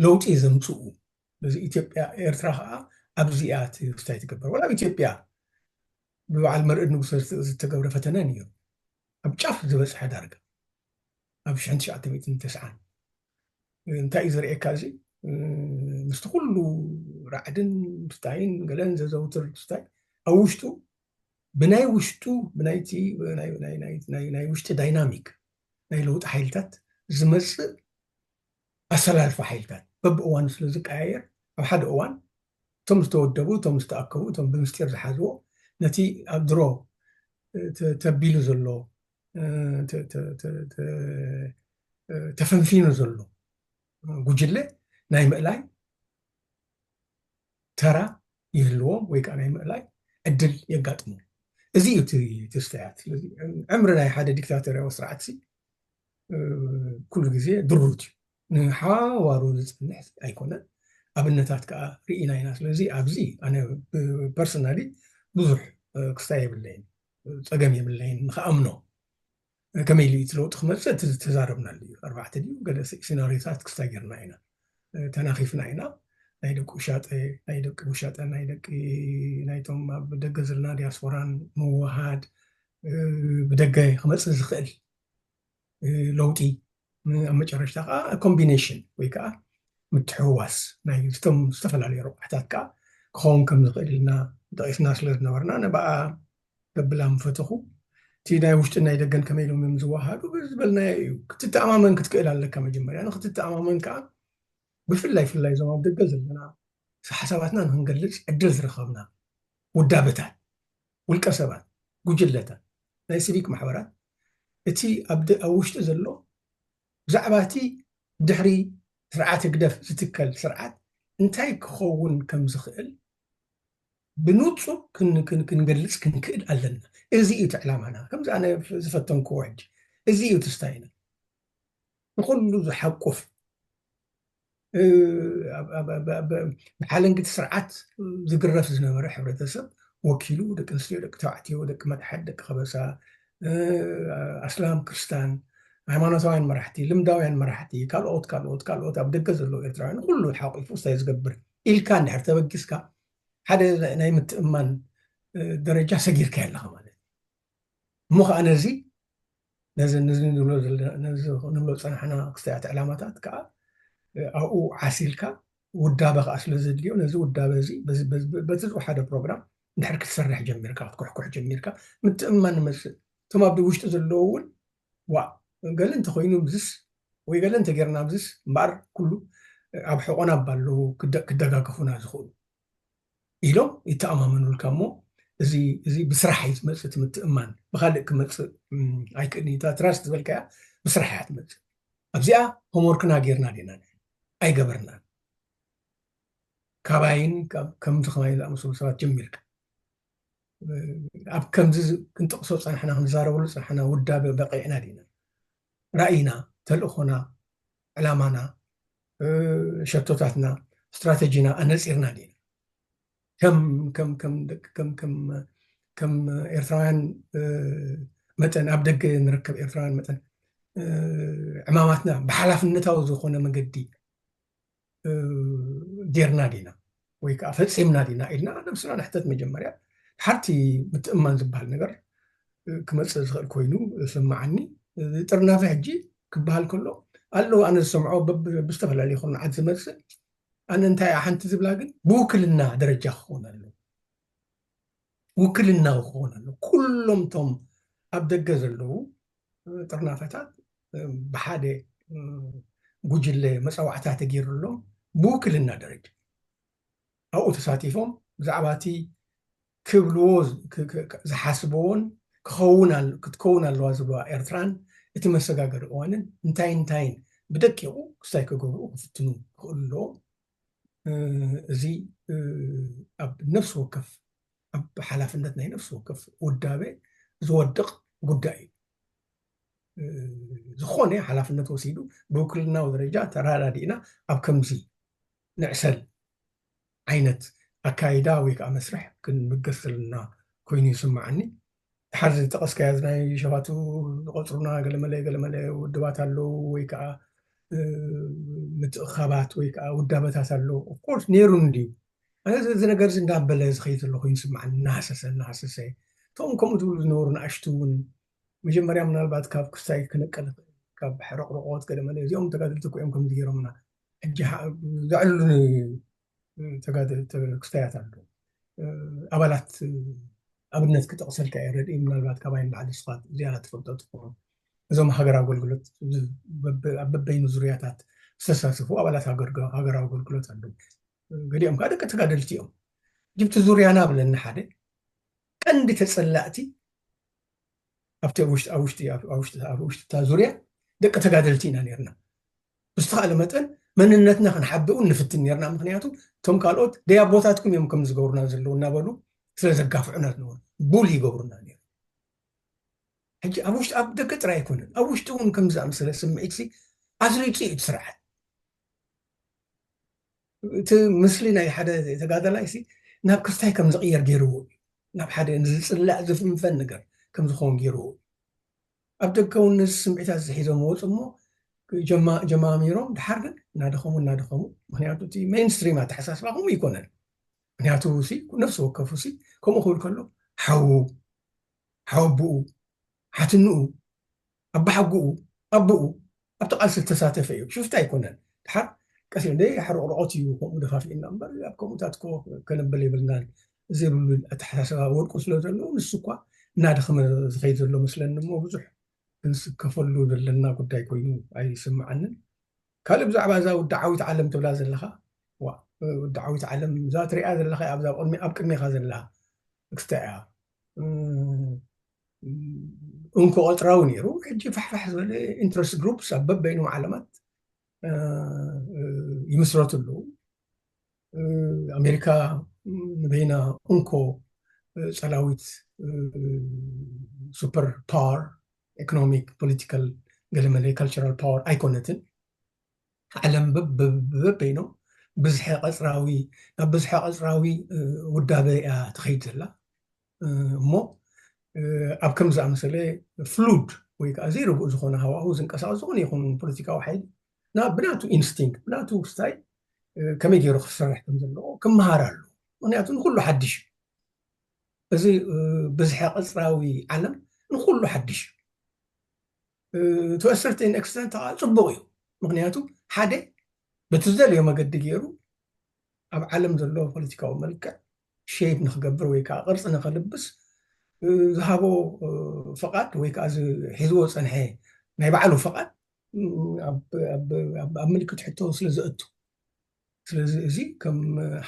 ለውጢ ዘምፅኡ። እዚ ኢትዮጵያ ኤርትራ ከዓ ኣብዚኣ እቲ ክስታይ ትግበር። ወላ ኣብ ኢትዮጵያ ብበዓል መርዕድ ንጉሰ ዝተገብረ ፈተነ እዩ ኣብ ጫፍ ዝበፅሐ ዳርጋ ኣብ ሽሕን ትሽዓተ ሚእትን ተስዓን። እንታይ እዩ ዘርእየካ እዚ? ምስቲ ኩሉ ራዕድን ምስታይን ገለን ዘዘውትር ምስታይ ኣብ ውሽጡ ብናይ ውሽጡ ብናይቲ ናይ ውሽጢ ዳይናሚክ ናይ ለውጢ ሓይልታት ዝመፅእ ኣሰላልፋ ሓይልታት በብእዋኑ ስለ ዝቀያየር ኣብ ሓደ እዋን እቶም ዝተወደቡ እቶም ዝተኣከቡ እቶም ብምስጢር ዝሓዝዎ ነቲ ኣብ ድሮ ተቢሉ ዘሎ ተፈንፊኑ ዘሎ ጉጅለ ናይ ምእላይ ተራ ይህልዎም ወይ ከዓ ናይ ምእላይ ዕድል የጋጥሙ። እዚ እዩ እቲ ክስተያት። ስለዚ ዕምሪ ናይ ሓደ ዲክታቶርያዊ ስርዓት ኩሉ ግዜ ድሩት እዩ። ንሓዋሩ ዝፀንሕ ኣይኮነን። ኣብነታት ከዓ ርኢና ኢና። ስለዚ ኣብዚ ኣነ ፐርሰናሊ ብዙሕ ክስታይ የብለይን፣ ፀገም የብለይን ንክኣምኖ። ከመይ ኢሉ እቲ ለውጢ ክመፅእ እቲ ዝተዛረብናሉ እዩ። ኣርባዕተ ድዩ ገለ ሲናሪዮታት ክስታይ ጌርና ኢና፣ ተናኺፍና ኢና። ናይ ደቂ ውሻጠ ናይ ደቂ ውሻጠ ናይ ደቂ ናይቶም ኣብ ደገ ዘለና ዲያስፖራን ምውሃድ ብደገ ክመፅእ ዝኽእል ለውጢ ኣብ መጨረሽታ ከዓ ኮምቢኔሽን ወይ ከዓ ምትሕውዋስ ናይ ዝቶም ዝተፈላለዩ ረቋሕታት ከዓ ክኸውን ከም ዝኽእል ኢልና ጠቂስና ስለ ዝነበርና ነብኣ ከብላ ምፈተኹ። እቲ ናይ ውሽጥን ናይ ደገን ከመይ ኢሎም እዮም ዝወሃዱ ዝበልናዮ እዩ። ክትተኣማመን ክትክእል ኣለካ መጀመርያ። ንክትተኣማመን ከዓ ብፍላይ ፍላይ እዞም ኣብ ደገ ዘለና ሓሳባትና ንክንገልፅ ዕድል ዝረኸብና ውዳበታት፣ ውልቀ ሰባት፣ ጉጅለታት፣ ናይ ሲቪክ ማሕበራት እቲ ኣብ ውሽጢ ዘሎ ብዛዕባ እቲ ድሕሪ ስርዓት ህግደፍ ዝትከል ስርዓት እንታይ ክኸውን ከም ዝኽእል ብንፁር ክንገልፅ ክንክእል ኣለና። እዚ እዩ እቲ ዕላማና። ከምዚ ኣነ ዝፈተንክዎ ሕጂ እዚ እዩ ትስታይና ንኩሉ ዝሓቁፍ ብሓለንግቲ ስርዓት ዝግረፍ ዝነበረ ሕብረተሰብ ወኪሉ ደቂ ኣንስትዮ፣ ደቂ ተባዕትዮ፣ ደቂ መድሓድ፣ ደቂ ከበሳ፣ ኣስላም፣ ክርስታን፣ ሃይማኖታውያን መራሕቲ፣ ልምዳውያን መራሕቲ፣ ካልኦት ካልኦት ካልኦት ኣብ ደገ ዘለዉ ኤርትራውያን ኩሉ ሓቂፉ እንታይ ዝገብር ኢልካ እንድሕር ተበጊስካ ሓደ ናይ ምትእማን ደረጃ ሰጊርካ ኣለኻ ማለት እዩ። እሞ ከዓ ነዚ ነዚ ንብሎ ዝፀናሕና ክስተያት ዕላማታት ከዓ ኣብኡ ዓሲልካ ውዳበ ከዓ ስለ ዘድልዮ ነዚ ውዳበ እዚ በቲ ዝወሓደ ፕሮግራም እንድሕር ክትሰርሕ ጀሚርካ ክትኩሕኩሕ ጀሚርካ ምትእምማን ንመፅእ። እቶም ኣብ ውሽጢ ዘለዉ እውን ዋ ገለ እንተኮይኑ ብዝስ ወይ ገለ እንተጌርና ብዝስ እምበኣር ኩሉ ኣብ ሕቆና እባ ኣለዉ ክደጋገፉና ዝኽእሉ ኢሎም ይተኣማመኑልካ እሞ እዚ እዚ ብስራሕ እዩ ዝመፅእ እቲ ምትእማን ብካልእ ክመፅእ ኣይክእልን እዩ። እታ ትራስት ዝበልካያ ብስራሕ እያ ትመፅእ። ኣብዚኣ ሆምወርክና ጌርና ዲና ኣይገበርናን። ካባይን ከምዚ ከማይ ዝኣመሰሉ ሰባት ጀሚርካ ኣብ ከምዚ ክንጠቅሶ ፀናሕና ክንዛረበሉ ፀናሕና ውዳበ በቂዕና ዲና ራእይና ተልእኾና ዕላማና ሸቶታትና ስትራተጂና ኣነፂርና ዲና ከም ከም ከም ደቂ ከም ከም ከም ኤርትራውያን መጠን ኣብ ደገ ንርከብ ኤርትራውያን መጠን ዕማማትና ብሓላፍነታዊ ዝኾነ መገዲ ጌርና ዲና ወይ ከዓ ፈፂምና ዲና ኢልና ነብስና ንሕተት መጀመርያ ሓርቲ ምትእማን ዝበሃል ነገር ክመፅእ ዝኽእል ኮይኑ ስምዓኒ። ጥርናፈ ሕጂ ክበሃል ከሎ ኣለዉ ኣነ ዝሰምዖ ብዝተፈላለዩ ኩርናዓት ዝመፅእ ኣነ እንታይ ሓንቲ ዝብላ ግን ብውክልና ደረጃ ክኸውን ኣለዎ። ውክልና ክኸውን ኣለዎ። ኩሎም ቶም ኣብ ደገ ዘለዉ ጥርናፈታት ብሓደ ጉጅለ መፃዋዕታ ተገይሩሎም ብውክልና ደረጃ ኣብኡ ተሳቲፎም ብዛዕባ እቲ ክብልዎ ዝ- ክ- ክ- ክ- ዝሓስብዎን ክኸውን ኣል- ክትከውን ኣለዋ ዝብልዋ ኤርትራን እቲ መሰጋገሪ እዋንን እንታይ እንታይን ብደቂቑ ክስታይ ክገብሩ ክፍትኑ ክኽእሉ ኣለዎም። እ፣ እዚ እ፣ ኣብ ነፍሲ ወከፍ ኣብ ሓላፍነት ናይ ነፍሲ ወከፍ ውዳበ ዝወድቕ ጉዳይ እዩ። እ፣ ዝኾነ ሓላፍነት ወሲዱ ብውክልናዊ ደረጃ ተራዳዲእና ኣብ ከምዚ ንዕሰል ዓይነት ኣካይዳ ወይ ከዓ መስርሕ ክንብገስ ዘለና ኮይኑ ይስምዓኒ። ድሓር ዝጠቐስካዮ ናይ ሸፋቱ ዝቆፅሩና ገለመለ ገለመለ ውድባት ኣለዉ ወይ ከዓ እ፣ ምትእኻባት ወይ ከዓ ውዳበታት ኣለዉ። ኦፍኮርስ ነይሩን ድዩ? ኣነ እዚ ነገር እዚ እንዳበለ ዝኸይድ ዘሎ ኮይኑ ይስምዓኒ። እናሃሰሰ እናሃሰሰ እቶም ከምኡ ዝብሉ ዝነበሩ ንኣሽቱ እውን መጀመርያ ምናልባት ካብ ክስታይ ክንቀል ካብ ሕረቕረቆት ገለመለ እዚኦም ተጋደልቲ እኮ እዮም ከምዚ ገይሮምና። ሕጂ ሓ- ዘዕልሉኒ ተጋደ- ተ- ክስታያት ኣለዉ። ኣባላት ኣብነት ክጠቕሰልካ እየ ረድኢ ምናልባት ካባይ ንላዕሊ ስኻት ዝያዳ ትፈልጦ ትኾኑ። እዞም ሃገር ኣገልግሎት ዝ- በበ- ኣብ በበይኑ ዙርያታት ዝተሳተፉ ኣባላት ሃገር- ሃገር ኣገልግሎት ኣለዉ። ገሊኦም ከዓ ደቂ ተጋደልቲ እዮም። ጅብቲ ዙርያና ብለኒ ሓደ ቀንዲ ተፀላእቲ ኣብቲ ኣብ ውሽጢ ኣብ ውሽጢ ኣብ ውሽጢ ኣብ ውሽጢ እታ ዙርያ ደቂ ተጋደልቲ ኢና ነርና። ብዝተኻእለ መጠን መንነትና ክንሓብእ እውን ንፍትን ነርና። ምክንያቱ እቶም ካልኦት ደይ ኣቦታትኩም እዮም ከም ዝገብሩና ዘለዉ እናበሉ ስለ ዘጋፍዑና ዝነበሩ ቡል ይገብሩና ነሩ። ሕጂ ኣብ ውሽጢ ኣብ ደገ ጥራይ ኣይኮነን፣ ኣብ ውሽጢ እውን ከም ዝኣምሰለ ስምዒት ኣስሪፁ እዩ እቲ ስርዓት። እቲ ምስሊ ናይ ሓደ ተጋዳላይ ሲ ናብ ክስታይ ከም ዝቕየር ገይርዎ እዩ። ናብ ሓደ ዝፅላእ ዝፍንፈን ነገር ከም ዝኸውን ገይርዎ እዩ። ኣብ ደገ እውን ነዚ ስምዒታት ዝሒዞም ወፁ እሞ ጀማ- ጀማሚሮም ድሓር ግን እናደኸሙ እናደኸሙ፣ ምክንያቱ እቲ ሜንስትሪም ኣተሓሳስባ ከምኡ ይኮነን። ምክንያቱ ሲ ነፍሲ ወከፉ ሲ ከምኡ ክብል ከሎ ሓዉ ሓወብኡ ሓትንኡ ኣባሓጉኡ ኣቦኡ ኣብቲ ቃልሲ ዝተሳተፈ እዩ። ሽፍታ ኣይኮነን። ድሓር ቀስ ኢሉ እንደ ሓረቕረቖት እዩ ከምኡ ደፋፊእና እምበር ኣብ ከምኡታት እኮ ከነብል የብልናን ዝብል ኣተሓሳስባ ወድቁ ስለ ዘሎ ንሱ እኳ እናደኸመ ዝኸይድ ዘሎ መስለኒ እሞ ብዙሕ ክንስከፈሉ ዘለና ጉዳይ ኮይኑ ኣይስምዓንን። ካልእ ብዛዕባ እዛ ውድዓዊት ዓለም ትብላ ዘለኻ ዋ ውድዓዊት ዓለም እዛ ትሪኣ ዘለኻ ኣብዛ ቅድሚ ኣብ ቅድሜኻ ዘላ ክስታይ እያ። እንኮ ቀፅራዊ ነይሩ ሕጂ ፋሕፋሕ ዝበለ ኢንትረስት ግሩፕስ ኣብ በበይኖም ዓለማት ይምስረቱ ኣለዉ። ኣሜሪካ ንበይና እንኮ ፀላዊት ሱፐር ፓወር ኢኮኖሚክ ፖለቲካል ገለመለ ካልቸራል ፓወር ኣይኮነትን። ዓለም በበይኖም ብዝሐ ቀፅራዊ ናብ ብዝሐ ቀፅራዊ ውዳበ እያ ትኸይድ ዘላ እሞ ኣብ ከም ዝኣመሰለ ፍሉድ ወይ ከዓ ዘይርግእ ዝኾነ ሃዋሁ ዝንቀሳቀስ ዝኾነ ይኹን ፖለቲካዊ ሓይሊ ብናቱ ኢንስቲንክት ብናቱ ስታይ ከመይ ገይሩ ክሰርሕ ከም ዘለዎ ክመሃር ኣሎ። ምክንያቱ ንኩሉ ሓድሽ እዩ። እዚ ብዝሐ ቀፅራዊ ዓለም ንኩሉ ሓድሽ እዩ። ቱ ሰርተን ኤክስተንት ከዓ ፅቡቅ እዩ። ምክንያቱ ሓደ በቲ ዝደለዮ መገዲ ገይሩ ኣብ ዓለም ዘሎ ፖለቲካዊ መልክዕ ሸይፕ ንክገብር ወይ ከዓ ቅርፂ ንክልብስ ዝሃቦ ፍቃድ ወይ ከዓ ሒዝዎ ፀንሐ ናይ ባዕሉ ፍቃድ ኣብ ምልክት ሕቶ ስለ ዘእቱ ስለዚ እዚ ከም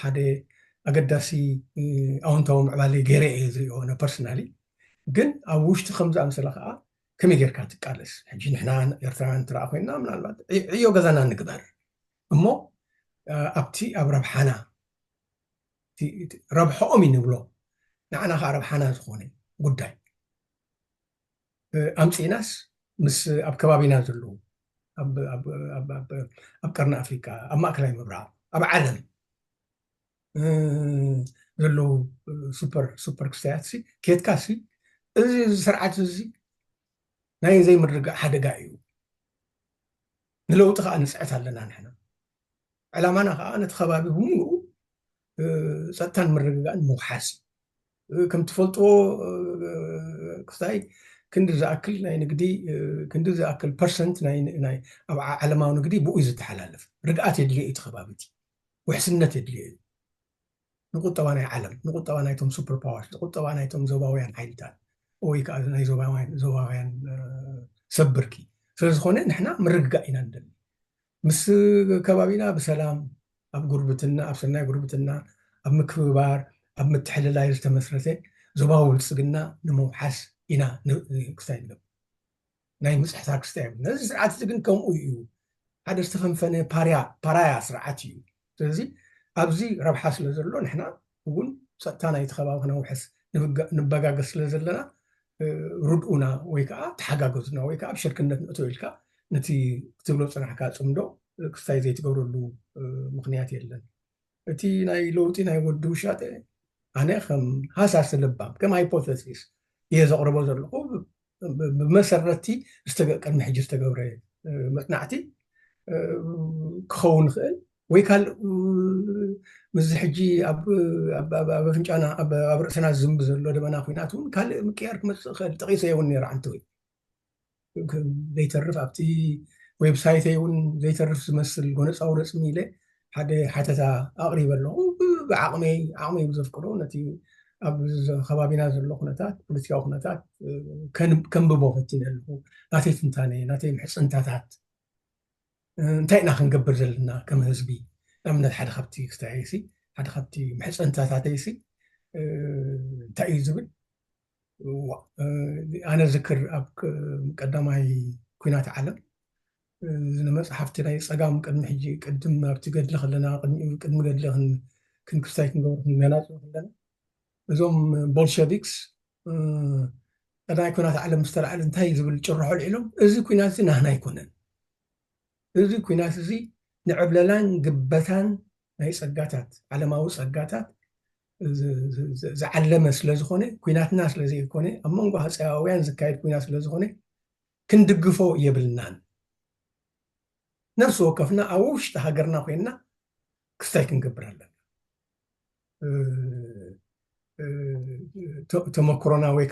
ሓደ ኣገዳሲ ኣወንታዊ ምዕባለ ገይረ እየ ዝሪኦ ነ ፐርሰናሊ። ግን ኣብ ውሽጢ ከም ዝኣምሰለ ከዓ ከመይ ጌርካ ትቃለስ? ሕጂ ንሕና ኤርትራውያን ትረኣ ኮይና ምናልባት ዕዮ ገዛና ንግበር እሞ ኣብቲ ኣብ ረብሓና ረብሐኦም እዩ ንብሎ ንዓና ከዓ ረብሓና ዝኾነ ጉዳይ ኣምፂእናስ ምስ ኣብ ከባቢና ዘለዉ ኣብ ቀርኒ ኣፍሪካ ኣብ ማእከላይ ምብራቕ ኣብ ዓለም ዘለዉ ሱፐር ሱፐር ክስታያት ሲ ኬትካ ሲ እዚ ስርዓት እዚ ናይ ዘይምርግጋእ ሓደጋ እዩ። ንለውጢ ከዓ ንፅዕት ኣለና ንሕና። ዕላማና ከዓ ነቲ ከባቢ ብምሉኡ ፀጥታን ምርግጋእን ምውሓስ እዩ። ከም ትፈልጥዎ ክስታይ ክንዲ ዝኣክል ናይ ንግዲ ክንዲ ዝኣክል ፐርሰንት ናይ ኣብ ዓለማዊ ንግዲ ብኡ እዩ ዝተሓላለፍ። ርግኣት የድልዮ እዩ እቲ ከባቢ እቲ ውሕስነት የድልዮ እዩ። ንቁጠባ ናይ ዓለም ንቁጠባ ናይቶም ሱፐር ፓወርስ ንቁጠባ ናይቶም ዞባውያን ሓይልታት ወይ ከዓ ናይ ዞባውያን ዞባውያን ሰብ ብርኪ ስለዝኾነ ንሕና ምርግጋእ ኢና ንደሊ። ምስ ከባቢና ብሰላም ኣብ ጉርብትና ኣብ ሰናይ ጉርብትና ኣብ ምክብባር ኣብ ምትሕልላይ ዝተመስረተ ዞባዊ ብልፅግና ንምውሓስ ኢና ክስታይ ንገብር። ናይ ምፅሕታር ክስታይ የብሉ። ነዚ ስርዓት እዚ ግን ከምኡ እዩ። ሓደ ዝተፈንፈነ ፓርያ ፓራያ ስርዓት እዩ። ስለዚ ኣብዚ ረብሓ ስለ ዘሎ ንሕና እውን ፀጥታ ናይቲ ከባቢ ክነውሕስ ንበጋገስ ስለ ዘለና ርድኡና ወይ ከዓ ተሓጋገዙና ወይ ከዓ ኣብ ሽርክነት ንእቶ ኢልካ ነቲ ክትብሎ ፅናሕካ ፅምዶ ክስታይ ዘይትገብረሉ ምክንያት የለን። እቲ ናይ ለውጢ ናይ ወዲ ውሻጠ ኣነ ከም ሃሳሲ ለባም ከም ሃይፖተሲስ እየ ዘቕርቦ ዘለኹ። ብመሰረቲ ቅድሚ ሕጂ ዝተገብረ መፅናዕቲ ክኸውን ይኽእል ወይ ካልእ ምስዚ ሕጂ ኣብ ኣፍንጫና ኣብ ርእስና ዝዝንቢ ዘሎ ደበና ኩናት እውን ካልእ ምቅያር ክመፅእ ይኽእል። ጠቒሰ እውን ነይረ ዓንተወይ ዘይተርፍ ኣብቲ ዌብሳይተይ እውን ዘይተርፍ ዝመስል ጎነፃዊ ረፅሚ ኢለ ሓደ ሓተታ ኣቕሪበ ኣለኹ። ብዓቕመይ ዓቕመይ ብዘፍቅዶ ነቲ ኣብ ከባቢና ዘሎ ኩነታት ፖለቲካዊ ኩነታት ከንብቦ ፈቲነ ኣለኹ። ናተይ ትንታነ ናተይ ምሕፅንታታት እንታይ ኢና ክንገብር ዘለና ከም ህዝቢ? ንኣብነት ሓደ ካብቲ ክስታየሲ ሓደ ካብቲ ምሕፅንታታተይሲ እንታይ እዩ ዝብል? ኣነ ዝክር ኣብ ቀዳማይ ኩናት ዓለም ዝነመፅሓፍቲ ናይ ፀጋም ቅድሚ ሕጂ ቅድም ኣብቲ ገድሊ ከለና ቅድሚ ገድሊ ክንክስታይ ክንገብር ክንገናፅሉ ከለና እዞም ቦልሸቪክስ ቀዳማይ ኩናት ዓለም ዝተላዓለ እንታይ ዝብል ጭርሖ ልዒሎም እዚ ኩናት እዚ ናህና ኣይኮነን። እዚ ኩናት እዚ ንዕብለላን ግበታን ናይ ፀጋታት ዓለማዊ ፀጋታት ዝዓለመ ስለዝኾነ ኩናትና ስለዘይኮነ ኣብ መንጎ ሃፀያውያን ዝካየድ ኩናት ስለዝኾነ ክንድግፎ የብልናን። ነፍሲ ወከፍና ኣብ ውሽጢ ሃገርና ኮይንና ክስታይ ክንገብር ኣለና። ተመክሮና ወይ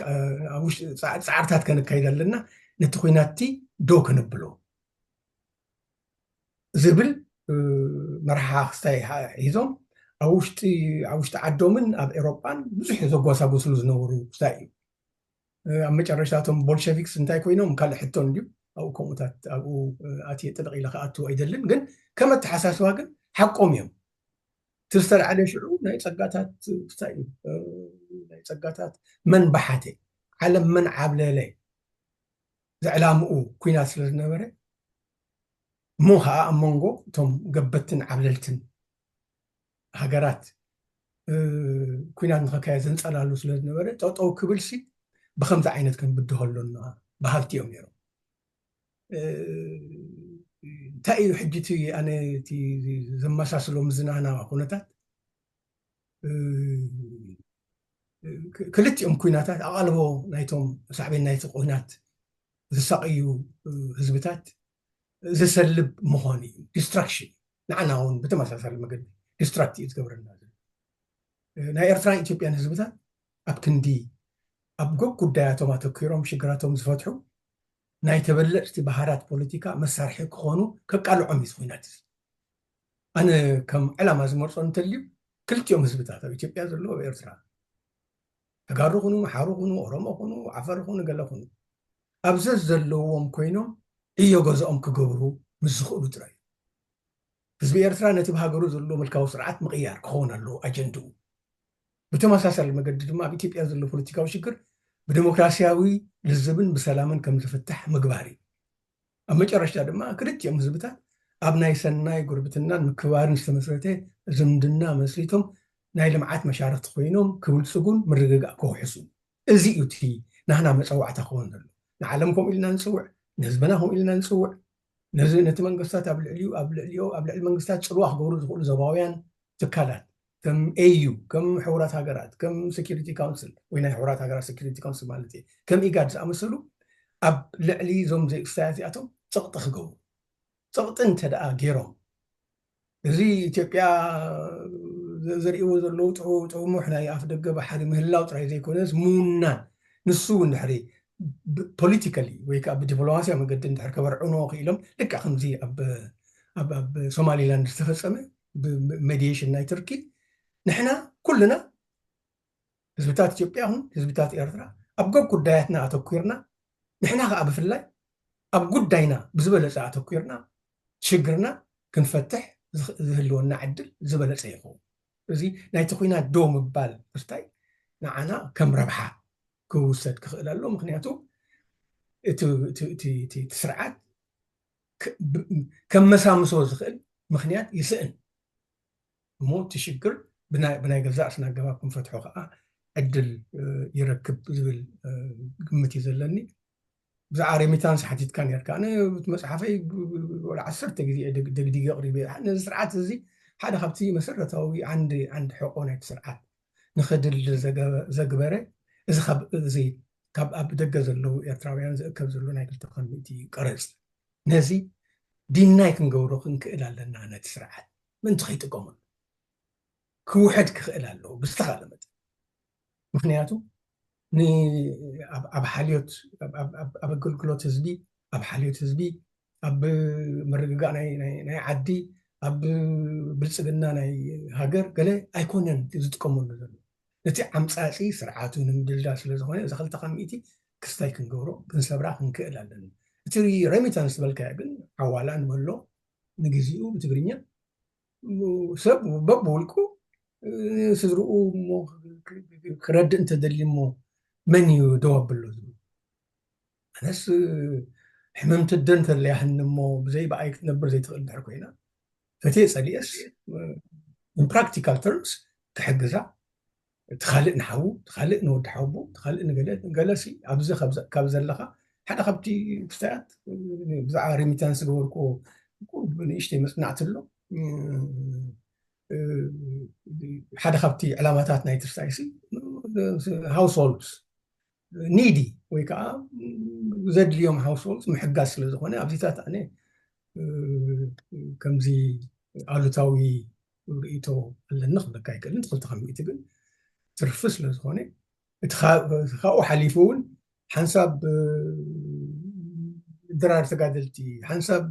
ፃዕርታት ከነካይድ ኣለና። ነቲ ኩናትቲ ዶ ከነብሎ ዝብል መርሓ ክስታይ ሒዞም ኣብ ውሽጢ ኣብ ውሽጢ ዓዶምን ኣብ ኤሮጳን ብዙሕ ዘጓሳጎስሉ ዝነበሩ ክስታይ እዩ። ኣብ መጨረሽታ እቶም ቦልሸቪክስ እንታይ ኮይኖም ካልእ ሕቶ እንድዩ ኣብኡ ከምኡታት ኣብኡ ኣትየ ጥልቕ ኢለ ክኣቱ ኣይደልን። ግን ከም ኣተሓሳስባ ግን ሓቆም እዮም። እቲ ዝተላዕለ ሽዑ ናይ ፀጋታት ክስታይ እዩ። ናይ ፀጋታት መን በሓተ ዓለም መን ዓብለለ ዝዕላምኡ ኩናት ስለ ዝነበረ እሞ ከዓ ኣብ መንጎ እቶም ገበትን ዓብለልትን ሃገራት ኩናት ንኸካየድ ዘንፀላሉ ስለ ዝነበረ ጠጠው ክብል ሲ ብከምዚ ዓይነት ክንብድሆ ኣሎና በሃልቲ እዮም ነይሮም። እንታይ እዩ ሕጂ እቲ ኣነ እቲ ዘመሳስሎ ምዝናና ኩነታት ክልቲኦም ኩናታት ኣቓልቦ ናይቶም ሳዕቤን ናይቲ ኩናት ዝሳቕዩ ህዝብታት ዝሰልብ ምዃኑ እዩ። ዲስትራክሽን ንዓና እውን ብተመሳሳሊ መገዲ ዲስትራክት እዩ ዝገብረና። ናይ ኤርትራን ኢትዮጵያን ህዝብታት ኣብ ክንዲ ኣብ ጎብ ጉዳያቶም ኣተኪሮም ሽግራቶም ዝፈትሑ ናይ ተበለፅቲ ባህራት ፖለቲካ መሳርሒ ክኾኑ ከቃልዖም እዩ ኩናት እዚ። ኣነ ከም ዕላማ ዝመርፆ እንተልዩ ክልቲኦም ህዝብታት ኣብ ኢትዮጵያ ዘለዎ ኣብ ኤርትራ ተጋሩ ኩኑ፣ ሓሩ ኩኑ፣ ኦሮሞ ኩኑ፣ ዓፈር ኩኑ፣ ገለ ኩኑ ኣብ ዘዘለዎም ኮይኖም ዕዮ ገዛኦም ክገብሩ ምስ ዝኽእሉ ጥራይ እዩ። ህዝቢ ኤርትራ ነቲ ብሃገሩ ዘሎ ምልካዊ ስርዓት ምቕያር ክኸውን ኣለዎ ኣጀንድኡ። ብተመሳሳሊ መገዲ ድማ ኣብ ኢትዮጵያ ዘሎ ፖለቲካዊ ሽግር ብዲሞክራሲያዊ ልዝብን ብሰላምን ከም ዝፍታሕ ምግባር እዩ። ኣብ መጨረሽታ ድማ ክልቲኦም ህዝብታት ኣብ ናይ ሰናይ ጉርብትናን ምክብባርን ዝተመስረተ ዝምድና መስሪቶም ናይ ልምዓት መሻርክቲ ኮይኖም ክብልፅጉን ምርግጋእ ከውሕሱ። እዚ እዩ እቲ ናህና መፀዋዕታ ክኸውን ዘሎ። ንዓለም ከምኡ ኢልና ንፅውዕ፣ ንህዝብና ከምኡ ኢልና ንፅውዕ። ነዚ ነቲ መንግስታት ኣብ ልዕሊኡ ኣብ ልዕሊኦ ኣብ ልዕሊ መንግስታት ፅልዋ ክገብሩ ዝኽእሉ ዞባውያን ትካላት ከም ኤዩ ከም ሕቡራት ሃገራት ከም ሴኪሪቲ ካውንስል ወይ ናይ ሕቡራት ሃገራት ሴኪሪቲ ካውንስል ማለት እዩ ከም ኢጋድ ዝኣመሰሉ ኣብ ልዕሊ እዞም ዘይክስታያት እዚኣቶም ፀቕጢ ክገብሩ። ፀቕጢ እንተ ደኣ ገይሮም እዚ ኢትዮጵያ ዘርእዎ ዘለዉ ጥሙሕ ናይ ኣፍ ደገ ባሕሪ ምህላው ጥራይ ዘይኮነስ ምውናን ንሱ እውን ድሕሪ ፖለቲካሊ ወይ ከዓ ብዲፕሎማሲያዊ መገዲ እንድሕር ከበርዕኖ ክኢሎም ልክዕ ከምዚ ኣብ ሶማሊላንድ ዝተፈፀመ ብሜዲሽን ናይ ትርኪ ንሕና ኩልና ህዝብታት ኢትዮጵያ ኹን ህዝብታት ኤርትራ ኣብ ገብ ጉዳያትና ኣተኪርና ንሕና ከዓ ብፍላይ ኣብ ጉዳይና ብዝበለፀ ኣተኪርና ሽግርና ክንፈትሕ ዝህልወና ዕድል ዝበለፀ ይኸውን። እዚ ናይቲ ኩናት ደው ምባል ክስታይ ንዓና ከም ረብሓ ክውሰድ ክኽእል ኣሎ። ምክንያቱ እቲ ስርዓት ከመሳምሶ ዝኽእል ምክንያት ይስእን እሞ እቲ ሽግር ብናይ ገዛእ ስና ኣገባብ ክንፈትሖ ከዓ ዕድል ይረክብ ዝብል ግምት እዩ ዘለኒ። ብዛዕባ ሬሚታንስ ሓቲትካ ነርካ። ኣነ መፅሓፈይ ወላ ዓሰርተ ግዜ ደግዲገ ኣቕሪበ። ነዚ ስርዓት እዚ ሓደ ካብቲ መሰረታዊ ዓንዲ ዓንዲ ሕቆ ናይቲ ስርዓት ንኸድል ዘግበረ እዚ ካብ እዚ ካብ ኣብ ደገ ዘለዉ ኤርትራውያን ዝእከብ ዘሎ ናይ ክልተ ሚእቲ ቀረፅ ነዚ ዲናይ ክንገብሮ ክንክእል ኣለና። ነቲ ስርዓት ምእንቲ ከይጥቀመሉ ክውሕድ ክኽእል ኣለዎ ብዝተኻለ መጠን። ምክንያቱ ኣብ ሓልዮት ኣብ ኣገልግሎት ህዝቢ ኣብ ሓልዮት ህዝቢ ኣብ ምርግጋእ ናይ ዓዲ ኣብ ብልፅግና ናይ ሃገር ገለ ኣይኮነን ዝጥቀመሉ ዘሎ። እቲ ዓምፃፂ ስርዓቱ ንምድልዳል ስለ ዝኾነ እዚ ክልተ ሚእቲ ክስታይ ክንገብሮ ክንሰብራ ክንክእል ኣለና። እቲ ሬሚታንስ ዝበልካዮ ግን ሓዋላ ንበሎ ንግዚኡ ብትግርኛ ሰብ በብውልቁ ስድርኡ ክረድእ እንተደልዩ እሞ መን እዩ ደው ኣብሎ ዝብል? ኣነስ ሕምምቲ ኣደ እንተለያህኒ እሞ ብዘይ ብኣይ ክትነብር ዘይትኽእል እንድሕር ኮይና ፈትየ ጸሊኤስ in practical terms ክሕግዛ እቲ ካልእ ንሓዉ እቲ ካልእ ንወዲ ሓወቦ እቲ ካልእ ንገለ ንገለሲ ኣብዚ ካብ ዘለኻ ሓደ ካብቲ ክስታያት ብዛዕባ ሬሚታንስ ዝገበርኩዎ ንእሽተይ መጽናዕቲ ኣሎ። ሓደ ካብቲ ዕላማታት ናይ ትስታይ ሲ ሃውስሆልድስ ኒዲ ወይ ከዓ ዘድልዮም ሃውስሆልድስ ምሕጋዝ ስለ ዝኾነ ኣብዚታት ኣነ ከምዚ ኣሉታዊ ርእይቶ ኣለኒ ክብለካ ይክእል። ትክልተ ከሚእቲ ግን ትርፊ ስለ ዝኾነ እቲ ካብኡ ሓሊፉ እውን ሓንሳብ ድራር ተጋደልቲ ሓንሳብ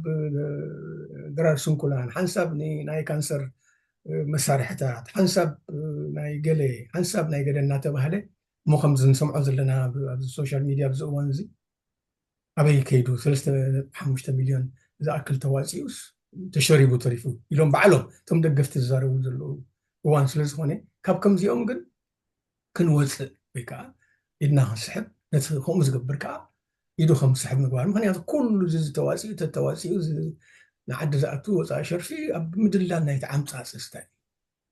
ድራር ስንኩላን ሓንሳብ ናይ ካንሰር መሳርሕታት ሓንሳብ ናይ ገለ ሓንሳብ ናይ ገለ እናተባህለ እሞ ከምዚ ንሰምዖ ዘለና ኣብዚ ሶሻል ሚድያ ኣብዚ እዋን እዚ ኣበይ ከይዱ ሰለስተ ሓሙሽተ ሚልዮን ዝኣክል ተዋፂኡስ ተሸሪቡ ተሪፉ ኢሎም ባዕሎም እቶም ደገፍቲ ዝዛረቡ ዘለዉ እዋን ስለ ዝኾነ ካብ ከምዚኦም ግን ክንወፅእ ወይ ከዓ ኢድና ክንስሕብ ነቲ ከምኡ ዝገብር ከዓ ኢዱ ከም ዝስሕብ ምግባር። ምክንያቱ ኩሉ እዚ ዝተዋፅኡ ተተዋፂኡ ንዓዲ ዝኣቱ ወፃኢ ሸርፊ ኣብ ምድላል ናይቲ ዓምፃ ስስታይ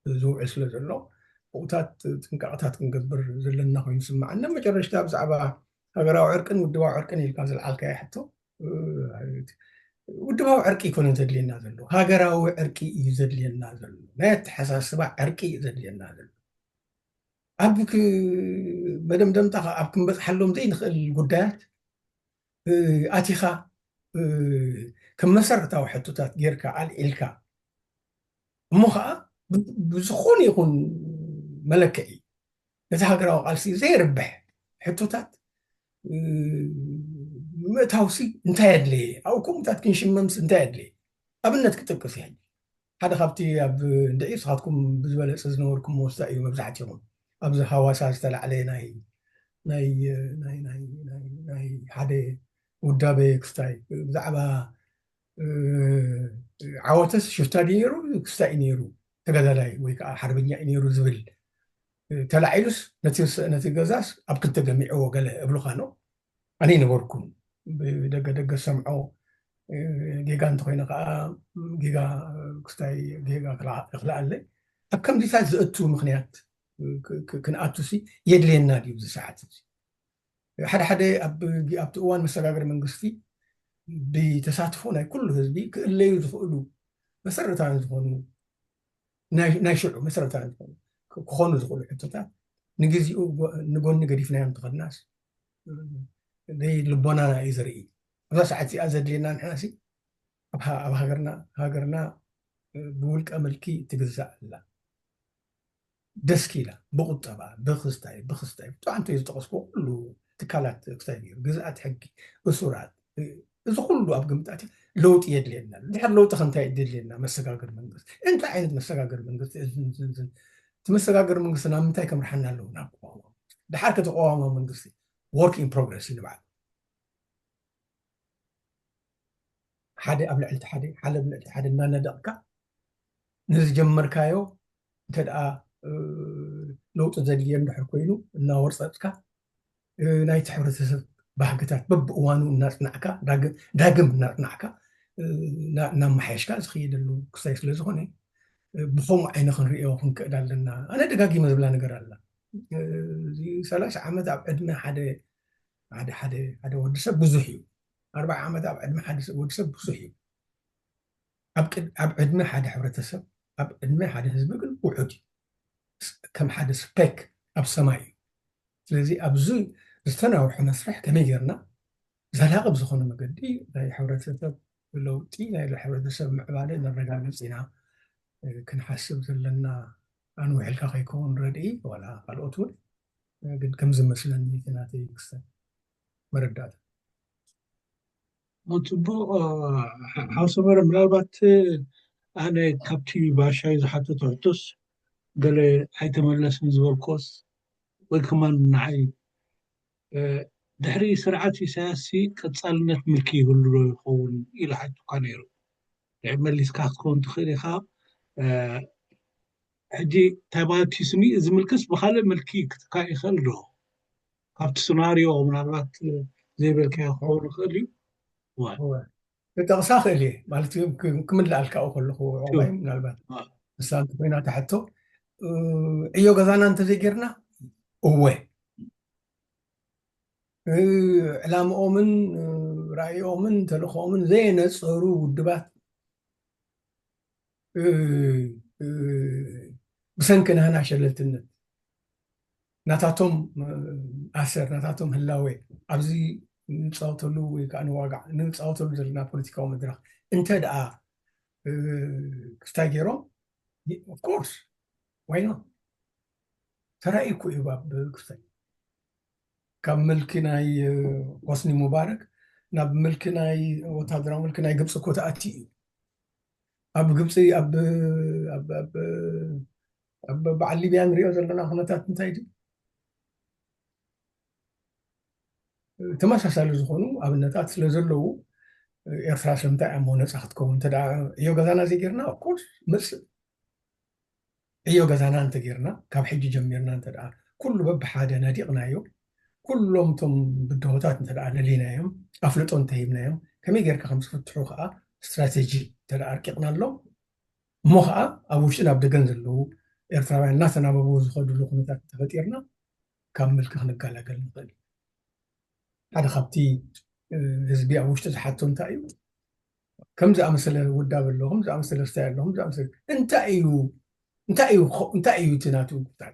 እዩ ዝውዕል ስለ ዘሎ ብኡታት ጥንቃቕታት ክንገብር ዘለና ኮይኑ ስማዓኒ። መጨረሽታ ብዛዕባ ሃገራዊ ዕርቅን ውድባዊ ዕርቅን ኢልካ ዝለዓልካዮ ሕቶ ውድባዊ ዕርቂ ይኮነ ዘድልየና ዘሎ ሃገራዊ ዕርቂ እዩ ዘድልየና ዘሎ ናይ ኣተሓሳስባ ዕርቂ እዩ ዘድልየና ዘሎ ኣብ መደምደምታ ኣብ ክንበፅሓሎም ዘይንኽእል ጉዳያት ኣቲኻ ከም መሰረታዊ ሕቶታት ጌርካ ኣልዒልካ እሞ ከዓ ብዝኾነ ይኹን መለክዒ ነቲ ሃገራዊ ቃልሲ ዘየርብሕ ሕቶታት ምእታውሲ እንታይ ኣድለየ ኣብኡ ከምኡታት ክንሽመምስ እንታይ ኣድለየ ኣብነት ክጥቅስ ይሕጂ ሓደ ካብቲ ኣብ እንድዒ ስኻትኩም ብዝበለፀ ዝነበርኩም መወስታ እዩ መብዛሕትኹም ኣብዚ ሃዋሳ ዝተላዕለ ናይ ናይ ናይ ሓደ ውዳበ ክስታይ ብዛዕባ ዓወተስ ሽፍታ ድዩ ነይሩ ክስታይ እዩ ነይሩ ተጋዳላይ ወይ ከዓ ሓርበኛ እዩ ነይሩ ዝብል ተላዒሉስ ነቲ ገዛስ ኣብ ክልተ ገሚዕዎ ገለ እብሉካ ነው ኣነ ይነበርኩን ብደገ ደገ ሰምዖ ጌጋ እንተኮይነ ከዓ ጌጋ ክስታይ ጌጋ ክልኣለ ኣብ ከምዚታት ዘእቱ ምክንያት ክንኣቱ ሲ የድልየና ድዩ እዚ ሰዓት እዚ ሓደ ሓደ ኣብቲ እዋን መሰጋገሪ መንግስቲ ብተሳትፎ ናይ ኩሉ ህዝቢ ክእለዩ ዝኽእሉ መሰረታውያን ዝኾኑ ናይ ሽዑ መሰረታውያን ዝኾኑ ክኾኑ ዝኽእሉ ሕቶታት ንግዚኡ ንጎኒ ገዲፍናዮም ተኸድናስ ልቦናና እዩ ዘርኢ ኣብዛ ሰዓት እዚኣ ዘድልየና ንሕናሲ ኣብ ሃገርና ሃገርና ብውልቀ ምልኪ ትግዛእ ኣላ ደስኪላ ብቁጠባ ብክስታይ ብክስታይ ብጣዕሚ ዝጠቀስኩ ኩሉ ትካላት ክስታይ ነይሩ ግዝኣት ሕጊ እሱራት እዚ ኩሉ ኣብ ግምጣት ለውጢ የድልየና ድሕር ለውጢ ከንታይ የድልየና መሰጋገር መንግስቲ እንታይ ዓይነት መሰጋገር መንግስቲ እቲ መሰጋገር መንግስቲ ናብ ምንታይ ከምርሓና ኣለዎ ናብ ቅዋማ ድሓር ከተቋዋማ መንግስቲ work in progress ይንባዓል ሓደ ኣብ ልዕሊ ሓደ ሓደ ኣብ ልዕሊ ሓደ እናነደቕካ ንዝጀመርካዮ እንተ ደኣ ለውጢ ዘድልየ እንድሕር ኮይኑ እናወርፀፅካ ናይቲ ሕብረተሰብ ባህግታት በብእዋኑ እናፅናዕካ ዳግም እናፅናዕካ እናመሓየሽካ ዝኽየደሉ ክሳይ ስለ ዝኾነ ብኸምኡ ዓይነ ክንሪኦ ክንክእል ኣለና። ኣነ ደጋጊመ ዝብላ ነገር ኣላ። እዚ ሰላሳ ዓመት ኣብ ዕድመ ሓደ ሓደ ሓደ ሓደ ወዲ ሰብ ብዙሕ እዩ። ኣርባዓ ዓመት ኣብ ዕድመ ሓደ ወዲ ሰብ ብዙሕ እዩ። ኣብ ዕድመ ሓደ ሕብረተሰብ ኣብ ዕድመ ሓደ ህዝቢ ግን ውሑድ እዩ። ከም ሓደ ስፔክ ኣብ ሰማይ እዩ። ስለዚ ኣብዚ ዝተናውሐ መስርሕ ከመይ ጌርና ዘላቂ ብዝኾነ መገዲ ናይ ሕብረተሰብ ለውጢ ናይ ሕብረተሰብ ምዕባለ ነረጋግፅ ኢና ክንሓስብ ዘለና። ኣንዊሕልካ ከይከውን ረድኢ ዋላ ካልኦት እውን ግን ከም ዝመስለኒ እቲ ናተይ ክስተት መረዳእታ። ጽቡቕ ሓው ሰመረ፣ ምናልባት ኣነ ካብቲ ባሻይ ዝሓተቶ ሕቶስ ገለ ኣይተመለስን ዝበልኮስ ወይ ከማን ንዓይ ድሕሪ ስርዓት ኢሳያስ ቀጻልነት ምልኪ ይህሉ ዶ ይኸውን ኢሉ ሓቱካ ነይሩ። መሊስካ ክትከውን ትኽእል ኢኻ። ሕጂ እንታይ ማለት እዩ ስኒ እዚ ምልክስ ብካልእ ምልኪ ክትካ ይኽእል ዶ? ካብቲ ስናሪዮ ምናልባት ዘይበልካዮ ክኸውን ይኽእል እዩ። ክጠቕሳ ክእል እየ ማለት ክምልኣልካ ከለኹ ምናልባት ንሳ እንተኮይና ተሕቶ ዕዮ ገዛና እንተዘይጌርና እወ ዕላምኦምን ራእይኦምን ተልእኮኦምን ዘየነፀሩ ውድባት ብሰንኪ ናህና ሸለልትነት ናታቶም ኣሰር ናታቶም ህላወ ኣብዚ ንፃወተሉ ወይ ከዓ ንዋጋዕ ንፃወተሉ ዘለና ፖለቲካዊ መድረክ እንተ ደኣ ክስታይ ገይሮም ኦፍኮርስ ዋይኖ ተራእዩ እኮ እዩ ኣብ ክስታይ ካብ ምልኪ ናይ ሆስኒ ሙባረክ ናብ ምልኪ ናይ ወታደራዊ ምልኪ ናይ ግብፂ እኮ ተኣትዩ እዩ ኣብ ግብፂ ኣብ በዓል ሊብያ ንሪኦ ዘለና ኩነታት እንታይ ድዩ ተመሳሳሊ ዝኾኑ ኣብነታት ስለ ዘለዉ ኤርትራ ስለምንታይ እሞ ነፃ ክትከውን እንተ ዕዮ ገዛና ዘይጌርና ኦፍኮርስ መፅእ ዕዮ ገዛና እንተጌርና ካብ ሕጂ ጀሚርና እንተ ኩሉ በብሓደ ነዲቕናዮ ኩሎም እቶም ብድሆታት እንተ ለሊናዮም ኣፍልጦ እንተሂብናዮም ከመይ ጌርካ ከም ዝፍትሑ ከዓ ስትራቴጂ እንተ ኣርቂቕናሎም እሞ ከዓ ኣብ ውሽጥን ኣብ ደገን ዘለዉ ኤርትራውያን እናተናበቡ ዝኸድሉ ኩነታት እንተፈጢርና ካብ ምልኪ ክንገላገል ንኽእል ሓደ ካብቲ ህዝቢ ኣብ ውሽጢ ዝሓቶ እንታይ እዩ ከም ዝኣመሰለ ውዳብ ኣሎ ከም ዝኣመሰለ ስታይ ኣሎ ከም ዝኣመሰለ እንታይ እዩ እንታይ እዩ እንታይ እዩ እቲ ናቱ ጉዳይ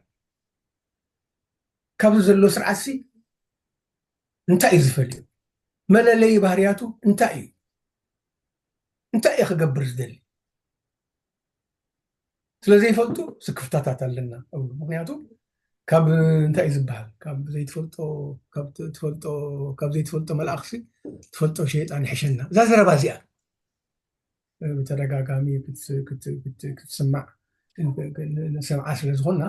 ካብዚ ዘሎ ስርዓትሲ እንታይ እዩ ዝፈልዩ መለለይ ባህርያቱ እንታይ እዩ እንታይ እዩ ክገብር ዝደሊ ስለ ዘይፈልጡ ስክፍታታት ኣለና ምክንያቱ ካብ እንታይ እዩ ዝበሃል ካብ ዘይትፈልጦ ካብ ትፈልጦ ካብ ዘይትፈልጦ መልኣኽሲ ትፈልጦ ሸይጣን ይሕሸና እዛ ዘረባ እዚኣ ብተደጋጋሚ ክትስማዕ ንሰምዓ ስለ ዝኾና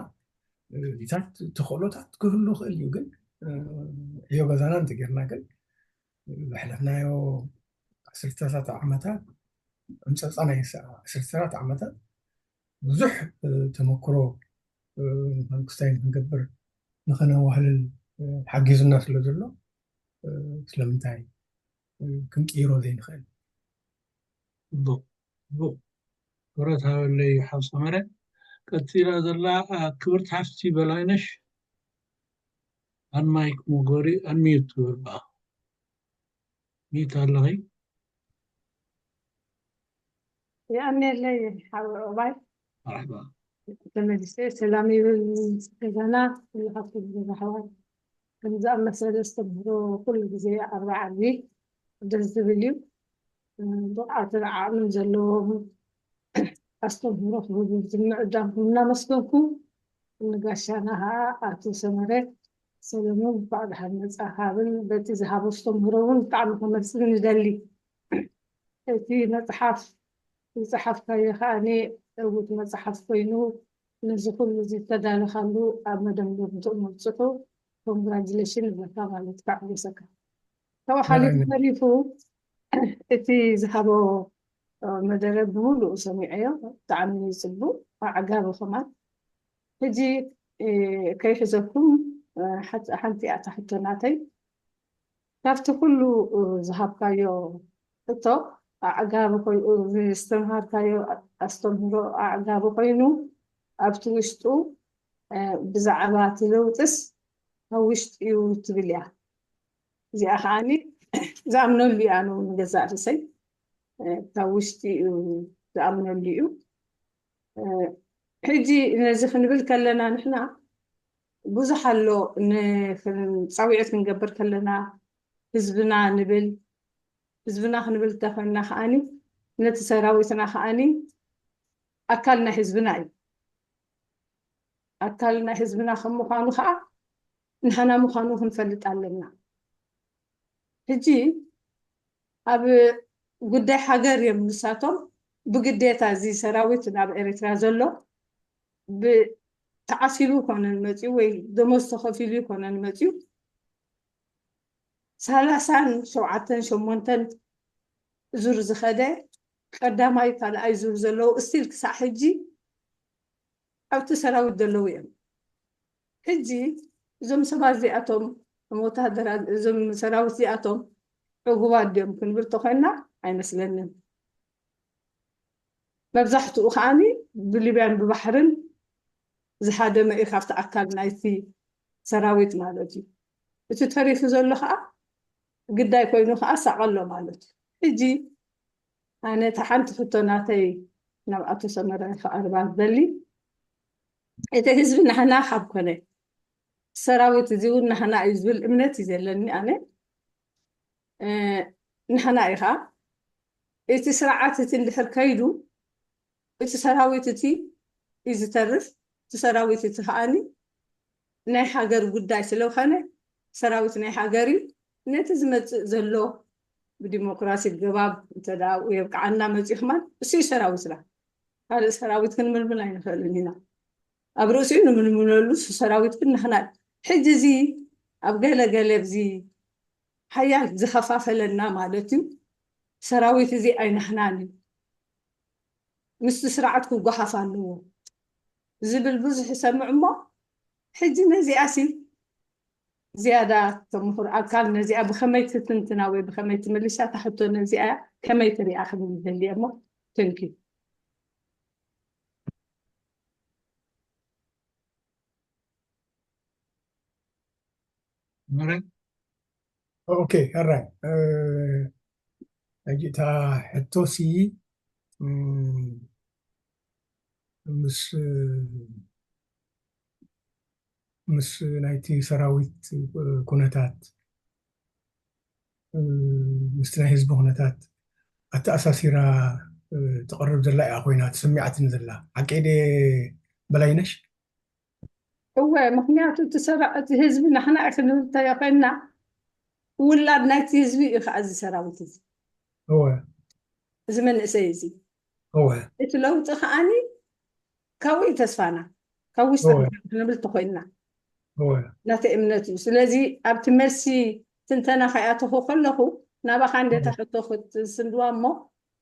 ታት ተኽእሎታት ክህሉ ክእል እዩ ግን ዕዮ ገዛና እንተጌርና ግን ዘሕለፍናዮ ዓሰርተታት ዓመታት ዕምፀፃ ናይ ዓሰርተታት ዓመታት ብዙሕ ተመክሮ ንክስታይ ንክንገብር ንኸነዋህልል ሓጊዙና ስለ ዘሎ ስለምንታይ ክንቅይሮ ዘይንኽእል ጽቡቅ ጽቡቅ ክብረት ሃበለይ ሓው ሰመረ ቀፂላ ዘላ ክብርቲ ሓፍቲ በላይነሽ ኣንማይክ ሞጎሪ ኣንሚዩት ትብል በኣ ሚዩት ኣለኺ የቀንየለይ ሓወ ዑባይ ተመሊሰ ሰላም ይብል ገዛና ኩሉ ካብቲ ገዛ ሓዋይ ከም ዝኣመሰለ ዝተምህሮ ኩሉ ግዜ ኣርባዓ ግዜ ደስ ዝብል እዩ ብቕዓትን ዓቕምን ዘለዎም ኣስተምህሮ ክህቡ ብምዕዳምኩም እናመስገንኩ ንጋሻና ከዓ ኣቶ ሰመረ ሰለሙን እንኳዕ ደሓን መፃኻ ብል በቲ ዝሃቦ ኣስተምህሮ እውን ብጣዕሚ ከመስግን ይደሊ እቲ መፅሓፍ ዝፀሓፍካዮ ከዓ ዕውት መፅሓፍ ኮይኑ ነዚ ኩሉ ዝተዳለኻሉ ኣብ መደምደምትኡ ምብፅሑ ኮንግራጅሌሽን ይብለካ ማለት ከዓ ሓጎሰካ ካብኡ ሓሊፉ ተሪፉ እቲ ዝሃቦ መደረ ብምሉኡ ሰሚዐዮ። ብጣዕሚ ጽቡቕ ኣዕጋቢ ከማን። ሕጂ ከይሕዘኩም ሓንቲ እያ እታ ሕቶ ናተይ። ካብቲ ኩሉ ዝሃብካዮ ሕቶ ኣዕጋቢ ኮይኑ፣ ዘስተምሃርካዮ ኣስተምህሮ ኣዕጋቢ ኮይኑ፣ ኣብቲ ውሽጡ ብዛዕባ እቲ ለውጥስ ካብ ውሽጢ እዩ ትብል እያ። እዚኣ ከዓኒ ዝኣምነሉ እያ ኣነ እውን ንገዛእ ርእሰይ ካብ ውሽጢ እዩ ዝኣምነሉ እዩ። ሕጂ ነዚ ክንብል ከለና ንሕና ብዙሕ ኣሎ ጻውዒት ክንገብር ከለና ህዝብና ንብል። ህዝብና ክንብል እንተኮይንና ከዓኒ ነቲ ሰራዊትና ከዓኒ ኣካል ናይ ህዝብና እዩ። ኣካል ናይ ህዝብና ከም ምዃኑ ከዓ ንሕና ምዃኑ ክንፈልጥ ኣለና። ሕጂ ኣብ ጉዳይ ሃገር እዮም ንሳቶም ብግዴታ እዚ ሰራዊት ናብ ኤርትራ ዘሎ ተዓሲቡ ይኮነን መፅዩ ወይ ደሞዝ ተኸፊሉ ይኮነን መፅዩ። ሰላሳን ሸውዓተን ሸሞንተን ዙር ዝኸደ ቀዳማይ ካልኣይ ዙር ዘለዉ እስቲል ክሳዕ ሕጂ ኣብቲ ሰራዊት ዘለዉ እዮም። ሕጂ እዞም ሰባት እዚኣቶም እዞም ሰራዊት እዚኣቶም ዕጉባት ድዮም ክንብል ተኮይና ኣይመስለንን። መብዛሕትኡ ከዓኒ ብሊብያን ብባሕርን ዝሃደመ እዩ ካብቲ ኣካል ናይቲ ሰራዊት ማለት እዩ። እቲ ተሪፉ ዘሎ ከዓ ግዳይ ኮይኑ ከዓ ሳቐሎ ማለት እዩ። ሕጂ ኣነ እታ ሓንቲ ሕቶ ናተይ ናብ ኣቶ ሰመረ ከቐርባ ዝደሊ፣ እቲ ህዝቢ ናህና ካብ ኮነ ሰራዊት እዚ እውን ናህና እዩ ዝብል እምነት እዩ ዘለኒ ኣነ። ንሕና ኢኻ እቲ ስርዓት እቲ እንድሕር ከይዱ እቲ ሰራዊት እቲ እዩ ዝተርፍ። እቲ ሰራዊት እቲ ከዓኒ ናይ ሃገር ጉዳይ ስለዝኾነ ሰራዊት ናይ ሃገር እዩ። ነቲ ዝመፅእ ዘሎ ብዲሞክራሲ ገባብ እንተ የብቅዓና መፅኡ ከማን እሱ እዩ ሰራዊትና። ካልእ ሰራዊት ክንምልምል ኣይንኽእልን ኢና። ኣብ ርእሲኡ ንምልምለሉ እሱ ሰራዊት ግን ንሕና እዩ። ሕጂ እዚ ኣብ ገለ ገለ ብዚ ሓያል ዝኸፋፈለና ማለት እዩ። ሰራዊት እዚ ኣይንሕናን እዩ። ምስቲ ስርዓት ክጓሓፍ ኣለዎ ዝብል ብዙሕ ይሰምዕ እሞ ሕጂ ነዚኣሲ ዝያዳ ተምኹር ኣካል ነዚኣ ብኸመይ ትትንትና ወይ ብኸመይ ትምልሻ ታሕቶ ነዚኣ ከመይ ትሪኣ ክብል ይደሊ እሞ። Thank you። ኦኬ፣ ሕራይ። ሕጂ እታ ሕቶሲ ምስ ምስ ናይቲ ሰራዊት ኩነታት ምስቲ ናይ ህዝቢ ኩነታት ኣተኣሳሲራ ትቐርብ ዘላ እያ ኮይና ተሰሚዓትኒ ዘላ። ሓቂ ድየ በላይነሽ? እወ፣ ምክንያቱ እቲ ሰራ እቲ ህዝቢ ንሕና እዩ ክንብል እንተኮይንና ውላድ ናይቲ ህዝቢ እዩ ከዓ እዚ ሰራዊት እዚ። እወ። እዚ መንእሰይ እዚ እወ። እቲ ለውጢ ከዓኒ ካብኡ እዩ ተስፋና፣ ካብ ውሽጥና ክንብል ተኮይንና ናተይ እምነት እዩ። ስለዚ ኣብቲ መልሲ ትንተና ከይኣተኹ ከለኹ ናባኻ እንደ ተሕቶ ክትስንድዋ እሞ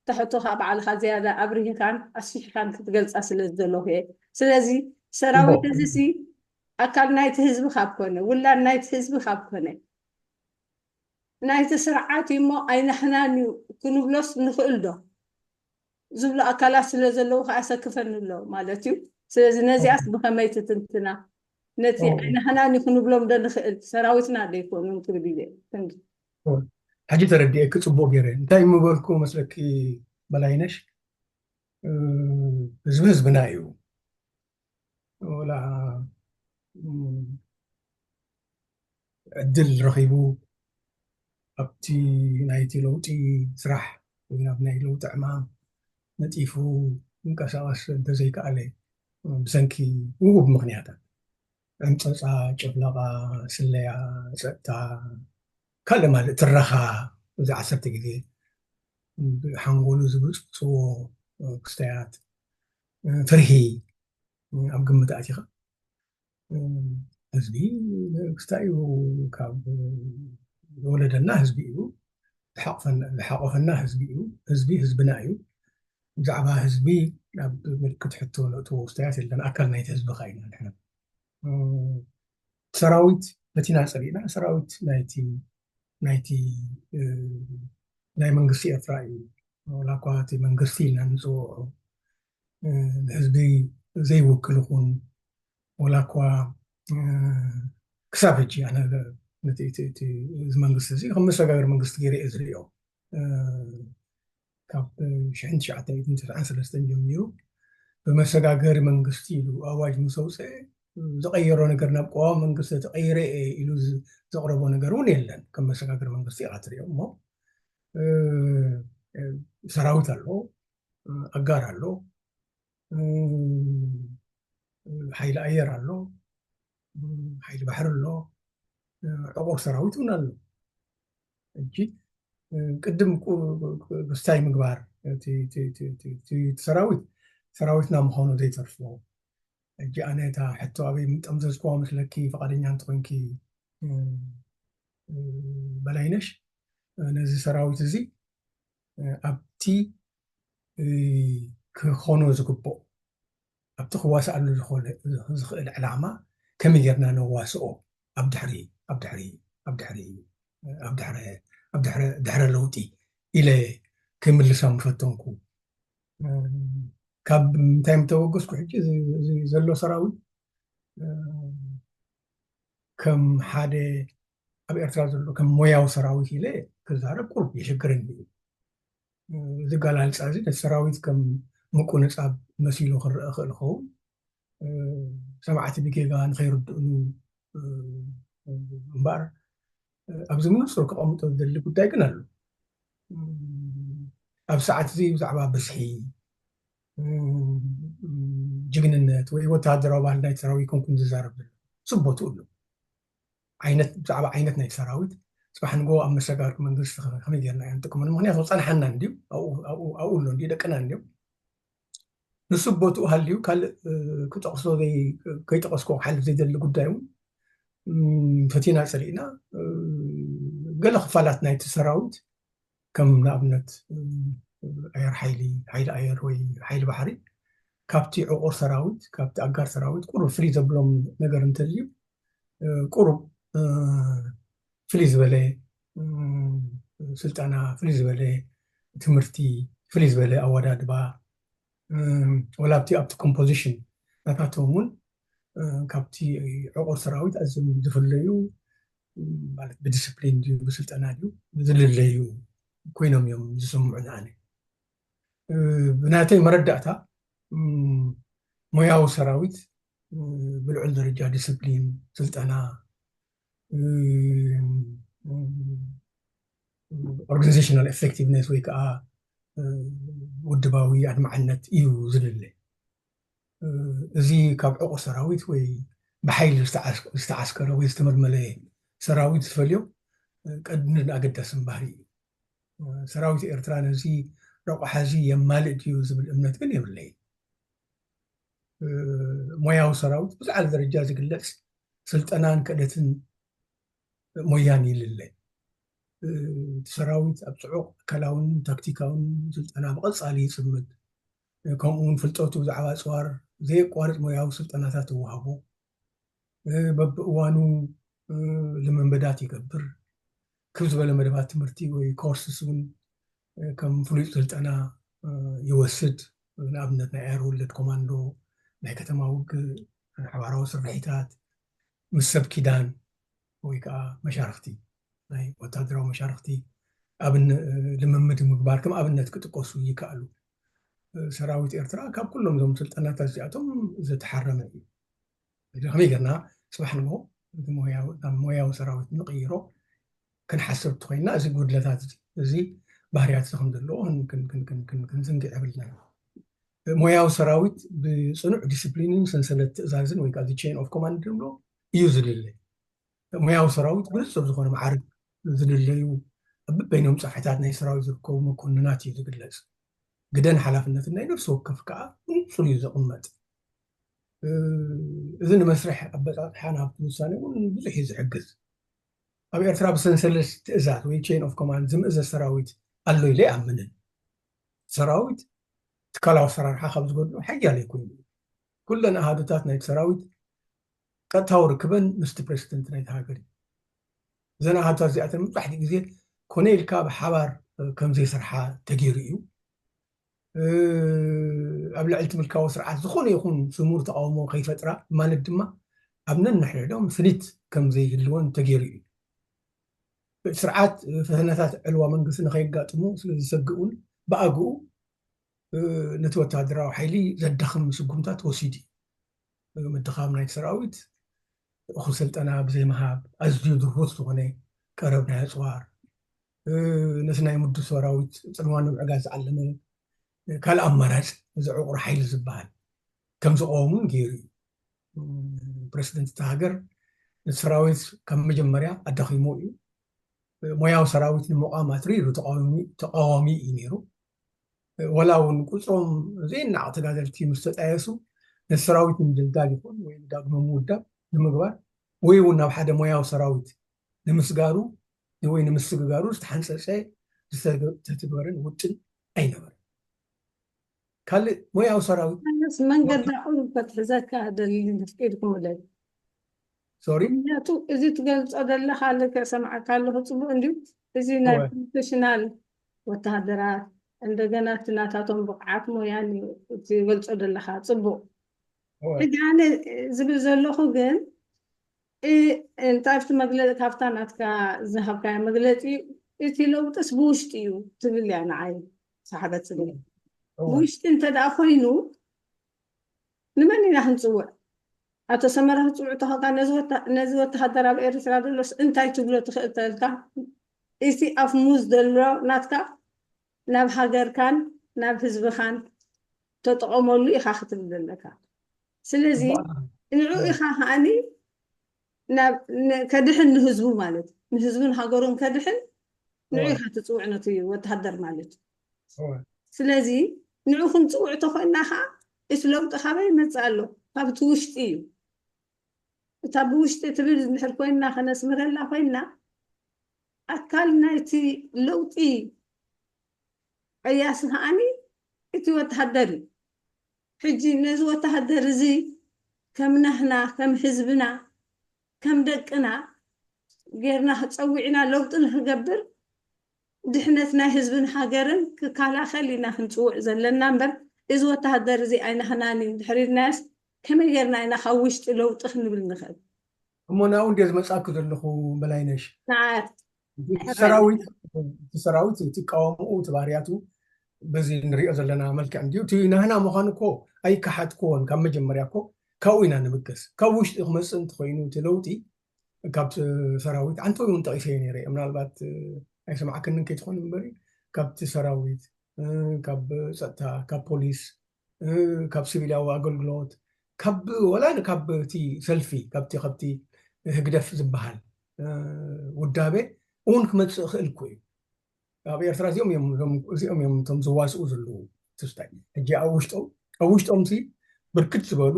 ተሕቶኻ ባዕልኻ ዝያዳ ኣብሪህካን ኣስፊሕካን ክትገልፃ ስለ ዝደለኹ እየ። ስለዚ ሰራዊት እዚ ሲ ኣካል ናይቲ ህዝቢ ካብ ኮነ፣ ውላድ ናይቲ ህዝቢ ካብ ኮነ፣ ናይቲ ስርዓት እዩ እሞ ኣይናሕናን እዩ ክንብሎስ ንኽእል ዶ ዝብሉ ኣካላት ስለ ዘለዉ ከኣሰክፈኒ ኣሎ ማለት እዩ። ስለዚ ነዚኣስ ብኸመይ ትትንትና? ነቲ ኣይናሕናን እዩ ክንብሎም ዶ ንኽእል? ሰራዊትና ዶ ይኮኑን ክብል ኢለ። Thank you። ሕጂ ተረዲኤኪ ጽቡቕ ገይረ። እንታይ ምበልኩ መስለኪ በላይነሽ? ህዝቢ ህዝብና እዩ። ወላ ዕድል ረኺቡ ኣብቲ ናይቲ ለውጢ ስራሕ ወይ ናብ ናይ ለውጢ ዕማም ነጢፉ ክንቀሳቐስ እንተዘይከኣለ ብሰንኪ ውሁብ ምኽንያታት ዕምፀፃ፣ ጭፍለቓ፣ ስለያ፣ ፀጥታ፣ ካልእ ማለት ትረኻ እዚ ዓሰርተ ግዜ ብሓንጎሉ ዝብፅፅዎ ክስተያት ፍርሂ ኣብ ግምት ኣቲኻ ህዝቢ ክስታይ እዩ ካብ ዝወለደና ህዝቢ እዩ ዝሓቆፈና ህዝቢ እዩ። ህዝቢ ህዝብና እዩ። ብዛዕባ ህዝቢ ኣብ ምልክት ሕቶ ነእትዎ ውስታያት የለን። ኣካል ናይቲ ህዝቢ ካ ኢና ንሕና። ሰራዊት በቲና ፀሊእና ሰራዊት ናይቲ ናይቲ ናይ መንግስቲ ኤርትራ እዩ። ዋላ እኳ እቲ መንግስቲ ኢልና ንፅውዖ ንህዝቢ ዘይውክል ይኹን፣ ዋላ እኳ ክሳብ ሕጂ ኣነ እዚ መንግስቲ እዚ ከም መሰጋገሪ መንግስቲ ገይረ እየ ዝሪኦ። ካብ ሽሕን ትሽዓተ ሚእትን ተስዓን ሰለስተን ጀሚሩ ብመሰጋገሪ መንግስቲ ኢሉ ኣዋጅ ምስ ኣውፅአ ዝቐየሮ ነገር፣ ናብ ቀዋሚ መንግስቲ ተቐይረ እየ ኢሉ ዘቕረቦ ነገር እውን የለን። ከም መሰጋገሪ መንግስቲ ኢኻ ትሪኦ እሞ ሰራዊት ኣሎ፣ ኣጋር ኣሎ፣ ሓይሊ ኣየር ኣሎ፣ ሓይሊ ባሕሪ ኣሎ፣ ዕቑር ሰራዊት እውን ኣሎ። ሕጂ ቅድም ምስታይ ምግባር እቲ ሰራዊት ሰራዊትና ምዃኑ ዘይተርፎ። ሕጂ ኣነ እታ ሕቶ ኣበይ ምጠምዘዝኩዋ መስለኪ፣ ፈቓደኛ እንተኾይንኪ በላይነሽ፣ ነዚ ሰራዊት እዚ ኣብቲ ክኾኖ ዝግብኦ፣ ኣብቲ ክዋስኣሉ ዝኽእል ዕላማ ከመይ ጌርና ነዋስኦ፣ ኣብ ድሕሪ ኣብ ድሕሪ ኣብ ድሕሪ ኣብ ድሕረ ኣብ ድሕረ ድሕረ ለውጢ ኢለ ክምልሳ ምፈተንኩ። ካብ ምንታይ ምተበገስኩ፣ ሕጂ እዚ ዘሎ ሰራዊት ከም ሓደ ኣብ ኤርትራ ዘሎ ከም ሞያዊ ሰራዊት ኢለ ክዛረብ ቁሩብ የሸግረኒ እዩ። እዚ ኣገላልፃ እዚ ነቲ ሰራዊት ከም ምቁንፃብ መሲሉ ክረአ ክእል ይኸውን። ሰማዕቲ ብጌጋ ንኸይርድእኑ እምበኣር ኣብዚ ምንፅር ከቐምጦ ዝደሊ ጉዳይ ግን ኣሎ። ኣብ ሰዓት እዚ ብዛዕባ ብዝሒ፣ ጅግንነት ወይ ወተሃደራዊ ባህሊ ናይቲ ሰራዊት ኮንኩን ዝዛረብ ዘሎ፣ ስቦቱ ኣሎ። ዓይነት ብዛዕባ ዓይነት ናይ ሰራዊት ፅባሕ ንጎ ኣብ መሰጋገሪ መንግስቲ ከመይ ጌርና ኢና ንጥቀመሉ? ምክንያቱ ፀንሓና እንድዩ፣ ኣብኡ ኣሎ እንድዩ፣ ደቅና እንድዮም። ንሱ ቦትኡ ሃልዩ ካልእ ክጠቕሶ ከይጠቐስኮ ክሓልፍ ዘይደሊ ጉዳይ እውን ፈቲና ፀሊእና። ገለ ክፋላት ናይቲ ሰራዊት ከም ንኣብነት ኣየር ሓይሊ፣ ሓይሊ ኣየር ወይ ሓይሊ ባሕሪ ካብቲ ዕቑር ሰራዊት፣ ካብቲ ኣጋር ሰራዊት ቁሩብ ፍልይ ዘብሎም ነገር እንተልዩ፣ ቁሩብ ፍልይ ዝበለ ስልጠና፣ ፍልይ ዝበለ ትምህርቲ፣ ፍልይ ዝበለ ኣወዳድባ፣ ወላ ኣብቲ ኣብቲ ኮምፖዚሽን ናታቶም እውን ካብቲ ዕቑር ሰራዊት ኣዝዮም ዝፍለዩ፣ ማለት ብዲስፕሊን ድዩ ብስልጠና ድዩ ዝልለዩ ኮይኖም እዮም ዝስምዑ ንኣነ። ብናተይ መረዳእታ ሞያዊ ሰራዊት ብልዑል ደረጃ ዲስፕሊን፣ ስልጠና፣ ኦርጋኒዜሽናል ኤፌክቲቭነስ ወይ ከዓ ውድባዊ ኣድማዕነት እዩ ዝልለ። እዚ ካብ ዕቑር ሰራዊት ወይ ብሓይሊ ዝተዓስከረ ወይ ዝተመልመለ ሰራዊት ዝፈልዮ ቀንድን ኣገዳስን ባህሪ እዩ። ሰራዊት ኤርትራ ነዚ ረቑሓ እዚ የማልእ ድዩ ዝብል እምነት ግን የብለይን። ሞያዊ ሰራዊት ብዝዓለ ደረጃ ዝግለጽ ስልጠናን ክእለትን ሞያን ይልለ። እቲ ሰራዊት ኣብ ጽዑቕ ኣካላውን ታክቲካውን ስልጠና ብቐጻሊ ይጽምድ። ከምኡ እውን ፍልጠቱ ብዛዕባ ኣጽዋር ዘየቋርጽ ሞያዊ ስልጠናታት ይወሃቦ። በብእዋኑ ልምምዳት ይገብር። ክብ ዝበለ መደባት ትምህርቲ ወይ ኮርስስ እውን ከም ፍሉይ ስልጠና ይወስድ። ንኣብነት ናይ ኣየር ወለድ ኮማንዶ፣ ናይ ከተማ ውግእ፣ ሓባራዊ ስርሒታት፣ ምስ ሰብ ኪዳን ወይ ከዓ መሻርክቲ፣ ናይ ወታደራዊ መሻርክቲ ልምምድ ምግባር ከም ኣብነት ክጥቀሱ ይከኣሉ። ሰራዊት ኤርትራ ካብ ኩሎም እዞም ስልጠናታት እዚኣቶም ዝተሓረመ እዩ። ከመይ ጌርና ጽባሕ ንግሆ ናብ ሞያዊ ሰራዊት ንቕይሮ ክንሓስብ እንተኮይንና፣ እዚ ጉድለታት እዚ ባህርያት እዚ ከም ዘለዎ ክንዝንግዕ የብልና። ሞያዊ ሰራዊት ብጽኑዕ ዲስፕሊንን ሰንሰለት ትእዛዝን ወይ ከዓ ቼን ኦፍ ኮማንድ ንብሎ እዩ ዝልለ። ሞያዊ ሰራዊት ብንጹር ዝኾነ መዓርግ ዝልለዩ ኣብ በበይኖም ጻፍሕታት ናይ ሰራዊት ዝርከቡ መኮንናት እዩ ዝግለጽ። ግደን ሓላፍነትን ናይ ነፍሲ ወከፍ ከዓ ብንጹር እዩ ዝቕመጥ። እዚ ንመስርሕ ኣበጻጽሓ ናብቲ ውሳነ እውን ብዙሕ እዩ ዝሕግዝ። ኣብ ኤርትራ ብሰንሰለት ትእዛዝ ወይ chain of command ዝምእዘዝ ሰራዊት ኣሎ ኢለ ኣይኣምንን። ሰራዊት ትካላዊ ኣሰራርሓ ካብ ዝጎድሎ ሓያል ኣይኮይኑ። ኩለን ኣሃዱታት ናይቲ ሰራዊት ቀጥታዊ ርክበን ምስቲ ፕሬዚደንት ናይቲ ሃገር እዩ። እዘን ኣሃዱታት እዚኣተን መብዛሕትኡ ግዜ ኮነ ኢልካ ብሓባር ከም ዘይሰርሓ ተገይሩ እዩ። ኣብ ልዕሊ እቲ ምልካዊ ስርዓት ዝኾነ ይኹን ስሙር ተቃውሞ ከይፈጥራ ማለት ድማ ኣብ ነንሕድሕዶም ስኒት ከም ዘይህልወን ተገይሩ እዩ። ስርዓት ፈተነታት ዕልዋ መንግስቲ ንኸየጋጥሙ ስለ ዝሰግኡን ብኣግኡ ነቲ ወተሃደራዊ ሓይሊ ዘዳኽም ስጉምታት ወሲዱ እዩ። ምድኻም ናይ ሰራዊት፣ እኹል ስልጠና ብዘይምሃብ፣ ኣዝዩ ድሩት ዝኾነ ቀረብ ናይ ኣፅዋር፣ ነቲ ናይ ምዱብ ሰራዊት ፅልዋ ንምዕጋዝ ዝዓለመ ካልእ ኣማራፂ እዚ ዕቑር ሓይሊ ዝበሃል ከም ዝቐወሙን ገይሩ እዩ። ፕረዚደንት እቲ ሃገር ነቲ ሰራዊት ካብ መጀመርያ ኣዳኺሞ እዩ። ሞያዊ ሰራዊት ንምቋም ኣትሪሩ ተቃዋሚ እዩ ነይሩ። ወላ እውን ቁፅሮም ዘይናቕ ተጋደልቲ ምስ ተጣየሱ ነቲ ሰራዊት ንምድልዳል ይኹን ወይ ዳግመ ምውዳብ ንምግባር ወይ እውን ናብ ሓደ ሞያዊ ሰራዊት ንምስጋሩ ወይ ንምስግጋሩ ዝተሓንፀፀ ዝተተግበረን ውጥን ኣይነበረን። ካልእ ሞያዊ ሰራዊት መንገዳ ቁሩብ ከትሕዘካ ደሊ ንፍቂድኩምለይ ሶሪ ምክንያቱ እዚ ትገልፆ ዘለካ ልክዕ ሰምዓካ ኣለኹ ፅቡቅ እንድዩ። እዚ ናይ ፕሮፌሽናል ወተሃደራት እንደገና እቲ ናታቶም ብቕዓት ሞያን እዩ ትገልፆ ዘለካ ፅቡቅ። ሕጂ ኣነ ዝብል ዘለኹ ግን እንታይ ኣብቲ መግለፂ ካብታ ናትካ ዝሃብካያ መግለፂ እቲ ለውጥስ ብውሽጢ እዩ ትብል እያ ንዓይ ሰሓበት ዝብል። ብውሽጢ እንተ ደኣ ኮይኑ ንመን ኢና ክንፅውዕ? ኣቶ ሰመረ ክትፅውዕ ተኾንካ ነዚ ወተሃደር ኣብ ኤርትራ ዘሎስ እንታይ ትብሎ ትኽእል ተልካ እቲ ኣፍ ሙዝ ዘሎ ናትካ ናብ ሃገርካን ናብ ህዝብኻን ተጠቐመሉ ኢኻ ክትብል ዘለካ። ስለዚ ንዑ ኢኻ ከዓኒ ከድሕን ንህዝቡ ማለት ንህዝቡን ሃገሩን ከድሕን ንዑ ኢኻ ትፅውዕ ነቲ ወተሃደር ማለት እዩ። ስለዚ ንዑ ክንፅውዕ ተኮይና ከዓ እቲ ለውጢ ካበይ ይመፅእ ኣሎ? ካብቲ ውሽጢ እዩ። እታ ብውሽጢ ትብል እንድሕር ኮይና ከነስምረላ ኮይና ኣካል ናይቲ ለውጢ ቀያሲ ከዓኒ እቲ ወተሃደር እዩ። ሕጂ ነዚ ወተሃደር እዚ ከም ናህና ከም ህዝብና ከም ደቅና ጌርና ጸዊዕና ለውጢ ንክገብር ድሕነት ናይ ህዝብን ሃገርን ክከላኸል ኢና ክንፅውዕ ዘለና እምበር እዚ ወተሃደር እዚ ኣይናህናን እዩ ድሕር ኢልናዮስ ከመይ ጌርና ኢና ካብ ውሽጢ ለውጢ ክንብል ንኽእል? እሞ ናብኡ እንድየ ዝመፅኣኪ ዘለኹ በላይነሽ። ንዓት እቲ ሰራዊት እቲ ሰራዊት እቲ ኣቃውምኡ እቲ ባህርያቱ በዚ ንሪኦ ዘለና መልክዕ እንድዩ። እቲ ናህና ምዃኑ እኮ ኣይከሓድክዎን። ካብ መጀመርያ እኮ ካብኡ ኢና ንብገስ። ካብ ውሽጢ ክመፅእ እንተኾይኑ እቲ ለውጢ ካብቲ ሰራዊት ዓንተወይ እውን ጠቒሰዮ ነይረ እየ። ምናልባት ኣይሰማዕክንን ከይትኾን እምበሪ ካብቲ ሰራዊት ካብ ፀጥታ ካብ ፖሊስ ካብ ሲቪላዊ ኣገልግሎት ካብ ወላ ካብ እቲ ሰልፊ ካብቲ ካብቲ ህግደፍ ዝበሃል ውዳቤ እውን ክመፅእ ክእል እኮ እዩ። ኣብ ኤርትራ እዚኦም እዮም እዚኦም እዮም እቶም ዝዋስኡ ዘለዉ ትስታይ ሕጂ ኣብ ውሽጦም ኣብ ውሽጦም ሲ ብርክት ዝበሉ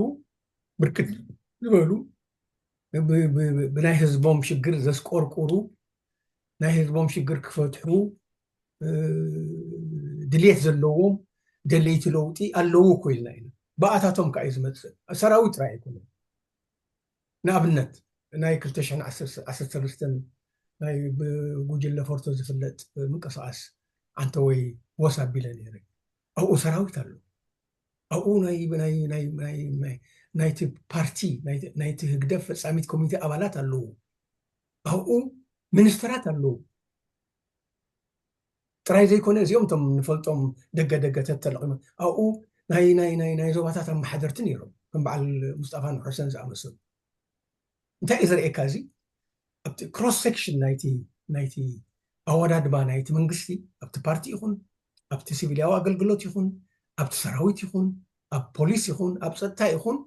ብርክት ዝበሉ ብናይ ህዝቦም ሽግር ዘስቆርቁሩ ናይ ህዝቦም ሽግር ክፈትሑ ድልየት ዘለዎም ደለይቲ ለውጢ ኣለዉ እኮ ኢልና ኢና። ብኣታቶም ከዓ እዩ ዝመፅእ። ሰራዊት ጥራይ ኣይኮነን። ንኣብነት ናይ ክልተ ሽሕን ዓሰርተ ሰለስተን ናይ ብጉጅለ ፎርቶ ዝፍለጥ ምንቅስቃስ ዓንተወይ ወስ ኣቢለ ነይረ። ኣብኡ ሰራዊት ኣሎ። ኣብኡ ናይ ናይ ናይ ናይ ናይ ናይቲ ፓርቲ ናይቲ ናይቲ ህግደፍ ፈጻሚት ኮሚቴ ኣባላት ኣለዉ። ኣብኡ ሚኒስተራት ኣለዉ። ጥራይ ዘይኮነ እዚኦም እቶም ንፈልጦም ደገ ደገ ተተለቒሙ ኣብኡ ናይ ናይ ናይ ናይ ዞባታት ኣመሓደርቲ ነይሮም ከም በዓል ሙስጣፋን ሑሰን ዝኣመሰሉ። እንታይ እዩ ዘርእየካ እዚ ኣብቲ ክሮስ ሴክሽን ናይቲ ናይቲ ኣወዳድባ ናይቲ መንግስቲ ኣብቲ ፓርቲ ይኹን ኣብቲ ሲቪላዊ ኣገልግሎት ይኹን ኣብቲ ሰራዊት ይኹን ኣብ ፖሊስ ይኹን ኣብ ፀጥታ ይኹን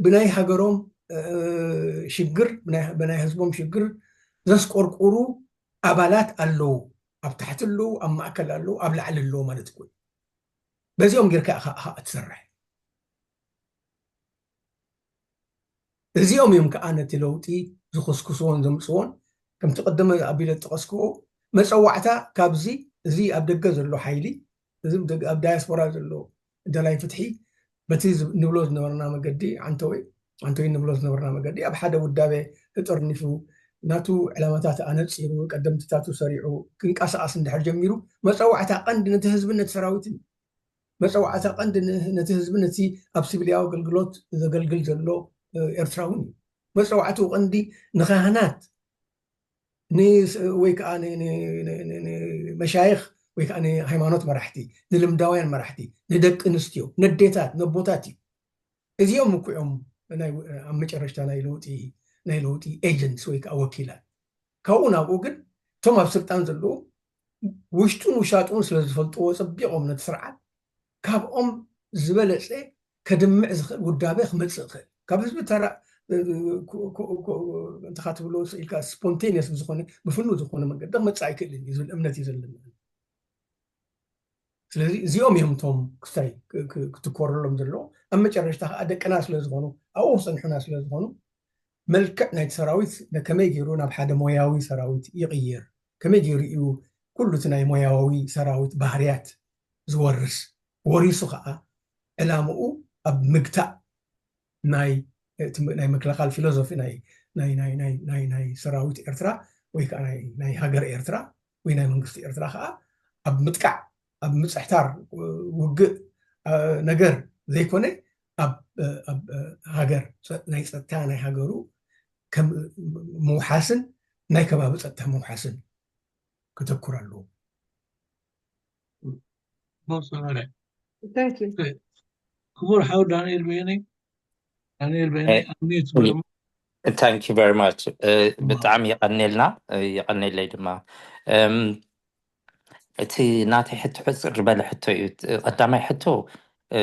ብናይ ሃገሮም ሽግር ብናይ ህዝቦም ሽግር ዘስቆርቁሩ ኣባላት ኣለዉ። ኣብ ታሕቲ ኣለዉ፣ ኣብ ማእከል ኣለዉ፣ ኣብ ላዕሊ ኣለዉ ማለት እኮ እዩ። በዚኦም ጌርካ ኢኻ ኢኻ እትሰርሕ። እዚኦም እዮም ከዓ ነቲ ለውጢ ዝኹስኩስዎን ዘምፅዎን፣ ከምቲ ቀደም ኣቢለ ዝጠቐስክዎ፣ መፀዋዕታ ካብዚ፣ እዚ ኣብ ደገ ዘሎ ሓይሊ፣ እዚ ኣብ ደገ፣ ኣብ ዳያስፖራ ዘሎ ደላይ ፍትሒ፣ በቲ ዝ-፣ ንብሎ ዝነበርና መገዲ፣ ዓንተወይ፣ ዓንተወይ ንብሎ ዝነበርና መገዲ፣ ኣብ ሓደ ውዳቤ ተጠርኒፉ፣ ናቱ ዕላማታት ኣነፂሩ፣ ቀደምትታቱ ሰሪዑ ክንቀሳቐስ እንድሕር ጀሚሩ፣ መፀዋዕታ ቀንዲ ነቲ ህዝብን ነቲ ሰራዊትን እዩ። መፀዋዕታ ቀንዲ ን-፣ ነቲ ህዝቢ፣ ነቲ ኣብ ሲቪልያዊ ኣገልግሎት ዘገልግል ዘሎ፣ እ፣ ኤርትራውን እዩ። መፀዋዕትኡ ቀንዲ ንካህናት፣ ን-፣ ወይ ከዓ ን-፣ ን-፣ ን-፣ ን-፣ ንመሻይኽ ወይ ከዓ ንሃይማኖት መራሕቲ፣ ንልምዳውያን መራሕቲ፣ ንደቂ ኣንስትዮ፣ ነዴታት፣ ነቦታት እዩ። እዚኦም እኮ እዮም ናይ፣ ኣብ መጨረሽታ ናይ ለውጢ፣ ናይ ለውጢ ኤጀንትስ ወይ ከዓ ወኪላት። ካብኡ ናብኡ ግን እቶም ኣብ ስልጣን ዘለዉ ውሽጡን ውሻጥኡን ስለ ዝፈልጥዎ፣ ጸቢቖም ነቲ ስርዓት ካብኦም ዝበለጸ ከድምዕ ዝኽእል ውዳቤ ክመጽእ ይኽእል። ካብ ህዝቢ ተራ፣ እ፣ ኮ-፣ ኮ-፣ ኮ-፣ እንተኻ ትብሎ ኢልካ ስፖንቴኒየስ ብዝኾነ፣ ብፍኑው ዝኾነ መንገዲ ክመጽእ ኣይክእልን እዩ ዝብል እምነት እዩ ዘለና። ስለዚ እዚኦም እዮም እቶም ክስታይ ክ-፣ ክ-፣ ክትኮረሎም ዘለዎ። ኣብ መጨረሽታ ከዓ ደቅና ስለ ዝኾኑ፣ ኣብኡ ክጸንሑና ስለ ዝኾኑ፣ መልክዕ ናይቲ ሰራዊት ከመይ ገይሩ ናብ ሓደ ሞያዊ ሰራዊት ይቕይር፣ ከመይ ገይሩ እዩ ኩሉ እቲ ናይ ሞያዊ ሰራዊት ባህርያት ዝወርስ፣ ወሪሱ ከዓ ዕላምኡ ኣብ ምግታእ ናይ፣ እቲ ናይ ምክልኻል ፊሎዞፊ ናይ፣ ናይ፣ ናይ፣ ናይ፣ ናይ፣ ናይ ሰራዊት ኤርትራ ወይ ከዓ ናይ፣ ናይ ሃገር ኤርትራ ወይ ናይ መንግስቲ ኤርትራ ከዓ ኣብ ምጥቃዕ፣ ኣብ ምጽሕታር፣ ውግእ፣ እ፣ ነገር ዘይኮነ ኣብ፣ እ፣ ኣብ፣ እ፣ ሃገር፣ ጸ-፣ ናይ ጸጥታ ናይ ሃገሩ ከም ምውሓስን ናይ ከባቢ ጸጥታ ምውሓስን ከተኩር ኣለዎ። ቦስ ነበረ። Thank you. ክቡር ሓው ዳንኤል በየነ፣ ዳንኤል በየነ እ፣ ኣሚት እ፣ thank you very much። እ፣ ብጣዕሚ የቐኔልና፣ እ፣ የቐኔለይ ድማ። እም፣ እቲ ናተይ ሕቶ ሕፅር ዝበለ ሕቶ እዩ። እቲ ቀዳማይ ሕቶ፣ እ፣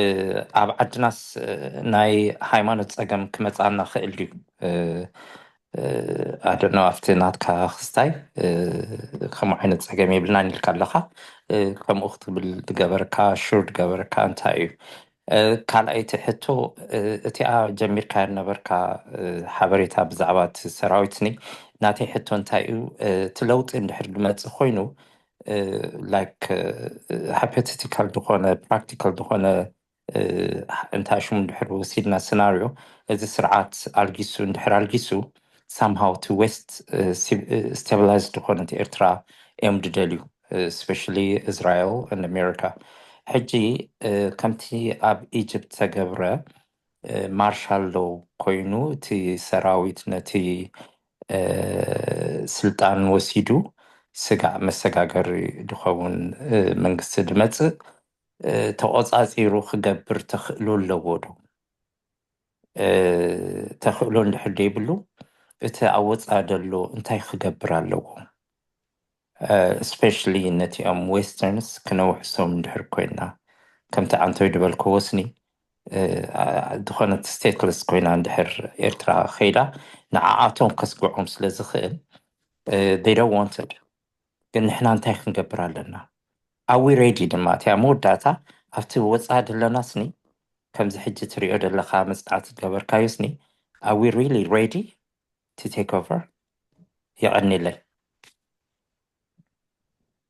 ኣብ ዓድናስ፣ እ፣ ናይ ሃይማኖት ፀገም ክመፃና ክእል ድዩ? እ፣ እ፣ ኣደኖ ኣብቲ ናትካ ክስታይ፣ እ፣ ከምኡ ዓይነት ፀገም የብልናን ኢልካ ኣለኻ። እ፣ ከምኡ ክትብል ዝገበረካ፣ ሹር ዝገበረካ እንታይ እዩ? እ፣ ካልኣይቲ ሕቶ፣ እ፣ እቲኣ ጀሚርካ ነበርካ፣ እ፣ ሓበሬታ ብዛዕባ እቲ ሰራዊትኒ፣ ናተይ ሕቶ እንታይ እዩ? እ፣ እቲ ለውጢ እንድሕር ዝመፅእ ኮይኑ፣ እ፣ ላይክ፣ እ፣ ሃይፖቴቲካል ዝኾነ፣ ፕራክቲካል ዝኾነ፣ እ፣ እንታይ ሽሙ እንድሕር ወሲድና፣ ስናሪዮ፣ እዚ ስርዓት ኣልጊሱ፣ እንድሕር ኣልጊሱ፣ ሳምሃው እቲ ዌስት፣ እ፣ ሲ-፣ እ፣ ስቴብላይዝ ዝኾነ እቲ ኤርትራ እዮም ዝደልዩ፣ እ፣ ስፔሻሊ እስራኤል and ኣሜሪካ። ሕጂ፣ እ፣ ከምቲ ኣብ ኢጅፕት ተገብረ፣ እ፣ ማርሻል ሎው ኮይኑ እቲ ሰራዊት ነቲ፣ እ፣ ስልጣን ወሲዱ ስጋዕ መሰጋገሪ ዝኸውን፣ እ፣ መንግስቲ ዝመጽእ፣ እ፣ ተቖጻጺሩ ክገብር ተኽእሎ ኣለዎ ዶ? እ፣ ተኽእሎ እንድሕር ደይብሉ እቲ ኣብ ወጻኢ ዘሎ እንታይ ክገብር ኣለዎ? እ፣ ስፔሻሊ ነቲኦም ዌስተርንስ ክነውሕሶም እንድሕር ኮይና፣ ከምቲ ዓንቶይ ዝበልክዎ ስኒ፣ እ፣ ኣ-፣ ዝኾነት ስቴትለስ ኮይና እንድሕር ኤርትራ ከይዳ፣ ንዓኣቶም ከስግዖም ስለ ዝኽእል፣ እ፣ they don't want it። ግን ንሕና እንታይ ክንገብር ኣለና? Are we ready ድማ? እቲ ኣብ መወዳእታ ኣብቲ ወጻኢ ዘለና ስኒ፣ ከምዚ ሕጂ ትሪኦ ዘለኻ መጽናዕቲ ዝገበርካዮ ስኒ፣ are we really ready to take over? የቐኒለይ።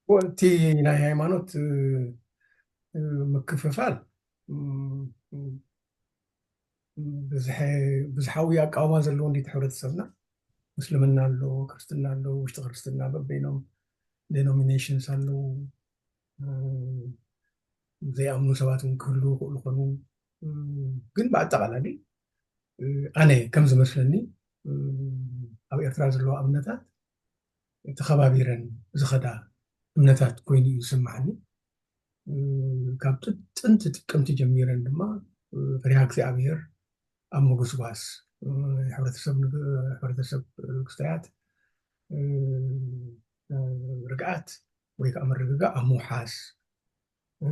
እቲ ናይ ሃይማኖት፣ እ፣ እ፣ ምክፍፋል፣ እ፣ እ፣ ብዝሐ-፣ ብዝሓዊ ኣቃውማ ዘለዎ እንዴት ሕብረተሰብና፣ ምስልምና ኣሎ፣ ክርስትና ኣሎ፣ ውሽጢ ክርስትና በበይኖም ዴኖሚኔሽንስ ኣለዉ። እ፣ ዘይኣምኑ ሰባት እውን ክህልዉ ይኽእሉ ይኾኑ። እ፣ ግን ብኣጠቓላሊ፣ እ፣ ኣነ ከም ዝመስለኒ፣ እ፣ ኣብ ኤርትራ ዘለዋ እምነታት ተኸባቢረን ዝኸዳ እምነታት ኮይኑ እዩ ዝስምዓኒ። እ፣ ካብ ጥ-፣ ጥንቲ ጥቅምቲ ጀሚረን ድማ፣ እ፣ ፈሪሃ እግዚኣብሔር ኣብ ምጉስጓስ፣ እ፣ ሕብረተሰብ ንግ-፣ ሕብረተሰብ፣ እ፣ ክስታያት፣ እ፣ እ፣ ርግኣት ወይ ከዓ ምርግጋእ ኣብ ምውሓስ፣ እ፣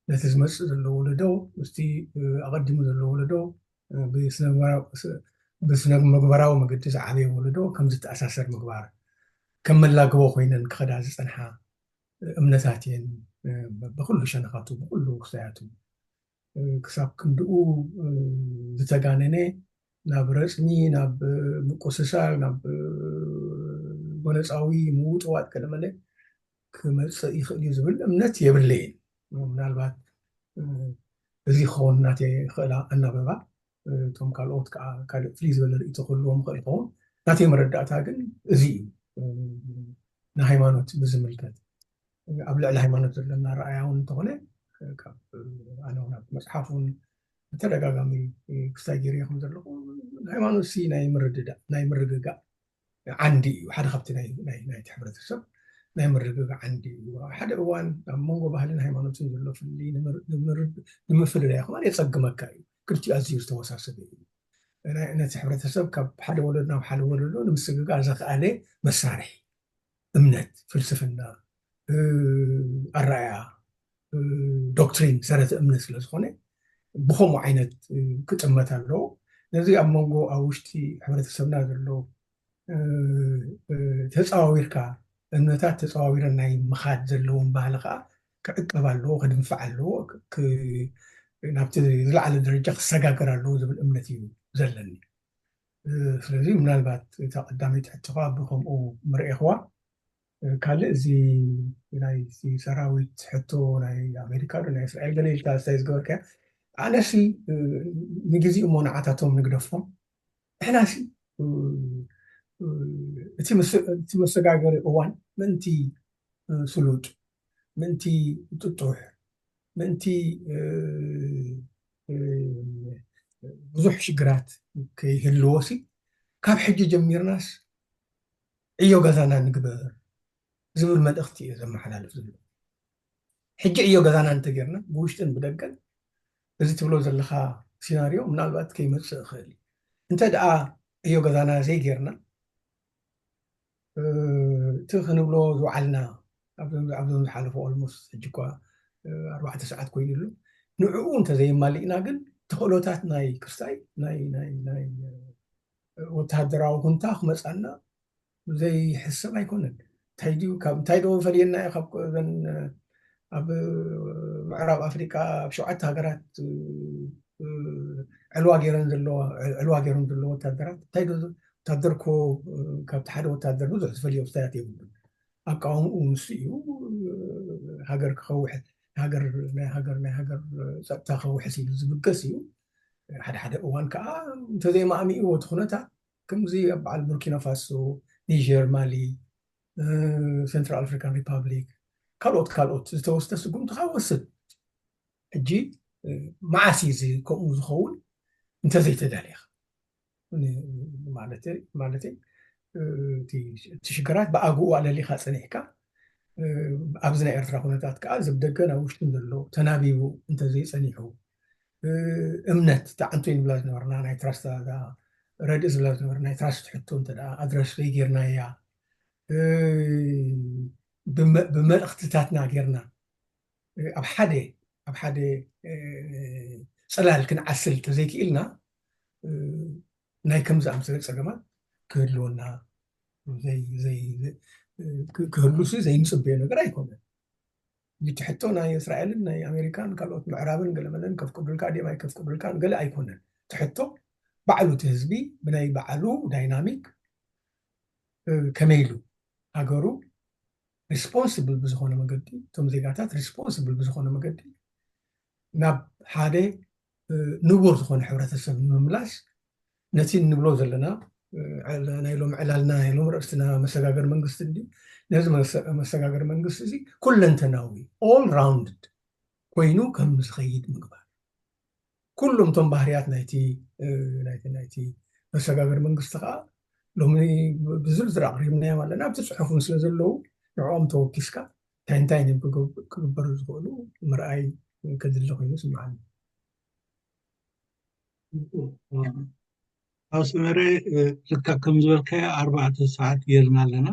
ነቲ ዝመጽእ ዘሎ ወለዶ፣ ምስቲ፣ እ፣ ኣቐዲሙ ዘሎ ወለዶ፣ እ፣ ብስነ-ምግባራዊ፣ ስ-፣ ብስነ-ምግባራዊ መገዲ ዝዓበየ ወለዶ ከም ዝተኣሳሰር ምግባር፣ ከም መላግቦ ኮይነን ክኸዳ ዝጸንሓ፣ እ፣ እምነታት እየን። እ፣ በ-፣ ብኹሉ ሸነኻቱ፣ ብኹሉ ክስታያቱ፣ እ፣ ክሳብ ክንድኡ፣ እ፣ ዝተጋነነ፣ ናብ ረፅሚ፣ ናብ ምቁስሳር፣ ናብ ጎነፃዊ ምውጥዋጥ ገለመለ ክመፅእ ይኽእል እዩ ዝብል እምነት የብለይን። ምናልባት እዚ ክኸውን ናተይ ክእላ ኣናበባ፣ እቶም ካልኦት ከዓ ካልእ ፍልይ ዝበለ ርእይቶ ክህልዎም ይኽእል ይኸውን። ናተይ መረዳእታ ግን እዚ እዩ። ንሃይማኖት ብዝምልከት ኣብ ልዕሊ ሃይማኖት ዘለና ረኣያ እውን እንተኾነ፣ ካብ ኣነ እውን ኣብ መፅሓፍ እውን ብተደጋጋሚ ክስታይ ገይረ ከም ዘለኹ፣ ሃይማኖት ሲ ናይ ምርድዳእ ናይ ምርግጋእ ዓንዲ እዩ። ሓደ ካብቲ ናይ ናይ ናይቲ ሕብረተሰብ ናይ ምርግጋእ ዓንዲ እዩ። ኣብ ሓደ እዋን ኣብ መንጎ ባህልን ሃይማኖትን ዘሎ ፍልልይ ንምር- ንምር- ንምፍልላይ ከማን የጸግመካ እዩ። ክልቲኡ ኣዝዩ ዝተወሳሰበ እዩ። ናይ- ነቲ ሕብረተሰብ ካብ ሓደ ወለዶ ናብ ሓደ ወለዶ ንምስግጋር ዘኽኣለ መሳርሒ እምነት፣ ፍልስፍና፣ ኣረኣያ፣ ዶክትሪን፣ ሰረተ እምነት ስለ ዝኾነ ብኸምኡ ዓይነት ክጥመት ኣለዎ። ነዚ ኣብ መንጎ ኣብ ውሽጢ ሕብረተሰብና ዘሎ ተፃዋዊርካ እምነታት ተፃዋዊረን ናይ ምኻድ ዘለዎም ባህሊ ከዓ ክዕቀብ ኣለዎ፣ ክድንፋዕ ኣለዎ፣ ናብቲ ዝለዓለ ደረጃ ክሰጋገር ኣለዎ ዝብል እምነት እዩ ዘለኒ። ስለዚ ምናልባት እታ ቀዳመይቲ ሕቶኻ ብከምኡ ምርኤኽዋ ካልእ እዚ ናይ ሰራዊት ሕቶ ናይ ኣሜሪካ ዶ ናይ እስራኤል ገለ ኢልካ ስታይ ዝገበርካያ ኣነሲ ንግዜኡ እሞ ንዓታቶም ንግደፎም። ንሕናሲ እቲ መሰጋገሪ እዋን ምእንቲ ስሉጥ፣ ምእንቲ ጥጡሕ፣ ምእንቲ ብዙሕ ሽግራት ከይህልዎሲ ካብ ሕጂ ጀሚርናስ ዕዮ ገዛና ንግበር ዝብል መልእኽቲ እየ ዘመሓላልፍ ዘሎ። ሕጂ ዕዮ ገዛና እንተጌርና ብውሽጥን ብደገን እዚ ትብሎ ዘለኻ ሲናርዮ ምናልባት ከይመፅእ ይኽእል እዩ። እንተ ደኣ ዕዮ ገዛና ዘይጌርና እቲ ክንብሎ ዝወዓልና ኣብዞም ዝሓለፉ ኦልሞስት ሕጂ እኳ ኣርባዕተ ሰዓት ኮይኑ ኣሎ። ንዕኡ እንተዘየማሊእና ግን ተኽእሎታት ናይ ክስታይ ናይ ናይ ናይ ወተሃደራዊ ኩንታ ክመፃና ዘይሕሰብ ኣይኮነን። እንታይ ድዩ ካብ እንታይ ዶ ፈልየና እዩ ካብ እዘን ኣብ ምዕራብ ኣፍሪቃ ኣብ ሸውዓተ ሃገራት ዕልዋ ገይረን ዘለዋ ዕልዋ ገይሮም ዘለዉ ወታደራት እንታይ ዶ ወታደር እኮ ካብቲ ሓደ ወታደር ብዙሕ ዝፈልዮ ክስታያት የብሉን። ኣቃውምኡ ንሱ እዩ። ሃገር ክኸውሕ ሃገር ናይ ሃገር ናይ ሃገር ፀጥታ ከውሕስ ኢሉ ዝብገስ እዩ። ሓደ ሓደ እዋን ከዓ እንተዘይማእሚእዎ እቲ ኩነታት ከምዚ ኣብ በዓል ቡርኪና ፋሶ፣ ኒጀር፣ ማሊ፣ ሴንትራል ኣፍሪካን ሪፓብሊክ ካልኦት ካልኦት ዝተወስደ ስጉምቲ ከዓ ወስድ። ሕጂ መዓስ እዩ እዚ ከምኡ ዝኸውን እንተዘይተዳሊኻ ማለተይ እቲ ሽግራት ብኣግኡ ኣለሊኻ ፀኒሕካ ኣብዚ ናይ ኤርትራ ኩነታት ከዓ እዚ ብደገ ናብ ውሽጥን ዘሎ ተናቢቡ እንተዘይፀኒሑ እምነት ተዓንቶ ንብላ ዝነበርና ናይ ትራስት ረድእ ዝብላ ዝነበረ ናይ ትራስት ሕቶ እንተ ኣድረስ ዘይጌርናያ ብመልእኽትታትና ጌርና ኣብ ሓደ ኣብ ሓደ ፅላል ክንዓስል ተዘይክኢልና ናይ ከም ዝኣምሰለ ፀገማት ክህልወና ክህሉ ሲ ዘይንፅበዮ ነገር ኣይኮነን። እቲ ሕቶ ናይ እስራኤልን ናይ ኣሜሪካን ካልኦት ምዕራብን ገለመለን ከፍቅዱልካ ድም ኣይከፍቅዱልካን ገለ ኣይኮነን። እቲ ሕቶ ባዕሉ እቲ ህዝቢ ብናይ ባዕሉ ዳይናሚክ ከመይ ኢሉ ሃገሩ ሪስፖንስብል ብዝኾነ መገዲ እቶም ዜጋታት ሪስፖንስብል ብዝኾነ መገዲ ናብ ሓደ ንቡር ዝኾነ ሕብረተሰብ ንምምላስ ነቲ እንብሎ ዘለና ናይ ሎም ዕላልና ናይ ሎም ርእስትና መሰጋገር መንግስቲ እንዲ ነዚ መሰጋገር መንግስቲ እዚ ኩለንተናዊ ኦል ራውንድድ ኮይኑ ከም ዝኸይድ ምግባር ኩሎም እቶም ባህርያት ናይቲ ናይቲ ናይቲ መሰጋገር መንግስቲ ከዓ ሎሚ ብዝርዝር ኣቕሪብናዮም ኣለና ኣብቲ ፅሑፍን ስለ ዘለዉ ንዕኦም ተወኪስካ እንታይ እንታይ እዮም ክግበሩ ዝኽእሉ ምርኣይ ከድሊ ኮይኑ ስምዓኒ። ኣስመረ ልካ ከም ዝበልካዮ ኣርባዕተ ሰዓት ጌርና ኣለና።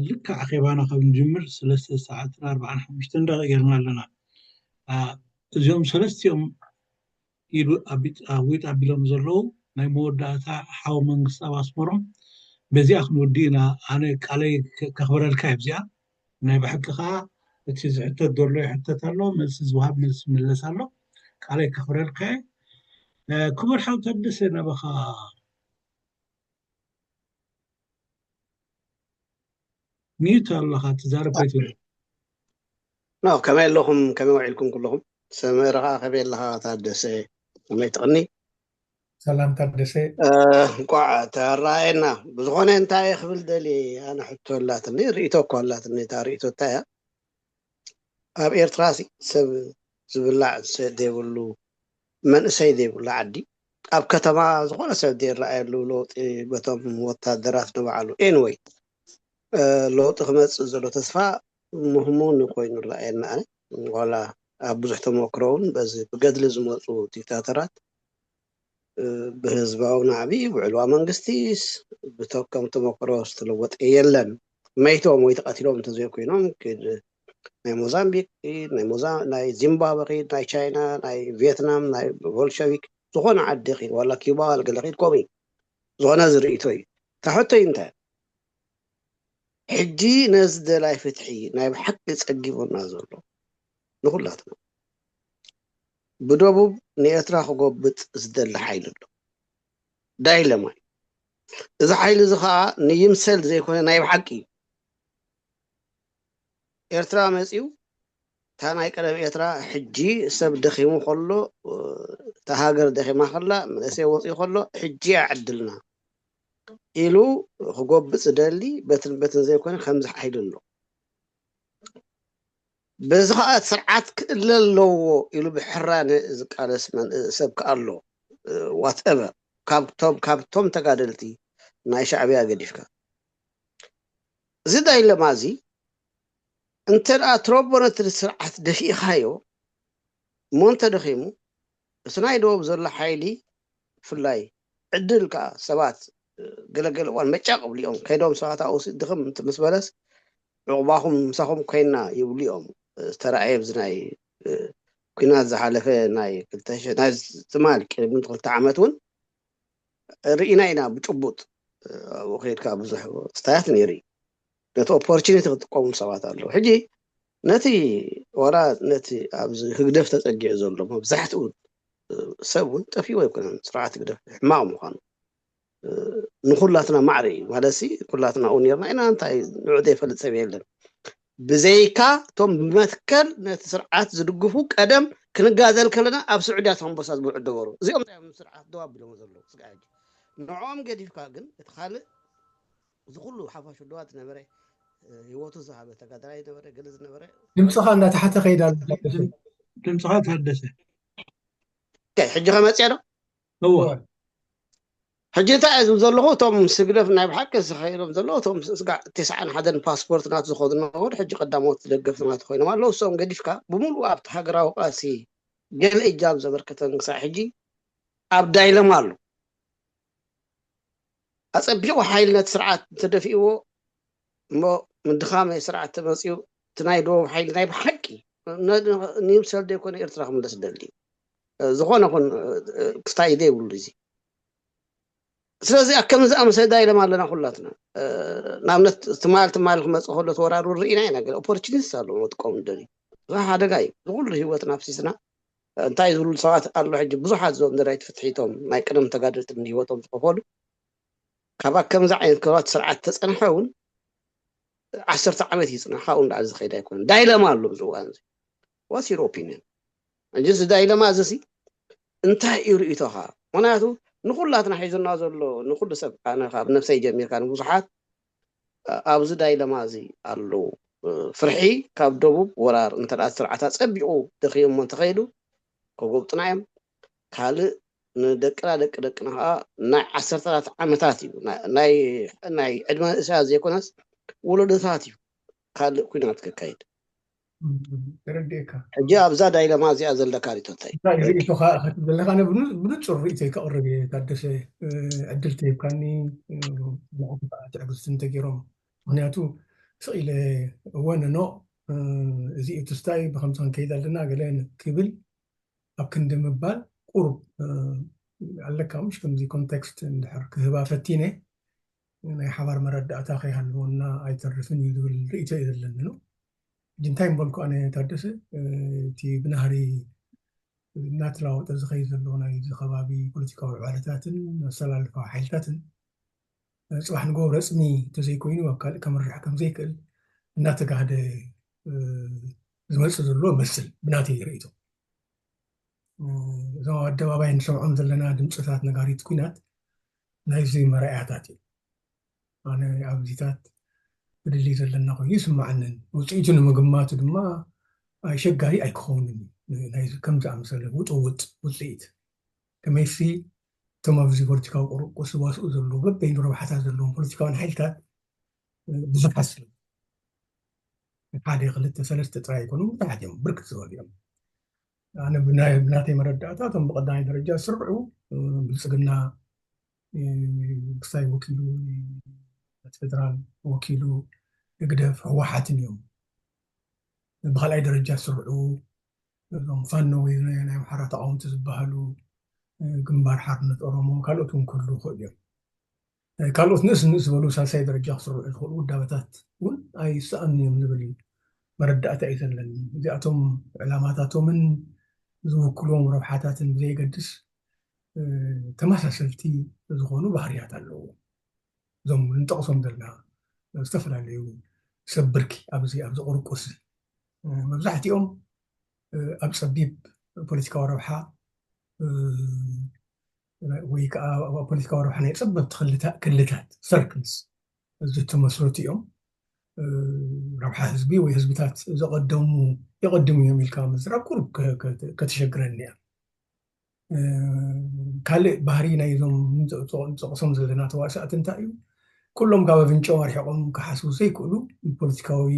ልካ ኣኼባና ካብ ንጅምር ሰለስተ ሰዓትን ኣርባዓን ሓሙሽተን ደቂቕ ጌርና ኣለና። እዚኦም ሰለስቲኦም ኢሉ ኣዊጥ ኣቢሎም ዘለዉ ናይ መወዳእታ ሓው መንግስቲ ኣብ ኣስመሮም በዚኣ ክንወዲ ኢና። ኣነ ቃለይ ከኽብረልካ እየ። ብዚኣ ናይ ብሓቂ ከዓ እቲ ዝሕተት ዘሎ ይሕተት ኣሎ፣ መልሲ ዝወሃብ መልሲ ይምለስ ኣሎ። ቃለይ ከኽብረልካ እየ። ክቡር ሓው ታደሰ ናባኻ ሚዩት ኣለኻ ትዛረብ ኣይትብል። ኖ ከመይ ኣለኹም? ከመይ ውዒልኩም ኩለኹም? ሰመረ ኸዓ ከመይ ኣለኻ ታደሰ? ከመይ ትቕኒ? ሰላም ታደሰ። እንቋዕ ተራኣየና። ብዝኾነ እንታይ ክብል ደልየ ኣነ ሕቶ ኣላትኒ፣ ርእይቶ እኮ ኣላትኒ። እታ ርእይቶ እንታይ እያ? ኣብ ኤርትራ ሲ ሰብ ዝብላዕ ዘይብሉ መንእሰይ ዘይብሉ ዓዲ ኣብ ከተማ ዝኾነ ሰብ ዘይረኣየሉ ለውጢ በቶም ወታደራት ንባዕሉ anyway ለውጢ ክመፅእ ዘሎ ተስፋ ምህሙን ኮይኑ ይረኣየኒ ኣነ ዋላ ኣብ ብዙሕ ተመክሮ እውን በዚ ብገድሊ ዝመፁ ዲክታተራት ብህዝባዊ ናዕቢ ብዕልዋ መንግስቲ ብተከም ተመክሮ ዝተለወጠ የለን መይቶም ወይ ተቐቲሎም እንተዘይኮይኖም ናይ ሞዛምቢክ ናይ ሞዛ ናይ ዚምባብዌ ናይ ቻይና ናይ ቪየትናም ናይ ቦልሸቪክ ዝኾነ ዓዲ ኪድ ዋላ ኪባ ዋላ ገለ ኪድ ከምኡ ዝኾነ ዝርእቶ እዩ ታሕቶይ እንታይ ሕጂ ነዚ ደላይ ፍትሒ ናይ ብሓቂ ጸጊቡና ዘሎ ንኹላትና ብደቡብ ንኤርትራ ክጎብጥ ዝደሊ ሓይሊ ኣሎ ዳይለማ እዩ እዚ ሓይሊ እዚ ከዓ ንይምሰል ዘይኮነ ናይ ብሓቂ እዩ ኤርትራ መፂኡ እታ ናይ ቀደም ኤርትራ ሕጂ ሰብ ደኺሙ ከሎ እታ ሃገር ደኺማ ከላ መንእሰይ ወፂኡ ከሎ ሕጂ እያ ዕድልና ኢሉ ክጎብጥ ዝደሊ በትን በትን ዘይኮነ ከምዚ ሓይሊ ኣሎ በዚ ከዓ ስርዓት ክእለ ኣለዎ ኢሉ ብሕራነ ዝቃለስ ሰብ ከዓ ኣሎ whatever ካብቶም ካብቶም ተጋደልቲ ናይ ሻዕብያ ገዲፍካ እዚ ዳይለማ እዚ እንተ ደኣ ትረቦ ነቲ ስርዓት ደፊእኻዮ እሞ እንተደኺሙ እቲ ናይ ደቡብ ዘሎ ሓይሊ ብፍላይ ዕድል ከኣ ሰባት ገለገለ እዋን መጫቕ ይብሉ እዮም ከይዶም ሰባት ኣብኡ ድኽም ምስ በለስ ዕቑባኹም ምሳኹም ኮይና ይብሉ እዮም ዝተረኣየ ኣብዚ ናይ ኩናት ዝሓለፈ ናይ ክልተ ሺሕ ናይ ትማል ቅድሚ ክልተ ዓመት እውን ርኢና ኢና ብጭቡጥ ኣብኡ ከይድካ ብዙሕ ስታያት ነይሩ እዩ ነቲ ኦፖርቹኒቲ ክጥቀሙ ሰባት ኣለዉ ሕጂ ነቲ ዋላ ነቲ ኣብዚ ህግደፍ ተፀጊዑ ዘሎ መብዛሕትኡ ሰብ እውን ጠፊኡ ኣይኮነን ስርዓት ህግደፍ ሕማቕ ምዃኑ ንኩላትና ማዕረ እዩ ማለት ኩላትና ኣብኡ ነርና ኢና እንታይ ንዑ ዘይፈልጥ ሰብ የለን ብዘይካ እቶም ብመትከል ነቲ ስርዓት ዝድግፉ ቀደም ክንጋደል ከለና ኣብ ስዑድያ ተንበሳ ዝብልዑ ነበሩ እዚኦም እንታይ እዮም ስርዓት ደው ኣቢሎም ዘለዉ ስጋ ሕጂ ንዕኦም ገዲፍካ ግን እቲ ካልእ እዚ ኩሉ ሓፋሽ ወደባት ዝነበረ ህይወቱ ዝሃበ ተጋዳላይ ነበረ ገለ ዝነበረ ድምፅኻ እንዳተሓተ ከይዳ ኣሎ ድምፅኻ ታደሰ ሕጂ ከመፅያ ዶ እወ ሕጂ እንታይ እየ ዝብል ዘለኹ እቶም ስግደፍ ናይ ብሓቂ ዝኸይዶም ዘለዉ እቶም ስጋዕ ተስዓን ሓደን ፓስፖርት ናት ዝኸዱ ነበሩ ሕጂ ቀዳሞት ደገፍቲ ናት ኮይኖም ኣለዉ እሶም ገዲፍካ ብምሉእ ኣብቲ ሃገራዊ ቃልሲ ገለ እጃም ዘበርከተን ክሳዕ ሕጂ ኣብ ዳይለማ ኣሎ ኣፀቢቑ ሓይሊ ነቲ ስርዓት እንተደፊእዎ እሞ ምድኻመ ስርዓት ተመፅኡ እቲ ናይ ደቡብ ሓይሊ ናይ ብሓቂ ንምሰል ዘይኮነ ኤርትራ ክምለስ ደሊ ዝኾነ ኹን ክስታይ ዘይብሉ እዚ ስለዚ ኣብ ከምዚ ኣምሰል ዳይለማ ኣለና ኩላትና ንኣብነት ትማል ትማል ክመፅእ ከሎ ተወራሩ ርኢና ኢና ገለ ኦፖርቹኒስት ኣለዎ መጥቀሙ ደሊ እዚ ሓደጋ እዩ ንኩሉ ህይወትና ኣፍሲስና እንታይ ዝብሉ ሰባት ኣሎ ሕጂ ብዙሓት ዞም ደራይቲ ፍትሒቶም ናይ ቀደም ተጋደልቲ ንህይወቶም ዝኸፈሉ ካብ ከምዚ ዓይነት ክባት ስርዓት ተፀንሐ እውን ዓሰርተ ዓመት ይፅናሕ ካብኡ ንላዕሊ ዝኸይድ ኣይኮነን ዳይለማ ኣሎ ኣብዚ እዋን እዚ ዋስ ዩር ኦፒኒየን እንጂ እዚ ዳይለማ እዚ ሲ እንታይ እዩ ርእቶኻ ምክንያቱ ንኩላትና ሒዙና ዘሎ ንኩሉ ሰብ ኣነ ካብ ነብሰይ ጀሚርካ ንብዙሓት ኣብዚ ዳይለማ እዚ ኣለዉ ፍርሒ ካብ ደቡብ ወራር እንተ ስርዓት ኣፀቢቑ ደኺሙ እሞ እንተኸይዱ ከጎብጥና እዮም ካልእ ንደቅና ደቂ ደቅና ከዓ ናይ ዓሰርተታት ዓመታት እዩ ናይ ዕድመ ንእስያ ዘይኮነስ ወለዶታት እዩ ካልእ ኩናት ከካይድ ተረዲእካ ሕጂ ኣብዛ ዳይለማ እዚኣ ዘለካ ሪቶታይ ርእቶኻ ክትብል ዘለካ ብንፁር ርእቶይ ከቕርብ እየ ታደሰ ዕድል ተሂብካኒ ንዕቲ ከዓ ትዕግስቲ እንተገይሮም ምክንያቱ ስቕ ኢለ እወ ነኖ እዚ እዩ ትስታይ ብከምዚ ክንከይድ ኣለና ገለ ክብል ኣብ ክንዲ ምባል ቁሩብ ኣለካ ምሽ ከምዚ ኮንቴክስት እንድሕር ክህባ ፈቲነ ናይ ሓባር መረዳእታ ከይሃልወና ኣይተርፍን እዩ ዝብል ርእቶ እዩ ዘለኒ ነው ሕጂ እንታይ ምበልኩ ኣነ ታደሰ እቲ ብናህሪ እናተለዋወጠ ዝኸይድ ዘሎ ናይ እዚ ከባቢ ፖለቲካዊ ዕባለታትን ኣሰላልፋ ሓይልታትን፣ ጽባሕ ንግሆ ረጽሚ እንተዘይኮይኑ ኣብ ካልእ ከምርሕ ከም ዘይክእል እናተጋህደ፣ እ፣ ዝመጽእ ዘሎ መስል ብናተይ ርእይቶ። እ፣ እዞም ኣብ ኣደባባይ ንሰምዖም ዘለና ድምፅታት ነጋሪት ኲናት ናይዚ መረኣያታት እዩ። ኣነ ኣብዚታት ፍልልይ ዘለና ኮይኑ ይስምዓንን ውፅኢቱ ንምግማቱ ድማ ኣሸጋሪ ኣይክኸውንን እዩ። ን-፣ ናይዚ ከም ዝኣመሰለ ውጥውጥ ውፅኢት ከመይሲ እቶም ኣብዚ ፖለቲካዊ ቁርቁስ ዝዋስኡ ዘለዉ በበይኑ ረብሓታት ዘለዎም ፖለቲካውያን ሓይልታት፣ እ፣ ብዙሓት ስለ ሓደ ክልተ ሰለስተ ጥራይ ኣይኮኑን፣ ብዙሓት እዮም፣ ብርክት ዝበሉ እዮም። ኣነ ብናይ-፣ ብናተይ መረዳእታ እቶም ብቐዳማይ ደረጃ ዝስርዑ፣ እ፣ ብልፅግና፣ እ፣ ክሳይ ወኪሉ፣ እቲ ፌደራል ወኪሉ፣ ህግደፍ፣ ህወሓትን እዮም። ብኻልኣይ ደረጃ ዝስርዑ እዞም ፋኖ ወይ ናይ ኣምሓራ ተቃወምቲ ዝበሃሉ፣ እ፣ ግንባር ሓርነት ኦሮሞ፣ ካልኦት እውን ክህልዉ ይኽእሉ እዮም። እ፣ ካልኦት ንእስ ንእስ ዝበሉ ሳልሳይ ደረጃ ክስርዑ ዝኽእሉ ውዳበታት እውን ኣይሰኣኑን እዮም ዝብል መረዳእታ እዩ ዘለኒ። እዚኣቶም ዕላማታቶምን ዝውክልዎም ረብሓታትን ብዘየገድስ፣ እ፣ ተመሳሰልቲ ዝኾኑ ባህርያት ኣለዎም። እዞም ንጠቕሶም ዘለና ዝተፈላለዩ ሰብ ብርኪ ኣብዚ፣ ኣብዚ ቁርቁስ፣ እ፣ መብዛሕትኦም፣ እ፣ ኣብ ጸቢብ ፖለቲካዊ ረብሓ፣ እ፣ ወይ ከዓ ኣብ ፖለቲካዊ ረብሓ ናይ ጸበብቲ ክልታ-፣ ክልታት፣ ሰርክልስ፣ ዝተመስረቱ እዮም። እ፣ ረብሓ ህዝቢ ወይ ህዝብታት ዘቐደሙ የቐድሙ እዮም ኢልካ ምዝራብ ቁሩብ ከ-፣ ከ-፣ ከተሸግረኒ እያ። እ፣ ካልእ ባህሪ ናይዞም ንጠ-፣ ንጠቕሶም ዘለና ተዋሳእቲ እንታይ እዩ? ኩሎም ካብ ኣፍንጭኦም ኣርሒቖም ክሓስቡ ዘይክእሉ፣ ብፖለቲካዊ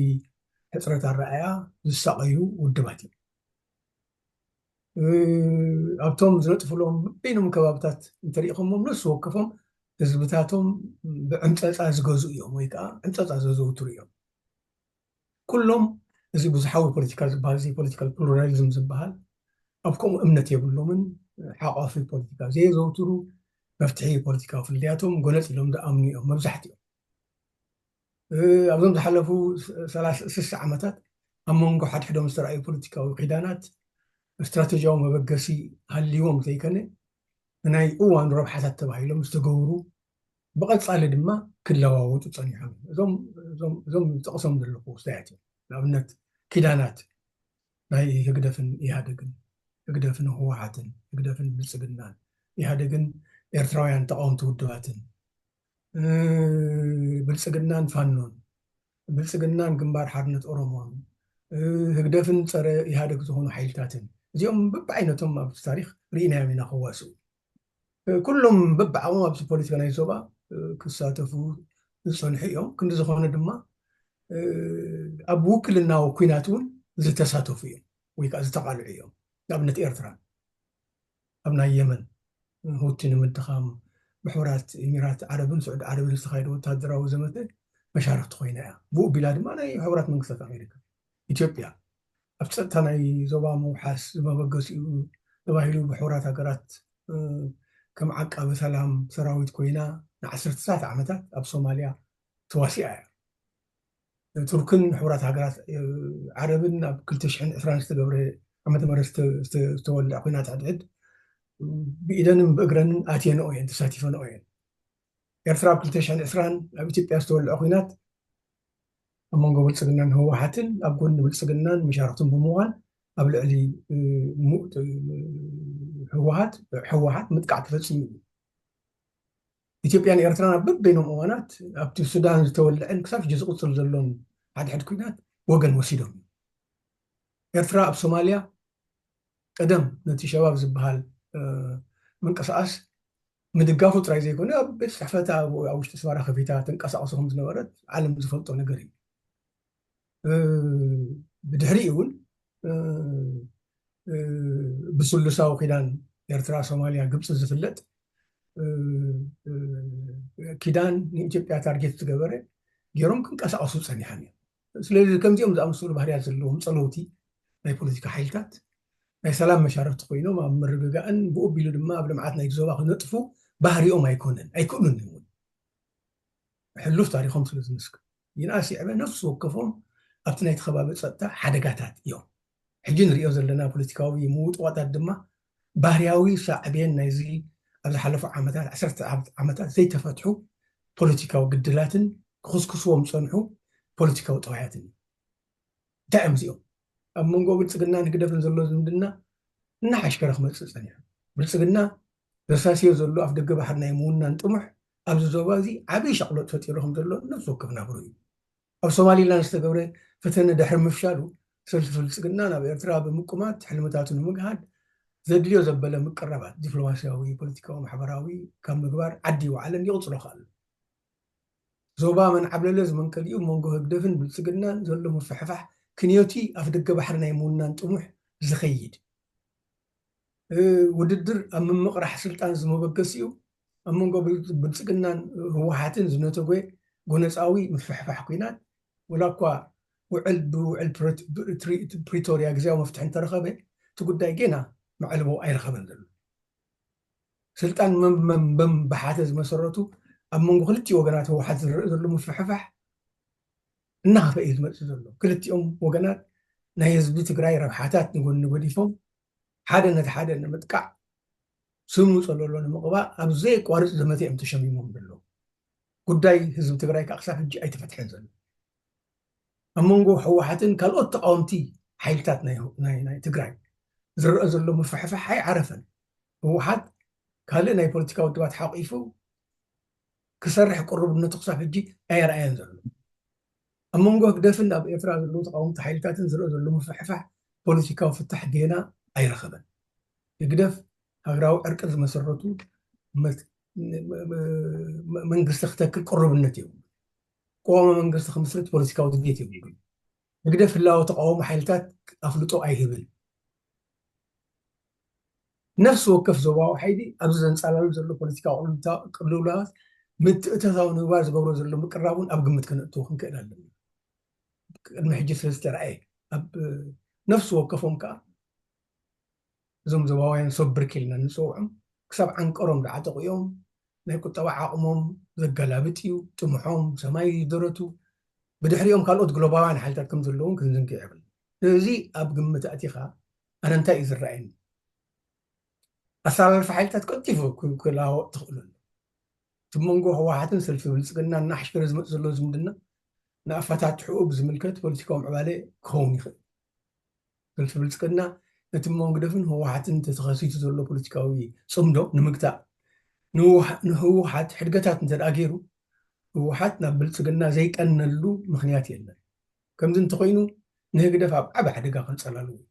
ሕጽረት ኣረኣእያ ዝሳቐዩ ውድባት እዮም። እ፣ ኣብቶም ዝነጥፍሎም በይኖም ከባብታት እንተሪኢኹሞም፣ ነፍሲ ወከፎም ህዝብታቶም ብዕምጸጻ ዝገዝኡ እዮም፣ ወይ ከዓ ዕምጸጻ ዘዘውትሩ እዮም። ኩሎም እዚ ብዙሓዊ ፖለቲካ ዝበሃል፣ እዚ ፖለቲካል ፕሉራሊዝም ዝበሃል፣ ኣብ ከምኡ እምነት የብሎምን። ሓቋፊ ፖለቲካ ዘየዘውትሩ፣ መፍትሒ ፖለቲካዊ ፍልልያቶም ጎነጽ ኢሎም ዝኣምኑ እዮም መብዛሕትኦም። እ፣ ኣብዞም ዝሓለፉ ሰላሳ፣ ስሳ ዓመታት ኣብ መንጎ ሓድሕዶም ዝተረኣዩ ፖለቲካዊ ኪዳናት ስትራቴጂያዊ መበገሲ ሃልይዎም ዘይከነ፣ ንናይ እዋን ረብሓታት ተባሂሎም ዝተገብሩ፣ ብቐጻሊ ድማ ክለዋወጡ ጸኒሖም እዮም። እዞም፣ እዞም፣ እዞም ዝጠቕሶም ዘለኹ ጉዳያት እዮም። ንኣብነት ኪዳናት ናይ ህግደፍን ኢህኣደግን፣ ህግደፍን ህወሓትን፣ ህግደፍን ብልጽግናን፣ ኢህኣደግን ኤርትራውያን ተቃወምቲ ውድባትን፣ እ፣ ብልጽግናን ፋኖን፣ ብልጽግናን ግንባር ሓርነት ኦሮሞን፣ እ፣ ህግደፍን ጸረ ኢህኣደግ ዝኾኑ ሓይልታትን፣ እዚኦም በብዓይነቶም ኣብዚ ታሪኽ ርኢናዮም ኢና ክዋስኡ። እ፣ ኩሎም በብዓቕሞም ኣብዚ ፖለቲካ ናይ ዞባ፣ እ፣ ክሳተፉ ዝጸንሑ እዮም። ክንዲ ዝኾነ ድማ፣ እ፣ ኣብ ውክልናዊ ኲናት እውን ዝተሳተፉ እዮም ወይ ከዓ ዝተቓልዑ እዮም። ንኣብነት ኤርትራ ኣብ ናይ የመን ሁቲ ንምድኻም ብሕቡራት ኢሚራት ዓረብን ስዑዲ ዓረብን ዝተኻየደ ወታደራዊ ዘመተ መሻርክቲ ኮይና እያ። ብኡ ቢላ ድማ ናይ ሕቡራት መንግስታት ኣሜሪካ። ኢትዮጵያ ኣብ ጸጥታ ናይ ዞባ ምውሓስ መበገሲኡ ተባሂሉ ብሕቡራት ሃገራት፣ እ፣ ከም ዓቃቢ ሰላም ሰራዊት ኮይና ንዓሰርተታት ዓመታት ኣብ ሶማልያ ተዋሲኣ እያ። ቱርክን ሕቡራት ሃገራት፣ እ፣ ዓረብን ኣብ ክልተ ሽሕን ዕስራን ዝተገብረ ዓመተ ምህረት ዝተ-፣ ዝተ-፣ ዝተወልዐ ኲናት ሕድሕድ ብኢደንን ብእግረንን ኣትየንኦ እየን፣ ተሳቲፈንኦ እየን። ኤርትራ ኣብ ክልተ ሽሕን ዕስራን ኣብ ኢትዮጵያ ዝተወልዐ ኲናት ኣብ መንጎ ብልጽግናን ህወሓትን ኣብ ጎኒ ብልጽግናን መሻርክቱን ብምዃን ኣብ ልዕሊ፣ እ፣ ሙ-፣ እ፣ ህወሓት፣ ህወሓት ምጥቃዕ ተፈጺሙ እዩ። ኢትዮጵያን ኤርትራን ኣብ በበይኖም እዋናት ኣብቲ ሱዳን ዝተወልዐን ክሳብ ሕጂ ዝቕጽል ዘሎን ሓድሕድ ኲናት ወገን ወሲዶም እዮም። ኤርትራ ኣብ ሶማልያ ቀደም ነቲ ሸባብ ዝበሃል፣ እ፣ ምንቅስቓስ ምድጋፉ ጥራይ ዘይኮነ፣ ኣብ ቤት ጽሕፈታ ኣብ፣ ኣብ ውሽጢ ኣስመራ ከፊታ ትንቀሳቐሶ ከም ዝነበረት ዓለም ዝፈልጦ ነገር እዩ። እ፣ ብድሕሪኡ እውን፣ እ፣ እ፣ ብስሉሳዊ ኪዳን ኤርትራ፣ ሶማልያ፣ ግብጺ ዝፍለጥ፣ እ፣ እ፣ ኪዳን ንኢትዮጵያ ታርጌት ዝገበረ ገይሮም ክንቀሳቐሱ ጸኒሖም እዮም። ስለዚ ከምዚኦም ዝኣመሰሉ ባህርያት ዘለዎም ጸለውቲ ናይ ፖለቲካ ሓይልታት ናይ ሰላም መሻርክቲ ኮይኖም ኣብ ምርግጋእን ብኡ ኣቢሉ ድማ ኣብ ልምዓት ናይ ዞባ ክነጥፉ ባህሪኦም ኣይኮነን፣ ኣይክእሉን እውን። ሕሉፍ ታሪኾም ስለ ዝምስክር። ይንኣስ ይዕበ ነፍሲ ወከፎም ኣብቲ ናይቲ ከባቢ ጸጥታ ሓደጋታት እዮም። ሕጂ ንሪኦ ዘለና ፖለቲካዊ ምውጥዋጣት ድማ ባህርያዊ ሳዕቤን ናይዚ ኣብ ዝሓለፉ ዓመታት፣ ዓሰርተ ዓመታት ዘይተፈትሑ ፖለቲካዊ ግድላትን ክኹስኩስዎም ዝጸንሑ ፖለቲካዊ ጠባያትን እዩ። እንታይ እዮም እዚኦም? ኣብ መንጎ ብልጽግናን ህግደፍን ዘሎ ዝምድና እናሓሽከረ ክመጽእ ጸኒሑ። ብልጽግና ዘሳስዮ ዘሎ ኣፍ ደገ ባሕሪ ናይ ምውናን ጥሙሕ ኣብዚ ዞባ እዚ ዓብዪ ሻቕሎት ፈጢሩ ከም ዘሎ ነፍሲ ወከፍ ናብሩ እዩ። ኣብ ሶማሊላንድ ዝተገብረ ፈተነ ድሕሪ ምፍሻሉ፣ ሰልፊ ብልጽግና ናብ ኤርትራ ብምቁማት ሕልምታቱ ንምግሃድ ዘድልዮ ዘበለ ምቅራባት ዲፕሎማስያዊ፣ ፖለቲካዊ፣ ማሕበራዊ ካብ ምግባር ዓዲ ይወዓለን ይቕጽሎ ከኣ ኣሎ። ዞባ መን ዓብለለ ዝመንቀሊኡ መንጎ ህግደፍን ብልጽግናን ዘሎ ምፍሕፋሕ ክንዮቲ ኣፍ ደገ ባሕሪ ናይ ምውናን ጥሙሕ ዝኸይድ እ፣ ውድድር ኣብ ምምቕራሕ ስልጣን ዝመበገሲኡ ኣብ መንጎ ብል- ብልጽግናን ህወሓትን ዝነተጎ ጎነጻዊ ምፍሕፋሕ ኲናት፣ ወላ እኳ ውዕል ብውዕል ፕሬት- ብትሪ- ፕሪቶርያ ግዜያዊ መፍትሒ እንተረኸበ፣ እቲ ጉዳይ ጌና መዕልቦ ኣይረኸበን ዘሎ። ስልጣን መም- መም- መም ብሓተ ዝመሰረቱ ኣብ መንጎ ክልቲኡ ወገናት ህወሓት ዝረአ ዘሎ ምፍሕፋሕ እናኸፈ እዩ ዝመጽእ ዘሎ። ክልቲኦም ወገናት ናይ ህዝቢ ትግራይ ረብሓታት ንጎኒ ገዲፎም ሓደ ነቲ ሓደ ንምጥቃዕ ስሙ ጸለሎ ንምቕባእ ኣብ ዘየቋርጽ ዘመተ እዮም ተሸሚሞም ዘለዉ። ጉዳይ ህዝቢ ትግራይ ከዓ ክሳብ ሕጂ ኣይተፈትሐን ዘሎ። ኣብ መንጎ ህወሓትን ካልኦት ተቃወምቲ ሓይልታት ናይ ናይ ናይ ትግራይ ዝረአ ዘሎ ምፍሕፋሕ ኣይዓረፈን። ህወሓት ካልእ ናይ ፖለቲካ ውድባት ሓቂፉ ክሰርሕ ቅሩብነቱ ክሳብ ሕጂ ኣየርኣየን ዘሎ። ኣብ መንጎ ህግደፍን ኣብ ኤርትራ ዘለዉ ተቃወምቲ ሓይልታትን ዝረአ ዘሎ ምፍሕፋሕ ፖለቲካዊ ፍታሕ ጌና ኣይረኸበን። ህግደፍ ሃገራዊ ዕርቂ ዝመሰረቱ መት- መ- መ- መንግስቲ ክተክል ቅሩብነት የብሉን። ቅዋመ መንግስቲ ክምስርት ፖለቲካዊ ድሌት የብሉን። ህግደፍ ህላወ ተቃውሞ ሓይልታት ኣፍልጦ ኣይህብን። ነፍሲ ወከፍ ዞባዊ ሓይሊ ኣብዚ ዘንጻላሉ ዘሎ ፖለቲካዊ ቅልውታ- ቅልውላዋት ምትእትታው ንምግባር ዝገብሮ ዘሎ ምቅራብ እውን ኣብ ግምት ከነእትዎ ክንክእል ኣለና። ቅድሚ ሕጂ ስለ ዝተረኣየ ኣብ ነፍሲ ወከፎም ከዓ እዞም ዞባውያን ሶብርክ ኢልና ንፅውዖም ክሳብ ዓንቀሮም ዝዓጠቑ እዮም። ናይ ቁጠባ ዓቕሞም ዘገላብጥ እዩ። ጥምሖም ሰማይ ደረቱ። ብድሕሪኦም ካልኦት ግሎባውያን ሓይልታት ከም ዘለውን ክንዝንግዕ የብልና። እዚ ኣብ ግምት ኣእቲኻ ኣነ እንታይ እዩ ዝረኣየኒ? ኣሰላልፋ ሓይልታት ቀልጢፉ ክለዋወጥ ትኽእሉ ኣሎ። እቲ መንጎ ህወሓትን ሰልፊ ብልፅግና እናሓሽከረ ዝመፅ ዘሎ ዝምድና ንኣፈታትሕኡ ብዝምልከት ፖለቲካዊ ምዕባለ ክኸውን ይኽእል። ሰልፊ ብልፅግና ነቲ መንጎ ህግደፍን ህወሓትን ተተኸሲቱ ዘሎ ፖለቲካዊ ፅምዶ ንምግታእ ንህወሓት ሕድገታት እንተ ገይሩ ህወሓት ናብ ብልፅግና ዘይቀነሉ ምኽንያት የለን። ከምዚ እንተኮይኑ ንህግደፍ ኣብ ዓብ ሓደጋ ከንፀላሉ እዩ።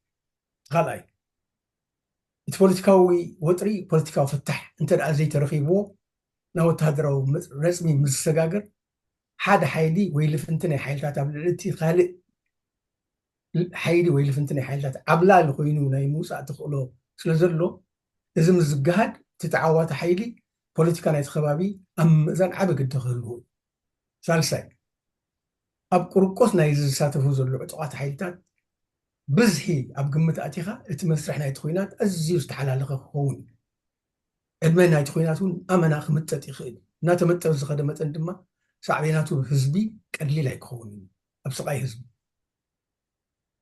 ካልኣይ እቲ ፖለቲካዊ ወጥሪ ፖለቲካዊ ፍታሕ እንተ ዘይተረኺብዎ ናብ ወተሃደራዊ ረፅሚ ምስ ዝሰጋገር ሓደ ሓይሊ ወይ ልፍንቲ ናይ ሓይልታት ኣብ ልዕሊ እቲ ካልእ ሓይሊ ወይ ልፍንቲ ናይ ሓይልታት ዓብላሊ ኮይኑ ናይ ምውፃእ ተኽእሎ ስለ ዘሎ እዚ ምስ ዝገሃድ እቲ ተዓዋቲ ሓይሊ ፖለቲካ ናይቲ ከባቢ ኣብ ምምእዛን ዓቢ ግደ ክህልዎ እዩ። ሳልሳይ ኣብ ቁርቆስ ናይ ዝሳተፉ ዘለዉ ዕጡቓት ሓይልታት ብዝሒ ኣብ ግምት ኣቲኻ እቲ መስርሕ ናይቲ ኲናት ኣዝዩ ዝተሓላለኸ ክኸውን እዩ። ዕድመ ናይቲ ኲናት እውን ኣመና ክምጠጥ ይኽእል እዩ። እናተመጠጠ ዝኸደ መጠን ድማ ሳዕቤናቱ ህዝቢ ቀሊል ኣይክኸውን እዩ። ኣብ ስቓይ ህዝቢ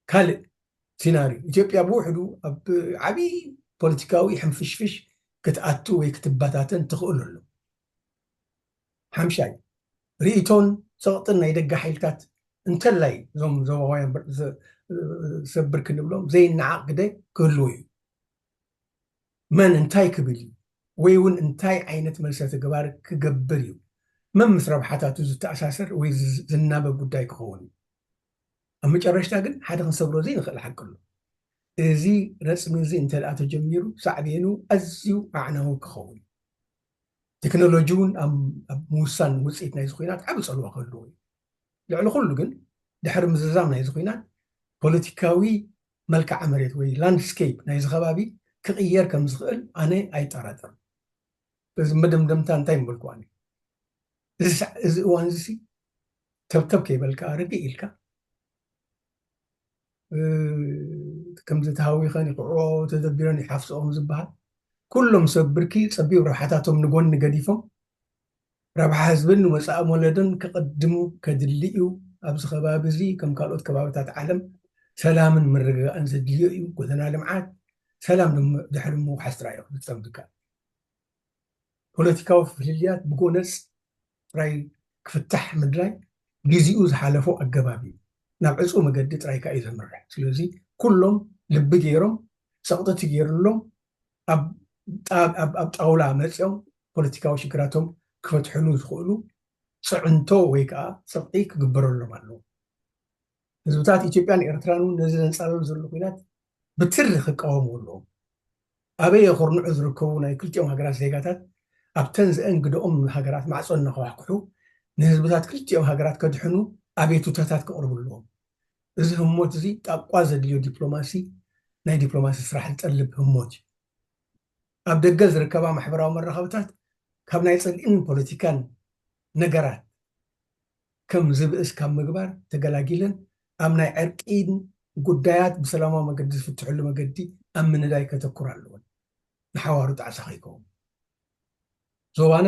ካልእ ሲናርዮ ኢትዮጵያ ብውሕዱ ኣብ ዓብዪ ፖለቲካዊ ሕንፍሽፍሽ ክትኣቱ ወይ ክትበታተን ትኽእሉ ኣሎ። ሓምሻይ ርእይቶን ፀቕጥን ናይ ደገ ሓይልታት እንተላይ እዞም ዞባውያን ሰብር ክንብሎም ዘይነዓቕ ግደ ክህልዎ እዩ። መን እንታይ ክብል እዩ ወይ እውን እንታይ ዓይነት መልሰ ተግባር ክገብር እዩ መምስ ረብሓታቱ ዝተኣሳሰር ወይ ዝናበብ ጉዳይ ክኸውን እዩ። ኣብ መጨረሽታ ግን ሓደ ክንሰብሮ ዘይንኽእል ሓቂ ኣሎ። እዚ ረፅሚ እዚ እንተ ደኣ ተጀሚሩ ሳዕቤኑ ኣዝዩ ኣዕናዊ ክኸውን እዩ። ቴክኖሎጂ እውን ኣብ ምውሳን ውፅኢት ናይዚ ኲናት ዓብ ፀልዋ ክህልዎ እዩ። ልዕሊ ኩሉ ግን ድሕሪ ምዝዛም ናይዚ ኲናት ፖለቲካዊ መልክዓ መሬት ወይ ላንድስኬፕ ናይዚ ከባቢ ክቕየር ከም ዝኽእል ኣነ ኣይጠራጠርን። እዚ መደምደምታ እንታይ ምበልኩ ኣነ እዚ እዋን እዚ ተብተብ ከይበልካ ርግእ ኢልካ ከምዚ ተሃዊኸን ይክዕኦ ተደቢረን ይሓፍስኦም ዝበሃል ኩሎም ሰብ ብርኪ ፀቢብ ረብሓታቶም ንጎኒ ገዲፎም ረብሓ ህዝብን ንመፃኢ ወለዶን ከቐድሙ ከድሊ እዩ። ኣብዚ ከባቢ እዚ ከም ካልኦት ከባብታት ዓለም ሰላምን ምርግጋእን ዘድልዮ እዩ። ጎደና ልምዓት፣ ሰላም ድም-፣ ድሕሪ ምውሓስ ጥራይ እዩ ክፍጸም ዝከኣል። ፖለቲካዊ ፍልልያት ብጎነጽ ጥራይ ክፍታሕ ምድላይ ግዜኡ ዝሓለፎ ኣገባብ እዩ። ናብ ዕጹው መገዲ ጥራይ ከኣ እዩ ዘምርሕ። ስለዚ ኩሎም ልቢ ገይሮም፣ ጸቕጢ ተገይሩሎም፣ ኣብ፣ ኣብ፣ ኣብ ጣውላ መጺኦም ፖለቲካዊ ሽግራቶም ክፈትሕሉ ዝኽእሉ ጽዕንቶ ወይ ከኣ ጸቕጢ ክግበረሎም ኣለዎ። ህዝብታት ኢትዮጵያን ኤርትራን እውን ነዚ ዘንጻልሉ ዘሎ ኲናት ብትሪ ክቃወሙ ኣለዎም። ኣበይ የኹርንዑ ዝርከቡ ናይ ክልቲኦም ሃገራት ዜጋታት ኣብተን ዘእንግድኦም ሃገራት ማዕጾ እናኳሕኩሑ ንህዝብታት ክልቲኦም ሃገራት ከድሕኑ ኣቤቱታታት ከቕርቡ ኣለዎም። እዚ ህሞት እዚ ጣቋ ዘድልዮ ዲፕሎማሲ፣ ናይ ዲፕሎማሲ ስራሕ ዝጠልብ ህሞት እዩ። ኣብ ደገ ዝርከባ ማሕበራዊ መራኸብታት ካብ ናይ ጽልኢን ፖለቲካን ነገራት ከም ዝብእስ ካብ ምግባር ተገላጊለን ኣብ ናይ ዕርቂን ጉዳያት ብሰላማዊ መገዲ ዝፍትሕሉ መገዲ ኣብ ምንዳይ ከተኩር ኣለወን። ንሓዋሩ ጣዕሳ ከይከውን። ዞባና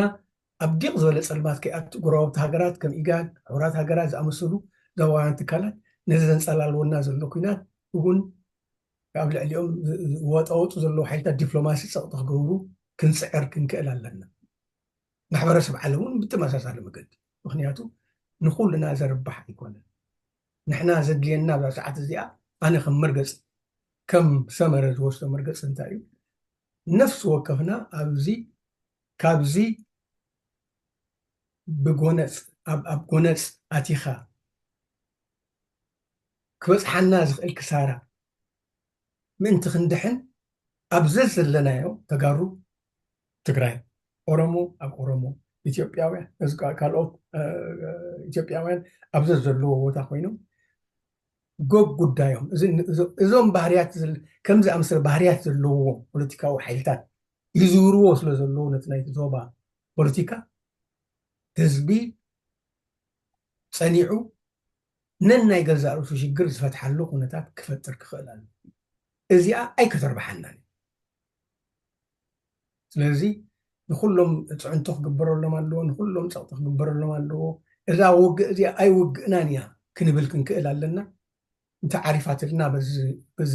ኣብ ዲቕ ዝበለ ጸልማት ከይኣቱ ጎረባብቲ ሃገራት ከም ኢጋድ፣ ሕቡራት ሃገራት ዝኣመሰሉ ዞባውያን ትካላት ነዚ ዘንጸላልወና ዘሎ ኲናት እውን ኣብ ልዕሊኦም ዝ-፣ ዝወጣወጡ ዘለዉ ሓይልታት ዲፕሎማሲ ጸቕጢ ክገብሩ ክንጽዕር ክንክእል ኣለና። ማሕበረሰብ ዓለም እውን ብተመሳሳሊ መገዲ። ምኽንያቱ ንኹልና ዘርባሕ ኣይኮነን። ንሕና ዘድልየና ኣብዛ ሰዓት እዚኣ ኣነ ከም መርገጺ፣ ከም ሰመረ ዝወስዶ መርገጺ እንታይ እዩ? ነፍሲ ወከፍና ኣብዚ፣ ካብዚ ብጎነጽ፣ ኣብ፣ ኣብ ጎነጽ ኣቲኻ ክበጽሓና ዝኽእል ክሳራ ምእንቲ ክንድሕን ኣብ ዘዘለናዮ ተጋሩ ትግራይ፣ ኦሮሞ ኣብ ኦሮሞ፣ ኢትዮጵያውያን፣ እዚ ካ-፣ ካልኦት፣ እ፣ ኢትዮጵያውያን ኣብ ዘዘለዎ ቦታ ኮይኖም ጎግ ጉዳዮም፣ እዚ፣ እዚ፣ እዞም ባህርያት ዘል-፣ ከምዚ ኣምሰለ ባህርያት ዘለዎም ፖለቲካዊ ሓይልታት ይዝውርዎ ስለ ዘለዉ ነቲ ናይቲ ዞባ ፖለቲካ ህዝቢ ጸኒዑ ነናይ ገዛእ ርእሱ ሽግር ዝፈትሓሉ ኩነታት ክፈጥር ክኽእል ኣሎ። እዚኣ ኣይከተርብሓናን እዩ። ስለዚ ንኹሎም ጽዕንቶ ክግበረሎም ኣለዎ፣ ንኹሎም ጸቕጢ ክግበረሎም ኣለዎ። እዛ ውግእ እዚኣ ኣይውግእናን እያ ክንብል ክንክእል ኣለና። እንተ ዓሪፋትልና በዚ፣ በዚ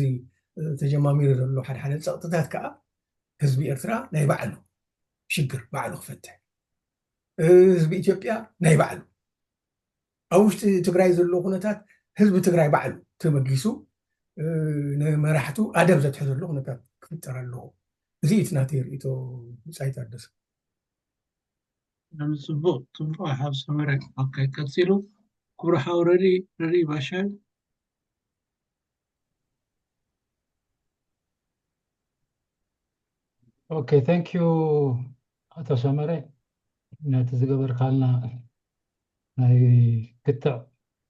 ተጀማሚሩ ዘሎ ሓደ ሓደ ጸቕጥታት ከኣ ህዝቢ ኤርትራ ናይ ባዕሉ ሽግር ባዕሉ ክፈትሕ፣ ህዝቢ ኢትዮጵያ ናይ ባዕሉ፣ ኣብ ውሽጢ ትግራይ ዘሎ ኩነታት ህዝቢ ትግራይ ባዕሉ ተበጊሱ፣ እ፣ ንመራሕቱ ኣደብ ዘትሕዘሉ ኩነታት ክፍጠር ኣለዎ። እዚ እዩ እቲ ናተይ ርእይቶ። ብጻይ ታደሰ። ብጣዕሚ ጽቡቕ፣ ጽቡቕ ሓው ሰመረ። ኦኬ፣ ቀጺሉ ክቡር ሓው ረዲ፣ ረዲ ባሻይ። ኦኬ፣ thank you ኣቶ ሰመረ፣ ነቲ ዝገበርካልና ናይ ክትዕ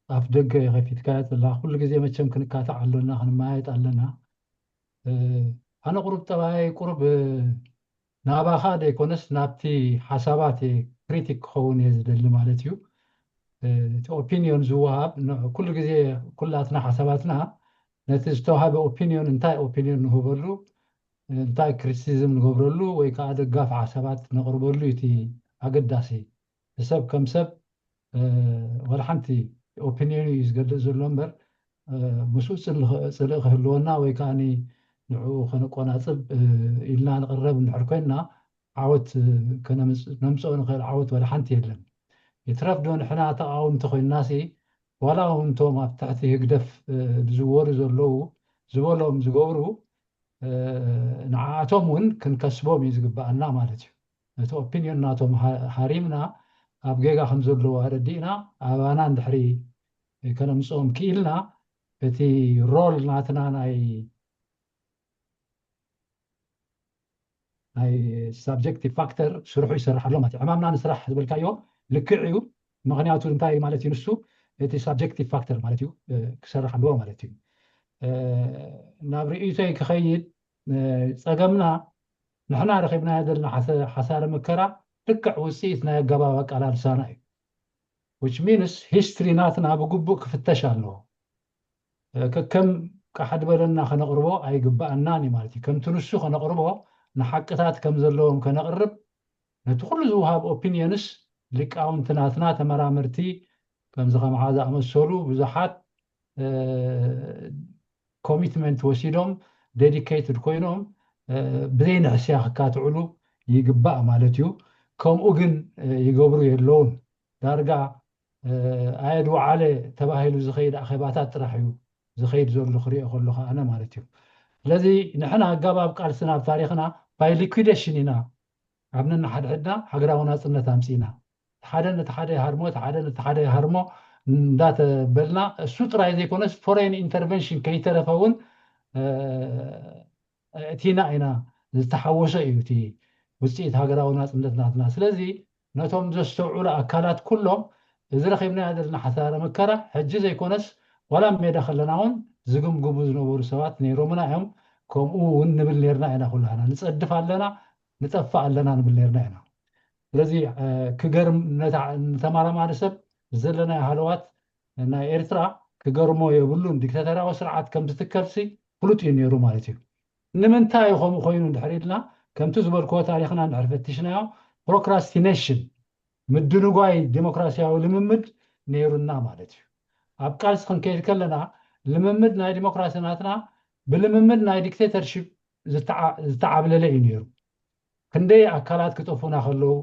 ኣፍ ደገ ከፊትካዮ ዘለኻ። ኩሉ ግዜ መቸም ክንካታዕ ኣሎና፣ ክንመያየጥ ኣለና። እ፣ ኣነ ቁሩብ ጠባየይ ቁሩብ፣ እ፣ ናባኻ ዘይኮነስ ናብቲ ሓሳባት እየ ክሪቲክ ክኸውን እየ ዝደሊ ማለት እዩ። እ፣ እቲ ኦፒንዮን ዝወሃብ ን-፣ ኩሉ ግዜ ኩላትና ሓሳባትና ነቲ ዝተዋሃበ ኦፒንዮን እንታይ ኦፒንዮን ንህበሉ፣ እንታይ ክሪቲሲዝም ንገብረሉ ወይ ከዓ ደጋፊ ሓሳባት ነቕርበሉ እዩ እቲ ኣገዳሲ። ንሰብ ከም ሰብ፣ እ፣ ዋላ ሓንቲ ኦፒንዮን እዩ ዝገልጽ ዘሎ እምበር፣ እ፣ ምስኡ ጽልኢ፣ ጽልኢ ክህልወና ወይ ከዓ ንዕኡ ከነቆናጽብ፣ እ፣ ኢልና ንቕረብ እንድሕር ኮይንና ዓወት፣ እ፣ ከነምጽ-፣ ነምጽኦ ንኽእል ዓወት ዋላ ሓንቲ የለን። ይትረፍ ዶ ንሕና ተቓወምቲ ኮይንናሲ ዋላ እውን እቶም ኣብ ትሕቲ ህግደፍ፣ እ፣ ዝዝወሩ ዘለዉ ዝበሎም ዝገብሩ፣ እ፣ ንዓኣቶም እውን ክንከስቦም እዩ ዝግበኣና ማለት እዩ። ነቲ ኦፒንዮን ናቶም ሃ-፣ ሃሪምና ኣብ ጌጋ ከም ዘለዉ ኣረዲእና ኣባና እንድሕሪ ከነምጽኦም ክኢልና እቲ ሮል ናትና ናይ ናይ ሳብጀክቲቭ ፋክተር ስርሑ ይሰርሕ ኣሎ ማለት እዩ። ዕማምና ንስራሕ ዝበልካዮ ልክዕ እዩ። ምኽንያቱ እንታይ ማለት እዩ ንሱ? እቲ ሳብጀክቲቭ ፋክተር ማለት እዩ፣ እ፣ ክሰርሕ ኣለዎ ማለት እዩ። እ፣ ናብ ርእይቶይ ክኸይድ፣ እ፣ ጸገምና ንሕና ረኺብናዮ ዘለና ሓሰ-፣ ሓሳረ መከራ ልክዕ ውጽኢት ናይ ኣገባብ ኣቀላልሳና እዩ። Which means ሂስትሪ ናትና ብግቡእ ክፍተሽ ኣለዎ። እ፣ ከከም ቃሕ ዝበለና ከነቕርቦ ኣይግበኣናን እዩ ማለት እዩ። ከምቲ ንሱ ከነቕርቦ ንሓቅታት ከም ዘለዎም ከነቕርብ ነቲ ኩሉ ዝወሃብ ኦፒንዮንስ ሊቃውንቲ ናትና ተመራመርቲ ከምዚ ከማኻ ዝኣመሰሉ ብዙሓት፣ እ፣ ኮሚትመንት ወሲዶም፣ ዴዲኬትድ ኮይኖም፣ እ፣ ብዘይ ንሕስያ ክካትዕሉ ይግባእ ማለት እዩ። ከምኡ ግን፣ እ፣ ይገብሩ የለውን። ዳርጋ፣ እ፣ ኣየድ ወዓለ ተባሂሉ ዝኸይድ ኣኼባታት ጥራሕ እዩ ዝኸይድ ዘሎ ክሪኦ ከለኹ ኣነ ማለት እዩ። ስለዚ ንሕና ኣጋባብ ቃልስና ኣብ ታሪኽና ባይ ሊኩዊዴሽን ኢና ኣብ ነንሓድሕድና ሃገራዊ ናጽነት ኣምጺእና። እቲ ሓደ ነቲ ሓደ ይሃርሞ፣ እቲ ሓደ ነቲ ሓደ ይሃርሞ እንዳተበልና፣ እሱ ጥራይ ዘይኮነስ ፎሬን ኢንተርቨንሽን ከይተረፈ እውን፣ እ፣ እቲና ኢና። ዝተሓወሰ እዩ እቲ ውጽኢት ሃገራዊ ናጽነት ናትና። ስለዚ ነቶም ዘስተውዕሉ ኣካላት ኩሎም እዚ ረኺብናዮ ዘለና ሓሳረ መከራ ሕጂ ዘይኮነስ ዋላ ኣብ ሜዳ ከለና እውን ዝግምግሙ ዝነበሩ ሰባት ነይሮምና እዮም። ከምኡ እውን ንብል ነይርና ኢና። ኩላና ንጸድፍ ኣለና፣ ንጠፍእ ኣለና ንብል ነይርና ኢና። ስለዚ፣ እ፣ ክገርም ነታ ንተመራማሪ ሰብ ዘለናዮ ሃለዋት ናይ ኤርትራ ክገርሞ የብሉን። ዲክታተራዊ ስርዓት ከም ዝትከልሲ ፍሉጥ እዩ ነይሩ ማለት እዩ። ንምንታይ እዩ ከምኡ ኮይኑ እንድሕር ኢልና፣ ከምቲ ዝበልክዎ ታሪኽና እንድሕር ፈቲሽናዮ፣ ፕሮክራስቲኔሽን፣ ምድንጓይ ዲሞክራሲያዊ ልምምድ ነይሩና ማለት እዩ። ኣብ ቃልሲ ክንከይድ ከለና፣ ልምምድ ናይ ዲሞክራሲ ናትና ብልምምድ ናይ ዲክቴተርሺፕ ዝተዓ-፣ ዝተዓብለለ እዩ ነይሩ። ክንደይ ኣካላት ክጠፉና ከለዉ፣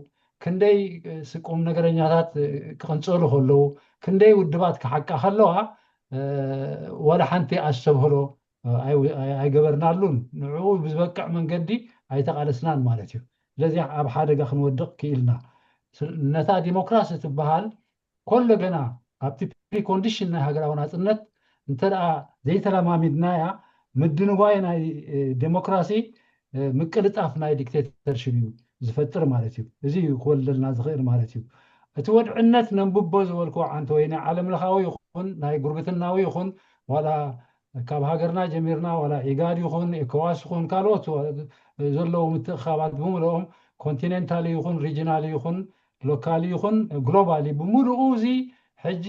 ክንደይ፣ እ፣ ስ-፣ ቁም ነገረኛታት፣ እ፣ ክቕንጸሉ ከለዉ፣ ክንደይ ውድባት ክሓቃ ከለዋ፣ እ፣ ወላ ሓንቲ ኣስተብህሎ፣ እ፣ ኣይ-፣ ኣይ-፣ ኣይገበርናሉን። ንዕኡ ብዝበቅዕ መንገዲ ኣይተቓለስናን ማለት እዩ። ስለዚ ኣብ ሓደጋ ክንወድቕ ክኢልና። ስ-፣ ነታ ዲሞክራሲ ትበሃል ኮሎ ገና ኣብቲ ፕሪኮንዲሽን ናይ ሃገራዊ ናጽነት እንተ ደኣ ዘይተለማሚድናያ፣ ምድንጓይ ናይ፣ እ፣ ዴሞክራሲ፣ እ፣ ምቅልጣፍ ናይ ዲክቴተርሽፕ እዩ ዝፈጥር ማለት እዩ። እዚ እዩ ክወልደልና ዝኽእል ማለት እዩ። እቲ ወድዕነት ነንብቦ ዝበልክዎ ዓንተ ወይ ናይ ዓለም ለኻዊ ይኹን ናይ ጉርብትናዊ ይኹን ዋላ ካብ ሃገርና ጀሚርና ዋላ ኢጋድ ይኹን ኤኮዋስ ይኹን ካልኦት ዘለዉ ምትእኽኻባት ብምልኦም ኮንቲኔንታሊ ይኹን ሪጂናሊ ይኹን ሎካሊ ይኹን ግሎባሊ ብምሉኡ እዚ ሕጂ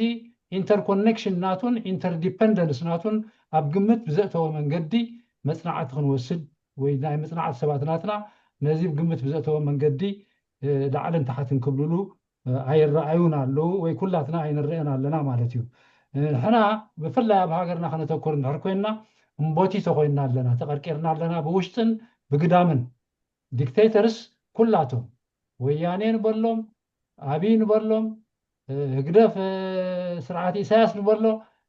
ኢንተርኮኔክሽን ናቱን ኢንተርዲፐንደንስ ናቱን ኣብ ግምት ብዘእተወ መንገዲ መጽናዕቲ ክንወስድ ወይ ናይ መጽናዕቲ ሰባት ናትና ነዚ ግምት ብዘእተወ መንገዲ፣ እ፣ ላዕልን ታሕትን ክብልሉ፣ እ፣ ኣይረኣዩን ኣለዉ ወይ ኩላትና ኣይንረአን ኣለና ማለት እዩ። እ፣ ንሕና ብፍላይ ኣብ ሃገርና ከነተኩር እንድሕር ኮይንና እምቦቲ ተኮይንና ኣለና፣ ተቐርቂርና ኣለና ብውሽጥን ብግዳምን። ዲክቴተርስ ኩላቶም ወያኔ ንበሎም፣ ኣብይ ንበሎም፣ እ፣ ህግደፍ፣ እ፣ ስርዓት ኢሳያስ ንበሎ፣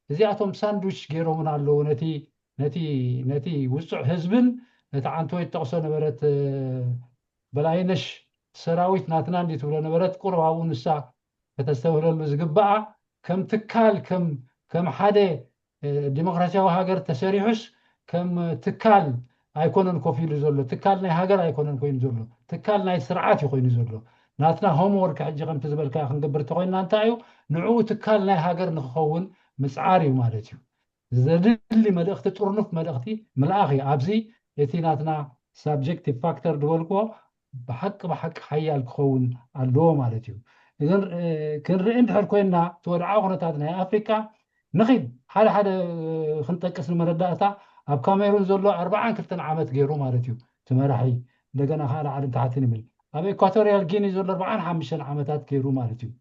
እዚኣቶም ሳንድዊች ገይሮምን ኣለዉ ነቲ፣ ነቲ፣ ነቲ ውጹዕ ህዝብን ነቲ ዓንተወይ ትጠቕሶ ነበረት፣ እ፣ በላይነሽ ሰራዊት ናትና እንዲ ትብሎ ነበረት፣ ቁሩብ ኣብኡ ንሳ ከተስተብህለሉ ዝግባኣ፣ ከም ትካል፣ ከም፣ ከም ሓደ፣ እ፣ ዲሞክራሲያዊ ሃገር ተሰሪሑስ ከም ትካል ኣይኮነን ኮፍ ኢሉ ዘሎ። ትካል ናይ ሃገር ኣይኮነን ኮይኑ ዘሎ። ትካል ናይ ስርዓት እዩ ኮይኑ ዘሎ። ናትና ሆምወርክ ሕጂ ከምቲ ዝበልካዮ ክንገብር እንተኮይንና እንታይ እዩ? ንዕኡ ትካል ናይ ሃገር ንክኸውን ምጽዓር እዩ ማለት እዩ። ዘድሊ መልእኽቲ፣ ጥርኑፍ መልእኽቲ ምልኣኽ እዩ። ኣብዚ እቲ ናትና ሳብጀክቲቭ ፋክተር ዝበልክዎ ብሓቂ፣ ብሓቂ ሓያል ክኸውን ኣለዎ ማለት እዩ። እዘን፣ እ፣ ክንርኢ እንድሕር ኮይንና፣ እቲ ወድዓዊ ኩነታት ናይ ኣፍሪቃ ንኺድ ሓደ ሓደ ክንጠቅስ ንመረዳእታ፣ ኣብ ካሜሩን ዘሎ ኣርባዓን ክልተን ዓመት ገይሩ ማለት እዩ እቲ መራሒ። እንደገና ከዓ ላዕልን ታሕትን ይብል። ኣብ ኤኳቶሪያል ጊኒ ዘሎ ኣርባዓን ሓሙሽተን ዓመታት ገይሩ ማለት እዩ።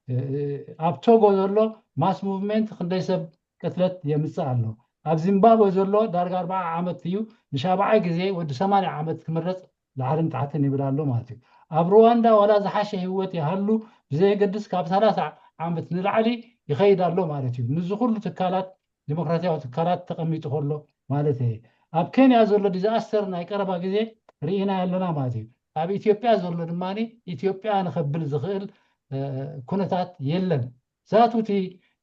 እ፣ እ፣ ኣብ ቶጎ ዘሎ ማስ ሙቭሜንት ክንደይ ሰብ ቅትለት የምጽእ ኣሎ። ኣብ ዚምባብወ ዘሎ ዳርጋ ኣርባዓ ዓመት እዩ፣ ንሻብዓይ ግዜ ወዲ ሰማንያ ዓመት ክምረጽ ላዕልን ታሕትን ይብል ኣሎ ማለት እዩ። ኣብ ሩዋንዳ ዋላ ዝሓሸ ህይወት ይሃሉ ብዘየገድስ ካብ ሰላሳ ዓመት ንላዕሊ ይኸይድ ኣሎ ማለት እዩ። ምስዚ ኩሉ ትካላት፣ ዲሞክራሲያዊ ትካላት ተቐሚጡ ከሎ ማለት እየ። ኣብ ኬንያ ዘሎ ዲዛስተር ናይ ቀረባ ግዜ ርኢና ኣለና ማለት እዩ። ኣብ ኢትዮጵያ ዘሎ ድማ ኢትዮጵያ ንኸብል ዝኽእል፣ እ፣ ኩነታት የለን። ዛቱ እቲ፣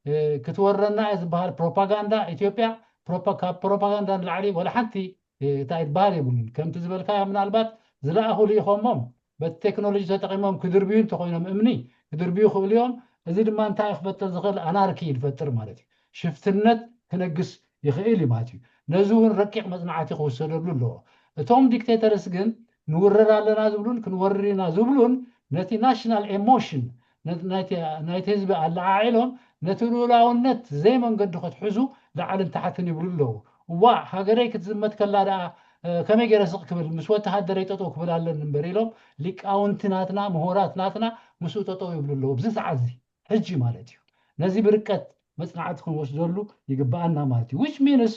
እ፣ ክትወረና እየ ዝበሃል ፕሮፓጋንዳ ኢትዮጵያ፣ ፕሮፓ-፣ ካብ ፕሮፓጋንዳ ንላዕሊ ወላ ሓንቲ፣ እ፣ እንታይ ዝበሃል የብሉን። ከምቲ ዝበልካዮ ምናልባት ዝለኣኹ ልኢኾሞም በቲ ቴክኖሎጂ ተጠቒሞም ክድርብዩ እንተኾይኖም እምኒ ክድርብዩ ይኽእሉ እዮም። እዚ ድማ እንታይ ክፈጥር ዝኽእል ኣናርኪ እዩ ዝፈጥር ማለት እዩ። ሽፍትነት ክነግስ ይኽእል እዩ ማለት እዩ። ነዚ እውን ረቂቕ መጽናዕቲ ክውሰደሉ ኣለዎ። እቶም ዲክቴተርስ ግን ንውረር ኣለና ዝብሉን ክንወርር ኢና ዝብሉን ነቲ ናሽናል ኤሞሽን ነ-፣ ናይቲ፣ ናይቲ ህዝቢ ኣለዓዒሎም ነቲ ልኡላውነት ዘይመንገዲ ከትሕዙ ላዕልን ታሕትን ይብሉ ኣለዉ። እዋእ፣ ሃገረይ ክትዝመት ከላ ደኣ፣ እ፣ ከመይ ገይረ ስቕ ክብል፣ ምስ ወተሃደረይ ጠጠው ክብል ኣለኒ እምበር ኢሎም ሊቃውንቲ ናትና፣ ምሁራት ናትና ምስኡ ጠጠው ይብሉ ኣለዉ። ኣብዚ ሰዓት እዚ፣ ሕጂ ማለት እዩ። ነዚ ብርቀት መጽናዕቲ ክንወስደሉ ይግብኣና ማለት እዩ። ዊች ሚንስ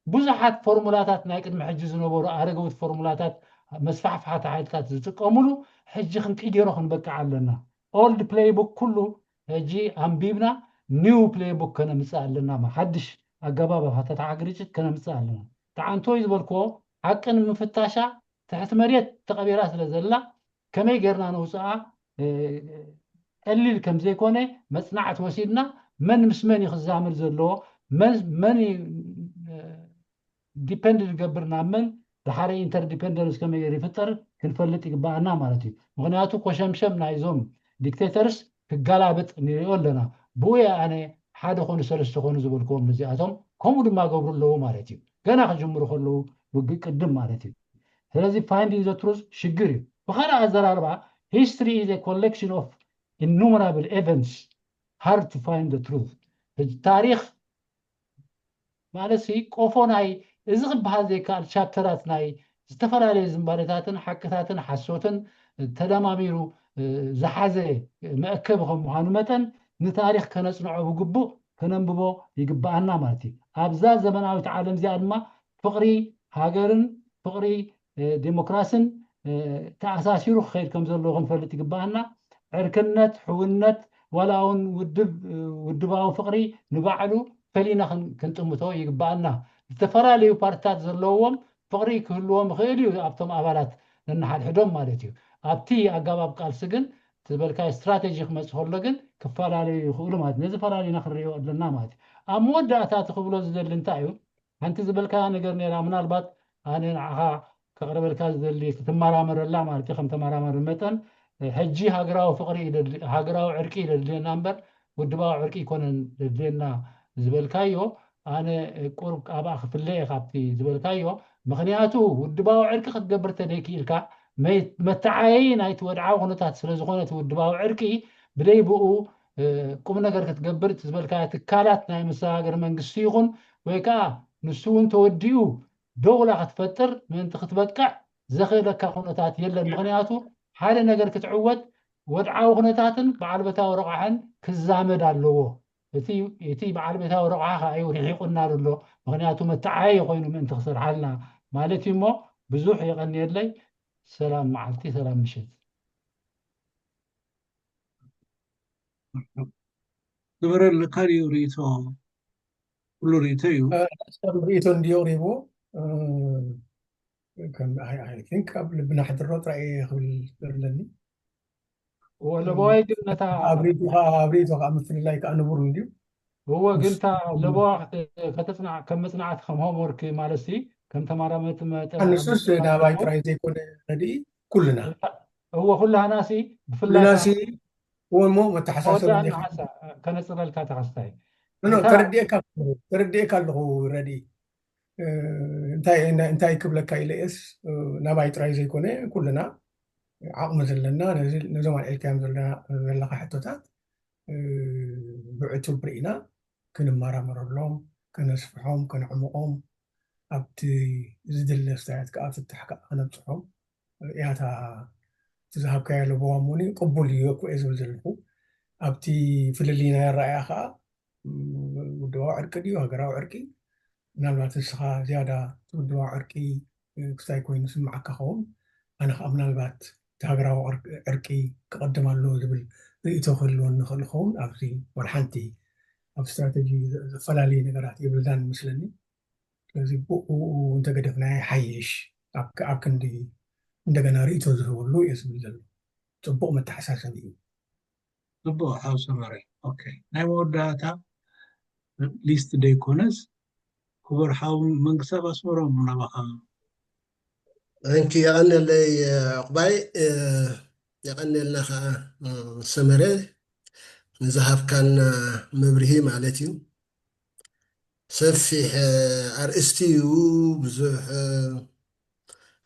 ብዙሓት ፎርሙላታት፣ ናይ ቅድሚ ሕጂ ዝነበሩ ኣረገውት ፎርሙላታት፣ መስፋሕፋሕቲ ሓይልታት ዝጥቀሙሉ፣ ሕጂ ክንቅይሮ ክንበቅዕ ኣለና። ኦልድ ፕሌይቡክ ኩሉ ሕጂ ኣንቢብና፣ ኒው ፕሌይቡክ ከነምፅእ ኣለና። ሓድሽ ኣገባብ ኣፈታትሓ ግርጭት ከነምፅእ ኣለና። ተዓንቶይ ዝበልክዎ ሓቂ ንምፍታሻ ትሕቲ መሬት ተቐቢራ ስለ ዘላ፣ ከመይ ጌርና ነውፅኣ ቀሊል ከም ዘይኮነ መፅናዕቲ ወሲድና፣ መን ምስ መን እዩ ክዛመድ ዘለዎ፣ መን ዲፐንድ ዝገብር ናብ መን፣ ድሓረ ኢንተርዲፐንደንስ ከመይ ገይሩ ይፍጠር ክንፈልጥ ይግባኣና ማለት እዩ። ምክንያቱ ኮሸምሸም ናይዞም ዲክቴተርስ ክጋላብጥ ንሪኦ ኣለና። ብኡ ኣነ ሓደ ኮኑ ሰለስተ ኮኑ ዝበልክዎም እዚኣቶም ከምኡ ድማ ገብሩ ኣለዉ ማለት እዩ። ገና ክጅምሩ ከለዉ ውግእ ቅድም ማለት እዩ። ስለዚ ፋይንዲንግ ዘ ትሩዝ ሽግር እዩ። ብካልእ ኣዘራርባ history is a collection of innumerable events, hard to find the truth። ታሪክ ማለት ሲ ቆፎ ናይ እዚ ክበሃል ዘይከኣል ቻፕተራት ናይ ዝተፈላለዩ ዝንባሌታትን ሓቅታትን ሓሶትን ተደማሚሩ ዝሓዘ መእከቢ ከም ምዃኑ መጠን ንታሪክ ከነፅንዖ ብግቡእ ከነንብቦ ይግበኣና ማለት እዩ። ኣብዛ ዘመናዊት ዓለም እዚኣ ድማ ፍቕሪ ሃገርን ፍቕሪ ዴሞክራስን ተኣሳሲሩ ክኸይድ ከም ዘለዎ ክንፈልጥ ይግበኣና። ዕርክነት፣ ሕውነት፣ ዋላ እውን ውድብ ውድባዊ ፍቕሪ ንባዕሉ ፈሊና ክንጥምቶ ይግበኣና። ዝተፈላለዩ ፓርትታት ዘለዎም ፍቕሪ ክህልዎም ይኽእል እዩ ኣብቶም ኣባላት ነንሓድሕዶም ማለት እዩ። ኣብቲ ኣገባብ ቃልሲ ግን ዝበልካዮ ስትራቴጂ ክመፅእ ከሎ ግን ክፈላለዩ ይኽእሉ ማለት እዩ። ነዚ ፈላሊና ክንሪኦ ኣለና ማለት እዩ። ኣብ መወዳእታ እቲ ክብሎ ዝደሊ እንታይ እዩ? ሓንቲ ዝበልካያ ነገር ነይራ፣ ምናልባት ኣነ ንዓኻ ከቕርበልካ ዝደሊ ክትመራመረላ ማለት እዩ። ከም ተመራማሪ መጠን ሕጂ ሃገራዊ ፍቕሪ ሃገራዊ ዕርቂ እዩ ደድልየና እምበር ውድባዊ ዕርቂ ይኮነን ደድልየና ዝበልካዮ፣ ኣነ ቁርብ ኣብኣ ክፍለ እየ ካብቲ ዝበልካዮ። ምክንያቱ ውድባዊ ዕርቂ ክትገብር ተደይክኢልካ መተዓየይ ናይቲ ወድዓዊ ኩነታት ስለዝኮነ እቲ ውድባዊ ዕርቂ ብደይ ብኡ ቁም ነገር ክትገብር እቲ ዝበልካዮ ትካላት ናይ መሰጋገሪ መንግስቲ ይኹን ወይ ከዓ ንሱ እውን ተወዲኡ ደውላ ክትፈጥር ምእንቲ ክትበቅዕ ዘኽእለካ ኩነታት የለን። ምክንያቱ ሓደ ነገር ክትዕወት ወድዓዊ ኩነታትን በዓል ቤታዊ ረቋሕን ክዛመድ ኣለዎ። እቲ በዓል ቤታዊ ረቋሕ ከዓ እዩ ርሒቁና ዘሎ። ምክንያቱ መተዓየ ኮይኑ ምእንቲ ክሰርሓልና ማለት እዩ። እሞ ብዙሕ የቐንየለይ። ሰላም መዓልቲ፣ ሰላም ምሸት። ዝበረለካ ድዩ ርእይቶ? ኩሉ ርእይቶ እዩ። ሰብ ርእይቶ እንድዩ ኣቕሪቡ። ቲንክ ኣብ ልብና ሕድሮ ጥራይ እየ ክብል ዘለኒ። እወ ለበዋይ ግን ነታ ኣብ ርእይቶ ከዓ ኣብ ርእይቶ ከዓ ምፍልላይ ከዓ ንቡር እንድዩ። እወ ግን እታ ለበዋ ከተፅናዕ ከም መፅናዕቲ ከም ሆምወርክ ማለት ሲ ከም ተማራመርቲ መጠን ንሱስ ናባይ ጥራይ ዘይኮነ ረድኢ ኩልና እወ ኩላህና ሲ ብፍላይ ኩልና ሲ እወ እሞ መተሓሳሰቢ ተወዳእና እንዲኻ ሓንሳ ከነፅረልካ ተኸስታይ ኖ ተረዲኤካ ተረዲኤካ ኣለኹ ረድኢ እንታይ እንታይ ክብለካ ኢለ እየስ ናባይ ጥራይ ዘይኮነ ኩልና ዓቕሚ ዘለና ነዞም ኣልዒልካዮም ዘለና ዘለኻ ሕቶታት ብዕቱብ ርኢና ክንመራመረሎም ከነስፍሖም ከነዕምቖም ኣብቲ ዝድለ ስታያት ከዓ ፍታሕ ከዓ ከነብፅሖም እያታ እቲ ዝሃብካዮ ለበዋ እሞኒ ቅቡል እዩ እኮ እየ ዝብል ዘለኹ ኣብቲ ፍልልይ ናይ ኣረኣያ ከዓ ውድባዊ ዕርቂ ድዩ ሃገራዊ ዕርቂ ምናልባት ንስኻ ዝያዳ እቲ ውድባዊ ዕርቂ ክስታይ ኮይኑ ስምዓካ ኸውን ኣነ ከዓ ምናልባት እቲ ሃገራዊ ዕርቂ ክቐድም ኣለዎ ዝብል ርእይቶ ክህልወኒ ይኽእል ይኸውን ኣብዚ ወላ ሓንቲ ኣብ ስትራተጂ ዝፈላለዩ ነገራት የብልናን ይመስለኒ ስለዚ ብኡ እንተገደፍናዮ ይሓይሽ ኣብ ክንዲ እንደገና ርእይቶ ዝህበሉ እየ ዝብል ዘሎ ፅቡቕ መተሓሳሰቢ እዩ ፅቡቕ ሓው ሰመረ ኦኬ ናይ መወዳእታ ሊስት ደይኮነስ ክቡር ሓው መንግስታብ ኣስመሮም ናባኻ እንኪ የቐንየለይ ዕቑባይ የቐንየልና ከዓ ሰመረ ንዝሃብካና መብርሂ ማለት እዩ ሰፊሕ ኣርእስቲ እዩ ብዙሕ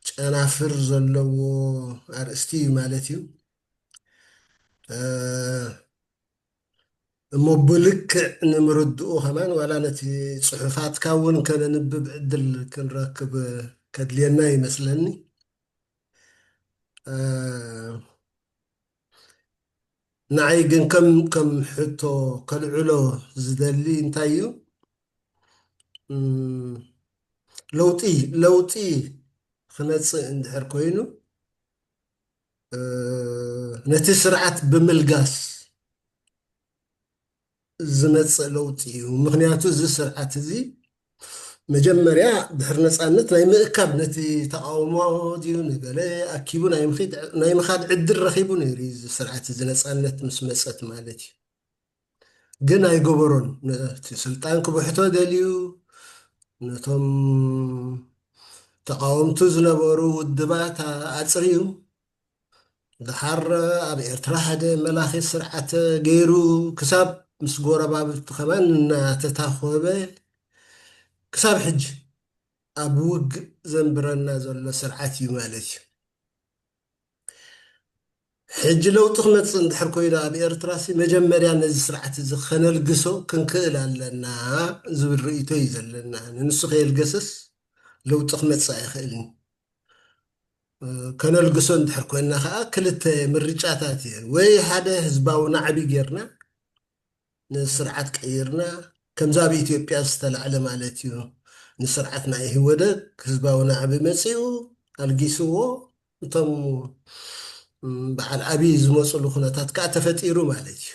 ጨናፍር ዘለዎ ኣርእስቲ እዩ ማለት እዩ እሞ ብልክዕ ንምርድኡ ከማን ዋላ ነቲ ፅሑፋትካ እውን ከነንብብ ዕድል ክንረክብ ከድልየና ይመስለኒ ንዓይ ግን ከም ከም ሕቶ ከልዕሎ ዝደሊ እንታይ እዩ ለውጢ ለውጢ ክመፅእ እንድሕር ኮይኑ ነቲ ስርዓት ብምልጋስ ዝመፅእ ለውጢ እዩ። ምክንያቱ እዚ ስርዓት እዚ መጀመርያ ድሕሪ ነፃነት ናይ ምእካብ ነቲ ተቃውሞ ድዩ ንገለ ኣኪቡ ናይ ምኻድ ዕድል ረኺቡ ነይሩ እዚ ስርዓት እዚ ነፃነት ምስ መፀት ማለት እዩ። ግን ኣይገበሮን። ነቲ ስልጣን ክብሕቶ ደልዩ ነቶም ተቃወምቱ ዝነበሩ ውድባት ኣፅርዩ ድሓር ኣብ ኤርትራ ሓደ መላኺ ስርዓት ገይሩ ክሳብ ምስ ጎረባብቲ ከማን እናተታኾበ ክሳብ ሕጂ ኣብ ውግእ ዘንብረና ዘሎ ስርዓት እዩ ማለት እዩ። ሕጂ ለውጢ ክመፅእ እንድሕር ኮይኑ ኣብ ኤርትራ ሲ መጀመርያ ነዚ ስርዓት እዚ ከነልግሶ ክንክእል ኣለና ዝብል ርእይቶ እዩ ዘለና። ንንሱ ከየልገሰስ ለውጢ ክመፅእ ኣይኽእልን። ከነልግሶ እንድሕር ኮይንና ከዓ ክልተ ምርጫታት እየን። ወይ ሓደ ህዝባዊ ናዕቢ ጌርና ንስርዓት ቀይርና ከምዚ ኣብ ኢትዮጵያ ዝተላዕለ ማለት እዩ። ንስርዓት ናይ ኢህወደግ ህዝባዊ ናዕቢ መፂኡ ኣልጊስዎ እቶም በዓል ኣብይ ዝመፅሉ ኩነታት ከዓ ተፈጢሩ ማለት እዩ።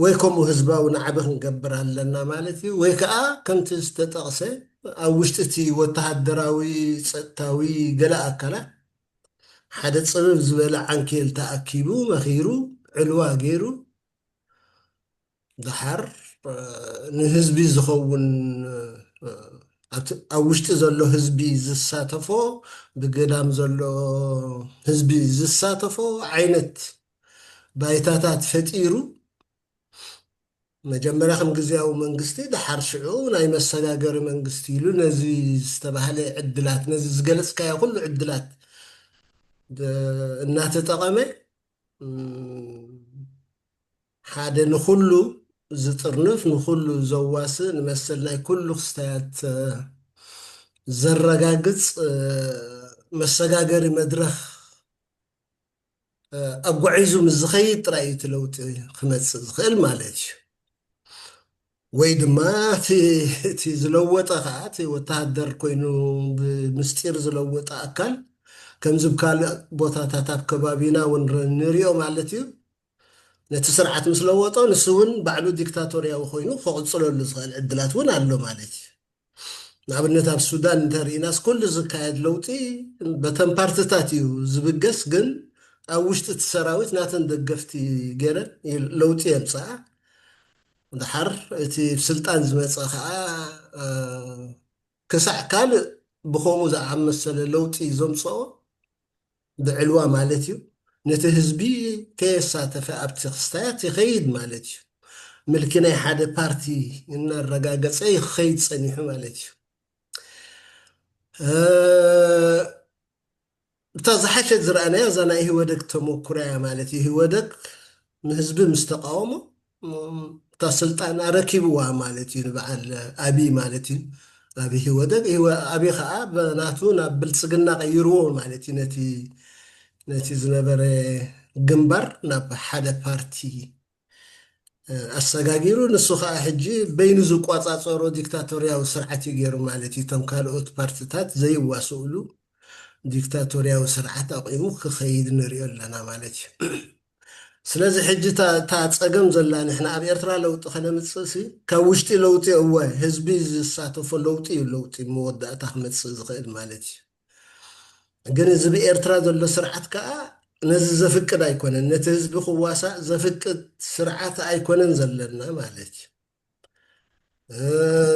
ወይ ከምኡ ህዝባዊ ናዕቢ ክንገብር ኣለና ማለት እዩ። ወይ ከዓ ከምቲ ዝተጠቕሰ ኣብ ውሽጢ እቲ ወተሃደራዊ ጸጥታዊ ገለ ኣካላት ሓደ ጽብብ ዝበለ ዓንኬል ተኣኪቡ መኺሩ ዕልዋ ገይሩ ድሓር ንህዝቢ ዝኸውን ኣብ ውሽጢ ዘሎ ህዝቢ ዝሳተፎ ብገዳም ዘሎ ህዝቢ ዝሳተፎ ዓይነት ባይታታት ፈጢሩ መጀመርያ ከም ግዝያዊ መንግስቲ ድሓር ሽዑ ናይ መሰጋገሪ መንግስቲ ኢሉ ነዚ ዝተባህለ ዕድላት ነዚ ዝገለፅካዮ ኩሉ ዕድላት እናተጠቐመ ሓደ ንኩሉ ዝጥርንፍ ንኩሉ ዘዋስእ ንመሰል ናይ ኩሉ ክስታያት ዘረጋግፅ መሰጋገሪ መድረኽ ኣጓዒዙ ምስ ዝኸይድ ጥራይ እዩ እቲ ለውጢ ክመፅእ ዝኽእል ማለት እዩ። ወይ ድማ እቲ ዝለወጠ ከዓ እቲ ወተሃደር ኮይኑ ብምስጢር ዝለወጠ ኣካል ከምዚ ብ ካልእ ቦታታት ኣብ ከባቢና እውን ንሪኦ ማለት እዩ። ነቲ ስርዓት ምስ ለወጦ ንሱ እውን ባዕሉ ዲክታቶርያዊ ኮይኑ ከቕፅለሉ ዝኽእል ዕድላት እውን ኣሎ ማለት እዩ። ንኣብነት ኣብ ሱዳን እንተርኢናስ ኩሉ ዝካየድ ለውጢ በተን ፓርትታት እዩ ዝብገስ፣ ግን ኣብ ውሽጢ እቲ ሰራዊት ናተን ደገፍቲ ገይረን ለውጢ የምፅኣ። ድሓር እቲ ስልጣን ዝመፀ ከዓ ክሳዕ ካልእ ብከምኡ ዝኣመሰለ ለውጢ ዘምፅኦ ብዕልዋ ማለት እዩ ነቲ ህዝቢ ከየሳተፈ ኣብቲ ክስታያት ይኸይድ ማለት እዩ። ምልኪ ናይ ሓደ ፓርቲ እናረጋገፀ ይኸይድ ፀኒሑ ማለት እዩ። እታ ዝሓሸት ዝረኣናያ እዛ ናይ ኢህወደግ ተመኩሮ እያ ማለት እዩ። ኢህወደግ ንህዝቢ ምስ ተቃወሞ እታ ስልጣን ኣረኪብዋ ማለት እዩ ንበዓል ኣብይ ማለት እዩ። ኣብ ኢህወደግ ኣብይ ከዓ ብናቱ ናብ ብልፅግና ቀይርዎ ማለት እዩ። ነቲ ነቲ ዝነበረ ግንባር ናብ ሓደ ፓርቲ ኣሰጋጊሩ ንሱ ከዓ ሕጂ በይኑ ዝቋፃፀሮ ዲክታቶርያዊ ስርዓት እዩ ገይሩ ማለት እዩ። እቶም ካልኦት ፓርትታት ዘይዋስእሉ ዲክታቶርያዊ ስርዓት ኣቑሙ ክኸይድ ንሪኦ ኣለና ማለት እዩ። ስለዚ ሕጂ እታ ጸገም ዘላ ንሕና ኣብ ኤርትራ ለውጢ ከነምጽእሲ ካብ ውሽጢ ለውጢ እወ ህዝቢ ዝሳተፎ ለውጢ እዩ ለውጢ መወዳእታ ክመጽእ ዝኽእል ማለት እዩ። ግን እዚ ብኤርትራ ዘሎ ስርዓት ከዓ ነዚ ዘፍቅድ ኣይኮነን። ነቲ ህዝቢ ክዋሳእ ዘፍቅድ ስርዓት ኣይኮነን ዘለና ማለት እዩ።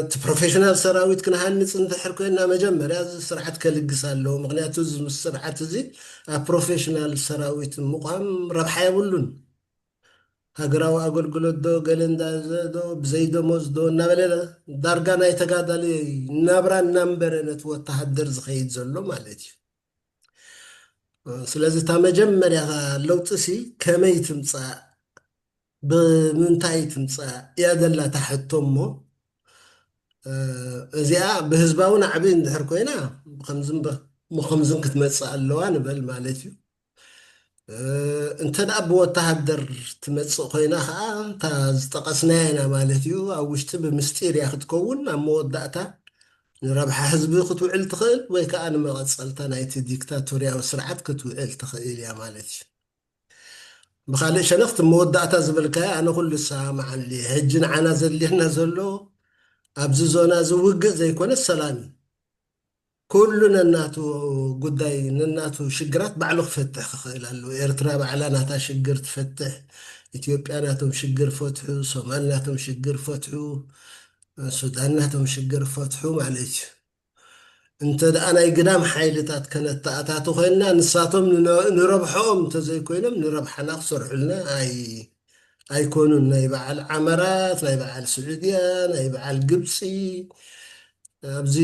እቲ ፕሮፌሽናል ሰራዊት ክንሃንፅ እንድሕር ኮይና መጀመርያ እዚ ስርዓት ከልግስ ኣለዎ። ምክንያቱ እዚ ስርዓት እዚ ኣብ ፕሮፌሽናል ሰራዊት ምቋም ረብሓ የብሉን። ሃገራዊ ኣገልግሎት ዶ ገለ እንዳዘ ዶ ብዘይ ደሞዝ ዶ እናበለ ዳርጋ ናይ ተጋዳሊ ናብራ እናንበረ ነቲ ወተሃደር ዝኸይድ ዘሎ ማለት እዩ። ስለዚ እታ መጀመርያ ለውጢ ሲ ከመይ ትምፃእ ብምንታይ ትምፃእ እያ ዘላ እታ ሕቶ እሞ እዚኣ ብህዝባዊ ናዕቢ እንድሕር ኮይና ብከምዝን ብከምዝን ክትመፅእ ኣለዋ ንበል ማለት እዩ። እንተ ደኣ ብወተሃደር ትመጽእ ኮይና ከዓ እታ ዝጠቐስናያ ኢና ማለት እዩ። ኣብ ውሽጢ ብምስጢር እያ ክትከውን። ኣብ መወዳእታ ንረብሓ ህዝቢ ክትውዕል ትኽእል ወይ ከዓ ንመቐጸልታ ናይቲ ዲክታቶርያዊ ስርዓት ክትውዕል ትኽእል እያ ማለት እዩ። ብኻልእ ሸነኽ እቲ መወዳእታ ዝበልካዮ ኣነ ኩሉ እሰማማዓሉ እየ። ሕጂ ንዓና ዘድልየና ዘሎ ኣብዚ ዞና እዚ ውግእ ዘይኮነ ሰላም እዩ። ኩሉ ነናቱ ጉዳይ ነናቱ ሽግራት ባዕሉ ክፈትሕ ክኽእል ኣለዎ። ኤርትራ ባዕላ ናታ ሽግር ትፈትሕ፣ ኢትዮጵያ ናቶም ሽግር ፈትሑ፣ ሶማል ናቶም ሽግር ፈትሑ፣ ሱዳን ናቶም ሽግር ፈትሑ ማለት እዩ። እንተ ደኣ ናይ ግዳም ሓይልታት ከነተኣታቱ ኮይንና ንሳቶም ንነ- ንረብሐኦም እንተዘይኮይኖም ንረብሓና ክሰርሑልና ኣይ ኣይኮኑን። ናይ በዓል ዓመራት፣ ናይ በዓል ስዑድያ፣ ናይ በዓል ግብፂ ኣብዚ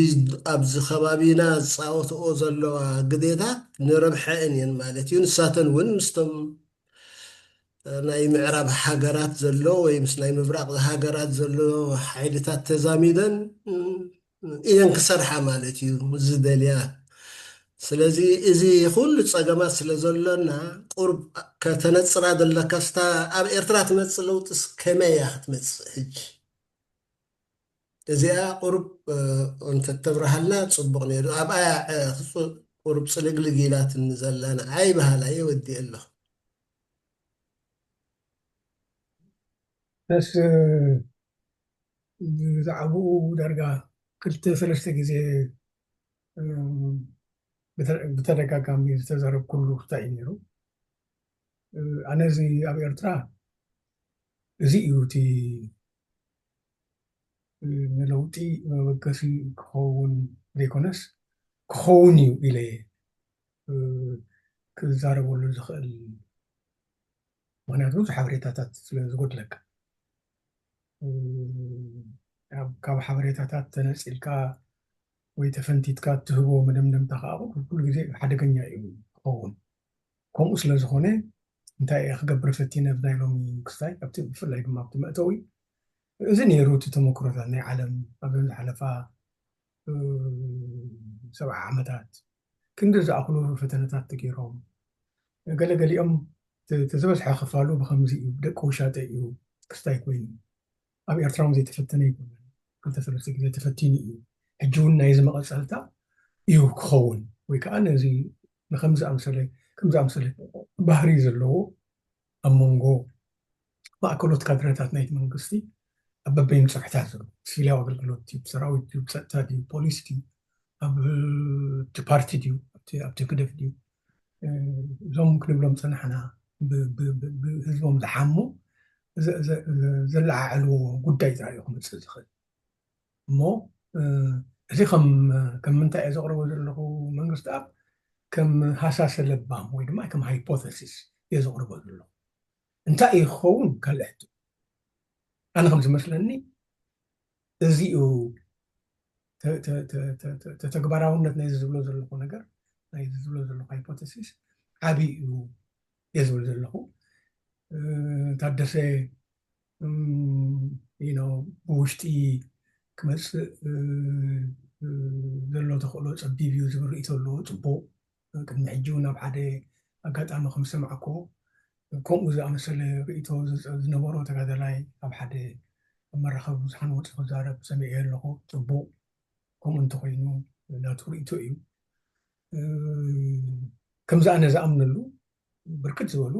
ኣብዚ ከባቢና ዝፃወትኦ ዘለዋ ግዴታት ንረብሐአን እየን ማለት እዩ። ንሳተን እውን ምስቶም ናይ ምዕራብ ሃገራት ዘሎ ወይ ምስ ናይ ምብራቕ ሃገራት ዘሎ ሓይልታት ተዛሚደን እየን ክሰርሓ ማለት እዩ ዝደልያ። ስለዚ እዚ ኩሉ ፀገማት ስለ ዘሎና ቁርብ ከተነፅራ ዘለካ ስታ ኣብ ኤርትራ ትመፅእ ለውጥስ ከመይ እያ ክትመፅእ ሕጂ? እዚኣ ቁርብ እንተተብርሃልና ፅቡቕ ነይሩ። ኣብኣ ቁርብ ፅልግልግ ኢላትኒ ዘላ ንዓይ በሃላ እየ ወዲኤ ኣለኹ። በስ ብዛዕባኡ ዳርጋ ክልተ ሰለስተ ግዜ ብተደጋጋሚ ዝተዛረብኩሉ ክታይ እዩ ነይሩ። ኣነ እዚ ኣብ ኤርትራ እዚ እዩ እቲ ንለውጢ መበገሲ ክኸውን ዘይኮነስ ክኸውን እዩ ኢለ ክዛረበሉ ዝኽእል። ምክንያቱ ብዙሕ ሓበሬታታት ስለ ዝጎድለካ፣ ካብ ሓበሬታታት ተነፂልካ ወይ ተፈንቲትካ እትህቦ መደምደምታ ከዓ ኩሉ ግዜ ሓደገኛ እዩ ክኸውን። ከምኡ ስለ ዝኾነ እንታይ እየ ክገብር ፈቲነ ብናይ ሎሚ ክስታይ ኣብቲ ብፍላይ ድማ ኣብቲ መእተዊ እዚ ነይሩ እቲ ተመክሮታት ናይ ዓለም ኣብዘን ዝሓለፋ ሰብዓ ዓመታት ክንዲ ዝኣኽሉ ፈተነታት ተገይሮም ገለገሊኦም ተዝበዝሐ ክፋሉ ብከምዚ እዩ ደቂ ውሻጠ እዩ ክስታይ ኮይኑ ኣብ ኤርትራ እውን ዘይተፈተነ ይኮነ ክልተ ሰለስተ ግዜ ተፈቲኑ እዩ ሕጂ እውን ናይዚ መቐፀልታ እዩ ክኸውን ወይ ከዓ ነዚ ንከምዚ ኣምሰለ ከምዚ ኣምሰለ ባህሪ ዘለዎ ኣብ መንጎ ማእከሎት ካድረታት ናይቲ መንግስቲ ኣብ በበይኑ ፅፍሕታት ዘሎ ሲቪላዊ ኣገልግሎት ድዩ ሰራዊት ድዩ ፀጥታ ድዩ ፖሊስ ድዩ ኣብ ፓርቲ ድዩ ኣብቲ ክደፍ ድዩ እዞም ክንብሎም ፀናሕና ብህዝቦም ዝሓሙ ዘለዓዕልዎ ጉዳይ ጥራይ እዩ ክመፅእ ዝኽእል እሞ እዚ ከም ከም ምንታይ እየ ዘቕርቦ ዘለኹ መንግስቲ ኣብ ከም ሃሳሰ ለባም ወይ ድማ ከም ሃይፖተሲስ እየ ዘቕርቦ ዘለኹ እንታይ እዩ ክኸውን ካልእ ሕቶ ኣነ ከም ዝመስለኒ እዚኡ ተተግባራውነት ናይ ዝብሎ ዘለኹ ነገር ናይ ዝብሎ ዘለኹ ሃይፖተሲስ ዓብይ እዩ እየ ዝብል ዘለኹ ታደሰ ብውሽጢ ክመፅእ ዘሎ ተኽእሎ ፀቢብ እዩ ዝብል ርእቶ ኣለዎ ፅቡቅ ቅድሚ ሕጂ እውን ኣብ ሓደ ኣጋጣሚ ከም ዝሰማዕኮ ከምኡ ዝኣመሰለ ርእቶ ዝነበሮ ተጋደላይ ኣብ ሓደ ኣብ መራኸቢ ብዙሓን ወፂ ክዛረብ ሰሚዐ ኣለኹ ፅቡቅ ከምኡ እንተኮይኑ ናቱ ርእቶ እዩ ከምዚ ኣነ ዝኣምነሉ ብርክት ዝበሉ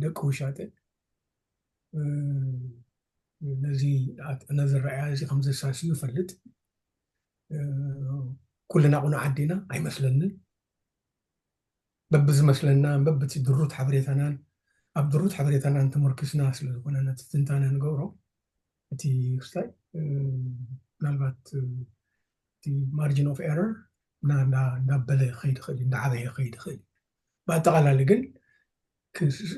ደቂ ውሻጠ ነዚ ነዚ ረኣያ እዚ ከም ዘሳስዩ ይፈልጥ ኩልና ቁኑዓት ዲና ኣይመስለንን በብዝመስለና በብቲ ድሩት ሓበሬታናን ኣብ ድሩት ሓበሬታናን ተመርኪስና ስለዝኮነ ነቲ ትንታነ ንገብሮ እቲ ክስታይ ምናልባት እቲ margin of error እንዳበለ ከይድ ክእል እንዳዓበየ ከይድ ክእል ብኣጠቃላሊ ግን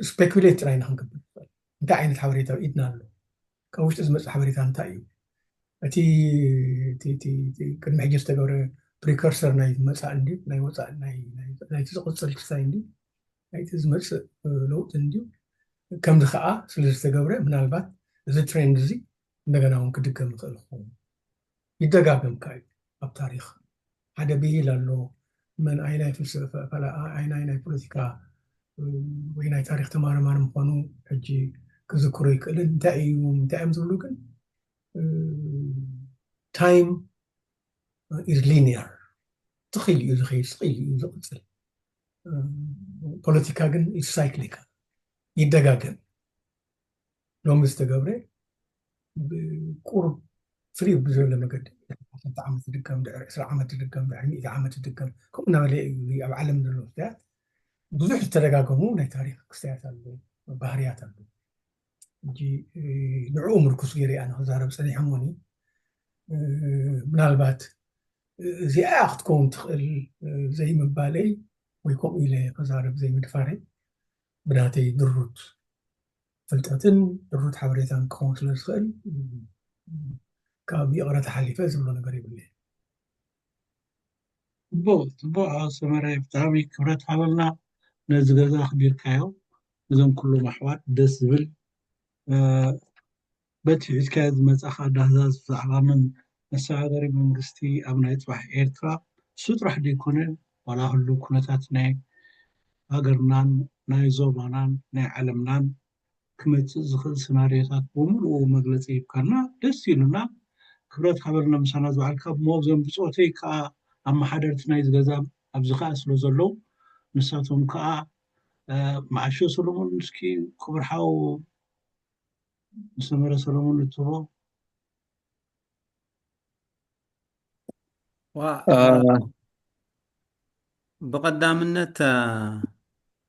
speculate ጥራይና ክንገብር ንክእል እንታይ ዓይነት ሓበሬታ ኢድና ኣሎ ካብ ውሽጢ ዝመፅእ ሓበሬታ እንታይ እዩ እቲ ቅድሚ ሕጂ ዝተገብረ precursor ናይ መፃእ እንዲ ናይ ወፃእ ናይቲ ዝቅፅል ክስታይ እንዲ ናይቲ ዝመፅእ ለውጢ እንዲ ከምዚ ከዓ ስለ ዝተገብረ ምናልባት እዚ trend እዚ እንደገና እውን ክድገም ይኽእል ክኸውን ይደጋገም ከዓ እዩ ኣብ ታሪክ ሓደ ብሂል ኣሎ መን ኣይናይ ፍልስፍና ኣይናይ ናይ ፖለቲካ ወይ ናይ ታሪክ ተመራማሪ ምኳኑ ሕጂ ክዝክሮ ይክእልን። እንታይ እዩ እንታይ እዮም ዝብሉ ግን time is linear፣ ትኽእል እዩ ዝኸይድ ትኽእል እዩ ዝቕፅል። ፖለቲካ ግን cyclical፣ ይደጋገም። ሎሚ ዝተገብረ ብቁሩብ ፍልይ ብዝበለ መገዲ ዓሰርተ ዓመት ይድገም፣ ድሕሪ ዕስራ ዓመት ይድገም፣ ድሕሪ ሚእቲ ዓመት ይድገም፣ ከምኡ እናበለ እዩ ኣብ ዓለም ዘሎ ጉዳያት ብዙሕ ዝተደጋገሙ ናይ ታሪክ ክስተያት ኣለዉ፣ ባህርያት ኣለዉ። ሕጂ ንዕኡ ምርኩስ ገይረ ኣነ ክዛረብ ፀኒሐ እሞኒ ምናልባት እዚኣ ክትከውን ትኽእል ዘይምባለይ ወይ ከምኡ ኢለ ክዛረብ ዘይምድፋረይ ብናተይ ድሩት ፍልጠትን ድሩት ሓበሬታን ክኸውን ስለ ዝኽእል ካብ ይቕረታ ሓሊፈ ዝብሎ ነገር የብለይ። ጽቡቕ ጽቡቕ ኣሰመረ ብጣዕሚ ክብረት ሃበልና ነዚ ገዛ ኣኽቢርካዮ እዞም ኩሎም ኣሕዋት ደስ ዝብል በቲ ሒዝካዮ ዝመጻኻ ዳህዛዝ ብዛዕባ መን መሰጋገሪ መንግስቲ ኣብ ናይ ጽባሕ ኤርትራ እሱ ጥራሕ ዘይኮነ ዋላ ህሉ ኩነታት ናይ ሃገርናን ናይ ዞባናን ናይ ዓለምናን ክመጽእ ዝኽእል ስናርዮታት ብምልኡ መግለጺ ሂብካና ደስ ኢሉና። ክብረት ሃበልና ምሳና ዝበዓልካ። እሞ እዞም ብጾተይ ከኣ ኣመሓደርቲ ናይ ዝገዛ ኣብዚ ከኣ ስለ ዘለዉ ንሳቶም ከኣ መዓሾ ሰሎሞን እስኪ ክቡር ሓው ንሰመረ ሰሎሞን እትቦ ብቐዳምነት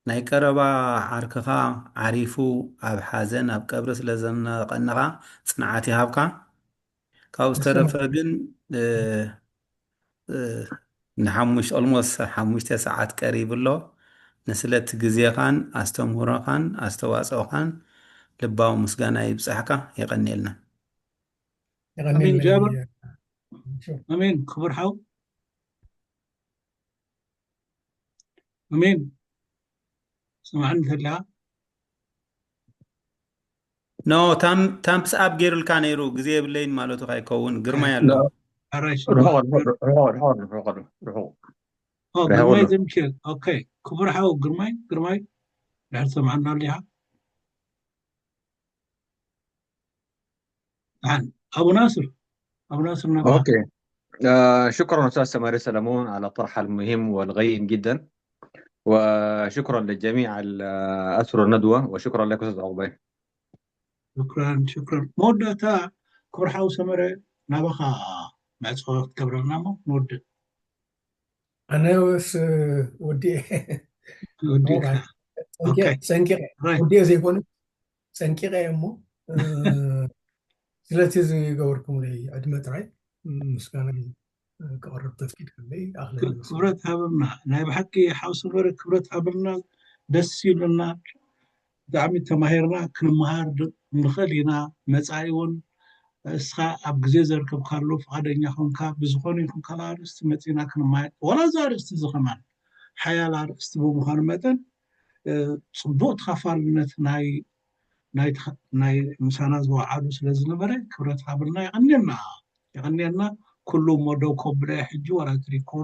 ናይ ቀረባ ዓርክኻ ዓሪፉ ኣብ ሓዘን ኣብ ቀብሪ ስለ ዘነቐንኻ ጽንዓት ይሃብካ። ካብኡ ዝተረፈ ግን ንሓሙሽ almost ሓሙሽተ ሰዓት ቀሪቡ ኣሎ። ንስለቲ ግዜኻን ኣስተምህሮኻን ኣስተዋፅኦኻን ልባዊ ምስጋና ይብፃሕካ። የቐንየልና። ኣሜን ጃብር። ኣሜን ክቡር ሓው። ኣሜን። ስማዕኒ እንተለካ ኖ ታምፕስ ኣፕ ገይሩልካ ነይሩ። ግዜ የብለይን ማለቱ ካይከውን። ግርማይ ኣሎ። ኣራሽ ርሑቕ ርሑቕ ርሑቕ ርሑቕ ርሑቕ ርሑቕ ኦ ግርማይ ዘምክል። ኦኬ ክቡር ሓው ግርማይ ግርማይ ድሕር ሰማዕና ኣሊኻ ኣቡ ናስር ኣቡ ናስር ናባ اوكي آه شكرا استاذ سماري سلمون على الطرح المهم والقيم جدا، وشكرا لجميع ال- آه، اسر الندوه، وشكرا لك استاذ عقبه. ሽክራን ሽክራን መወዳእታ ክብርሓዊ ሰመረ ናባኻ መዕፀዊ ክትገብረልና እሞ ንወድእ ኣነስ ወዲኤ ወዲእካ ጸንቂቐ ኦኬ። ጸንቂቐ ራይት ወዲኤ ዘይኮነ ጸንቂቐ እየ እሞ እ፣ ስለቲ ዝገበርኩምለይ ዕድመ ጥራይ ምስጋና ክቐርብ ተፍቂድክለይ ኣኽለኒ ክብረት ሃበና ናይ ብሓቂ ሓው ሰመረ ክብረት ሃበና ደስ ይብለና ብጣዕሚ ተማሂርና ክንመሃር ድ- ንኽእል ኢና መፃኢ እውን እስኻ ኣብ ግዜ ዘርከብካሉ ፍቓደኛ ኮንካ ብዝኾነ ይኹን ካልእ ኣርእስቲ መፂና ክንመሃር ዋላ እዚ ኣርእስቲ እዚ ከማን ሓያል ኣርእስቲ ብምዃኑ መጠን እ፣ ፅቡቕ ተኻፋልነት ናይ ናይ ተኸ- ናይ ምሳና ዝወዓሉ ስለ ዝነበረ ክብረት ሃብልና የቐንየና የቐንየና ኩሉ እሞ ደው ከብሎ እየ ሕጂ ዋላ እቲ ሪኮርድ